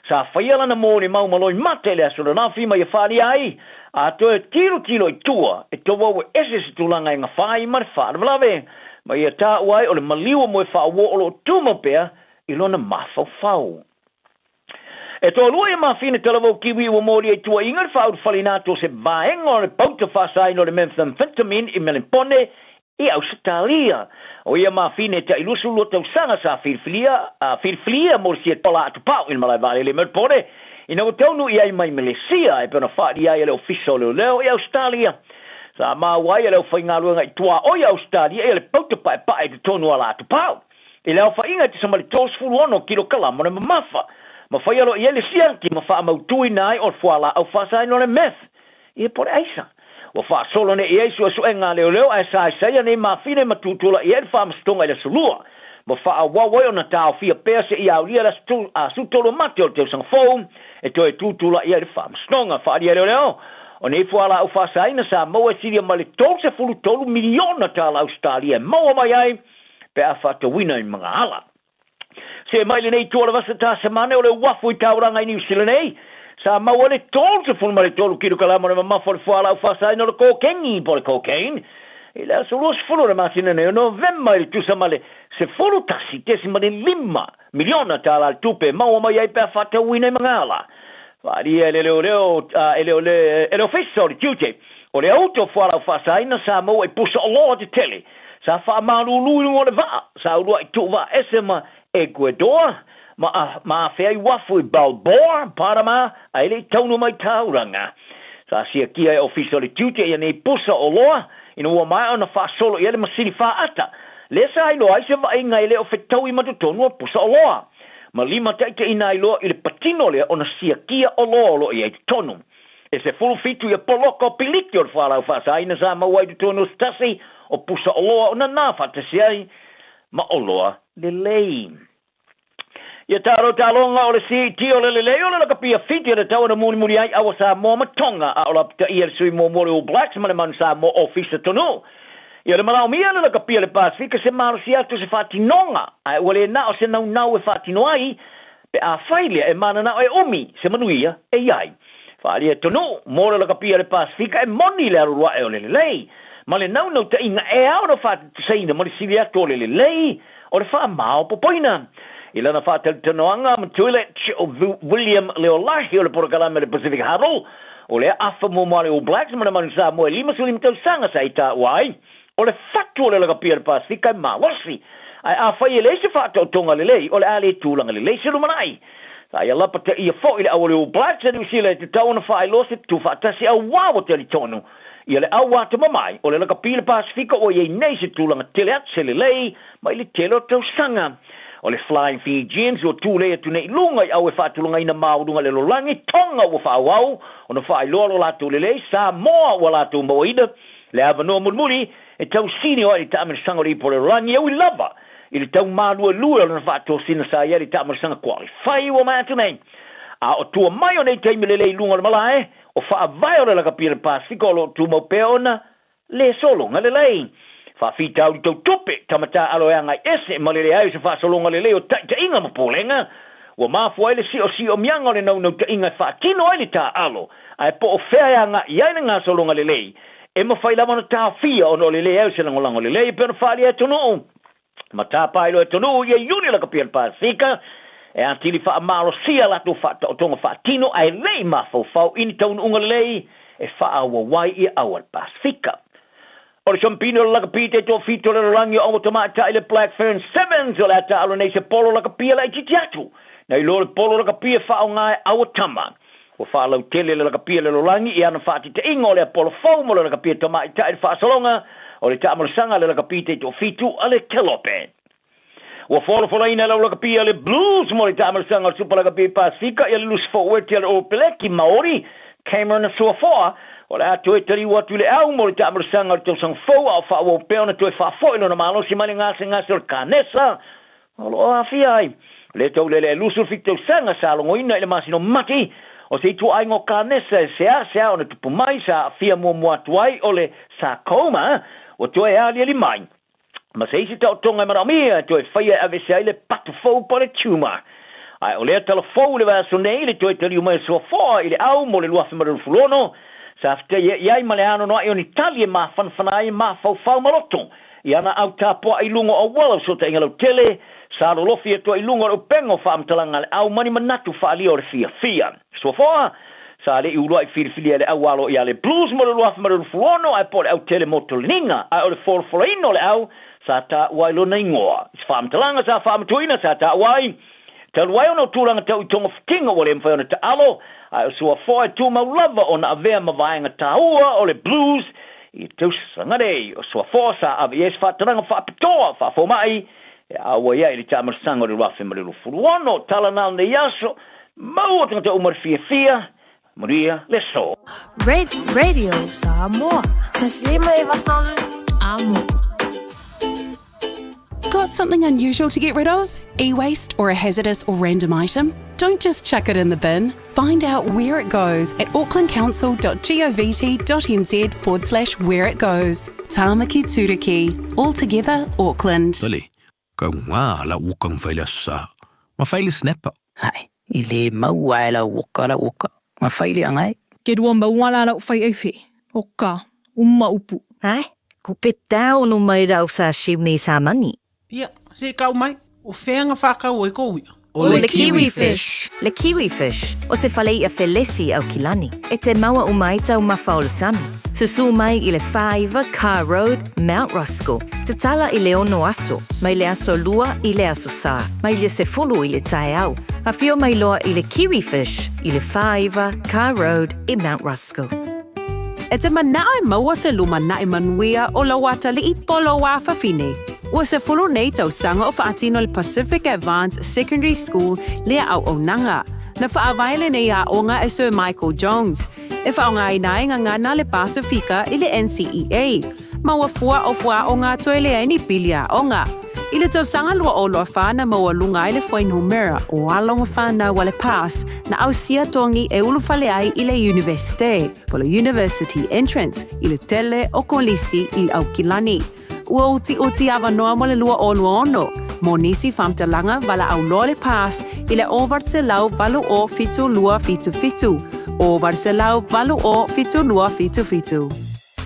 Sa faia lana molimau ma loimata i le aso ananafi ma ia faaalia ai, a toe tilotilo i tua, e tauau e ese se tulaga e gafa ai ma le faalavelave, ma ia taua ai o le maliu o Moefaauō o lo o tumau pea i lona mafaufau. E toalua ia mafine talavou Kiwi ua molia i tuuaiga le faaulufaleina atu o se vaega o le pauta faasaina o le methamphetamine i Melempone i Ausetalia. O ia mafine tai 22 tausaga sa filifilia filifilia mo le siatola atupau i le malae vaalele i Melbourne ina ua taunuu i ai mai Melesia e pei ona faaalia ai e le Ofisa o Leoleo i Ausetalia. Sa maua ai e le aufaigaluega i tuaoi i Ausetalia ia le pauta paepae i totonu o ala atupau. I le aofaiga e tusa ma le 36 kilokalama o le mamafa, ma faia loa i ai le siaki ma faamautuina ai o le fualaau faasaina o le meth, ia po o le aisa. Ua faasolo nei i ai suesuega a leoleo ae saesaia nei mafine ma tutulai ai le faamasinoga i le aso Lua, ma faaauau ai ona taofia pea seia aulia le aso 13 o Mate o le tausaga fou e toe tutulai ai le faamasinoga. Faaalia e leoleo, o nei fualaau faasaina sa maua e silia ma le $33 miliona tala Ausetalia e maua mai ai pe a faatauina i Magaala. See mai lenei itu o le vasa Tasamane o le uafu i Tauranga i Niu Sila nei, sa maua le 33 kilokalama o le mamafa o le fualaau faasaina o le kōkengi po o le cocaine i le aso 20 o le masina nei o Novema i le tusa ma le 11.5 miliona tala le tupe e maua mai ai pe a faatauina i Magaala. Faaalia e le leoleo, e le, e le Ofisa o le Tiute o le auto fualaau faasaina sa maua i pusa oloa tetele sa faamalulu i luga o le vaa sa uluai tuuvaa ese ma Ecuador ma ma afea i uafu i Balboa, Panama, ae le i taunuu mai Tauranga. Sa siakia e Ofisa o le Tiute ia nei pusa oloa ina ua maea ona faasolo i ai le masini faata lea sa iloa ai se vaaiga e le o fetaui ma totonu o pusa oloa ma limataitaiina ai loa i le patino lea ona siakia oloa o lo o i ai totonu. E 17 ia poloka o piliki o le fualaau faasaina sa maua ai totonu o se tasi o pusa oloa o nanā faatasi ai ma oloa lelei. Ia talo taloga o le siiti o le lelei o le lakapia Fiti e le tau ona mulimuli ai aua Samoa ma Tonga a o lapataia le sui muamua o le All Blacks ma le Manu Samoa Ofisa tonu. Ia le manaomia le lakapia le Pasefika se malosi atu se faatinoga ae ua le na o se naunau e faatino ai pe afai lea e mananao e umi se manuia e i ai. Faaalia tonu mo le lakapia le Pasefika e moni le alu ae o le lelei ma le naunautaiga e ao ona faatutusaina ma le sili atu o le lelei o le faamaopoopoina. I lana faatalatalanoaga ma Toilet o William Leolahi o le polokalame o le Pacific Huddle, o lea afa muamua a le All Blacks ma le Manu Samoa e 55 tausaga sa i taua ai, o le fatu o le lakapia o le Pasefika e malosi. Ae afai e leai se faataotoga lelei, o le a le tulaga lelei se lumanai. Sa ia lapataia foi le au o le All Blacks a Niu Sila e tatau ona faailoa se tutufaatasi auā ua talitonu ia le au atamamai o le lakapi le Pasefika ua i ai nei se tulaga tele atu se lelei mai le tele o tausaga. O le Flying Fijians ua tulei atu nei i luga i au e faatulagaina maualuga le lalolagi, Tonga ua faaauau ona faailoa lo latou lelei, Samoa ua latou mauaina le avanoa mulimuli e tausini ai i le taamilosaga o le ipu o le lalolagi e ui lava i le tau maluelue o lona faatosina sa i ai le taamilosaga qualify ua maea atu nei. A o tua mai o nei taimi lelei i luga o le malae, o faavae o le lakapi o le Pasefika o lo o tumau pea ona le sologa lelei. Faafitauli tau tupe, tama taalo e agai ese ma le leai o se faasologa lelei o taitaiga ma pulega, ua mafua ai le siosiomia o le naunautaiga e faatino ai le taaalo, ae po o fea e agai ai le gasologa lelei, e mafai lava ona taofia ona o le leai o se lagolago lelei e pei ona faaalia e atunuu. Ma tāpae loa e Tonuu ia Iuni lakapi a le Pasefika e atili faamalosia latou faataotoga faatino ae le i mafaufau i ni taunuuga lelei e faaauau ai ia au a le Pasefika. O le siampini o le lakapi te toafito o le lalolagi o aua tamaitai le Black Ferns Sevens o le a taalo nei se polo lakapi a laitiiti atu nai lo le polo lakapi e faaaoga e aua tama. Ua faalautele le lakapi a le lalolagi i ana faatitaiga o lea polo fou mo le lakapi a tamaitai i le faasologa o le taamalosaga a le lakapi taitoafitu a le Kelope. Ua folafolaina e lau lakapi a le Blues mo le taamalosaga o le Supa Lakapi Pasefika ia le lusi foueti a le Opeleki Maori Cameron Suafoa o le a toe taliu atu i le au mo le taamalosaga o le tausaga fou a o faaauau pea ona toe faafoi lona malosi mai le gasegase o le kanesa o lo o aafia ai le taulele e 27 tausaga sa logoina i le masina o Mati o se ituaiga o kanesa e seasea ona tupu mai sa aafia muamua atu ai o le sarcoma ua toe aliali mai ma se isi taotoga e manaomia e toe faia e aveese ai le patu fou po o le tumor. Ae o lea tala fou i le vaiaso nei le toe taliu mai o Suafoa i le au mo le 2026, sa fetaia i ai ma le anoanoai o ni tali e mafanafana ai e mafaufau ma loto i ana au tapuai i luga o auala o fesootaiga lautele, sa lolofi atu ai i luga o le upega o faamatalaga a le au ma ni manatu faaalia o le fiafia. Suafoa, sa le i uluai filifilia e le au alo ia le Blues mo le 2026 ae po o le au tele mo Toleniga, ae o le folafolaina o le au sa taua ai lona igoa. I se faamatalaga sa faamatuaina sa taua ai, talu ai ona o tulaga tau i togafitiga ua le mafai ona taalo, ae o Suafoa e tumau lava ona avea ma vaega taua o le Blues i le tausaga nei. O Suafoa sa ave i ai se faatalaga faapitoa faafomai e auai ai i le taamalosaga o le 2026. Tala na lenei aso, Maua tagata uma le fiafia, manuia le aso. Radio Samoa. Taslima Evatolu, Amo. Got something unusual to get rid of? E-waste or a hazardous or random item? Don't just chuck it in the bin. Find out where it goes at aucklandcouncil.govt.nz forward slash where it goes. Tāmaki Turuki. All together, Auckland. Lele, Kau ngā la uka ngwhai le aso sa. Ma whai le snapper. Hai, i le mau ae lau oka lau oka, nga whai le angai. Ke rua maua la lau whai ei whe, o ka, uma upu. Ai, ko pe tau no mai rau sa shimni sa mani. Ia, se i kau mai, o whea nga whakau ai kou ia? O le kiwi fish. Le kiwi fish, o se fale i'a felesi au kilani. E te maua uma ai tau mafa o le sami. Susū mai i le 49 Carr Road, Mount Roskill. Tatala i le ono aso, mai le aso lua i le aso sa, mai le sefulu i le taeao. Awhio mai loa i le Kiwi Fish i le 49 Carr Road i Mount Roskill. E te manao e maua se lumanaʻi manuia o lau atalii po o lou afafine. Ua sefulu nei tausaga o faatino le Pacific Advanced Secondary School lea auaunaga. Na faavae lenei aoga e Sir Michael Jones. E faaaogaina ai gagana le Pasifika i le NCEA. Ma ua fua o fuaaoga toe leai ni pili aoga. I le tausaga 2024 na maualuga ai le fuainumera o alo ma fanau a le PASS na ausia togi e ulufale ai i le Iunivesite, po le University Entrance, i le tele o Kolisi i Aukilani. Ua utiuti avanoa mo le 2026, mo nisi faamatalaga valaau loa le PASS i le 808 7277, 808 7277.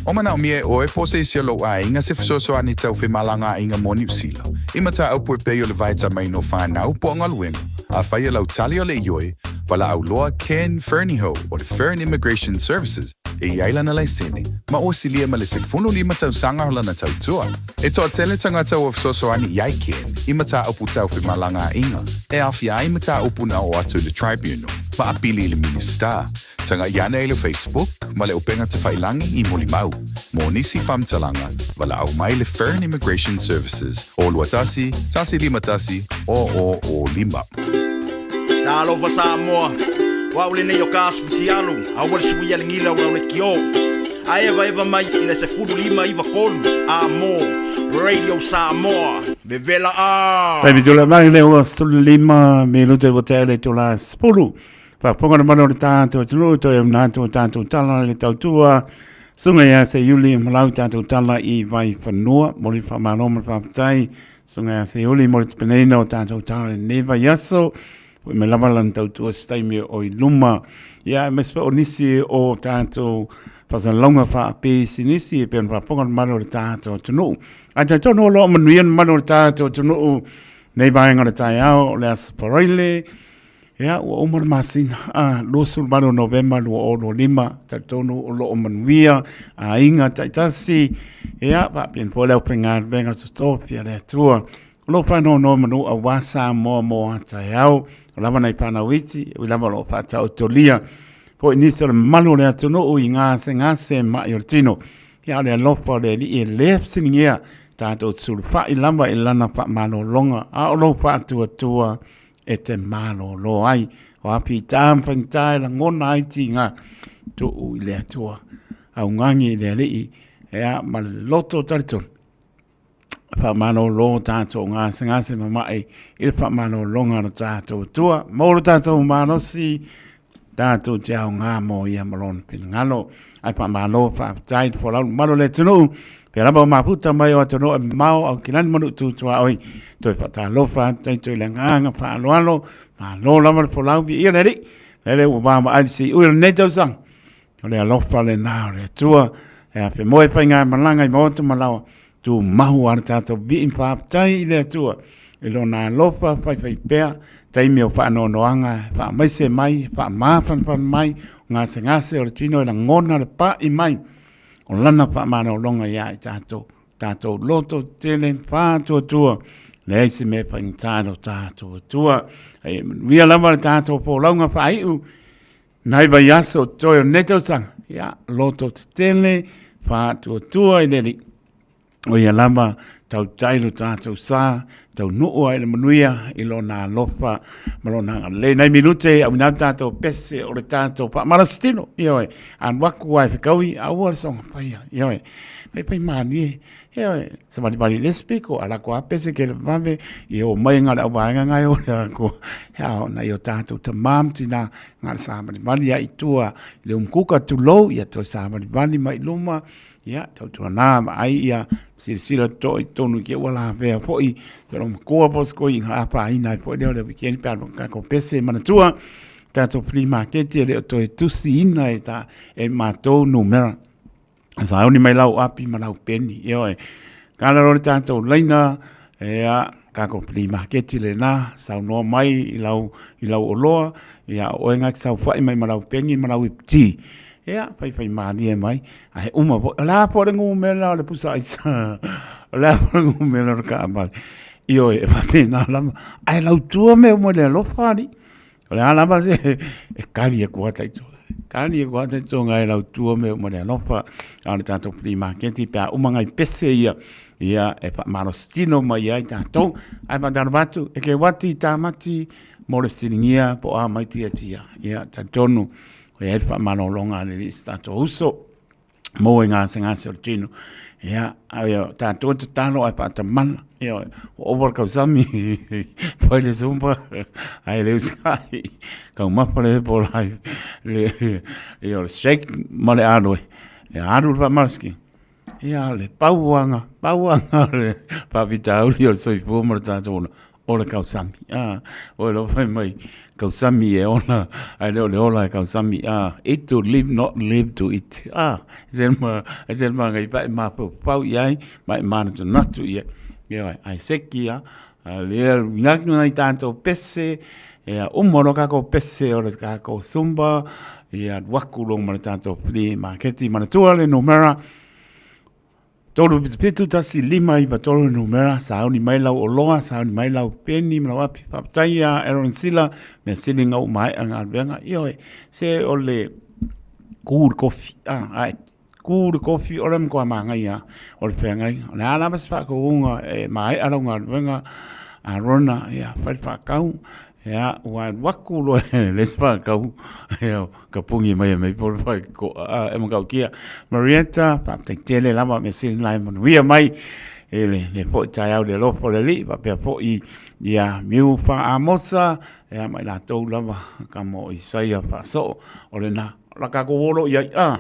O manaomia e ʻoe po o se isi o lou ʻaiga se fesoasoani tau femalagaaiga mo Niu Sila, i mataupu e pei o le vaitamaina o whānau po o galuega, afai e lau tali o le ioe, valaau loa Ken Fernihough o le Fern Immigration Services e i ai lana laisene, ma ua silia ma le 15 tausaga o lana tautua. E toatele tagata ua fesoasoani i ai Ken i mataupu tau femalagaaiga e aafia ai mataupu na oo atu i le Tribunal ma apili i le Minisita. Tagai ane i le Facebook ma le Upega Tafailangi i Molimau. Mo nisi faamatalaga, valaau mai le Fern Immigration Services o 21 151 0005. Talofa Samoa, o au lenei o ka asu tialu, aua le suia le gila o lau le kio. A evaeva mai i le 15 93 a mo Radio Samoa, vevela a! Taimi tula mai le ua 15 minute ua tea le tula 10. Faafofoga na mana o le tātou atunuu, toe au nā tō tātou tala le tautua. Sunga ia se Iuli malau tātou tala i Vaifanua. Mo le whamalo ma le whaapatai. Sunga ia se Iuli mo le tapenaina o tātou tala le nei vaiaso. Ua me lava lana tautua se taimi o i luma. Ia, e mais o nisi o tātou faasalalauga faapisinisi e pei ona faafofoga le mamalu o le tatou atunuu. Ae talitonu o lo o manuia le mamalu o le tatou atunuu nei vaega o le taeao o le Aso Faraile. Ia, ua uma le masina, 28 o Novema 2025, talitonu o lo o manuia aiga taitasi, ia, faapea foi le aufaigaluega totofi a le Atua. O lo o faanonomanu aua Samoa mo a taeao, o lava nai fanau iti, e ui lava o lo o faataotolia foi nisi o le mamalu o le atunuu i gasegase ma'i o le tino. Ia, o le alofa o le Alii e le fesiligia, tatou te sulufai lava i lana faamalologa, a o lou faatuatua e te malolo ai. O a fita ma faigata e lagona ai tiga, tuu i le Atua. Augani i le Alii, ea ma le loto talitonu. Faamalolo tatou gasegase ma mai i le faamalologa a lo tatou Atua. Maua lo tatou malosi, tatou te aoga mo ia ma lona finagalo. Ae faamalo faafetai le folau mamalu o le atunuu. Pea lava o mafuta mai o atunuu e mamao au kilani manu tu tuaoi. Toe faatalofa atu taito i le agaga faaaloalo. Malo lava le folau viia le Alii. Lele ua vaavaai le siui o lenei tausaga. O le alofa lena o le Atua. E afe moe faigamalaga i maota ma laoa. Tumau a le tatou vii ma faafetai i le Atua i lona alofa faifaipea, taimi o faanoanoaga e faamaise mai, e faamafanafana mai, o gasegase o le tino e lagona le pai mai o lana faamalologa ia i tatou, tatou loto tele faatuatua, leai se mea e faigata i lo tatou Atua. Ae manuia lava le tatou folauga faaiu nai vaiaso o totoe o lenei tausaga, ia, loto tetele, faatuatua i le Alii. O ia lava, tautai lo tatou sa, taunuu ai le manuia i lona alofa ma lona agalelei. Nai minute auina atu tatou pese o le tatou faamalositino, ioe, alu atu lava e fetaui, aua le soona faia, ioe, faifai malie, Ioe, savalivali i le isi piko, a lako lava pese kela vave, ia o mai na o le auvaega na e o le ako. Ia, o nai o tātou tamā ma tinā, na o le savalivali lava i tua i le umukuka tulou, ia toe savalivali mai i luma, ia tautuana vaai ia silasila totoa i totonu i te i ua lavea foi se loomatua po o se toeaina afaina ai foi lea o le weekend pe a alu atu tatou pese. Manatua, tatou flea market e le o toe tusiina e ta e matou numera. Sauni mai lau api ma lau peni, ioe. Kala loa le tatou laina, ia, tatou flea market lena, saunoa mai i lau, i lau oloa, ia o oe na te saofai mai ma lau peni ma lau iputi. Ia, faifai malie mai, ae uma foi, o le a foi le numera o le pusa aisa, o le a foi le numera o le taavale. Ioe, e faapena lava, ae lautua mea uma i le alofa alii. O le a lava se e kali e kua taito. Kali e kua taito ngai lau tua me uma le alofa. A o le tatou flea market pe a uma ngai pese ia. Ia e faamalositino mai ai tatou. Ae faatalofa atu e ke wati tamati mo le fesiligia po o a mai tiatia. Ia talitonu o i ai le faamalologa a le alii i si tatou uso. maua i gasegase o le tino. Ia, a o tatou e tatalo ae faatamala. Ia, ua ova le kausami, fai le zumba, ae le usikai, taumafa le Herbalife, le, ia, o le shake ma le aloe. Ia, alu le faamalosi. Ia, le pauaga, pauaga o le faafitauli o le soifua ma le tatou ola, o le kausami. A, oi loa fai mai, kausami e ola, ae le o le ola e kausami. A, eat to live, not live to eat. A, e te ma, e te magai pa e mafaufau i ai, ma e manatunatu i ai. Ioe, ae seki a, a lea inaki nai tātou pese, ia uma loa kākou pese o le kākou Zumba, ia alu aku loa ma le tātou flea market, manatua le numera, 377 1 5 9 3 numera, sauni mai lau oloa, sauni mai lau peni ma lau api. Faafetai ia Aaron Sila, mea sili nga ua maea galuega. Ioe, se o le kū le kofi, a, ae kū le kofi o le matua manaia o le feagaiga. O le a lava se faatauga e maea lau galuega, Arona, ia, fai le faatau, ia, ua alu atu loa e le isi faatau, ia, ka pungi mai e mei po le faitotoa, a, e matautia. Marietta, faafetai tele lava, mea sili lena e manuia mai i le, le foi taeao i le alofa o le Alii, faapea foi ia Miu Faamosa, ia ma i latou lava ka mo Isaia Faasoo, o lena, o la tatou o loa i ai, a.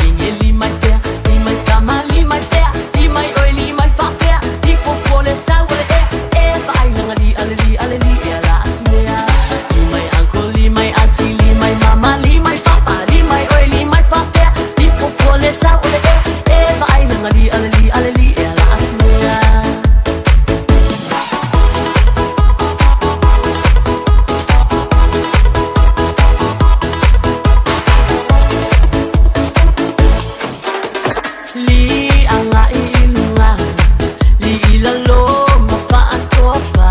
kinge li mai pea, li mai kama li mai pea, li mai oi li mai faapea, li fuafua le sau o le ea, e vaailaga li ale li ale li ea la asimea. Li mai uncle, li mai auntie, li mai mama, li mai papa, li mai oi li mai faapea, li fuafua le sau o le ea, e vaailaga li ale li ale li ea la asimea. Li agai i luga, li i lalo ma faatofa.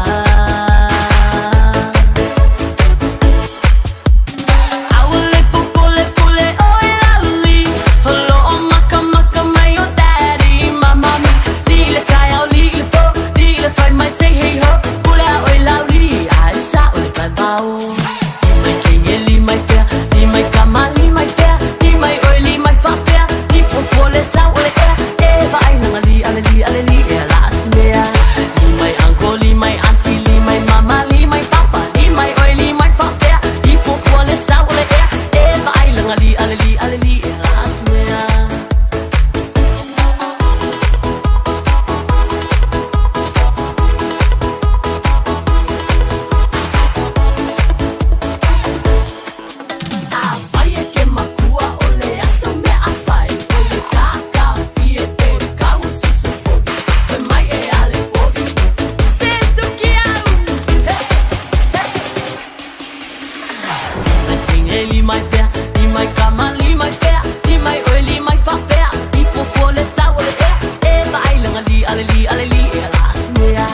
Aua le popole pule oi lauli, holo o makamaka mai o daddy ma mami. Li i le kaeao, li i le po, li i le fai mai say hey ho, pule a oi lauli, a e sa'o le vaevao. Li mai kenge, li mai pea, li mai kama, li mai pea, li mai oi, li mai faapea, li fuafua le sau o le ea, e vaailaga li ale li ale li ea la asimea. Li mai uncle, li mai auntie, li mai mama, li mai papa, li mai oi, li mai faapea, li fuafua le sau o le ea, e vaailaga li ale li ale li ea la asimea. Afai e ke makua o le aso mea afai, o le kakafie pe kau susu povi, fai mai e ale povi, se suki au. Mai tinge li mai pea, li mai kama li mai pea, li mai oi li mai faapea, li fuafua le sau o le ea, e vaailaga li ale li ale li ea la asimea.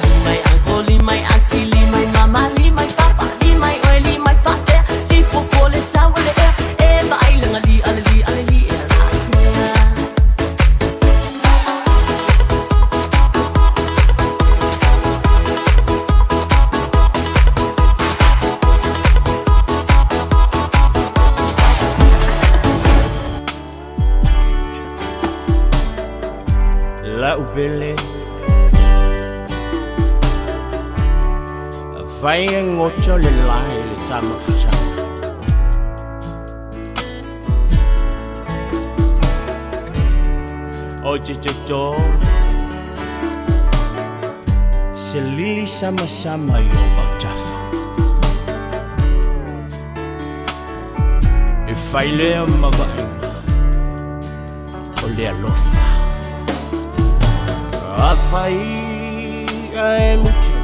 Li mai uncle, li mai auntie, li mai mama, li mai papa, li mai oi li mai faapea, li fuafua le sau o le ea, e vaailaga li ale li ale li ea la asimea. La'u pele Afai e goto le lae le tamafusaga. O te toto Se lili samasama i ou autafa. E fai lea ma vaaiga o le alofa. Afai ae muta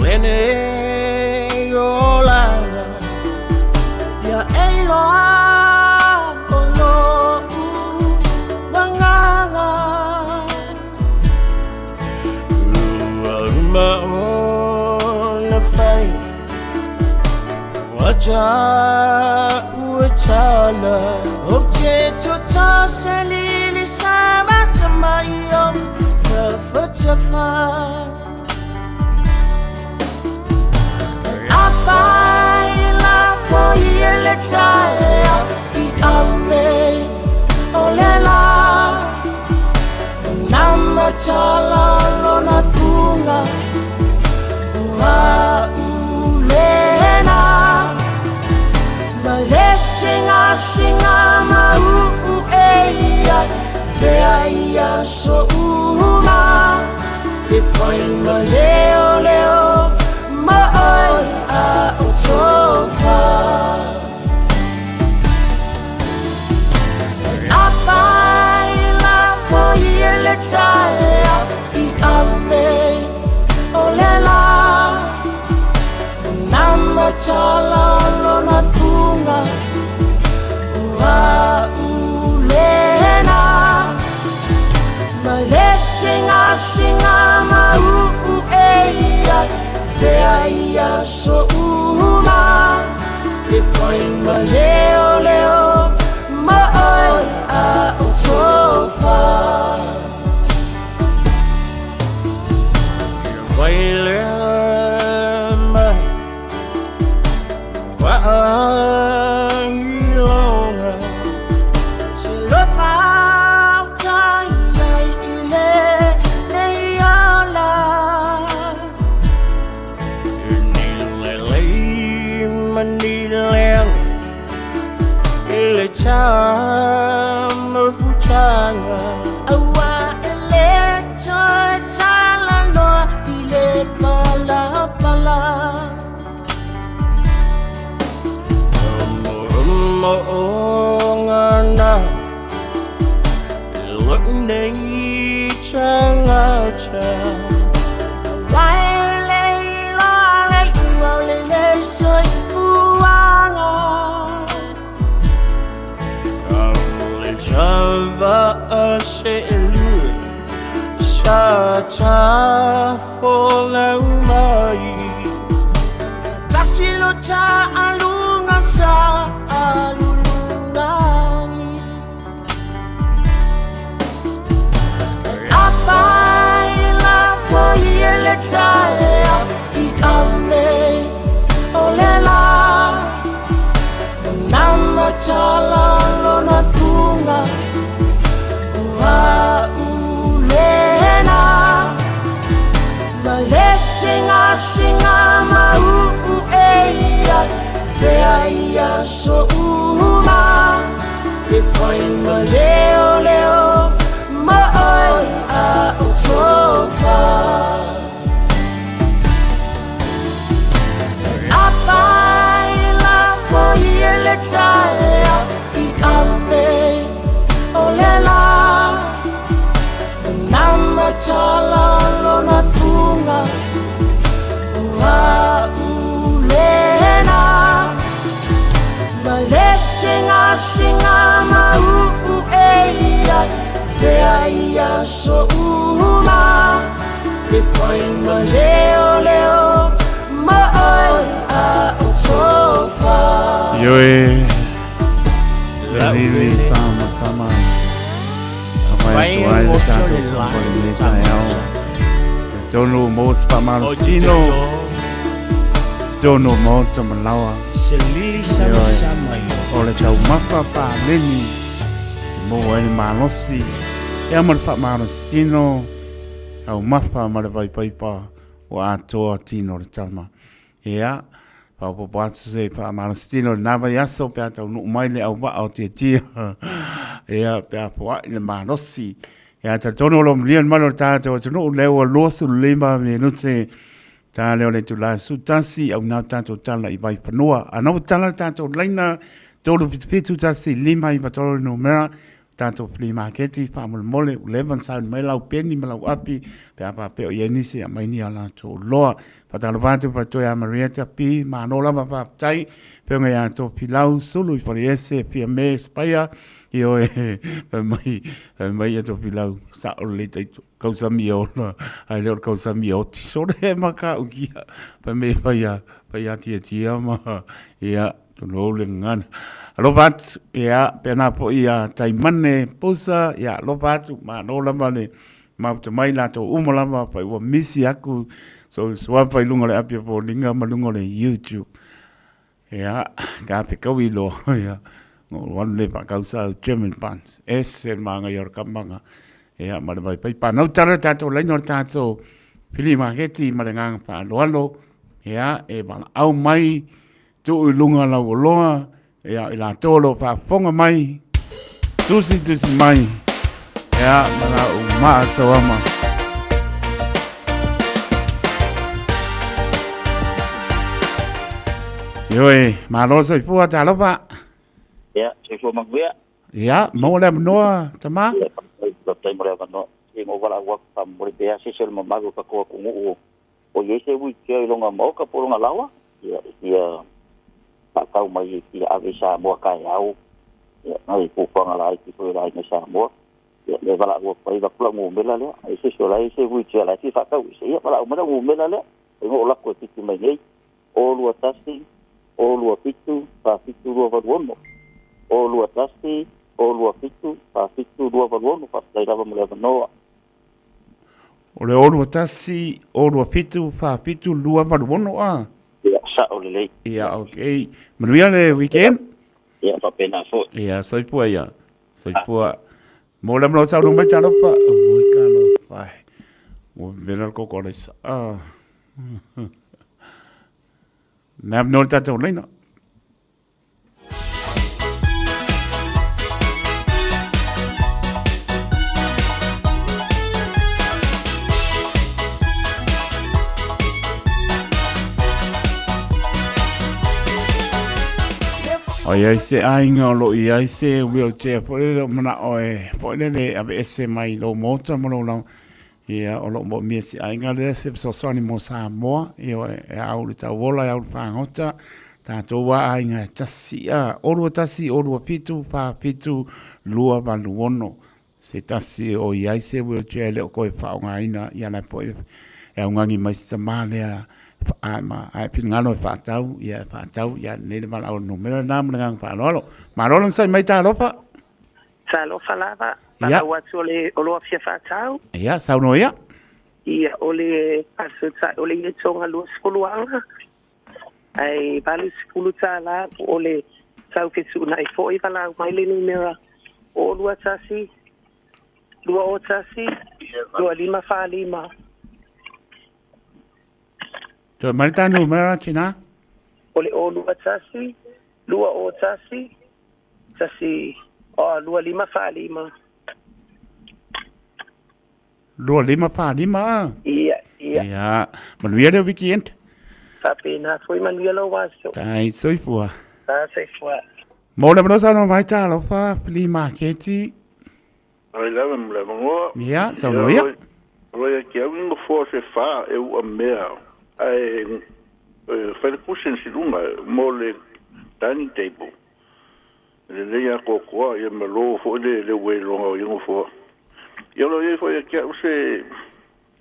lenei olaga, ia e iloa o lo'u agaga. Ua uma ona fai ua ta'u e tala. Ou te toto se lili samasama i ou tafatafa. Afai lafo ia le taeao i ave o le la, na matala lona fuga ua ulena. Ma le sigasiga mauu e ia pea i aso uma, e fai ma leoleo ma oe a o tofa. Afai lafo ia le taeao i ave o le la, na matala lona fuga ua ulena. Ma le sigasiga mauu e ia pea i aso uma, e fai ma leoleo ma oe a o tofa. Vai lea mai vaailoga se lofa utai ai i lenei ola. E ni lelei ma ni leaga Le tamafutaga. Aua e le toe talanoa i le palapala. Mo'omo'oga na lou nei tagata. Aua e le iloa le iuga o lenei soifuaga. Le tava'a se'elua sa tafolau mai. Tasi lo ta'aluga sa alulugagi. Afai lafo ia le taeao i ave o le lā. Namatala lona fuga o a'u lena. Ma le sigasigā mauu e ia pea i aso uma. E fai ma leoleo ma oe a o tofa. Afai lafo ia le taeao i ave o le lā. Namatala lona fuga o a'u lena. Ma le sigasigā mauu e ia pea i aso uma. E fai ma leoleo ma oe a o tofa. Ioe, le lili sama sama. Amai atu ai le tātou whakapole nei taeao. Le tonu mo se whaamalosino. Tonu mo ta malawa. Se lili samasama i O le taumafa pāleni. Mo ai le malosi. Ea ma le whaamalosino. Taumafa ma le vaipaipa o atoa tino le tama. Ia, faaopoopo atu se faamalositino i lena vaiaso pe a taunuu mai le auvaa o Tiatia. Ia, pe a foai le malosi. Ia, talitonu o lo o manuia le malu o le tatou atunuu, lea ua 25 minute ta lea o le itula 11, au na o tatou tala i Vaifanua. A na ua tala le tatou laina, 377 1 593 le numera, tatou flea maketi faamolemole ua leva ona sauni mai lau peni ma lau api pe a faapea o i ai nisi e aumai ni a latou loa. Faatalofa atu faletua ia Marietta P. Malo lava faafetai. Afioga ia Tofilau Sulu i Faleese, Fiame Spaia, ioe, fai mai, fai mai ia Tofilau, sao lelei taito, kausami e ola, ae le o le kausami e oti sole e makaukia. Fai mai fai a, fai a tiatia ma, ia, Tulou le gagana. Alofa atu, ia, pēnā foi ia Taimane Pusa, ia, alofa atu, malo lava le mafuta mai latou uma lava, fai ua misi aku sou suafa i luga o le api o foliga ma luga o le YouTube. Ia, ka fekaui loa, ia, o alu le whakausa au German buns. Ese le māngai o le kamanga. Ia, ma le vaipai. Pānau tala le tātou laina o le tātou pili maketi ma le nganga whaaloalo. Ia, e walaau mai, Tuu i luga lau oloa, ia i latou o lo o faafofoga mai, tusitusi mai, ia ma lau maasoama. Ioe, malo soifua, talofa. Ia, soifua manuia. Ia, maua le avanoa, tama. Ia, faafetai mo le avanoa. Ia, mo valaau atu faamolemole pe a se isi o le mamalu o tatou atunuu o i ai se wheelchair i lona maota po o lona laoa, ia, e fia faatau mai e fia ave i Samoa taeao, ia, nai fuafuaga laiti foi a le aiga i Samoa. Ia, lea e valaau atu ai, avatu lau numera lea, ai se isi o la e i se wheelchair la e fia faatau ese, ia, valaau mai lau numera lea, e oo lako e piki mai nei, 0 2 1 0 2 7 4 7 2 8 6. 0 2 1 0 2 7 4 7 2 8 6. Faafetai lava mo le avanoa. O le 0 2 1, 0 2 7, 4 7 2 8 6 a? Ia, sa'o lelei. Ia, ok. Manuia le weekend. Ia, faapena foi. Ia, soifua ia. Soifua. Mo le avanoa saunoa mai talofa. Oi ka alofa e. Ua vela le koko a le sa'a. Le avanoa le tatou laina. O iai se aiga o loo iai se wheelchair foi lele o manao e foi lele e aveese mai lou maota ma lou lau ia o loo moomia se aiga lea se fesoasoani mo Samoa ia e au le tauola e au le fagota tatou a aiga e tasi a 2 1 2 7 4 7 2 8 6 Se tasi o i ai se wheelchair e le o koe faaaogaina, ia la e poe e augani mai se tamā lea a ma a e finagalo e faatau, ia e faatau, ia lenei le valaau o le numera lena ma le agaga faaaloalo. Malo le onosai mai talofa. Talofa lava, valaau atu o le oloa fia faatau. Ia, saunoa ia. Ia, o le aso o le ietoga 20 aga, ai 80 tālā, po o le tau fetuunai foi, valaau mai le numera o 21 21 25 45. Toe mai le ta numera, tina? O le o 21 21 1 o 25 45. 25 45 a? Ia, ia. Ia, manuia le weekend. Faapena foi manuia lou aso. Tai soifua. Ta soifua. Mo le manoa saunoa mai talofa, flea maketi. Ai lava mo le avanoa. Ia, saunoa ia. Roi a ke au ingo foa se fa e ua mea ae fai le cushion si lunga mo le dining table. Lelei a kokoa ia ma lo foi le le ue longa o ingo foa. Ia lo ia foi a ke au se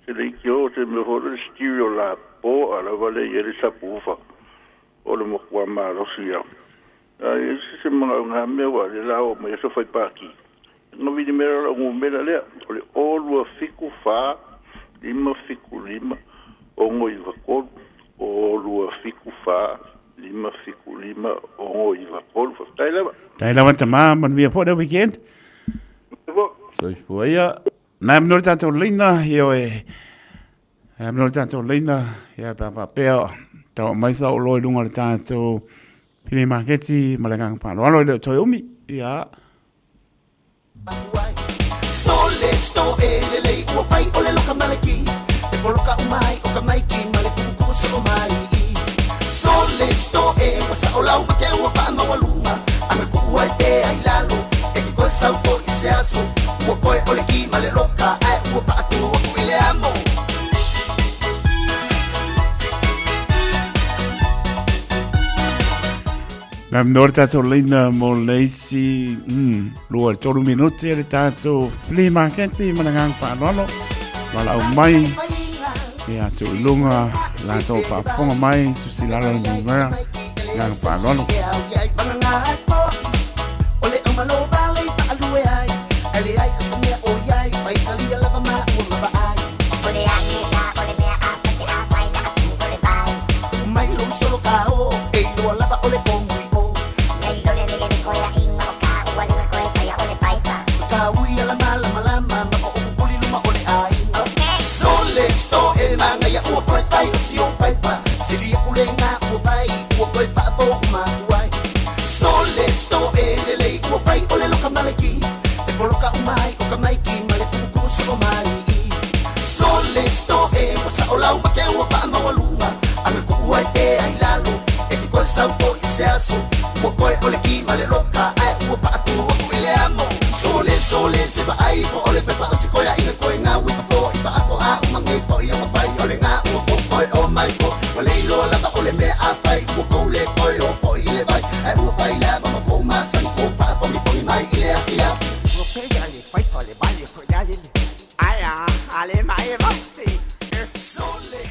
se le ikio se me foi le stereo la po a lava le ia le sapufa o le mokua malosi ia. Ai se se mga ngā mea wa le lao mai so fai paki. Nga vili mera la ngu mera lea o le o lua fiku fa lima fiku lima ongo iwa kolu o lua fiku fa lima fiku lima ongo iwa kolu. Faafetai lava. Tai lava tama, manuia foi le weekend. Soifua ia. Nai manu le tatou leina, ia oe. Nai manu le tatou leina, ia pe a faapea, tau mai sa o loa i lunga o le tatou pili maketi ma le agaga faaaloalo e le o toe umi. Ia. Sole sto e lelei ua fai o le loka malaki E poloka umai o ka maiki ma le kukuku so o mai Sole sto e ua sa o lau ma ke ua paa maualuga Aga kuu ai pea i lalo e ke koe sau po i se aso Ua koe o le ki ma le loka ae ua paa ku aku i le amo. Nā no le tātou leina mo le isi 2 3 minute le tātou flea market ma le agaga faaaloalo. Valaau mai ia atu i luga latou faafofoga mai tusi lalo le numera agaga faaaloalo.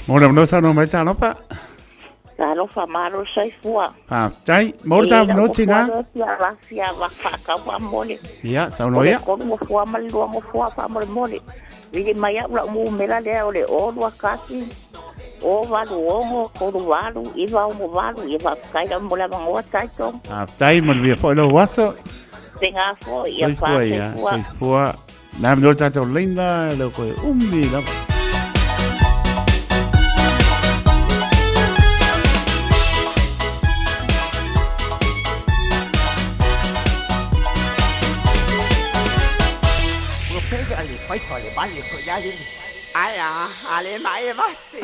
Mo le mano saunoa mai talofa. Talofa malo soifua. Faafetai. Mo le tavanoa tina. Ia la fia va whakau mole. Ia, saunoa ia. O le kolu ngofua ma le lua ngofua faamolemole. Vili mai au lau numera lea o le o lua kasi, o valu ono, tolu valu, iva ono valu, ia faafetai lava mo le avanoa taitong. Faafetai, manuia foi lou aso. Tēnā foi, ia Soifua ia, whāsoifua. soifua. Nā mano le tātou leina, leo koe umi lava. Ua pega le paipa le vale ko ia le. Ai a, ale mai vasti.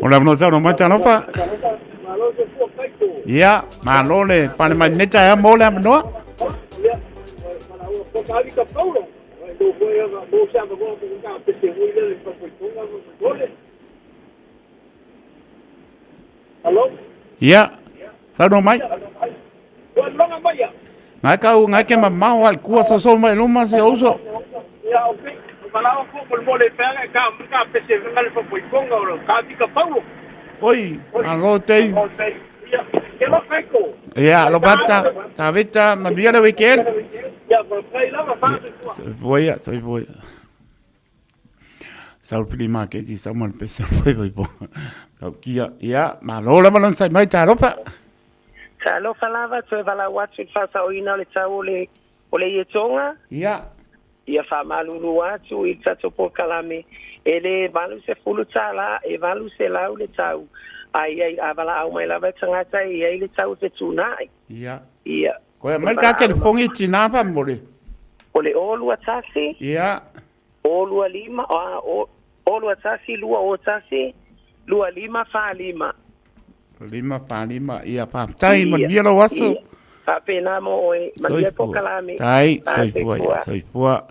le avanoa saunoa mai talofa. Ia, malo le pale mai nei taeao mo le avanoa. Ia, saunoa mai. Ngai kau ngai ke mamao ai kua soso mai luma si uso. Oi, malo te. Ia, lo bata, tavita, manuia le weekend. Soifua, soifua. Sau pili maketi, sau ma le pese fai fai po. Tau kia, ia, malo lava lona sai mai, talofa. Talofa lava, toe valaau atu i le faasaoina o le tau o le o le ietoga. Ia. Ia faamalulu atu i le tatou polokalame, e le $80, e $800 le tau. A i ai, a valaau mai lava le tagata e i ai le tau e fetuunai. Ia. Ia. Koe aumai le ta telefoni i tinā faamolemole. O le 021. Ia. 025, a, o, 021 201 2545. 545, ia, faafetai, manuia lou aso. Ia, faapena mo oe, manuia polokalame. Tai, soifua, ia, soifua.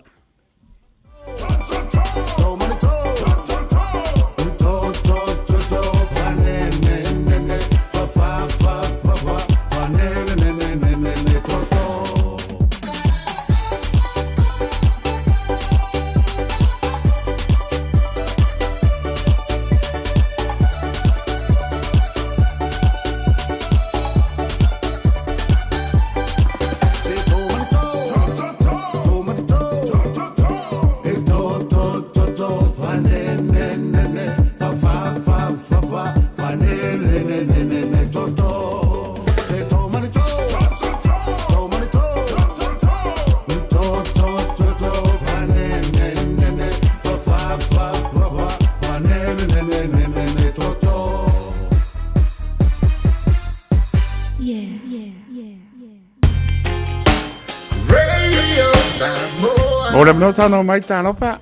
Mo le mea saunoa mai talofa.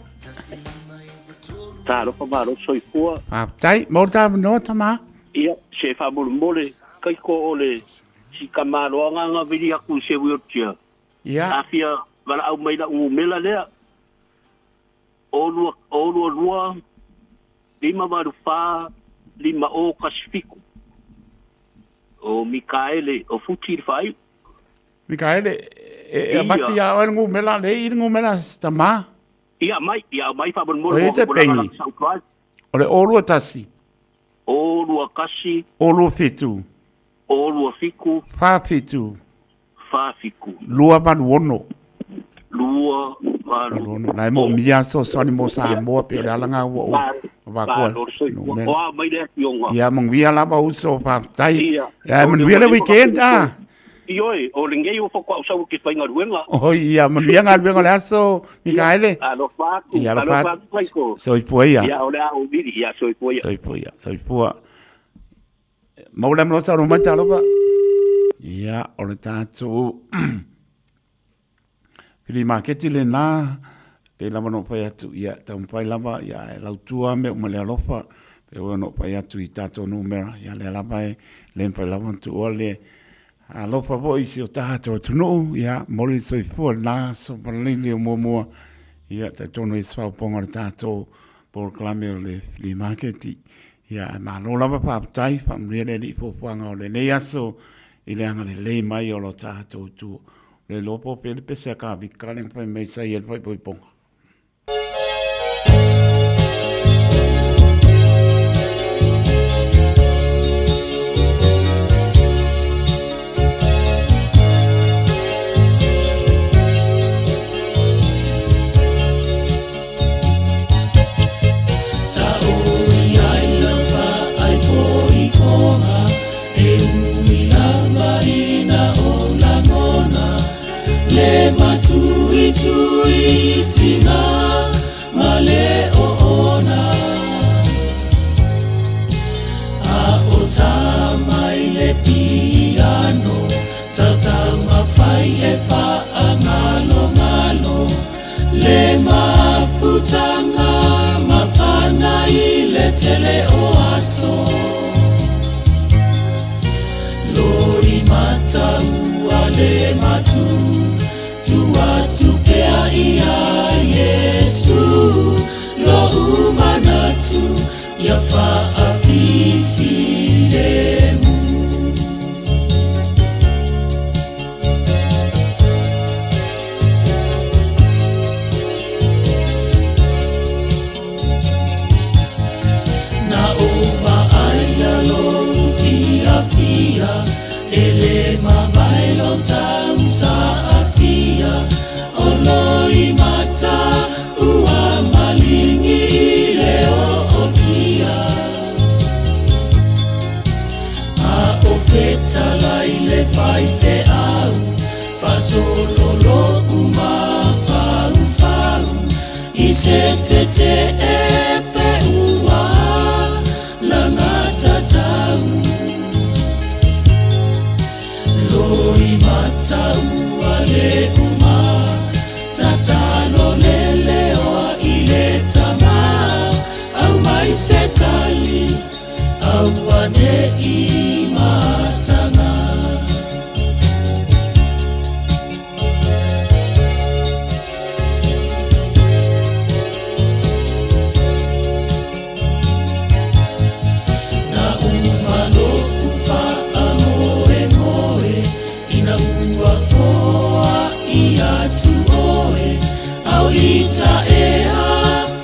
Talofa malo soifua. Faafetai, mo le tavanoa tama. Ia, se faamolemole kaiko o le si tamaloaga na vili atu i se wheelchair. Ia. A fia valaau mai lau numera lea, o lua, o lua lua, 584, 5017. O Mikaele, o Futi le faaiu. Mikaele, e, e avatu ia oe le numera, le i le numera se tama. Ia aumai, ia aumai faamolemole. O ia te pengi. O le 021. 021. 027. 027. 47. 47. 286. 286. La e moomia fesoasoani mo Samoa pei o le ala lena ua ou avatua. O a mai le afioga. Ia manuia lava uso faafetai. Ia manuia le weekend ah. Ioe, o lenei ua faatoa ou sau ou te faigaluega. Oi, ia manuia galuega o le aso, Mikaele. Ia, alofa atu. Ia, alofa atu. Kaiko. Soifua ia. Ia, o le a ou vili. Ia, soifua ia. Soifua ia, soifua. Maua le avanoa saunoa mai talofa. Ia, o le tatou pili maketi lena, pei lava ona ou fai atu, ia, taumafai lava, ia, e lautua mea uma i le alofa, pei foi ona ou fai atu i tatou numera, ia, lea lava e le mafai lava ona tuua le alofa foi i si o tatou atunuu, ia, momoli le soifua i lena aso Palili o muamua, ia, talitonu i se faaopoopoga o le tatou polokalame o le flea market. Ia, ae malo lava faafetai, faamanuia le Alii i fuafuaga o lenei aso i le agalelei mai o lo tatou itu. O le iloa po o fea le pese a Kavika lea na fai mai sa i ai le faaipoipoga. Le mafutaga mafana i le tele o aso. le matu Tu atu pea ia Yesu Lo umanatu Ia faafifi lemu. Na o vaaia lo fiafia E le mavae lo tausaafia O loi mata ua maligi i le ootia A o fetalai le faifeau Faasololo umafaufau I se tetee pe ua lagatatau Loi mata ua le uma Tatalo leleoa i le tamā Aumai se tali Aua nei mataga. Na uma lo'u faamoemoe Ina ua foa'i atu oe Au i taea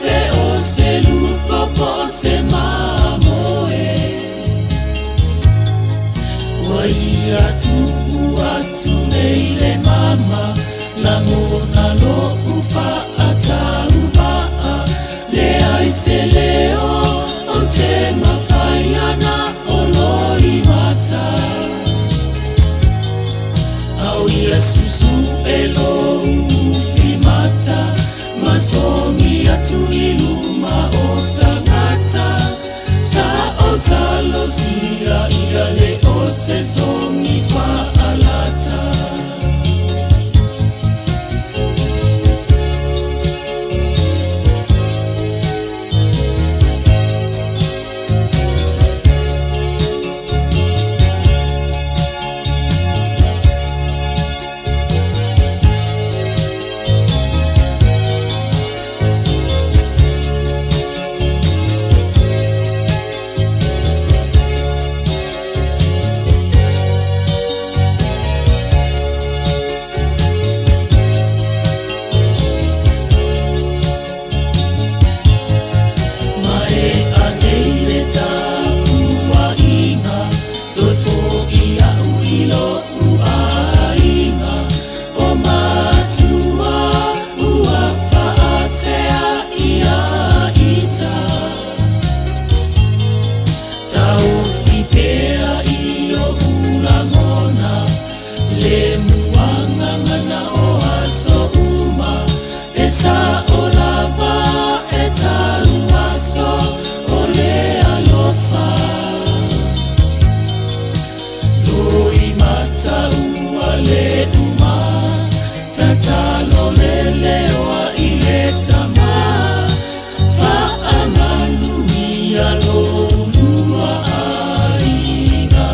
pe o se luko po o se mamoe Ua ia tu'u atu nei le mama Lagona lo'u faatauva'a Leai se leo o te mafai ana o loimata A o ia susu'e lou ufimata Masogi atu i luma o tagata Sa o talosia ia le o se sogi faalata. Ma e anei le tapuaʻiga Toe foʻi aʻu i loʻu aiga O matua ua faasea ia ita Taofi pea i oʻu lagona Le muagagana o aso uma E sa'o lava e tauaso O le alofa Loi mata ua le uma Tatalo leleoa i le tamā Faamanuia lolua aiga.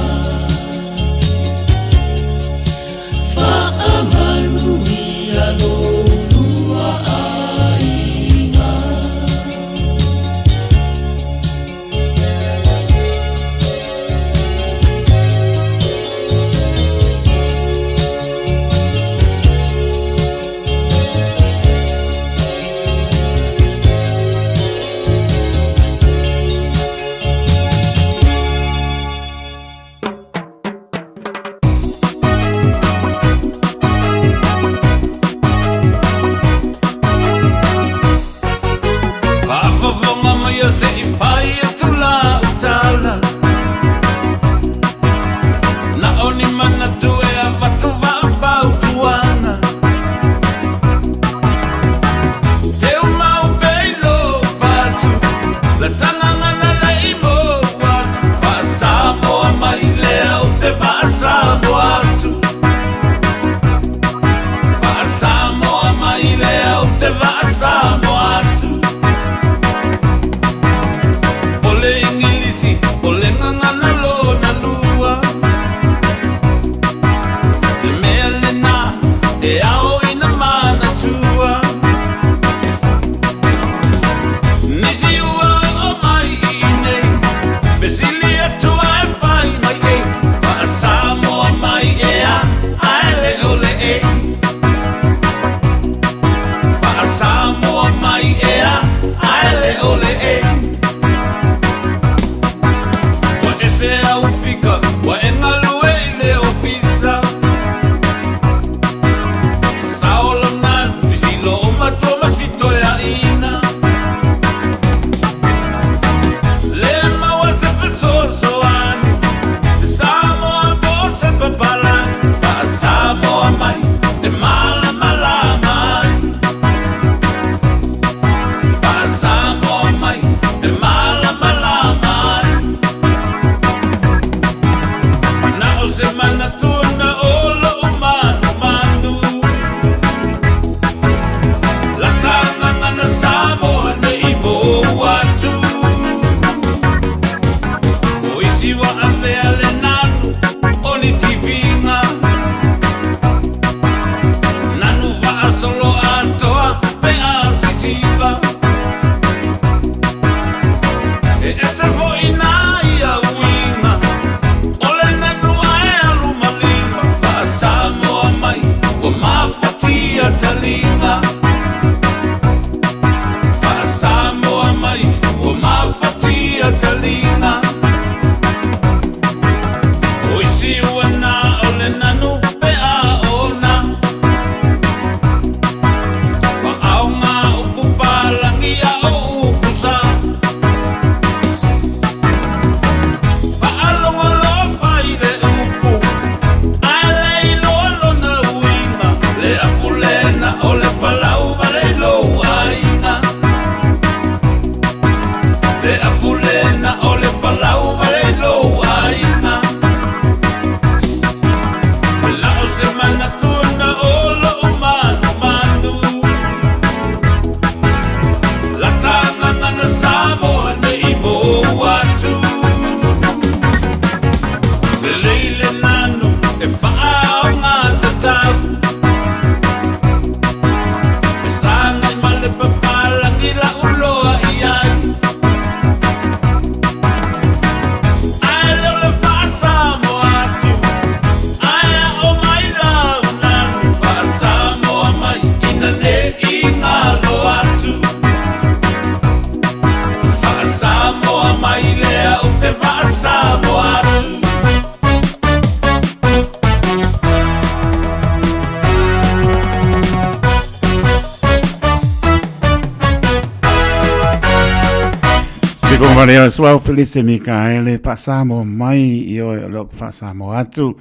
Ko Suao Felise Mikaele Faasamoa mai i oe o loo Faasamoa atu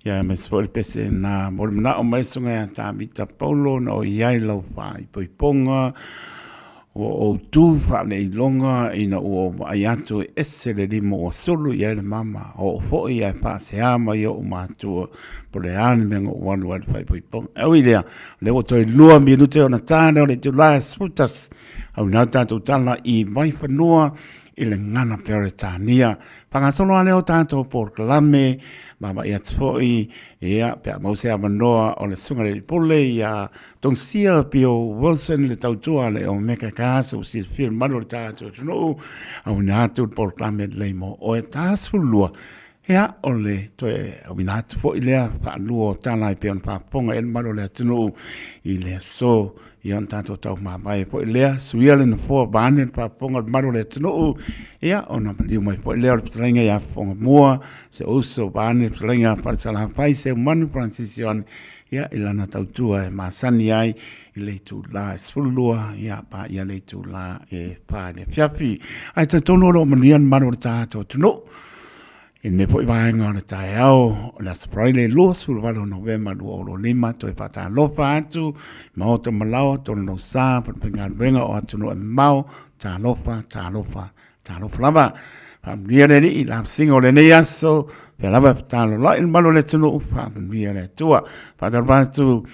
ia ma se foi le pese na mo le manao mai suga ia Tavita Paulo na o i ai lau faaipoipoga ua ou tu faaleiloga ina ua ou vaai atu e ese le lima ua sulu i ai le mama oo foi ae faasea mai ou matua po le a le mea na ou alu ai le faaipoipoga. E ui lea, lea ua toe 2 minute ona ta lea o le itula e 11 auina atu tatou tala i Vaifanua i le gana Peretania. Faagasolo lava lea o tatou polokalame, vaavaai atu foi, ia, pe a maua se avanoa o le Susuga i le Pule ia Togia Pio Wilson le tautua a le Omega Gas ua silafia le mamalu o le tatou atunuu, auina atu le polokalame lelei mo oe ta 12. Ia, o le toe auina atu foi lea faalua o tala e pei ona faafofoga i ai le mamalu o le atunuu i le aso. Ia, ona tatou taumamae foi lea, suia le nofoa vaeane le faafofoga o le mamalu o le atunuu. Ia, ona maliu mai foi lea o le fetalaiga ia Fofogamua, se uso vaeane le fetalaiga a Falesalafai, Seumanu Francis Ioane, ia, i lana tautua e masani ai i le itula e 12, ia, paia le itula e 4 i le afiafi. Ae talitonu o lo o manuia le mamalu o le tatou atunuu. I lenei foi vaega o le taeao o le Aso Faraile 28 o Novema 2025, toe faatalofa atu Maota ma Laoa, Tolonou Sa, Falefaigaluega o atunuu e mamao, talofa, talofa, talofa lava. Faamanuia le Alii i lavasiga o lenei aso, pea lava e fetalolai le malu o le atunuu, faamanuia le Atua. Faatalofa atu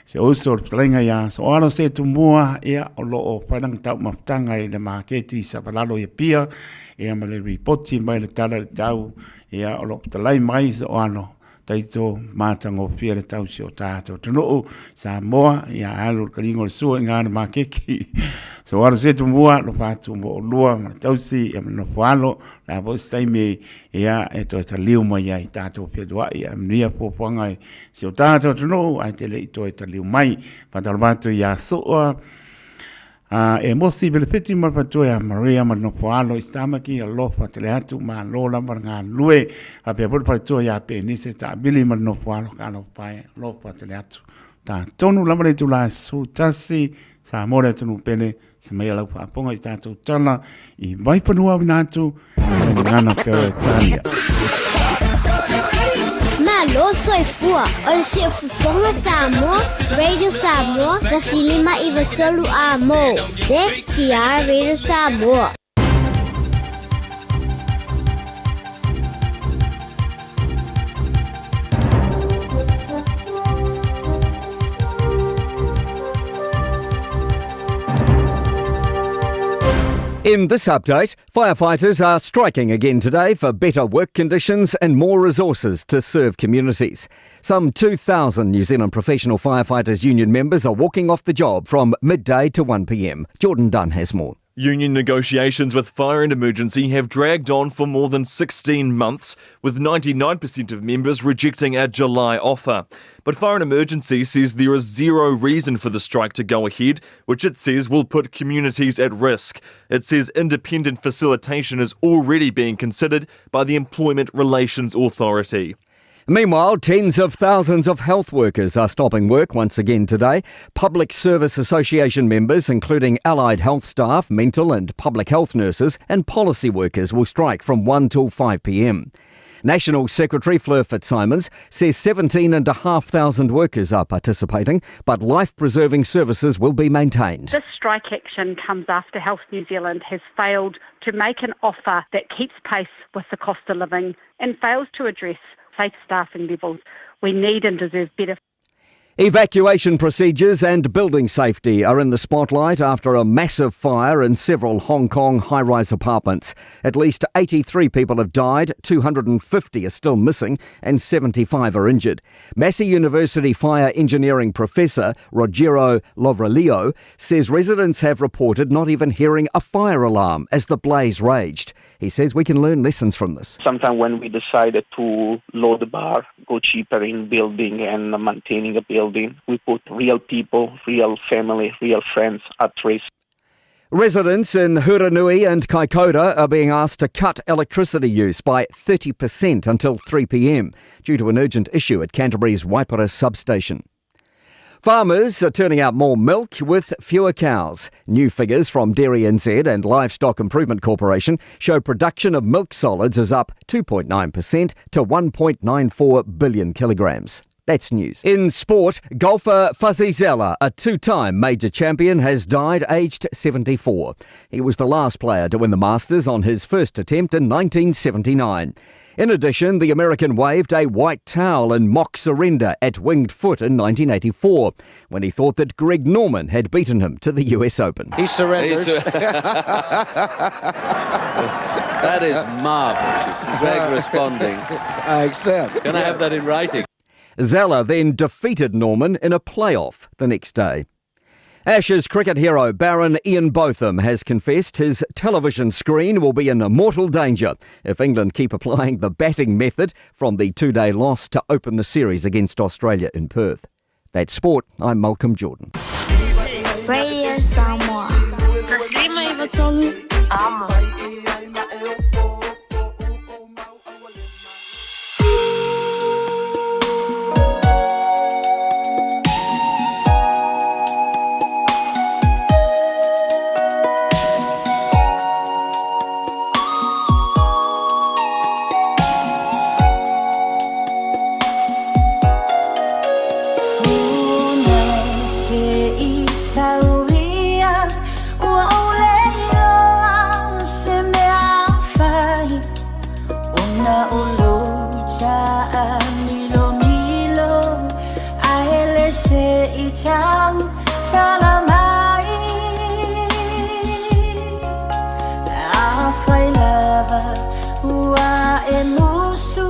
se uso o le fetalaiga ia Soalo se tumua, ia o lo o fai lana taumafataga i le maketi i Savalalo i Apia, ia ma le ripoti mai le tala i le tau, ia o lo o fetalai mai Soalo, taito matagofie le tau si o tatou atunuu Samoa, ia alu le kaliga o le sua i ngā le maketi. Soalo se tumua, lofa atu mo olua ma le tausi, ia ma nofo alo, le a foi se taimi, ia e toe taliu mai ai tatou feiloai, ae manuia fuafuaga i si o tatou atunuu ae te le i toe taliu mai. Faatalofa atu ia Sua, e Mosi Velefeti ma le faletua ia Maria ma le nofo alo i Samaki, alofa tele atu, malo lava le galulue. Faapea foi le faletua ia Penise Taavili ma le nofo alo, talofa e, alofa tele atu. Tatonu lava le itula e 11, Samoa le atunuu pele, se mai lau faafofoga i tatou tala i Vaifanua auina atu le gagana Peretania. Malo soifua, o le siufofoga Samoa, Radio Samoa, 105 93 Amo, CTR Radio Samoa. In this update, firefighters are striking again today for better work conditions and more resources to serve communities. Some 2,000 New Zealand Professional Firefighters Union members are walking off the job from midday to 1pm. Jordan Dunn has more. Union negotiations with Fire and Emergency have dragged on for more than 16 months, with 99% of members rejecting a July offer. But Fire and Emergency says there is zero reason for the strike to go ahead, which it says will put communities at risk. It says independent facilitation is already being considered by the Employment Relations Authority. Meanwhile, tens of thousands of health workers are stopping work once again today. Public Service Association members, including allied health staff, mental and public health nurses, and policy workers, will strike from 1 till 5 pm. National Secretary Fleur Fitzsimons says 17,500 workers are participating, but life-preserving services will be maintained. This strike action comes after Health New Zealand has failed to make an offer that keeps pace with the cost of living and fails to address safe staffing levels. We need and deserve better. Evacuation procedures and building safety are in the spotlight after a massive fire in several Hong Kong high-rise apartments. At least 83 people have died, 250 are still missing, and 75 are injured. Massey University fire engineering professor Rogero Lovreglio says residents have reported not even hearing a fire alarm as the blaze raged. He says we can learn lessons from this. Sometimes when we decided to lower the bar, go cheaper in building and maintaining a building, we put real people, real family, real friends at risk. Residents in Hurunui and Kaikoura are being asked to cut electricity use by 30% until 3 p.m. due to an urgent issue at Canterbury's Waipara substation. Farmers are turning out more milk with fewer cows. New figures from DairyNZ and Livestock Improvement Corporation show production of milk solids is up 2.9% to 1.94 billion kilograms. That's news. In sport, golfer Fuzzy Zoeller, a two time major champion, has died aged 74. He was the last player to win the Masters on his first attempt in 1979. In addition, the American waved a white towel in mock surrender at Winged Foot in 1984 when he thought that Greg Norman had beaten him to the US Open. He surrenders. That is marvellous. Greg responding. I accept. Can I have that in writing? Zoeller then defeated Norman in a playoff the next day. Ashes cricket hero Baron Ian Botham has confessed his television screen will be in mortal danger if England keep applying the batting method from the two day loss to open the series against Australia in Perth. That's sport. I'm Malcolm Jordan. Radio Samoa. Taslima Ivatolu. Amo. Funa se i sauia Ua ole iloa se mea fai Ona o lou ta'a milo milo A hele se i tau tala mai A fai lava ua e musu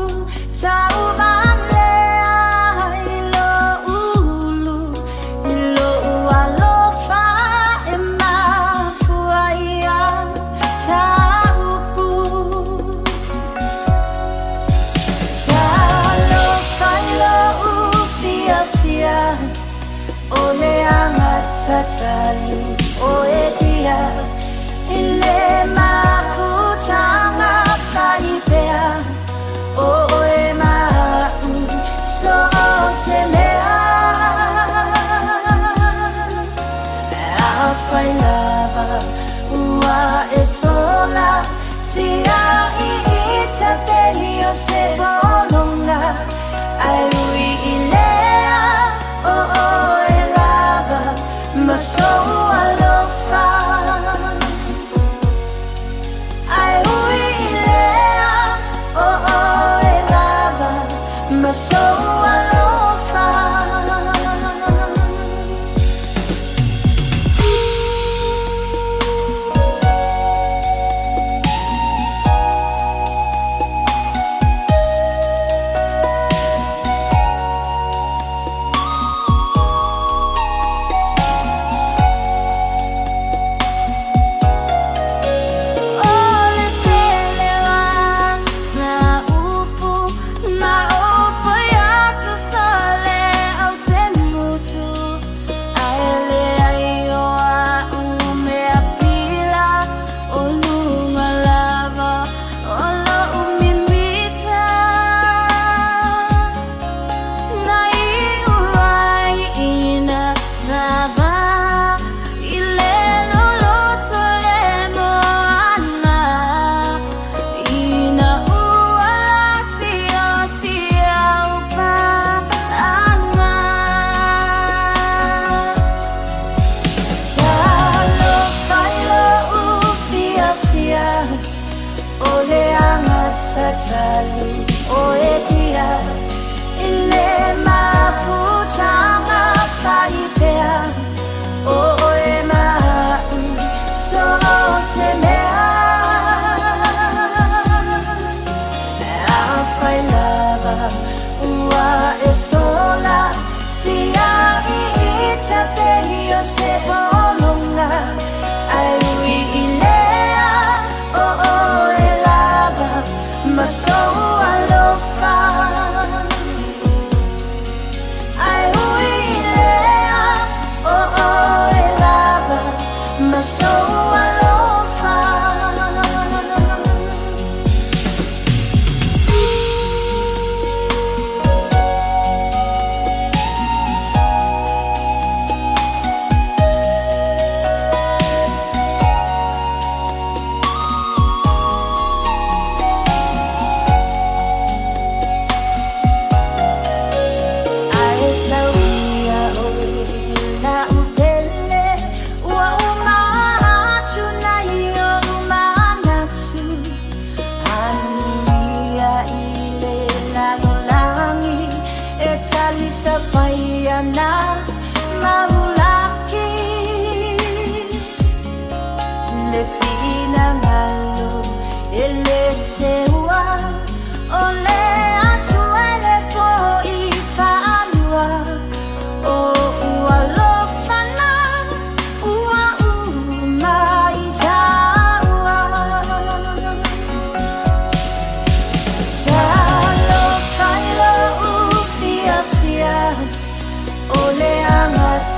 Tau valea i lo ulu I lo alofa e mafua ia taupu Talofa i lou fiafia O le agatatalu o e dia I le mafutaga faipea O oe ma'u so o se mea Afai lava ua e sola Tia'i i tapeli o se pologa Ai ui i lea o oe lava Ma sou alofa.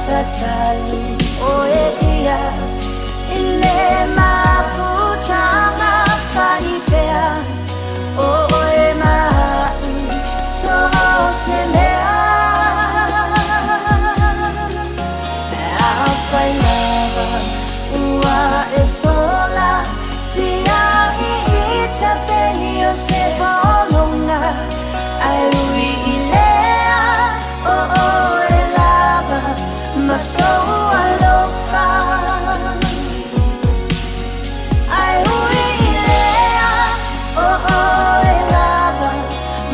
tatalu o e ia I le mafutanga whaipea O oe ma'u so o se mea Afai lava ua e sola Tia i i ta pei o se polonga Ai ui i lea o oe lava Ma sou alofa Ai ui i lea o oe lava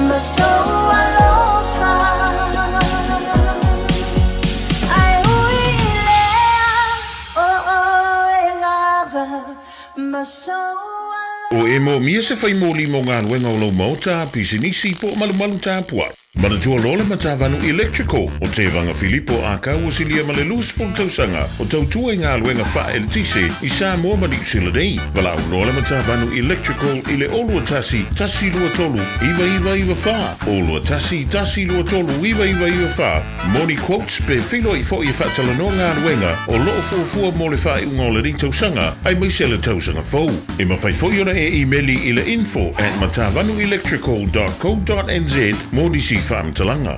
Ma sou alofa Ai ui i lea o oe lava Ma sou O e moomia se fai moli mo galuega o lou maota, pisinisi po o malumalu tapuai. Manatua loa le Matavanu Electrical o Tevaga Filipo Akau o silia ma le 20 tausaga o tautua i galuega faaeletise i Samoa ma Niu Sila nei. Valaau loa le Matavanu Electrical i le 021 123 9994, 021 123 9994 mo ni quotes pe feiloai foi e faatalanoa galuega o lo o fuafua mo le faaiuga o lenei tausaga aemaise le tausaga fou. E mafai foi ona e imeli i le info at matavanuelectrical dot co dot nz mo nisi faamatalaga.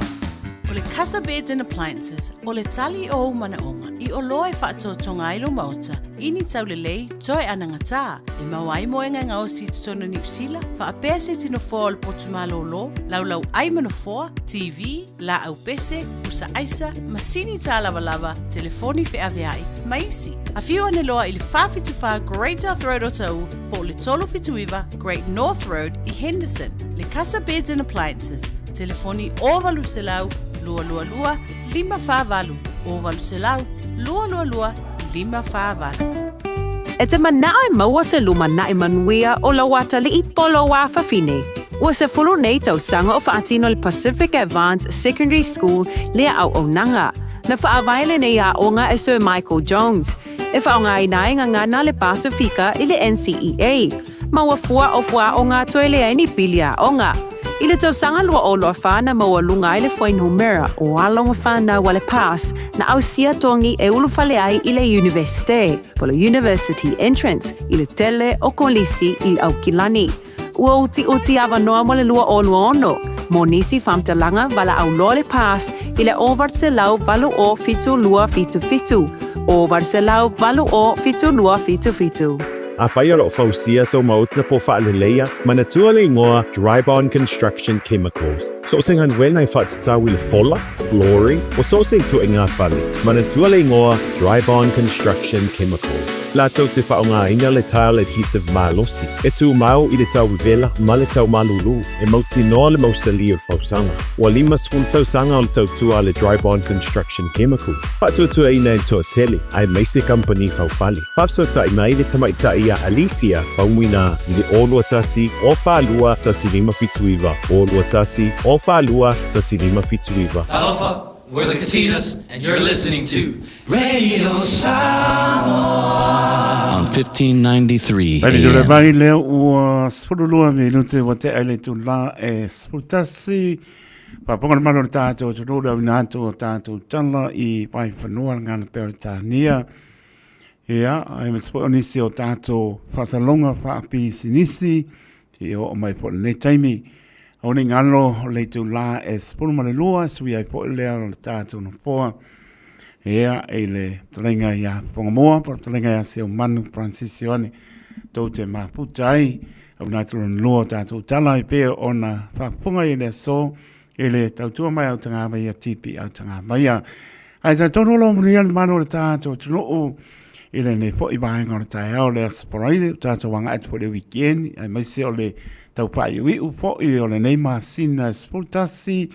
O le Casa Beds and Appliances, o le tali o ou manaoga i oloa e faatotoga ai lou maota i ni taulelei toe anagatā e maua ai moega e gaosi i totonu o Niu Sila, faapea se tino foa o le potu malōlō, laulau ai ma nofoa, TV, laau pese, pusa aisa, masini tālavalava, telefoni feaveai, ma isi. Afio ane loa i le 474 Great South Road o Taʻu po o le 379 Great North Road i Henderson. Le Casa Beds and Appliances, telefoni 0800 222 548, 0800 222 548. E te manao e maua se lumanaʻi manuia o lou atalii po o lou afafine. Ua 10 nei tausaga o faatino le Pacific Advanced Secondary School lea auaunaga. Na faavae lenei aoga e Sir Michael Jones, e faaaogaina ai gagana le Pasifika i le NCEA, ma ua fua o fuaaoga toe leai ni pili aoga. I le tausaga 2024 na maualuga ai le fuainumera o alo ma fanau a le PASS na ausia togi e ulufale ai i le Iunivesite, po o le University Entrance, i le tele o kolisi i le Aukilani. Ua utiuti avanoa mo le 2026, mo nisi faamatalaga valaau loa le PASS i le 808 0 72 77, 808 0 72 77. Afai o lo o fausia sou maota po faaleleia, manatua le igoa Dryborn Construction Chemicals. So o se galuega e faatatau i le fola, flooring, po so o se ituaiga fale, manatua le igoa Dryborn Construction Chemicals. Latou te faaaogaina le tile adhesive malosi, e tumau i le tau vevela ma le tau malulu, e mautinoa le mausali o le fausaga. Ua 50 tausaga o le tautua a le Dryborn Construction Chemicals, faatuatuaina e le toatele, aemaise kamupani faufale. Faafesootai mai le tamaitai ia Alithia Faumuina i le 0 21 0 42 1579, 0 21 0 42 1579. Talofa, we're the Katinas, and you're listening to Radio Samoa on 1593 Mai le AM. mai lea ua 12 minute ua tea i le itula e 11. Faafofoga le malu o le tātou atunuu le auina atu o tātou tala i Vaifanua le Gana Peretania. Ia, aemaise foi o nisi o tātou faasalonga faapisinisi i oo mai foi i lenei taimi. Aua ne i galo o le itula e 12 e sui ai foi lea o le tātou nofoa. Ia, i le fetalaiga ia Fofogamoa po o le fetalaiga ia Seumanu Francis Ioane tou te mafuta ai. Auina atu lona lua o tātou tala e pei ona faafofoga i le aso i le tautua mai au tagamaia tipi au tagamaia. Ae talitonu o lo o manuia le mamalu o le tātou atunuu i lenei foi vaega o le taeao le Aso Faraile, o tātou agai atu foi i le weekend, aemaise o le tau faaiuiu foi o lenei masina e 11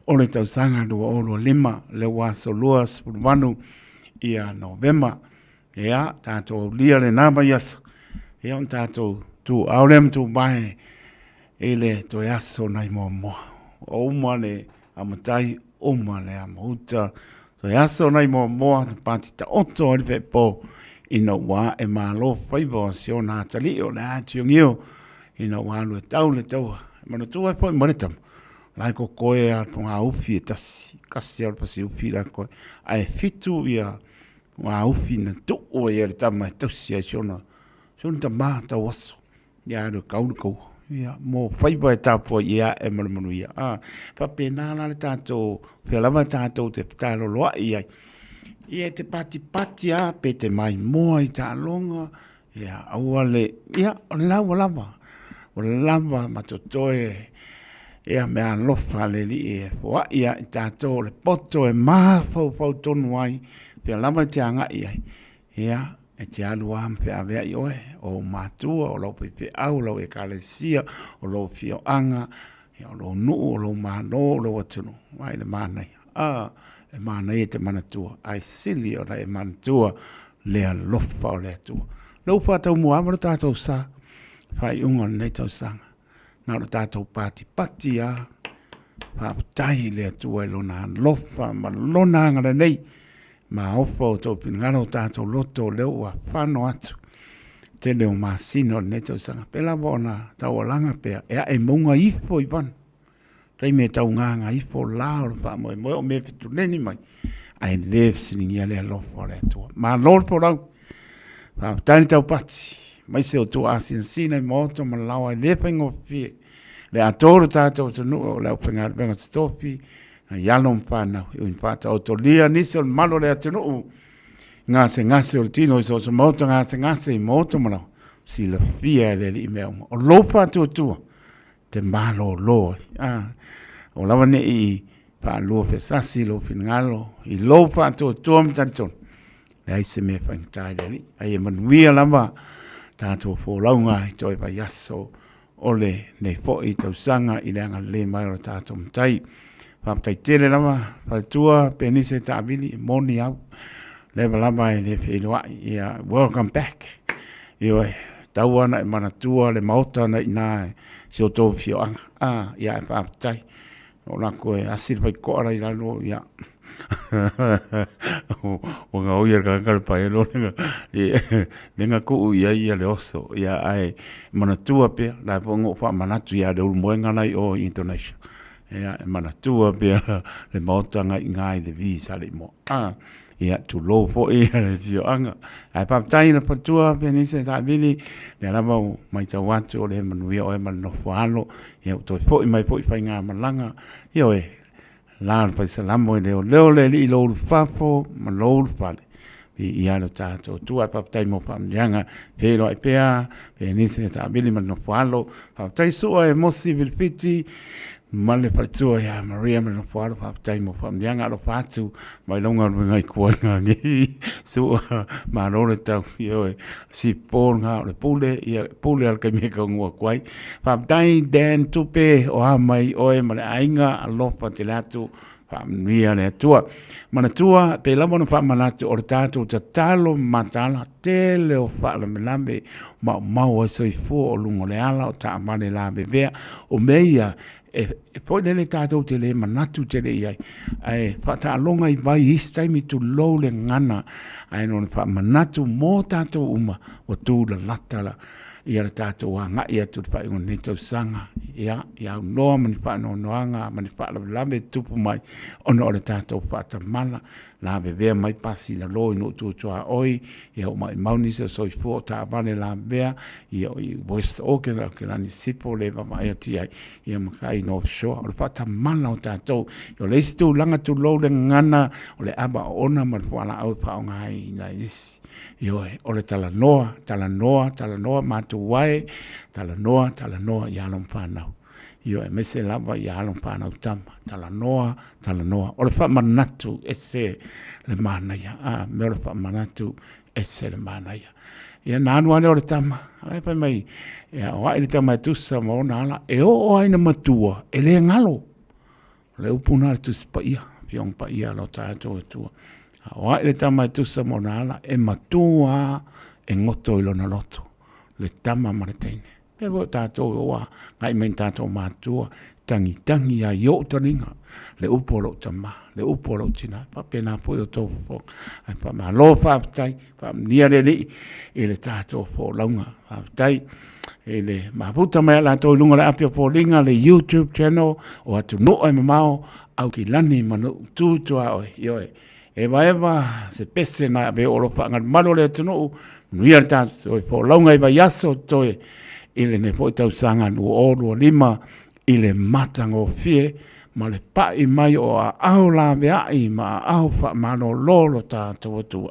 o le tausaga 2025, lea ua aso lua 18 ia Novema. Ia, tātou aulia lena vaiaso, ia ona tātou tuuao lea ma tuuvae i le toe aso nai muamua. O uma le amatai, uma le amauta, toe aso nai muamua na pati taoto ai le pepo ina ua e malo faiva o si ona atalii o le atiogio ina ua alu e tau le taua. E manatua ai foi ma le tama. La e kokoe a pogaufi e tasi, kasi a o le pasiufi la koe. Ae fitu ia pogaufi na tuu ai e le tama e tausi ai si ona, si ona tamā tauaso. Ia alu e kau le kaua. Ia, mo faiva e tapuai i ae ma le manuia. A, faapena la le tatou, fea lava tatou te taloloai ai. Ia e te patipati a pe te maimoa i taaloga, ia aua le, ia o le la ua lava. Ua lava ma totoe ia mea alofa a le Alii e foai ia i tatou o le poto e mafaufau tonu ai, fea lava e te agai ai. Ia, e te alu lava ma feaveai oe, o ou matua, o lau faifeau, o lau ekalesia, o lou afioaga, ia, o lou nuu, o lou malo, o lou atunuu. Vaai i le manaia. A, e manaia e te manatua, ae sili ona e manatua le alofa o le Atua. Lea ua faataumuaava le tatou sa, faaiuga o lenei tausaga. Na o le tatou patipati lava, faafetai i le Atua i Lona alofa ma Lona agalelei ma ofa o outou finagalo o tatou loto o lea ua fano atu tele o masina o lenei tausaga. Pe lava ona taualaga pea e ae mauga ifo i vana. Taimi e taugaga ifo la o le faamoemoe o mea fetuleni mai, ae le fesiligia le alofa o le Atua. Malo le folau, faafetai le taupati, aemaise o tua asinasina i maota ma laoa e le faigofie. Le atoa lo tatou atunuu o le aufaigaluega totofi, nai alo ma fanau, e ui faataotolia nisi o le malu o le atunuu, gasegase o le tino i so o se maota gasegase i maota ma laoa, silafia e le Alii mea uma. O lou faatuatua, te malolo ai. A, o lava ne i faalua feasasi lou finagalo i lou faatuatua ma talitonu, leai se mea e faigata i le Alii. Ai e manuia lava tatou folauga i toe vaiaso o lenei foi tausaga i le agalelei mai o le tatou Matai. Faafetai tele lava faletua Penise Taavili, e moni au, leva lava e le feiloai. Ia, welcome back. Ioe, tau lava ona e manatua le maota na i ina i si o outou afioaga. A, ia ae faafetai. O lako e asi le faitotoa la i lalo, ia, ua gaoi e le tagata le paelo lea na tuu i ai le oso. Ia ae manatua pea, o la foi na ou faamanatu ia Leulumoega la i o i Indonesia. Ia, e manatua pea le maota na i ina i Levi i Saleimoa. A. Ia, tulou foi le afioaga. Ae faafetai i le faletua Penise Taavili, lea lava ua matau atu o lea e manuia oe ma le nofo alo. Ia, ua toe foi mai foi i faigamalaga. Ioe, la o le faisalamo e leoleo le alii i lou ulufafo ma lou ulufale. Viia lo tatou Atua. Ae faafetai mo faamanuiaga. Feiloai pea Penise Taavili ma le nofo alo. Faafetai Sua e Mosi Vilifiti ma le faletua ia Maria ma le nofo alo. Faafetai mo faamanuiaga. Alofa atu mai lau galuega i tua i ngā Sua, malo le tau. Ioe, si Paul ngā o le pule, ia pule al kai me ka ngua kuai. Faafetai Dan Tupe o a mai oe ma le aiga, alofa tele atu. Faamanuia le Atua. Manatua, pei lava ona faamanatu o le tatou tatalo ma matala, tele o faalavelave maumau ai soifua o luga o le ala o taavale lavevea. O mea ia, e foi lele tatou te le manatu tele i ai, ae faataaloga i vai i isi taimi tulou le gagana, ae na ona faamanatu mo tatou uma ua tulalata la ia le tatou agai atu i le faaiuga o lenei tausaga, ia, ia aunoa ma ni faanoanoaga ma ni faalavelave e tutupu mai ona o le tatou faatamala, lavevea mai pasi i lalo i nuu tuatuaoi, ia ua maumau nisi o soifua o taavale lavevea, ia o i West Auckland, Aukilani Sisifo le vaavaai atu i ai, ia ma kai North Shore. O le faatamala o tatou, o le isi tulaga tulou le gagana, o le ava oona ma le fualaau e faaaoga ai i nai isi. Ioe, o le talanoa, talanoa, talanoa, matou ae, talanoa, talanoa i alo ma fanau. Ioe, aemaise lava i alo ma fanau tama, talanoa, talanoa. O le faamanatu ese le manaia, a, mea o le faamanatu ese le manaia. Ia na alu lava lea o le tama, a la e fai mai, ia, o ai le tama e tusa ma ona ala, e oo lava ina matua, e le galo. O le upu lena a le Tusi Paia, Afioga Paia a lo tatou Atua. A o ai le tama e tusa ma ona ala, e matua lava e goto i lona loto, le tama ma le teine. Pea foi o tatou e oo lava agai mai i tatou matua, Tagitagi ai i o'u taliga le upu o lo'u tamā, le upu o lo'u tinā, faapenā fo'i o tou fofoga. Ae faamālō faafetai, faamanuia le Alii i le tatou folauga. Faafetai i le mafuta mai a latou i luga o le api o foliga, le YouTube channel o atunuu e mamao, Aukilani ma Nuu Tu Tuaoi. Ioe, evaeva se pese na ave o lo faagalumalu o le atunuu, manuia le tatou folauga i vaiaso toe i lenei foi tausaga 2025 i le matagofie ma le pa'i mai o aao laveai ma aao faamalolo lo tatou Atua.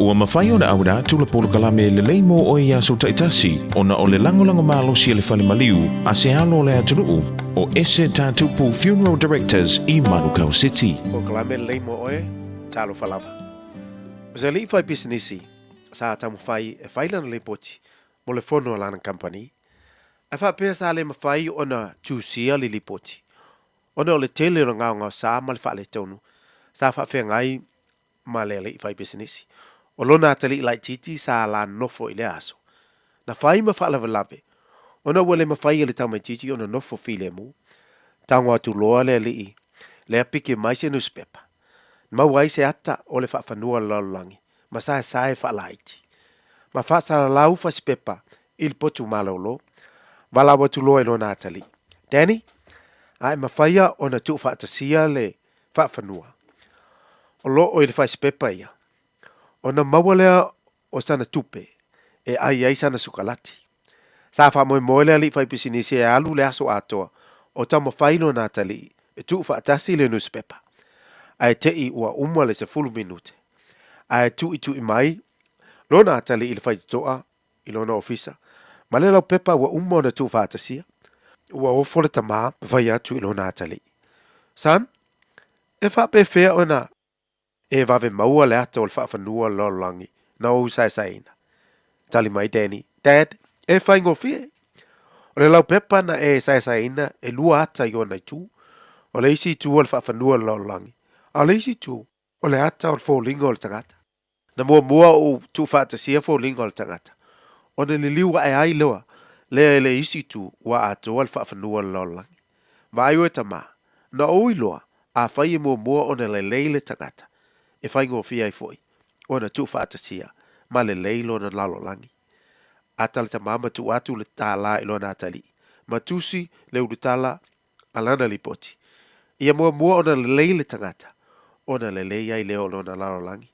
Ua mafai ona auina atu le polokalame lelei mo oe i aso taitasi ona o le lagolago malosi a le fale maliu a se alo o le atunuu o Ese Tatupu Funeral Directors i Manukau City. Polokalame lelei mo oe, talofa lava. O se alii fai pisinisi sa taumafai e fai lana lipoti mo le fono a lana kamupani, ae faapea sa le mafai ona tusia le lipoti ona o le tele o le gaogaosa ma le faaletonu sa faafeagai ma le alii fai pisinisi. O lona atalii laitiiti sa la nofo i lea aso. Na fai ma faalavelave, ona ua le mafai e le tamaitiiti ona nofo filemu. Tago atu loa le alii lea piki mai se nusipepa. Na maua ai se ata o le faafanua o le lalolagi ma saesae faalaiti. Ma faasalalau fasipepa i le potu malolo. Valaau atu loa i lona atalii, Danny, a e mafaia ona tuufaatasia le faafanua o lo o i le fasipepa ia, ona maua lea o sana tupe e ai ai sana sukalati. Sa faamoemoe le alii faipisinisi e alu le aso atoa o taumafai lona atalii e tuufaatasi le nusipepa, ae te i ua uma le 10 minute, ae tuitui mai lona atalii i le faitotoa i lona ofisa, ma le laupepa ua uma ona tuufaatasia. Ua ofo le tama ma fai atu i lona atalii, Son, e faapefea ona e vave maua le ata o le faafanua o le lalolagi na ou saesaeina? Tali mai Danny, Dad, e faigofie. O le laupepa na e saesaeina e lua ata i ona itu. O le isi itu o le faafanua o le lalolagi, a o le isi itu o le ata o le foliga o le tagata. Na muamua ou tuufaatasia foliga o le tagata, ona liliu ae ai loa lea i le isi itu ua atoa le faafanua o le lalolagi. Vaai oe tama, na ou iloa, afai e muamua ona lelei le tagata, e faigofie ai foi ona tuufaatasia ma lelei lona lalolagi. Ata le tama ma tuu atu le tālā i lona atalii, ma tusi le ulutala a lana lipoti. Ia muamua ona lelei le tagata, ona lelei ai lea o lona lalolagi.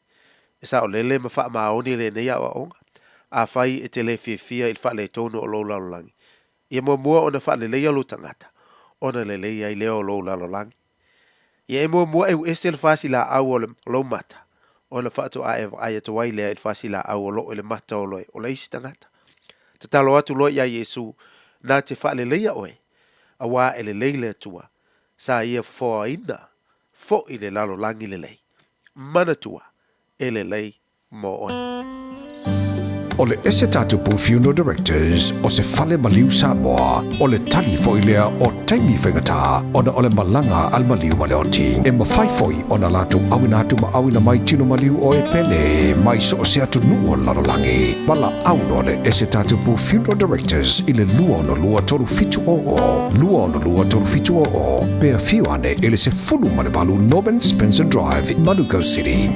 E saolele ma faamaoni lenei aoaoga, afai e te le fiafia i le faaletonu o lou lalolagi, ia muamua ona faaleleia lou tagata, ona lelei ai lea o lou lalolagi. Ia e muamua eu ese le fasilaau o lou mata, ona faatoa e vaai atu ai lea i le fasilaau o loo i le mata o le o le isi tagata. Tatalo atu loa iā Iesu, na te faaleleia oe, auā e lelei le Atua, sa ia fofoaina foʻi le lalolagi lelei. Manatua, e lelei mo oe. O le Ese Tatupu Funeral Directors o se fale maliu Samoa, o le tali foi lea o taimi faigata ona o le malaga a le maliu ma le oti. E mafai foi ona latou auina atu ma auina mai tino maliu o e pele mai so o se atunuu o le lalolagi. Valaau loa le Ese Tatupu Funeral Directors i le 262 3700, 262 3700, pe afio ane i le 18 Norman Spencer Drive, Manukau City.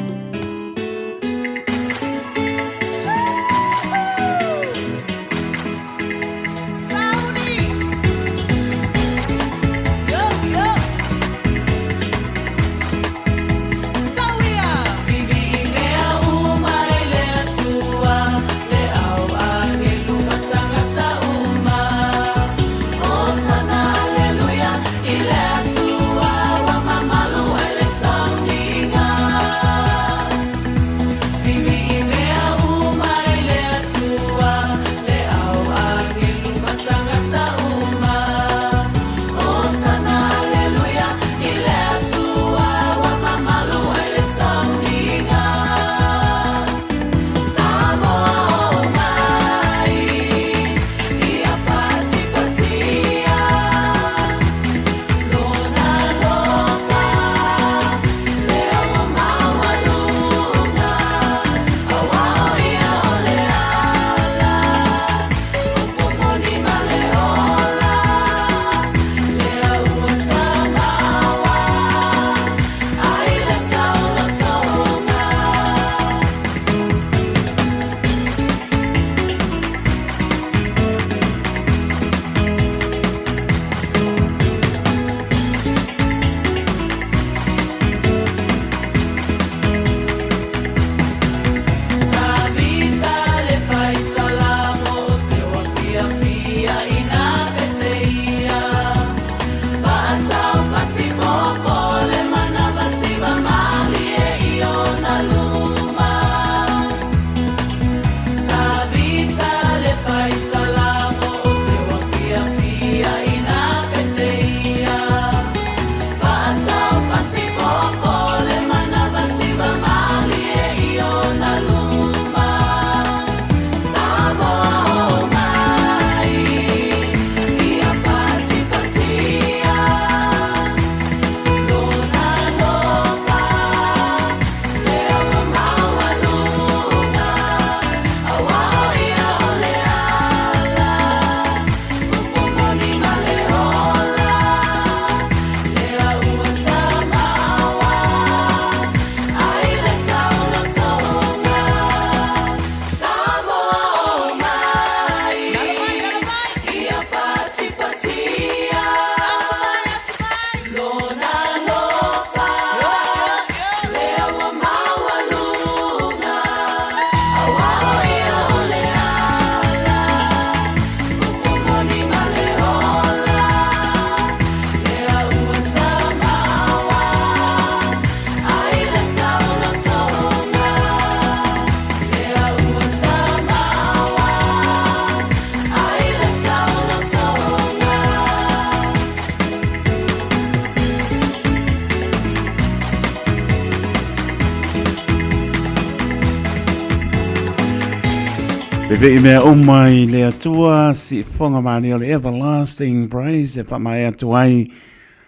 Vevei mea uma i le Atua, siifofoga malie o le Everlasting Praise e faamaea atu ai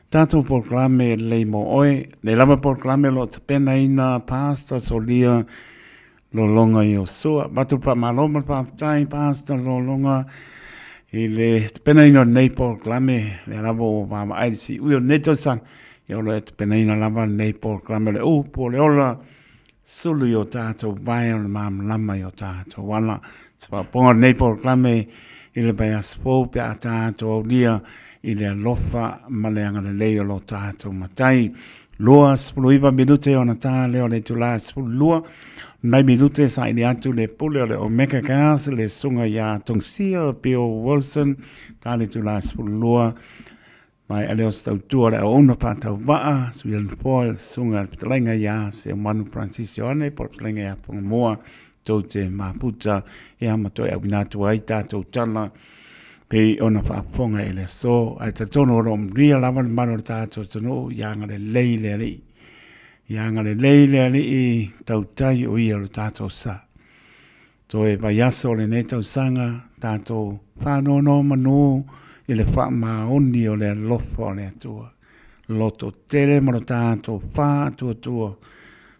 tatou polokalame lelei mo oe. Le lava polokalame o lo o tapenaina Pastor Solia Lologa Iosua. Avatu le faamalo ma le faafetai Pastor Lologa i le tapenaina o lenei polokalame, lea lava ua vaavaai i le siui o lenei tausaga, ia o lo o tapenaina lava lenei polokalame o le upu o le ola, sulu i o tatou vae o le malamalama i o tatou ala. Se faaopoopoga o lenei polokalame i le vaiaso fou pe a tatou aulia i le alofa ma le agalelei o lo tatou Matai. 29 minute ona tā lea o le itula e 12, nai minute saili atu le pule o le Omega Gas le susuga ia Tongsia Bill Wilson, tā le itula e 12, Mai a lea o se tautua o le auauna faatauvaa, Sui o le Nofoa, le Susuga i le Fetalaiga ia Seumanu Francis Ioane po o le Fetalaiga ia Pongamoa, tou te mafuta ia ma toe auina atu ai tatou tala pei ona faafofoga i le aso. Ae talitonu o lo o manuia lava le mamalu o le tatou atunuu, ia agalelei le Alii. Ia agalelei le Alii, tautai o ia lo tatou sa. Toe vaiaso o lenei tausaga, tatou faanonomanu i le faamaoni o le alofa o le Atua. Loto tele ma lo tatou faatuatua,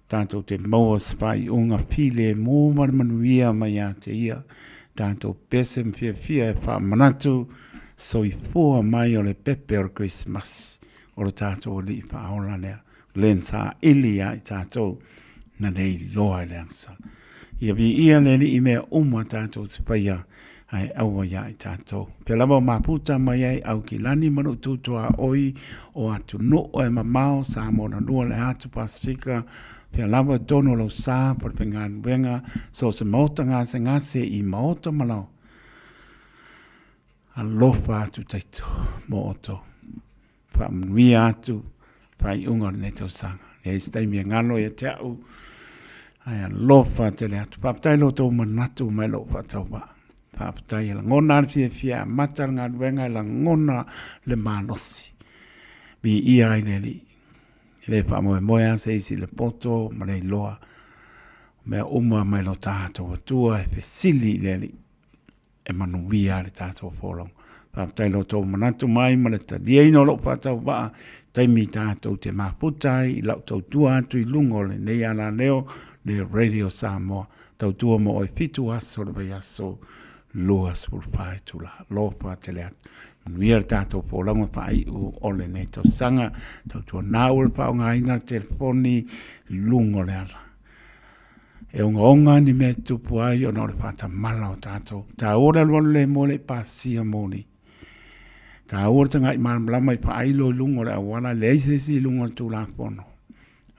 tatou te maua se faaiuga filemu ma le manuia mai ia te Ia. Tatou pese ma fiafia e faamanatu soifua mai o le pepe o le Kerisimasi o lo tatou Alii Faaola lea. Le saili ia i tatou na le iloa i le agasala. Ia viia le Alii i mea uma tatou te faia, ae aua ia i tatou. Pea lava o maputa mai ai Aukilani ma lou tutuaoi o atunuu e mamao Samoa na lua le atu Pasifika, pea lava i totonu o lou sa po le faigaluega, so o se maota gasegase i maota ma lao. Alofa atu taito mo outou. Faamanuia atu faaiuga o lenei tausaga. Leai se taimi e galo ia te au, ae alofa tele atu. Faafetai lo outou manatu mai lou faatauvaa. Faafetai e lagona le fiafia e amata le galuega e lagona le malosi. Viia ai le Alii. E le faamoemoe lava se isi i le poto ma le iloa. O mea uma mai lo tatou Atua e fesili i le Alii. e manuia ai le tatou folauga. Faafetai i lo outou manatu mai ma le taliaina o lou faatauvaa, taimi tatou te mafuta ai i lau tautua atu i luga o lenei alaleo, le Radio Samoa. Tautua mo oe 7 aso o le vaiaso, 24 itula. Alofa tele atu. Manuia le tatou folauga faaiu o lenei tausaga. Tautua nau le faaaogaina le telefoni i luga o le ala. E ogaoga ni mea e tutupu ai ona o le faatamala o tatou. Taua le alualu le moe le i pasia moli. Taua le taga'i malamalama i faailo i luga o le auala, leai se isi i luga o le Tulafono.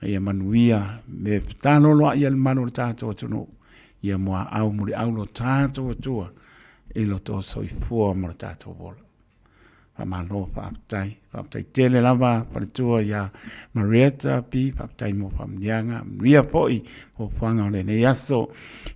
A ia manuia me fetaloloa'i a le malu o le tatou atunuu, ia muaau muliau lo tatou Atua i lo outou soifua ma lo tatou ola. Faamalo faafetai. Faafetai tele lava faletua ia Marietta P. Faafetai mo faamanuiaga. Manuia foi fuafuaga o lenei aso.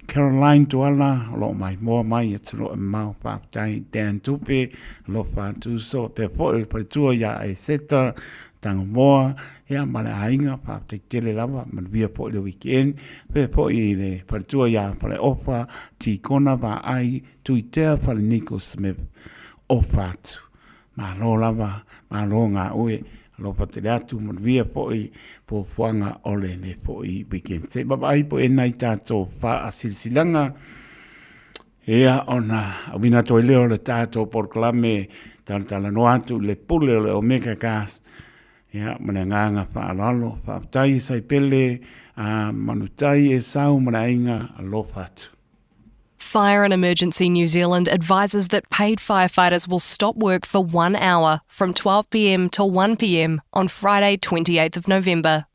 Caroline Tuala o lo o maimoa mai i atunuu e mamao. Faafetai Dan Tupe, alofa atu uso. Faapea foi le faletua ia Eseta Tangomoa ia ma le aiga. Faafetai tele lava. Manuia foi le weekend. Faapea foi le faletua ia Faleofa Tikona Vaai Tuitea Faleniko Smith ofa atu. Malo lava, malo gaoe, alofa tele atu, manuia foi fuafuaga o lenei foi weekend. Se i vaavaai po e nai tatou faasilasilaga, ia ona auina atu ai lea o le tatou polokalame talatalanoa atu i le pule o le Omega Gas, ia ma le agaga faaaloalo. Faafetai Saipele a Manutai Esau ma le aiga, alofa atu. Fire and Emergency New Zealand advises that paid firefighters will stop work for 1 hour from 12pm till 1pm on Friday 28th of November.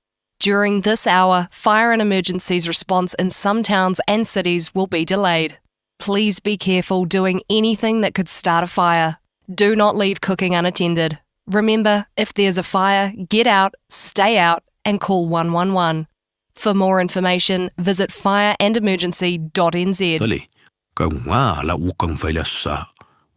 During this hour, fire and emergencies response in some towns and cities will be delayed. Please be careful doing anything that could start a fire. Do not leave cooking unattended. Remember, if there's a fire, get out, stay out, and call 111. For more information, visit fireandemergency.nz. Tole, kau ngā la uka ng faile sa.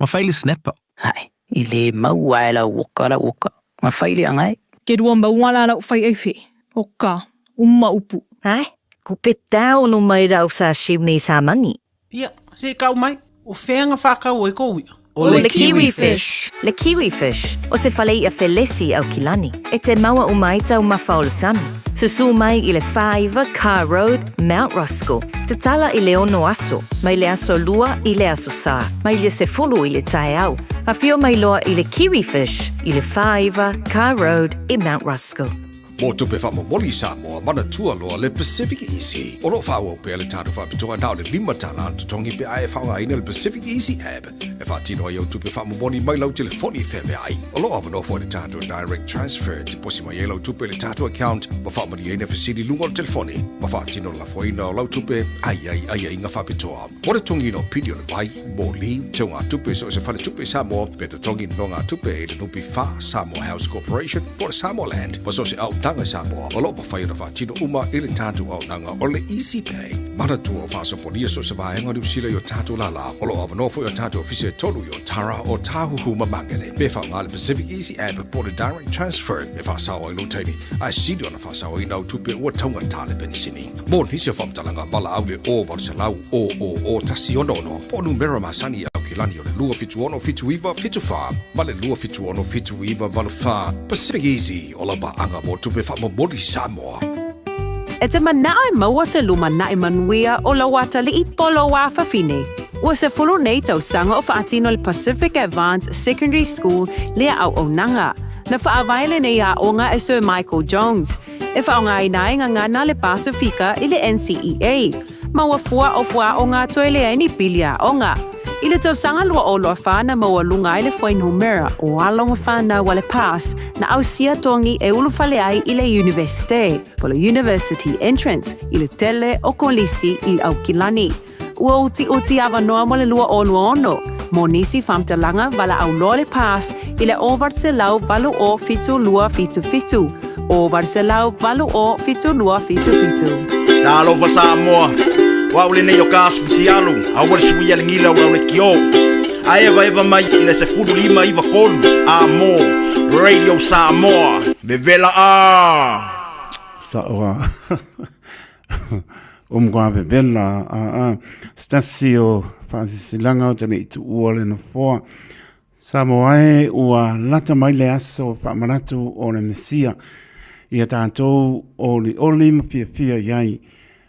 Ma faile snapper. Hai, i le mau ae lau oka lau oka, ma faile anga e. Ke rua maua la lau fai efe, o ka, uma upu. Hai, ku pe tau no mai rau sa siu nei sa mani. Ia, Se i kau mai, o fea na whākau ai kou ia? O le kiwi fish. Le kiwi fish, o se fale i'a felesi Aukilani. E te maua uma ai taumafa o le sami. Susū mai i le 49 Carr Road, Mount Roskill. Tatala i le 6 aso, mai le aso Lua i le aso Sā, mai le 10 i le taeao. Afio mai loa i le Kiwi Fish i le 49 Carr Road i Mount Roskill. Mō tupe faamomoli i Samoa, manatua loa le Pacific Easy. O lo o faaauau pea le tatou faapitoa na o le $5 le totogi pe a e faaaogaina le Pacific Easy app e faatino ai au tupe faamomoli mai lau telefoni feaveai. O lo o avanoa foi le tatou Direct Transfer e tiposi mai ai lau tupe i le tatou account ma faamalieina fesili i luga o le telefoni ma faatino le lafoina o lau tupe a i ai aiaiga faapitoa. Mo le totogiina o pili o le vai, moli, teugatupe i so o se faletupe i Samoa, pe totogi nonogatupe i le NPF, Samoa House Corporation, po o le Samoa Land, ma so o se auaunaga i Samoa, o lo o mafai ona faatino uma i le tatou auaunaga o le Easy Pay. Manatua o faasopolia so o se vaega o Niu Sila i o tatou lālā, o lo o avanoa foi o tatou ofisa e tolu i Otara, Ōtāhuhu ma Māngere. Pe faaaoga le Pacific Easy App po o le Direct Transfer e faasao ai lou taimi, ae sili ona faasaoina au tupe ua taugata le penisini. Mo nisi o faamatalaga, valaau i le 0800 000 166 po o numera masani i Aukilani o le 276 79 74 ma le 276 79 84. Pacific Easy, o lau paaga mo tupe faamomoli Samoa. E te manao e maua se lumanai manuia o lau atalii po lou afafine. Ua 10 nei tausaga o faatino le Pacific Advance Secondary School lea auaunaga. Na faavae lenei aoga e Sir Michael Jones. E faaaogaina ai gagana le Pasifika i le NCEA. Ma ua fua o fuaaoga toe leai ni pili aoga. I le tausaga 2024 na maualuga ai le fuainumera o alo ma fanau a le PASS na ausia togi e ulufale ai i le Iunivesite, po le University Entrance, i le tele o kolisi i Aukilani. Ua utiuti avanoa mo le 2026 mo nisi faamatalaga valaau loa le PASS i le 808 072 77, 808 72 77. Talofa Samoa, o au lenei o ka asu fitialu, aua le suia le gila o lau lekiō. A evaeva mai i le 15 93 a mo Radio Samoa, vevela a! Sa'o a o matua vevela a se tasi o fa'asisilaga o te le'i tu'ua le nofoa. Samoa e, ua lata mai le aso faamanatu o le Mesia, ia tatou olioli ma fiafia i ai.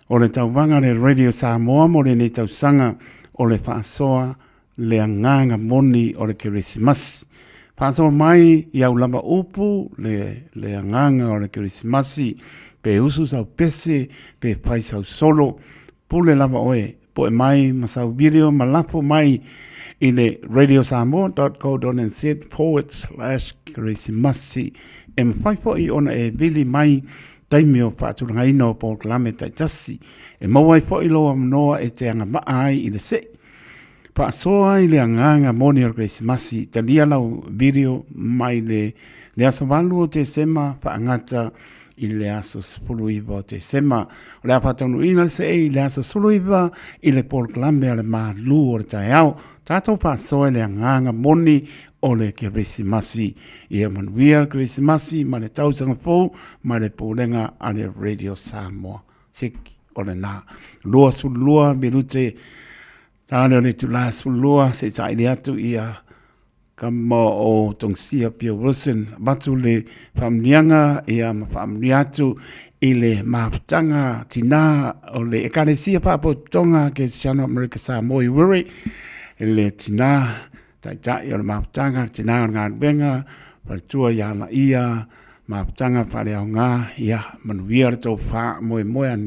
O le tauvaga a le Radio Samoa mo lenei tausaga o le faasoa le agaga moni o le Kerisimasi. Faasoa mai i au lava upu le, le agaga o le Kerisimasi, pe usu sau pese, pe fai sau solo, pule lava oe, poe mai ma sau video ma lafo mai i le radiosamoa.co.nz/kerisimasi. E mafai foi ona e vili mai taimi o faatulagaina o polokalame taitasi e maua ai foi lou avanoa e te agavaa ai i le se'i. Faasoa i le agaga moni o le Kerisimasi, talia lau video mai le le aso 8 o Tesema faagata i le aso 19 o Tesema. O le a faataunuuina le seei i le aso 19 i le polokalame a le Malu o le Taeao. Tatou faasoa i le agaga moni o le Kerisimasi. Ia manuia le Kerisimasi ma le tausaga fou mai le Pulega a le Radio Samoa. Seki o lena. 22 minute tale o le itula 12 se i saili atu ia kama o Tongsia Pia Wilson avatu le faamanuiaga ia ma faamanuia atu i le mafutaga tinā o le Ekalesia Faapotopotoga Kerisiano Amerika Samoa i Wiri le tinā taitai o le mafutaga le tinā o le galuega faletua ia la ia mafutaga faaleaoga ia manuia le tou faamoemoe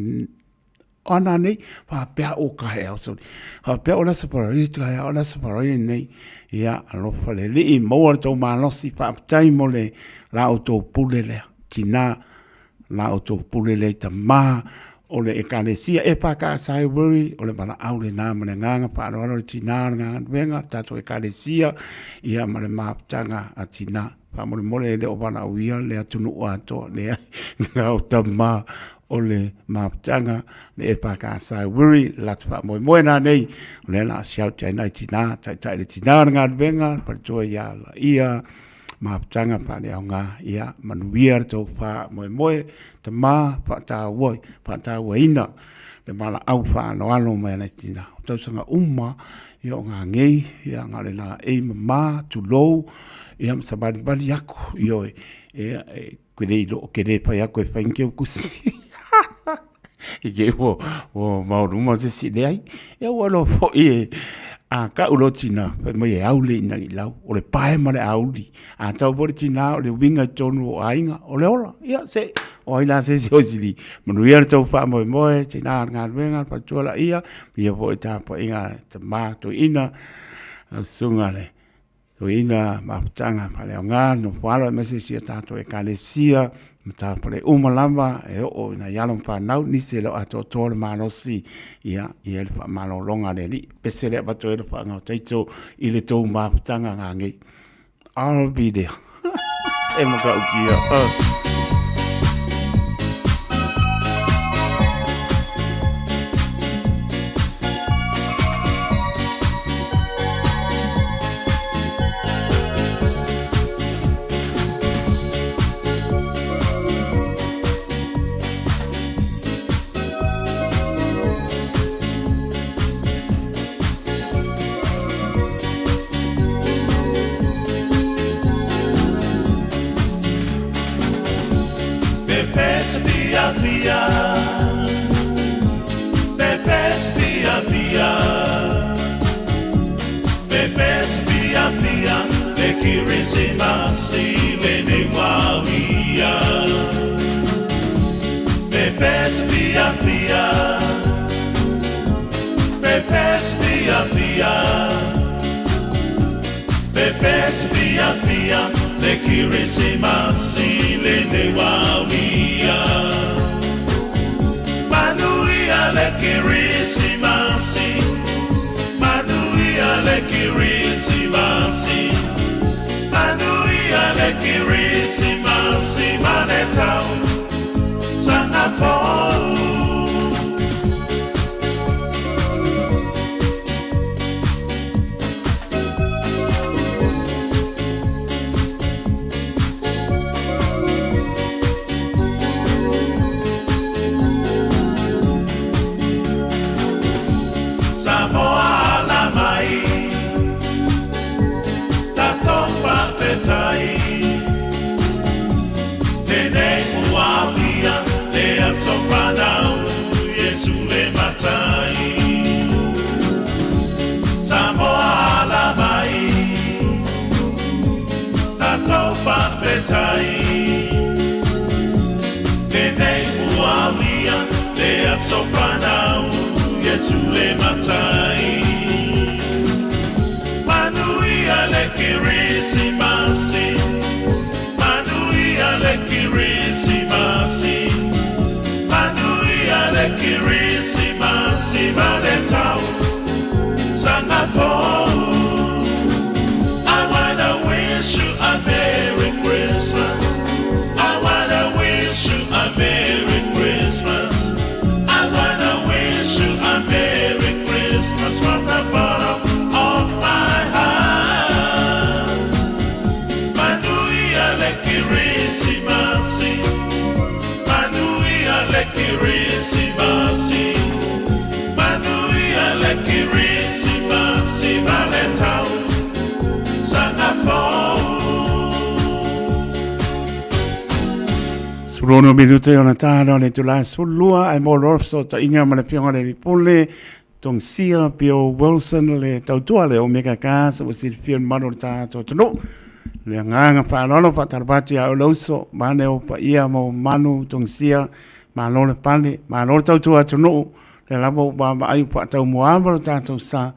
ana nei, faapea o ka he au sorry. Faapea o le aso Paraire, ka hea o le aso Paraire nei. Ia, alofa le Alii, maua le tou malosi, faafetai mo le la outou pule lea, tinā, la outou pule lea i tamā o le Ekalesia EFKS Highbury, o le valaau lenā ma le agaga faaaloalo le tinā o le galuega, le tatou Ekalesia, ia ma le mafutaga a tinā. Faamolemole e le o valaauia le atunuu atoa, leai, na o tamā o le mafutaga le EFKS Wiri, le latou faamoemoe la nei, o lea la a shout ai nai tinā, taitai le tinā o le galuega, le faletua ia ia, mafutaga faaleaoga, ia manuia le tou faamoemoe, tamā faataua, faatauaina le valaau faaaloalo mai a nai tinā. O tausaga uma, ia o gagei, ia na o le laei mama, tulou, ia ma savalivali aku, ioe, ia, e, ke le ilo, ke le fai aku e fai ni keu kusi. I ke ua, ua maoluma se si leai. Ia ua loa foi e, a ka'u loa tinā, fai mai e au le ina i lau, o le pae ma le auli. A tau foi le tinā o le uiga i totonu o aiga, o le ola. Ia, se, o ai la se isi o sili. Manuia le tou faamoemoe, tinā o le galuega, le faletua laia, ia foi tapuaiga a tamā toeaina, lau susuga le toeaina mafutaga faaleaoga, nofo alo aemaise si a tatou ekalesia, matapale uma lava e oo i nai alo ma fanau, nisi e le o atoatoa le malosi, ia, i ai le faamalologa a le Alii. Pese le avatu ai le faagaotaito i le tou mafutaga gagei. I'll be there. E matautia. Oh. Sefuluono minute ona tāna o le itula 12 ae mo loa le fesootaiga ma le Afioga i le Alii Pule, Tongsia Bill Wilson le tautua le Omega Gas ua silafia le mamalu o le tatou atunuu. Le agaga faaaloalo faatalofa atu ia oe le uso, vaeane ou paia ma ou mamalu Tongsia, malo le pale, malo le tautua atunuu, lea lava ua vaavaai ua faataumuaava lo tatou sa,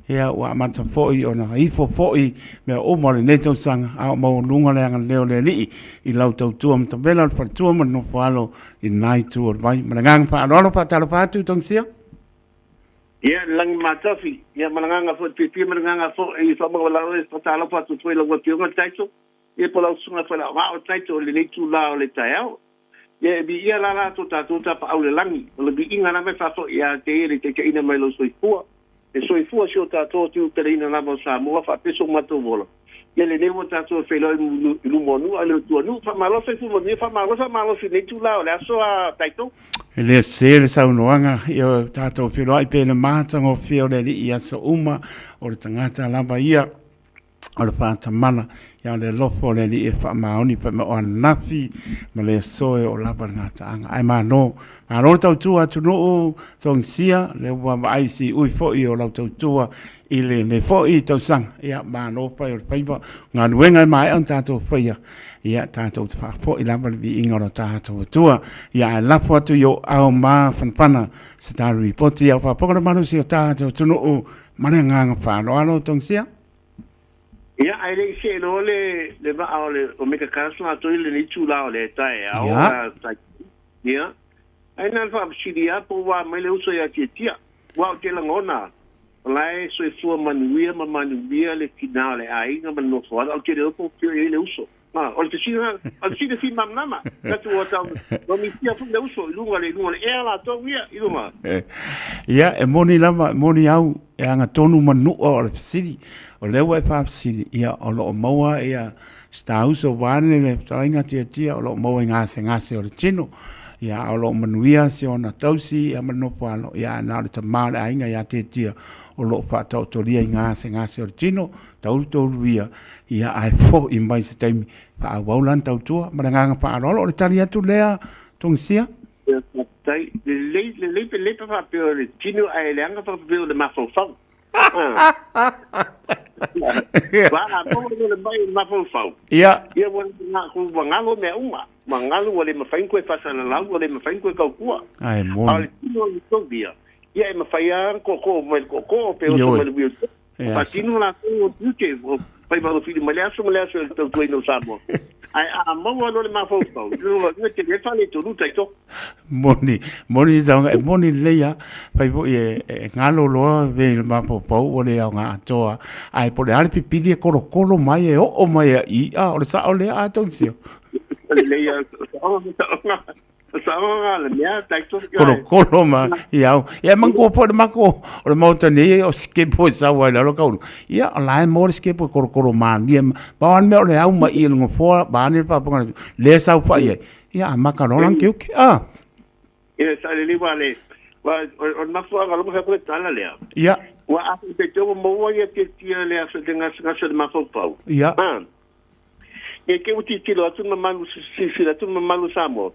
ia ua amata foi ona ifo foi mea uma o lenei tausaga, a o maualuga le agalelei o le Alii i lau tautua matavela o le faletua ma le nofoalo i lena itu o le vai. Ma le agaga faaaloalo faatalofa atu Tongisia. Ia, le lagi matafi, ia ma le agaga foi piapia ma le agaga foi faamaualalo e faatalofa atu foi i lau Afioga Taito, ia po o lau Susuga Faleauvaa o Taito i lenei itula o le taeao. Ia e viia la la to tatou tapaau i le lagi, o le viiga lava e faafoi ia te ia i le taitaiina mai o lou soifua. E soifua si o tatou atunuu peleina lava o Samoa faapea so matou ola. Ia lenei ua tatou feiloai i luma o nuu a le o tua nuu. Faamalo soifua manuia, faamalo faamalosi i lenei itula o le aso a Taito. E le sese le saunoaga, ia o tatou feiloai pea i le matagofie o le Alii i aso uma, o le tagata lava ia o le faatamala, ia o le alofa o le Alii e faamaoni faimai o ananafi ma le aso e oo lava le gataaga. Ae malo, malo le tautua atunuu Togisia, lea ua vaai i siui foi o lau tautua i lenei foi tausaga. Ia, malo fai o le faiva, galuega e maea ona tatou faia, ia tatou te faafoi lava le viiga o lo tatou Atua. Ia, ae lafo atu i ou ao mafanafana se talu ripoti ia faafofoga le malosi o tatou atunuu ma le agaga faaaloalo Togisia. Ia, ae le i see loa le, le vaa o le Omega Cars latou i lenei itula o le taeao, Ia. Ia, ae na o le faafesili lava po ua a mai le uso ia Tiatia. Aua ou te lagona, o la e soifua manuia ma manuia le tina o le aiga ma le nofoaga, ou te le iloa po o fea o i ai le uso. A, o le fesili lena, o le fesili fia malamalama. Manatu ua tau ua misia foi le uso i luga i luga o le ea latou ia i luga. Ia, e moni lava, e moni au, e agatonu manua o le fesili. O lea ua e faafesili, ia, o lo o maua ia si ta uso vaeane le fetalaiga Tiatia, o lo o maua i gasegase o le tino. Ia, a o lo o manuia si ona tausi ia ma le nofo alo, ia, ae na o le tama o le aiga ia Tiatia o lo o faataotolia i gasegase o le tino, taulu ia, ia ae fo'i mai se taimi faaauau lana tautua. Ma le agaga faaaloalo, o le tali atu lea Togisia. Ia, faafetai. Lelei, lelei, lelei pe faapea o le tino ae leaga faapea o le mafaufau. Wa a maua loa le mai o le mafaufau. Ia. Ia ua ua galo mea uma. Ua galo ua le mafai ona toe faasalalau, ua le mafai ona toe tautua. Ae moni. A o le tino o le togia, ia e mafai lava ona tootoo mai le tootoo pe oso mai le wheelchair. Faatino latou o tiute, o faiva alofili mai le aso ma le aso i le tautuaina o Samoa. Ae a maua loa le mafaufau, ia te le faaletonu taito. Moni, moni saunoaga, e moni lelei lava. Fai foi e, e galo loa ve i le mafaufau ua le aoga atoa. Ae po o le a le pipili e kolokolo mai e oo mai a i, a o le sao lea a Togisio. Lelei lava, o Kolokolo ma ia au. Ia manatua foi le matou o le maota nei o sikepo e sau ai lalo kaulu. Ia o la e maua le sikepo e kolokolo malie ma pau lava le mea o le au mai i le nofoa vaeane le faafofoga atu lea e saofai ai. Ia amata loa lana tiute. Ah. Ia sa lelei wa le wa o le mafuaaga loma fai atu le tala lea. Ia. Ua afe pe te ua maua ia tiatia le aso te gasegase o le mafaufau. Ia. Ah. Ne te ua tilotilo atu le mamalu, silasila atu le mamalu o Samoa,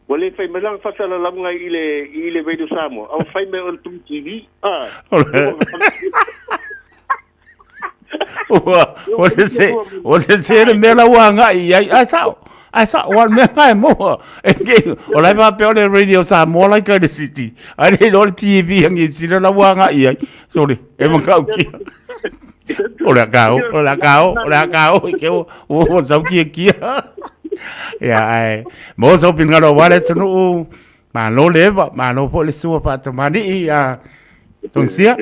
ua le fai mai lana faasalalauga i le, i le Radio Samoa, a ua fai mai o le Tui TV. Ah. Ua, ua sese, ua sese le mea la ua agai i ai. Ae sao, ae sao, ua le mea la e maua. E ke, o la e faapea o le Radio Samoa la i kai le city. Ae le iloa le TV a Niu Sila la ua agai i ai. Sorry, e matautia. O le akao, o le akao, o le akao, i ke ua, ua sau kia kia. Ia, ae, mo sau finagalo aua le atunuu, malo le eva, malo foi le sua faatamali'i ia Togisia.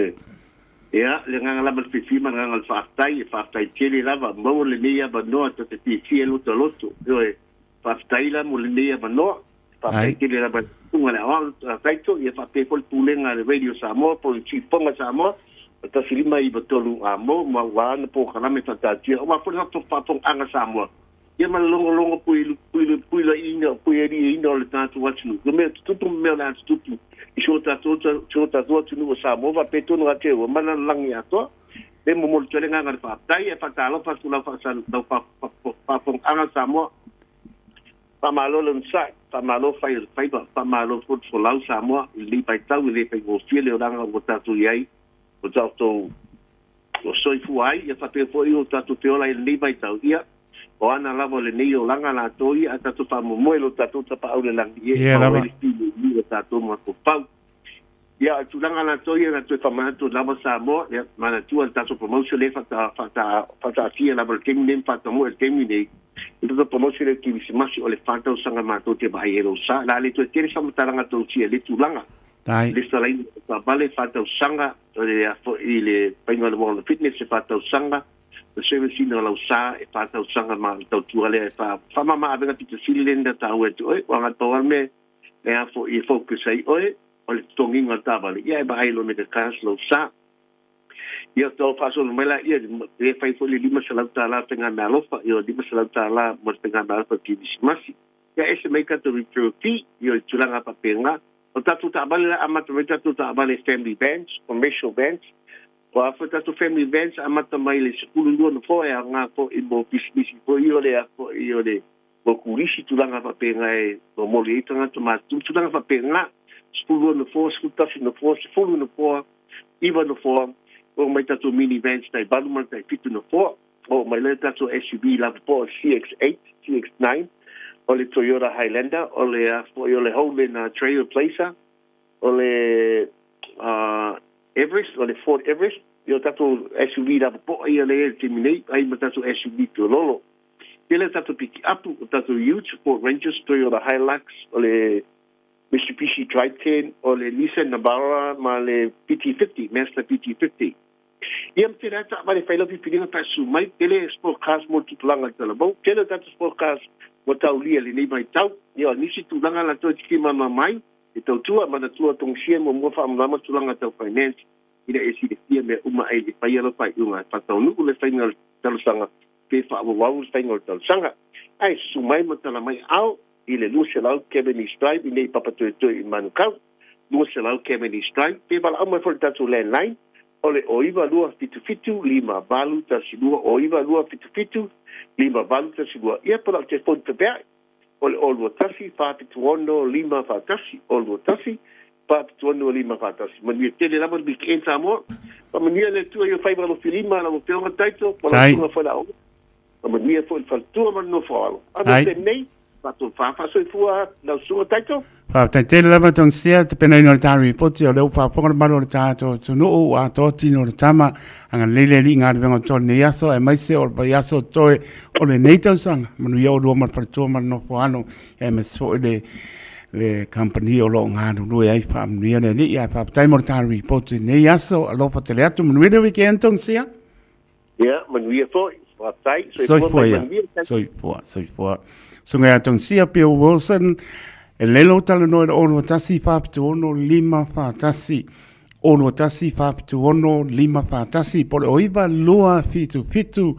Ia, le agaga lava o le fiafia ma le agaga o le faafetai, e faafetai tele lava, maua lenei avanoa ta te fiafia ai lota loto. Ioe, faafetai la mo lenei avanoa. Faafetai tele lava i le Susuga i le Aoao Taito, ia faapea foi le Pulega a le Radio Samoa po o le Siufofoga Samoa, 1593 a mo ma ua ana polokalame faataatia aua foi le faafofogaaga Samoa, ia ma le logologo puipuiina puialiiina o le tatou atunuu. O mea tutupu ma mea o le a tutupu i si o tatou atunuu o Samoa faapea tonu a te ua ma le lalolagi atoa. E momoli atu ai le agaga o le faafetai ae faatalofa atu i lau faafofogaaga Samoa. Faamalo le onosai, faamalo fai o le faiva, faamalo foi le folau Samoa i lenei vaitau e le faigofie le olaga ua tatou i ai, ua tatou soifua ai, ia faapea foi o tatou feola i lenei vaitau, ia o ana lava o lenei olaga latou ia, ae tatou faamoemoe i lo tatou Tapaau i le lagi e maua ai le filemu o tatou mafaufau. Ia, o le tulaga latou ia na toe faamanatu lava Samoa, ia, manatua le tatou promotion lea faataatia lava i le taimi nei ma faatamoe i le taimi nei, le tatou promotion lea o le Kerisimasi o le fa tausaga matou te vaai ai lou sa. O le a le toe tele se faamatalaga tautia i lea tulaga. Le salaina o taavale, fa tausaga, o le a foi le faiga o le World of Fitness e fa tausaga, le service ina o lau sa e fa tausaga ma le tautua lea e faamama avega pito sili lea na taua ia te oe, aua na o le pau lava le mea E a foi e focus ai oe, o le totogiga o le taavale, ia e vaai loa me the cars lou sa. Ia tau faasolo mai laia e fai foi le $500 faigameaalofa, ia $500 mo le faigameaalofa kerisimasi. Ia ese mai tatou referral fee, ia i tulaga faapena. O tatou taavale la, amata mai tatou taavale family vans, commercial vans. O a foi tatou family vans, amata mai le 12 nofoa e aoga foi mo pisinisi foi ia o le a foi o le mo kulisi tulaga faapena e momoli ai tagata matutua tulaga faapena. 12 nofoa, 11 nofoa, 10 nofoa, 9 nofoa, oo mai tatou mini vans tai 8 ma le tai 7 nofoa. Oo mai loa tatou SUV lava po o le CX-8, CX-9, o le Toyota Highlander, o le a foi o le Holden Trailblazer, o le Everest, o le Ford Everest, ia o tatou SUV lava poa ia lea i le taimi nei, ai ma tatou SUV piololo. Tele o tatou pikiapu, o tatou Utes, Ford Rangers, Toyota Hilux, o le Mitsubishi Triton, o le Nissan Navara ma le PT50, Mazda PT50. Ia ma tele lava taavale e fai lau filifiliga pe a susu mai, tele sport cars mo le tupulaga i le talavou, tele o tatou sport cars ua taulia i lenei vaitau. Ia o nisi tulaga latou e titimama mai e tautua, manatua togisia muamua faamalama tulaga tau finance ina ia silafia mea uma ai le faia lau faaiuga e faataunuu le faiga o le talosaga pe faaauauau le faiga o le talosaga. Ae susu mai ma tala mai ao i le 200 Cavendish Drive i nei Papatoetoe i Manukau. 200 Cavendish Drive pe valaau mai foi i le tatou landline o le 0 9277 5812 0 9277 5812. Ia po o lau telefoni fepeai o le 021 476 541 021 476 541. Manuia tele lava le weekend Samoa. Faamanuia le Atua i ou faiva alofilima lau Afioga Taito ma lau Tai. Susuga foi Laauli. Faamanuia foi i le faletua ma le nofo alo. Ai. Ave le taimi nei, tatou faasoifua lau Susuga Taito. Faafetai tele lava Togisia le tapenaina o le ta ripoti o lea ua faafofoga le malu o le tatou atunuu ua atoa tino o le tama agalelei le Alii i galuega o toa lenei aso aemaise o le vaiaso o totoe o lenei tausaga. Manuia oulua ma le faletua ma le nofo alo aemaise foi le le kamupani o lo o galulue ai. Faamanuia le Alii ae faafetai mo le ta ripoti i lenei aso. Alofa tele atu, manuia le weekend Togisia. Ia, manuia foi. Faafetai. Soifua Soifua mai ia. manuia. Soifua, soifua. Susuga ia Togisia Bill Wilson, e lelei lou talanoa i le 021 476 541. 021 476 541 po o le 09277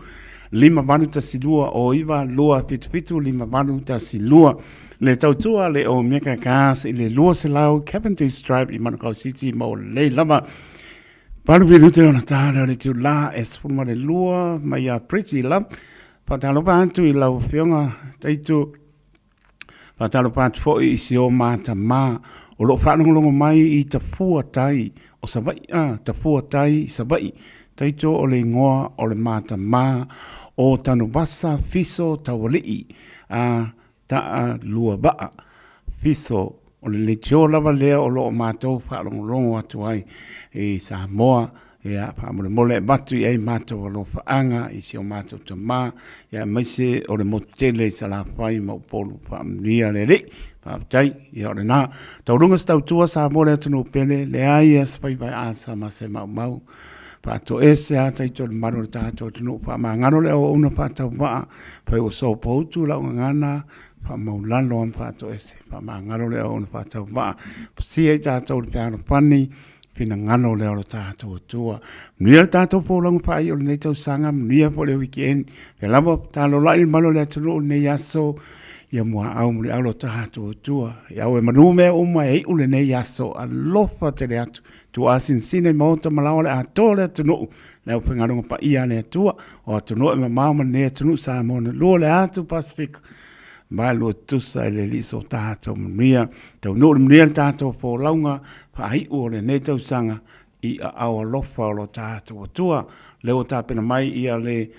5812 09277 5812. Le tautua le Omega Gas i le 200 Cavendish Drive i Manukau City mo lelei lava. Valu minute ona ta lea o le itulā e 12 mai ia Pretty Love. Faatalofa atu i lau Afioga Taitu. Faatalofa atu foi i si o matamā o lo o faalogologo mai i Tafua Tai o Savaii, a, Tafua Tai i Savaii. Taitu o le igoa o le matamā o Tanuvasa Fiso Taualii, a, Taa lua vaa, fiso, o le leitio lava lea o lo o matou faalogologo atu ai i Samoa, ia, faamolemole e avatu i ai matou alofaaga i si o matou tama, ia, aemaise o le motu tele i Salafai ma Upolu. Faamanuia le Alii. Faafetai. Ia o lena. Taualuga se tautua Samoa le atunuu pele, leai lava se faiva e asa ma se maumau. Faatoese a taito i le mamalu o le tatou atunuu, faamagalo le auauna faatauvaa, fai ua sopoutu lau gagana, faamaulalo a ma faatoese, faamagalo le auauna faatauvaa, fusia i tatou i le fealofani, finagalo lea o lo tatou Atua. Manuia le tatou folauga faaiu o lenei tausaga, manuia foi le weekend. Pea lava talolai le mamalu o le atunuu i lenei aso, ia muaau muliau lo tatou Atua. Ia au e manu mea uma e iu lenei aso, alofa tele atu. Tuuasinasina i maota ma laoa le atoa o le atunuu, le aufaigaluega paia a le Atua, o atunuu e mamao ma lenei atunuu Samoa na lua o le atu Pasefika, ma lua tutusa i le Alii so tatou manuia. Taunuu le manuia le tatou folauga faaiu o lenei tausaga i aao alofa o lo tatou Atua. Lea ua tapena mai ia le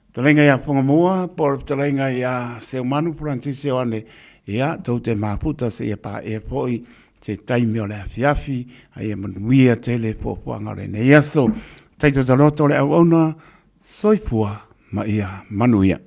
fetalaiga ia Fogamua po o le fetalaiga ia Seumanu Francis Ioane, ia tou te mafuta seia paea foi se taimi o le afiafi, a ia manuia tele fuafuaga o lenei aso. Taito Taloto le auauna, soifua ma ia manuia.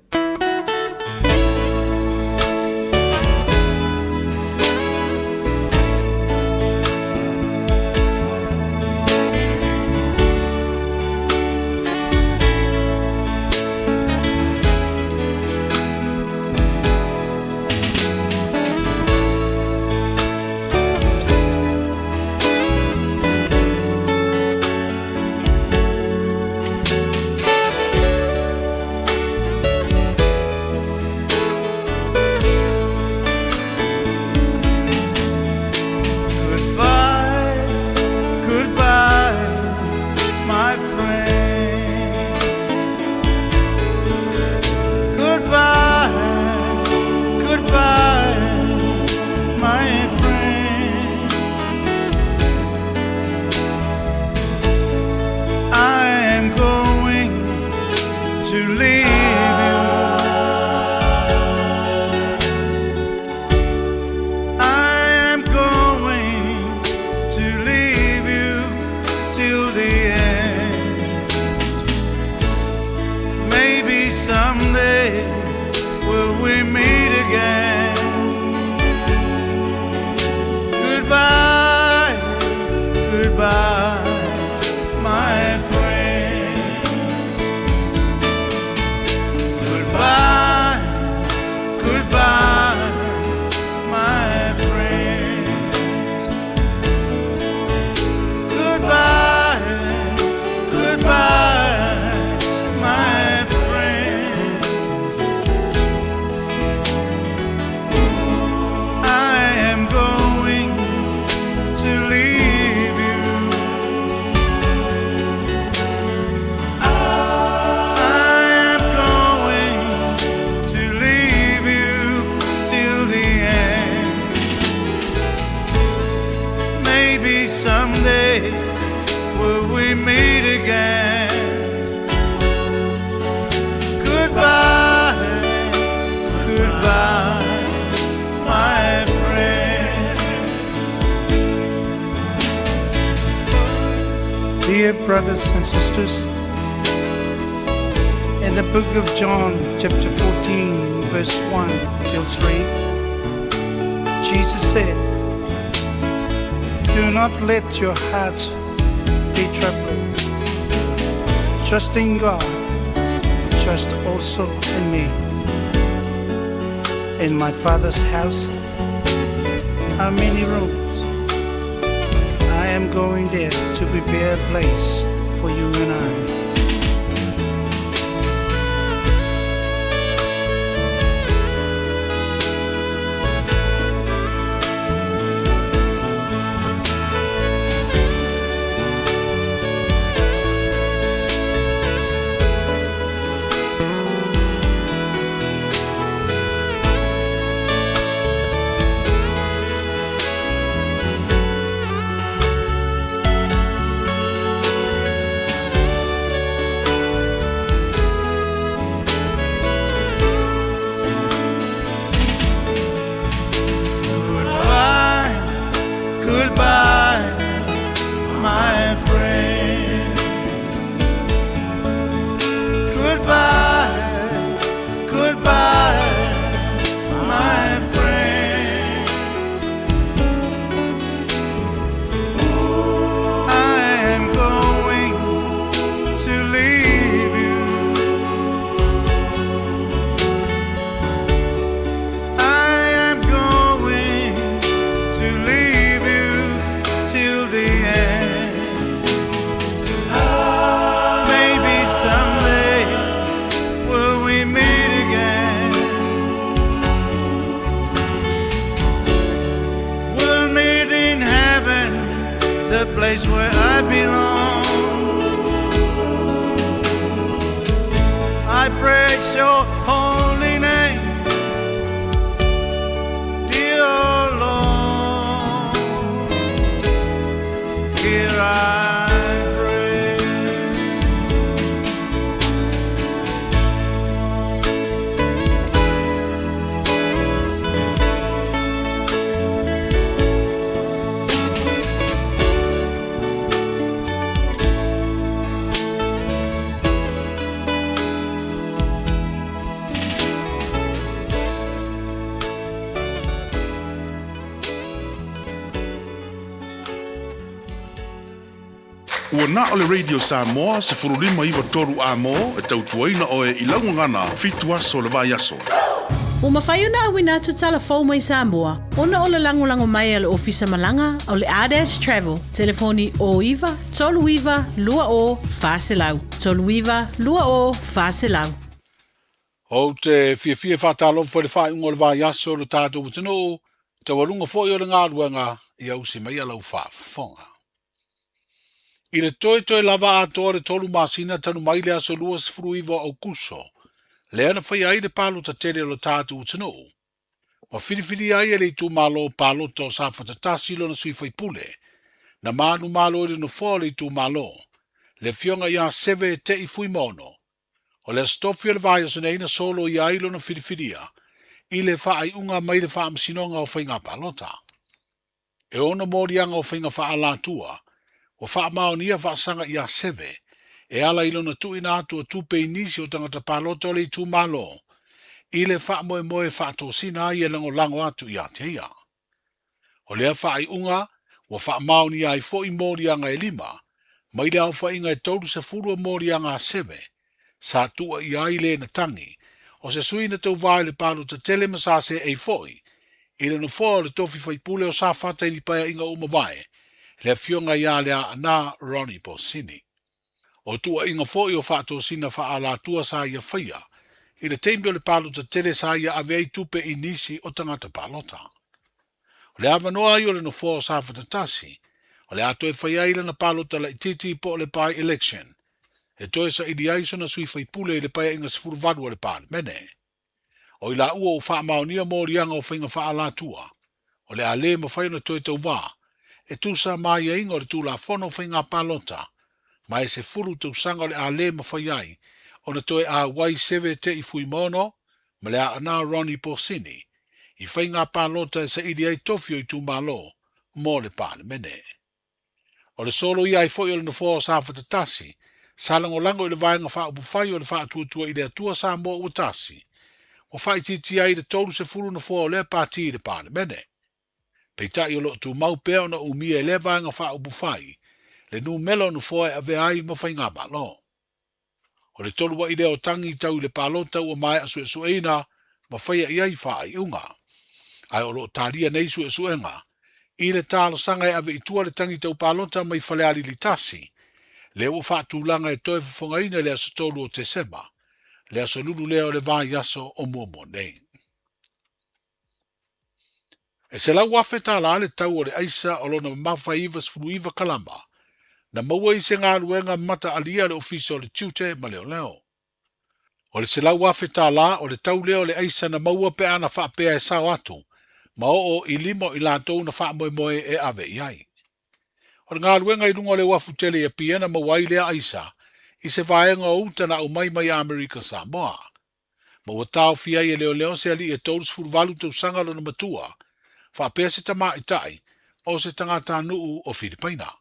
Maybe someday will we meet again. Goodbye, goodbye, my friend. Dear brothers and sisters, in the book of John, chapter 14, verse 1 till 3, Jesus said, Do not let your hearts be troubled. Trust in God, trust also in me. In my Father's house are many rooms. I am going there to prepare a place for you and I. Goodbye, goodbye, my friend. Goodbye, goodbye, my friend. I am going to leave you. I am going to leave you till the end. Maybe someday will we meet again. We'll meet in heaven, the place where I belong. I praise your holy name, dear Lord. Here I pray. Ua na o le Radio Samoa 1593 amo e tautuaina oe i laugagana 7 aso o le vaiaso. Ua mafai ona auina atu tala fou mai Samoa ona o le lagolago mai a le Ofisa Malaga o le Ardash Travel, telefoni 09 39 20 400, 39 20 400. Ou te fiafia e faatalofa i le faaiuga o le vaiaso o lo tatou atunuu, taualuga foi o le galuega ia usi mai lau faafofoga. I le toetoe lava atoa le 3 masina talu mai le aso 29 o Aokuso, lea na faia ai le palota tele o lo tatou atunuu, ma filifilia ai e le itumalo palota o Safata 1 lona sui faipule, na manumalo i le nofoa o le itumalo, le afioga ia Seve Te'i Fuimaono. O le Aso Tofi o le vaiaso nei na soloia ai lona filifilia i le faaiuga mai le Faamasinoga o Faiga Palota. E 6 moliaga o faiga faaalatua ua faamaonia faasaga ia Seve e ala i lona tuuina atu o tupe i nisi o tagata palota o le itumalo i le faamoemoe faatosina ai e lagolago atu ia te ia. O lea faaiuga ua faamaonia ai foi moliaga e 5 mai le aofaiga e 30 o moliaga a Seve sa tuua ia ai le na tagi o se sui na tauvā i le palota tele ma sa seei foi i le nofoa o le tofi faipule o Safata i paeaiga ua mavae, le afioga ia Leaana Ronnie Bosini. O tuuaiga foi o faatosina faaalatua sa ia faia i le taimi o le palota tele sa ia ave ai tupe i nisi o tagata palota. O le avanoa ai o le nofoa o Safata 1, o le a toe faia ai lana palota laitiiti po o le by-election, e toe saili ai sona sui faipule i le paeaiga 18 o le Palemene. O i laua ua faamaonia moliaga o faiga faaalatua, o le a le mafai ona toe tauvā e tusa ma aiaiga o le Tulafono o Faiga Palota, ma e 10 tausaga o le a le mafai ai ona toe auai Seve Te'i Fuimaono ma le Aana Ronnie Posini i faiga palota e saili ai tofi o itumalo mo le Palemene. O le soloia ai foi o le nofoa o Safata 1, sa lagolago i le Vaega Faaupufai o le Faatuatua i le Atua Samoa Ua Tasi, ua faaitiitia ai le 30 nofoa o lea pati i le Palemene. Peitai o lo o tumau pea ona umia e lea Vaega Faaupufai le numela o nofoa e avea ai ma faigamalo. O le tolua'i lea o tagi tau i le palota ua maea suesueina ma faia i ai faaiuga. Ae o lo o talia nei suesuega i le talosaga e ave i tua le tagi tau palota mai Falealili 1, lea ua faatulaga e toe fofogaina i le aso 3 o Tesema, le aso lulu lea o le vaiaso o muamua nei. E $100,000 le tau o le aisa o lona mamafa 99 kalama, na maua i se galuega mataalia a le Ofisa o le Tiute ma Leoleo. O le $100,000 o le tau lea o le aisa na maua pe ana faapea e sao atu ma oo i lima o i latou na faamoemoe e ave i ai. O le galuega i luga o le uafu tele i Apia na maua ai lea aisa i se vaega o uta na aumai mai Amerika Samoa. ma ua taofia ai e leoleo se alii e 38 tausaga lona matua, faapea se tamaitai o se tagatanuu o Filipaina.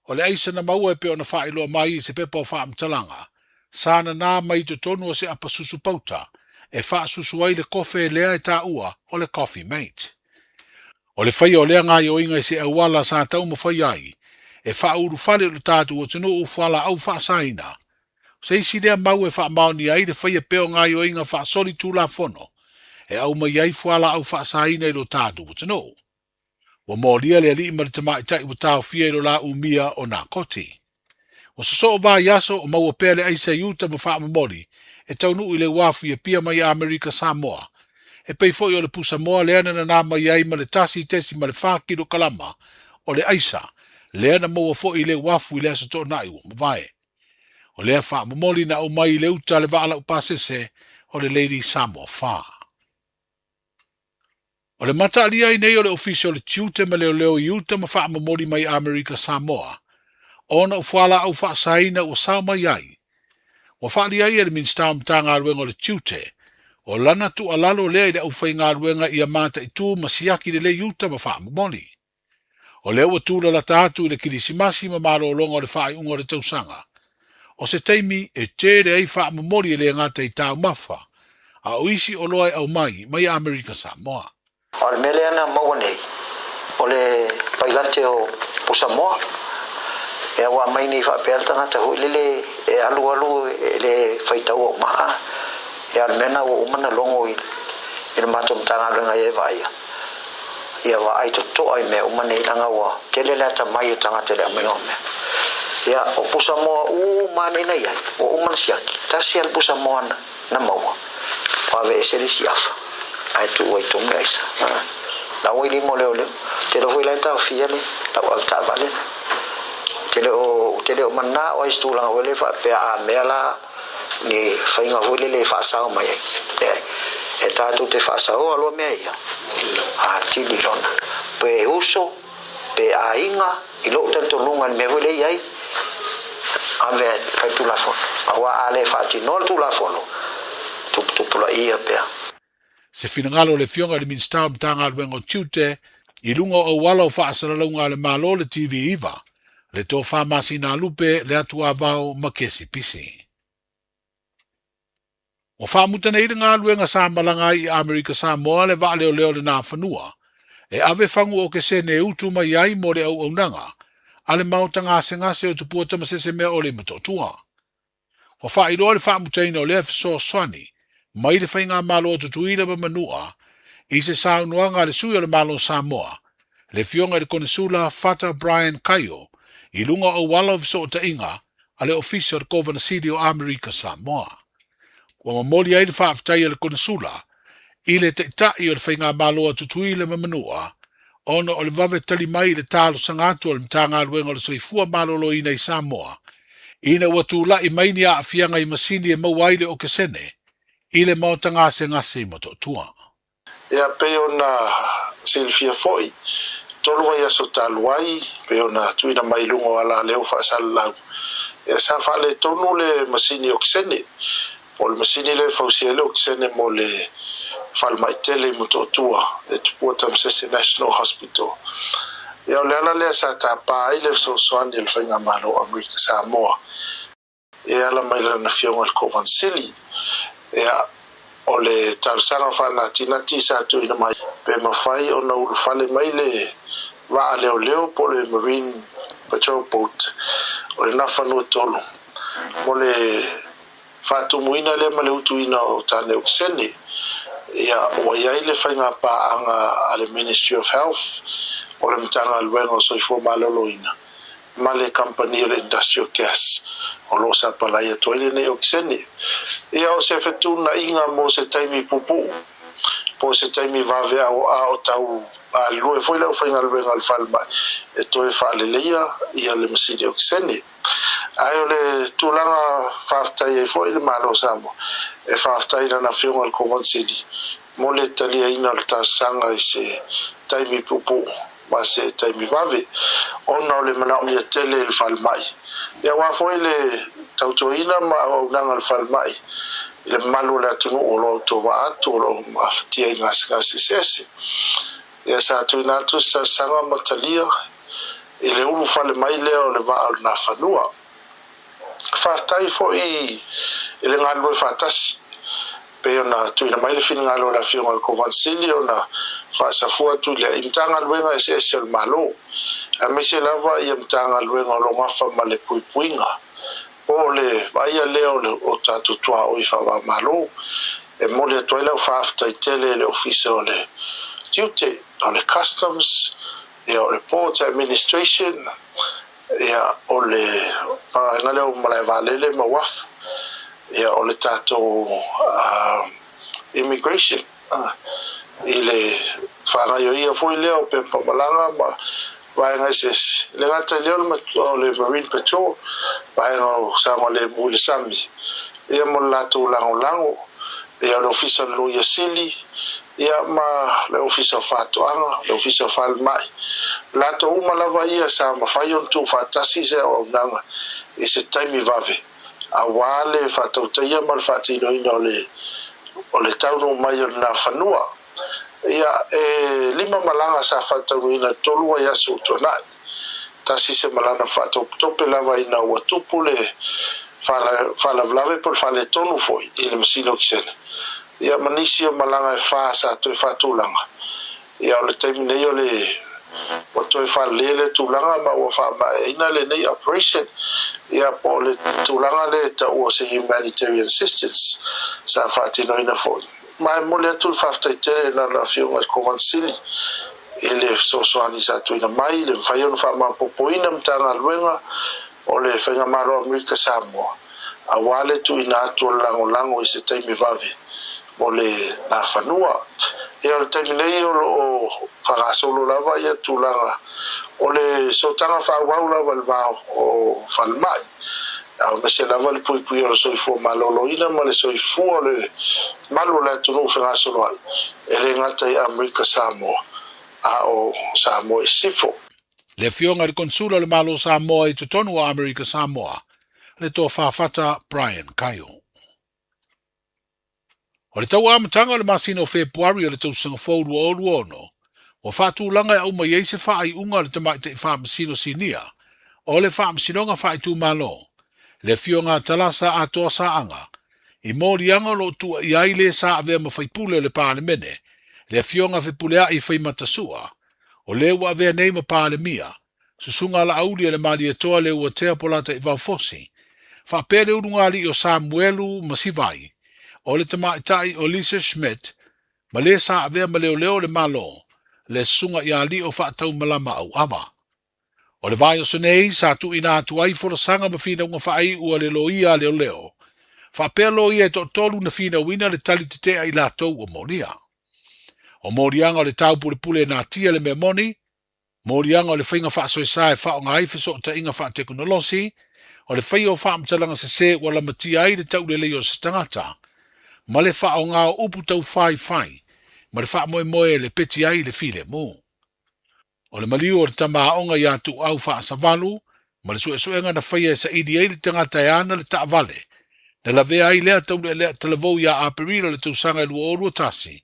O le aisa na maua e pei ona faailoa mai i se pepa o faamatalaga, sa nanā mai i totonu o se apa susu pauta e faasusu ai le kofe lea e taua o le Coffee Mate. O le faia o lea gaioiga i se auala sa taumafai ai e faaulufale i lo tatou atunuu fualaau faasaina O se isi lea mau e faamaonia ai le faia pea o gaoioiga faasolitulafono e aumai ai fualaau faasaina i lo tatou atunuu. Ua molia le alii ma le tamaitai ua taofia i lo la umia o nakoti. Ua sosoo vaiaso o maua pea le aisa i uta ma faamomoli e taunuu i le uafu i Apia mai Amerika Samoa, e pei foi o le pusamoa lea na nanā mai ai ma le 1.4 kilokalama o le aisa lea na maua foi i le uafu i le Aso Toonai ua mavae. O lea faamomoli na aumai i le uta a le vaa laupasese o le Lady Samoa 4. O le mataalia ai nei o le Ofisa o le Tiute ma Leoleo i uta ma faamomoli mai Amerika Samoa, ona o fualaau faasaina ua sao mai ai. Ua faalia ai e le Minisita o Matagaluega o le Tiute, o lana tuualalo lea i le aufaigaluega ia mataitu ma siaki lelei uta ma faamomoli. O lea ua tūlalata atu i le Kirisimasi ma malologa o le faaiuga o le tausaga. O se taimi e tele ai faamomoli e le gata i taumafa, a o isi oloa e aumai mai Amerika Samoa. A o le mea lea na maua nei, o le pailate o pusamoa. Ea ua aumai nei faapea le tagata foi lele e alu alu e le faitau au maa. Ea o le mea na ua uma na logo i le matou Matagaluega ia e vaaia. Ia vaai totoa i mea uma nei leaga ua tele le atamai o tagata i le aumaiga o mea. Ia, o pusamoa uma nei na i ai, ua uma na siaki. Tasi lava le pusamoa na, na maua, ua aveese le isi afa, ae tuu ai tonu le aisa. La ua i lima o leoleo. Tele foi la e taofia le lau avetaavale lea. Ou te le o, ou te le o manao lava i se tulaga foi lea faapea a mea la ni faiga foi lele e faasao mai ai. Leai. E tatou te faasaoa loa mea ia, atili lona. Pe uso, pe aiga, i lou talitonuga i le mea foi lea e i ai, ave e fai Tulafono. Aua a le faatinoa le Tulafono, tuputupulaia pea. Se finagalo o le Afioga i le Minisita o Matagaluega o Tiute i luga o auala o faasalalauga a le Malo le TV9, le tofa Masinalupe, le Atuavao ma Kesi Pisi. Ua faamuta nei le galuega sa malaga ai i Amerika Samoa le vaaleoleo o le Nafanua e ave fagu okesene e utu mai ai mo le auaunaga a le maota gasegase o Tupua Tamasese Meaole i Motootua. Ua faailoa le faamutaina o lea fesoasoani mai le Faigamalo a Tutuila ma Manua i se saunoaga a le Sui o le Malo o Samoa, le Afioga i le Konesula Fata Brian Kaio i luga o auala o fesootaiga a le Ofisa o le Kovana Sili o Amerika Samoa. Ua momoli ai le faafetai a le Konesula i le Taitai o le Faigamalo a Tutuila ma Manua ona o le vave tali mai i le talosaga atu a le Matagaluega o le Soifua Maloloina i Samoa ina ua tulai mai ni aafiaga i masini e maua ai le okesene i le maota gasegase i Motootua. Ia, pei ona silafia foi, Tolu vaiaso talu ai, pei ona tuuina mai i luga o alaleo faasalalau, ia sa faaletonu le masini okesene, po o le masini lea e fausia ai le okesene mo le falemai tele i Motootua, le Tupua Tamasese National Hospital. Ia o le ala lea sa tapa ai le fesoasoani a le Faigamalo o Amerika Samoa e ala mai lana Afioga i le Kovansili. Ia, o le talosaga faanatinati sa tuuina mai pe mafai ona ulufale mai le vaa leoleo po o le Marine Patrol Boat o le Nafanua 3 mo le faatumuina lea ma le utuina o tane okesene. Ia, ua i ai le faigapaaga a le Ministry of Health o le Matagaluega o Soifua Maloloina ma le kamupani o le Industrial Gas o lo o sapalai atu ai lenei okesene. Ia, o se fetuunaiga mo se taimi puupuu po o se taimi vave a o tau galulue foi le aufaigaluega a le falemai e toe faaleleia ia le masini okesene. Ae o le tulaga faafetai ai foi le Malo o Samoa, e faafetai i lana Afioga i le Kovana Sili mo le taliaina o le talosaga i se taimi puupuu ma se taimi vave, ona o le manaomia tele i le falemai, aua foi le tautuaina ma auaunaga a le falemai i le mamalu o le atunuu o lo o autovaa atu, o lo o afatia i gasegase eseese. Ia sa tuuina atu se talosaga ma talia i le ulufale mai lea o le vaa o le Nafanua. Faafetai foi i le galulue faatasi pei ona tuuina mai le finagalo o le Afioga i le Kovana Sili ona faasafua atu i le i Matagaluega eseese o le Malo, aemaise lava ia Matagaluega o lo o gafa ma le puipuiga po o le vaaia lea o le o tatou tuaoi faava-o-Malo. E momoli atu ai lau faafetai tele i le Ofisa o le Tiute, o le Customs, ia o le Port Administration, ia o le vaega lea o malae vaalele ma uafu, ia o le tatou Immigration i le faagaioia foi lea o pepa malaga ma vaega eseese. E le gata i lea o le Marine Patrol, vaega o saogalemu i le sami, ia ma le latou lagolago, ia o le Ofisa o le Loia Sili, ia ma le Ofisa o Faatoaga, le Ofisa o Falemai. O latou uma lava ia sa mafai ona tuufaatasi se auaunaga i se taimi vave aua le faatautaia ma le faatinoina o le o le taunuu mai o lena fanua. Ia, e lima malaga sa faataunuuina i le tolu vaiaso ua tuanai. Tasi se malana faatopetope lava ina ua tupu le faalavelave po o le faaletonu foi i le masini okesene. Ia ma nisi o malaga e fa sa toe faatulaga. Ia o le taimi nei o le ua toe faaleleia lea tulaga ma ua faamaeaina lenei operation, ia po o le tulaga lea e taua o se humanitarian assistance sa faatinoina foi. Ma e momoli atu le faafetai tele i lana Afioga i le Kovana Sili i le fesoasoani sa tuuina mai i le mafai ona faamaopoopoina Matagaluega o le Faigamalo Amerika Samoa aua le tuuina atu o le lagolago i se taimi vave mo le Nafanua. Ia o le taimi nei o lo o faagasolo lava ia tulaga o le sootaga faaauau lava i le va o falemai, aemaise lava le puipuia o le soifua maloloina ma le soifua o le malu o le atunuu fegasoloai, e le gata i Amerika Samoa a o Samoa i Sisifo. Le Afioga i le Konsula o le Malo o Samoa i totonu o Amerika Samoa, le Tofa Fata Brian Kaio. O le tau amataga o le masina o Fepuari o le tausaga fou 2026, ua faatulaga e aumai ai se faaiuga a le Tamaitai Faamasino Sinia o le Faamasinoga Faaitumalo, le Afioga a Talasa Atoa Saaga, i moliaga o lo o tuuaia ai le sa avea ma faipule o le Palemene, le Afioga Fepuleai Faimatasua, o le ua avea nei ma Palemia, Susuga Laauli e le Malietoa Leuatea Polataivao Fosi, faapea le ulugalii o Samuelu ma Sivai, o le tamaitai o Lisa Schmidt, ma le sa avea ma leoleo o le Malo, le Susuga ia Lio Faataumalama Auava. O le vaiaso nei sa tuuina atu ai folasaga ma finauga faaiu a le loia a leoleo, faapea loia e toatolu na finauina le tali tetea i latou ua molia. O moliaga o le taupulepule e natia le mea moni, moliaga o le faiga faasoesa e faaaoga ai fesootaiga faatekonolosi, o le faia o faamatalaga sese ua lamatia ai le taulelei o se tagata, ma le faaaoga o upu taufaifai ma le faamoemoe e lepeti ai le filemu. O le maliu o le tama aoga ia Tuuau Faasavalu ma le suesuega na faia e saili ai le tagata e ana le taavale, na lavea ai lea taulealea talavou ia Aperila o le tausaga e 2021,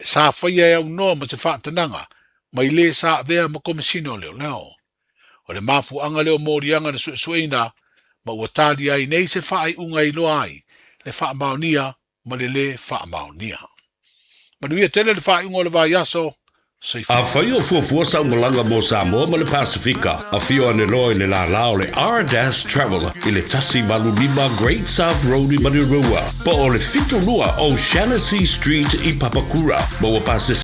sa faia e aunoa ma se faatanaga mai le sa avea ma Komesina o Leoleo. O le mafuaaga lea o moliaga na suesueina ma ua talia ai nei se faaiuga e iloa ai le faamaonia ma le lē faamaonia. Manuia tele le faaiuga o le vaiaso. Soifua. Afai o fuafua sau malaga mo Samoa ma le Pasefika, afio ane loa i le lālā o le R-Dash Travel i le 185 Great South Road i Manurewa, po o le 72 O'Shannessy Street i Papakura. Maua pasese.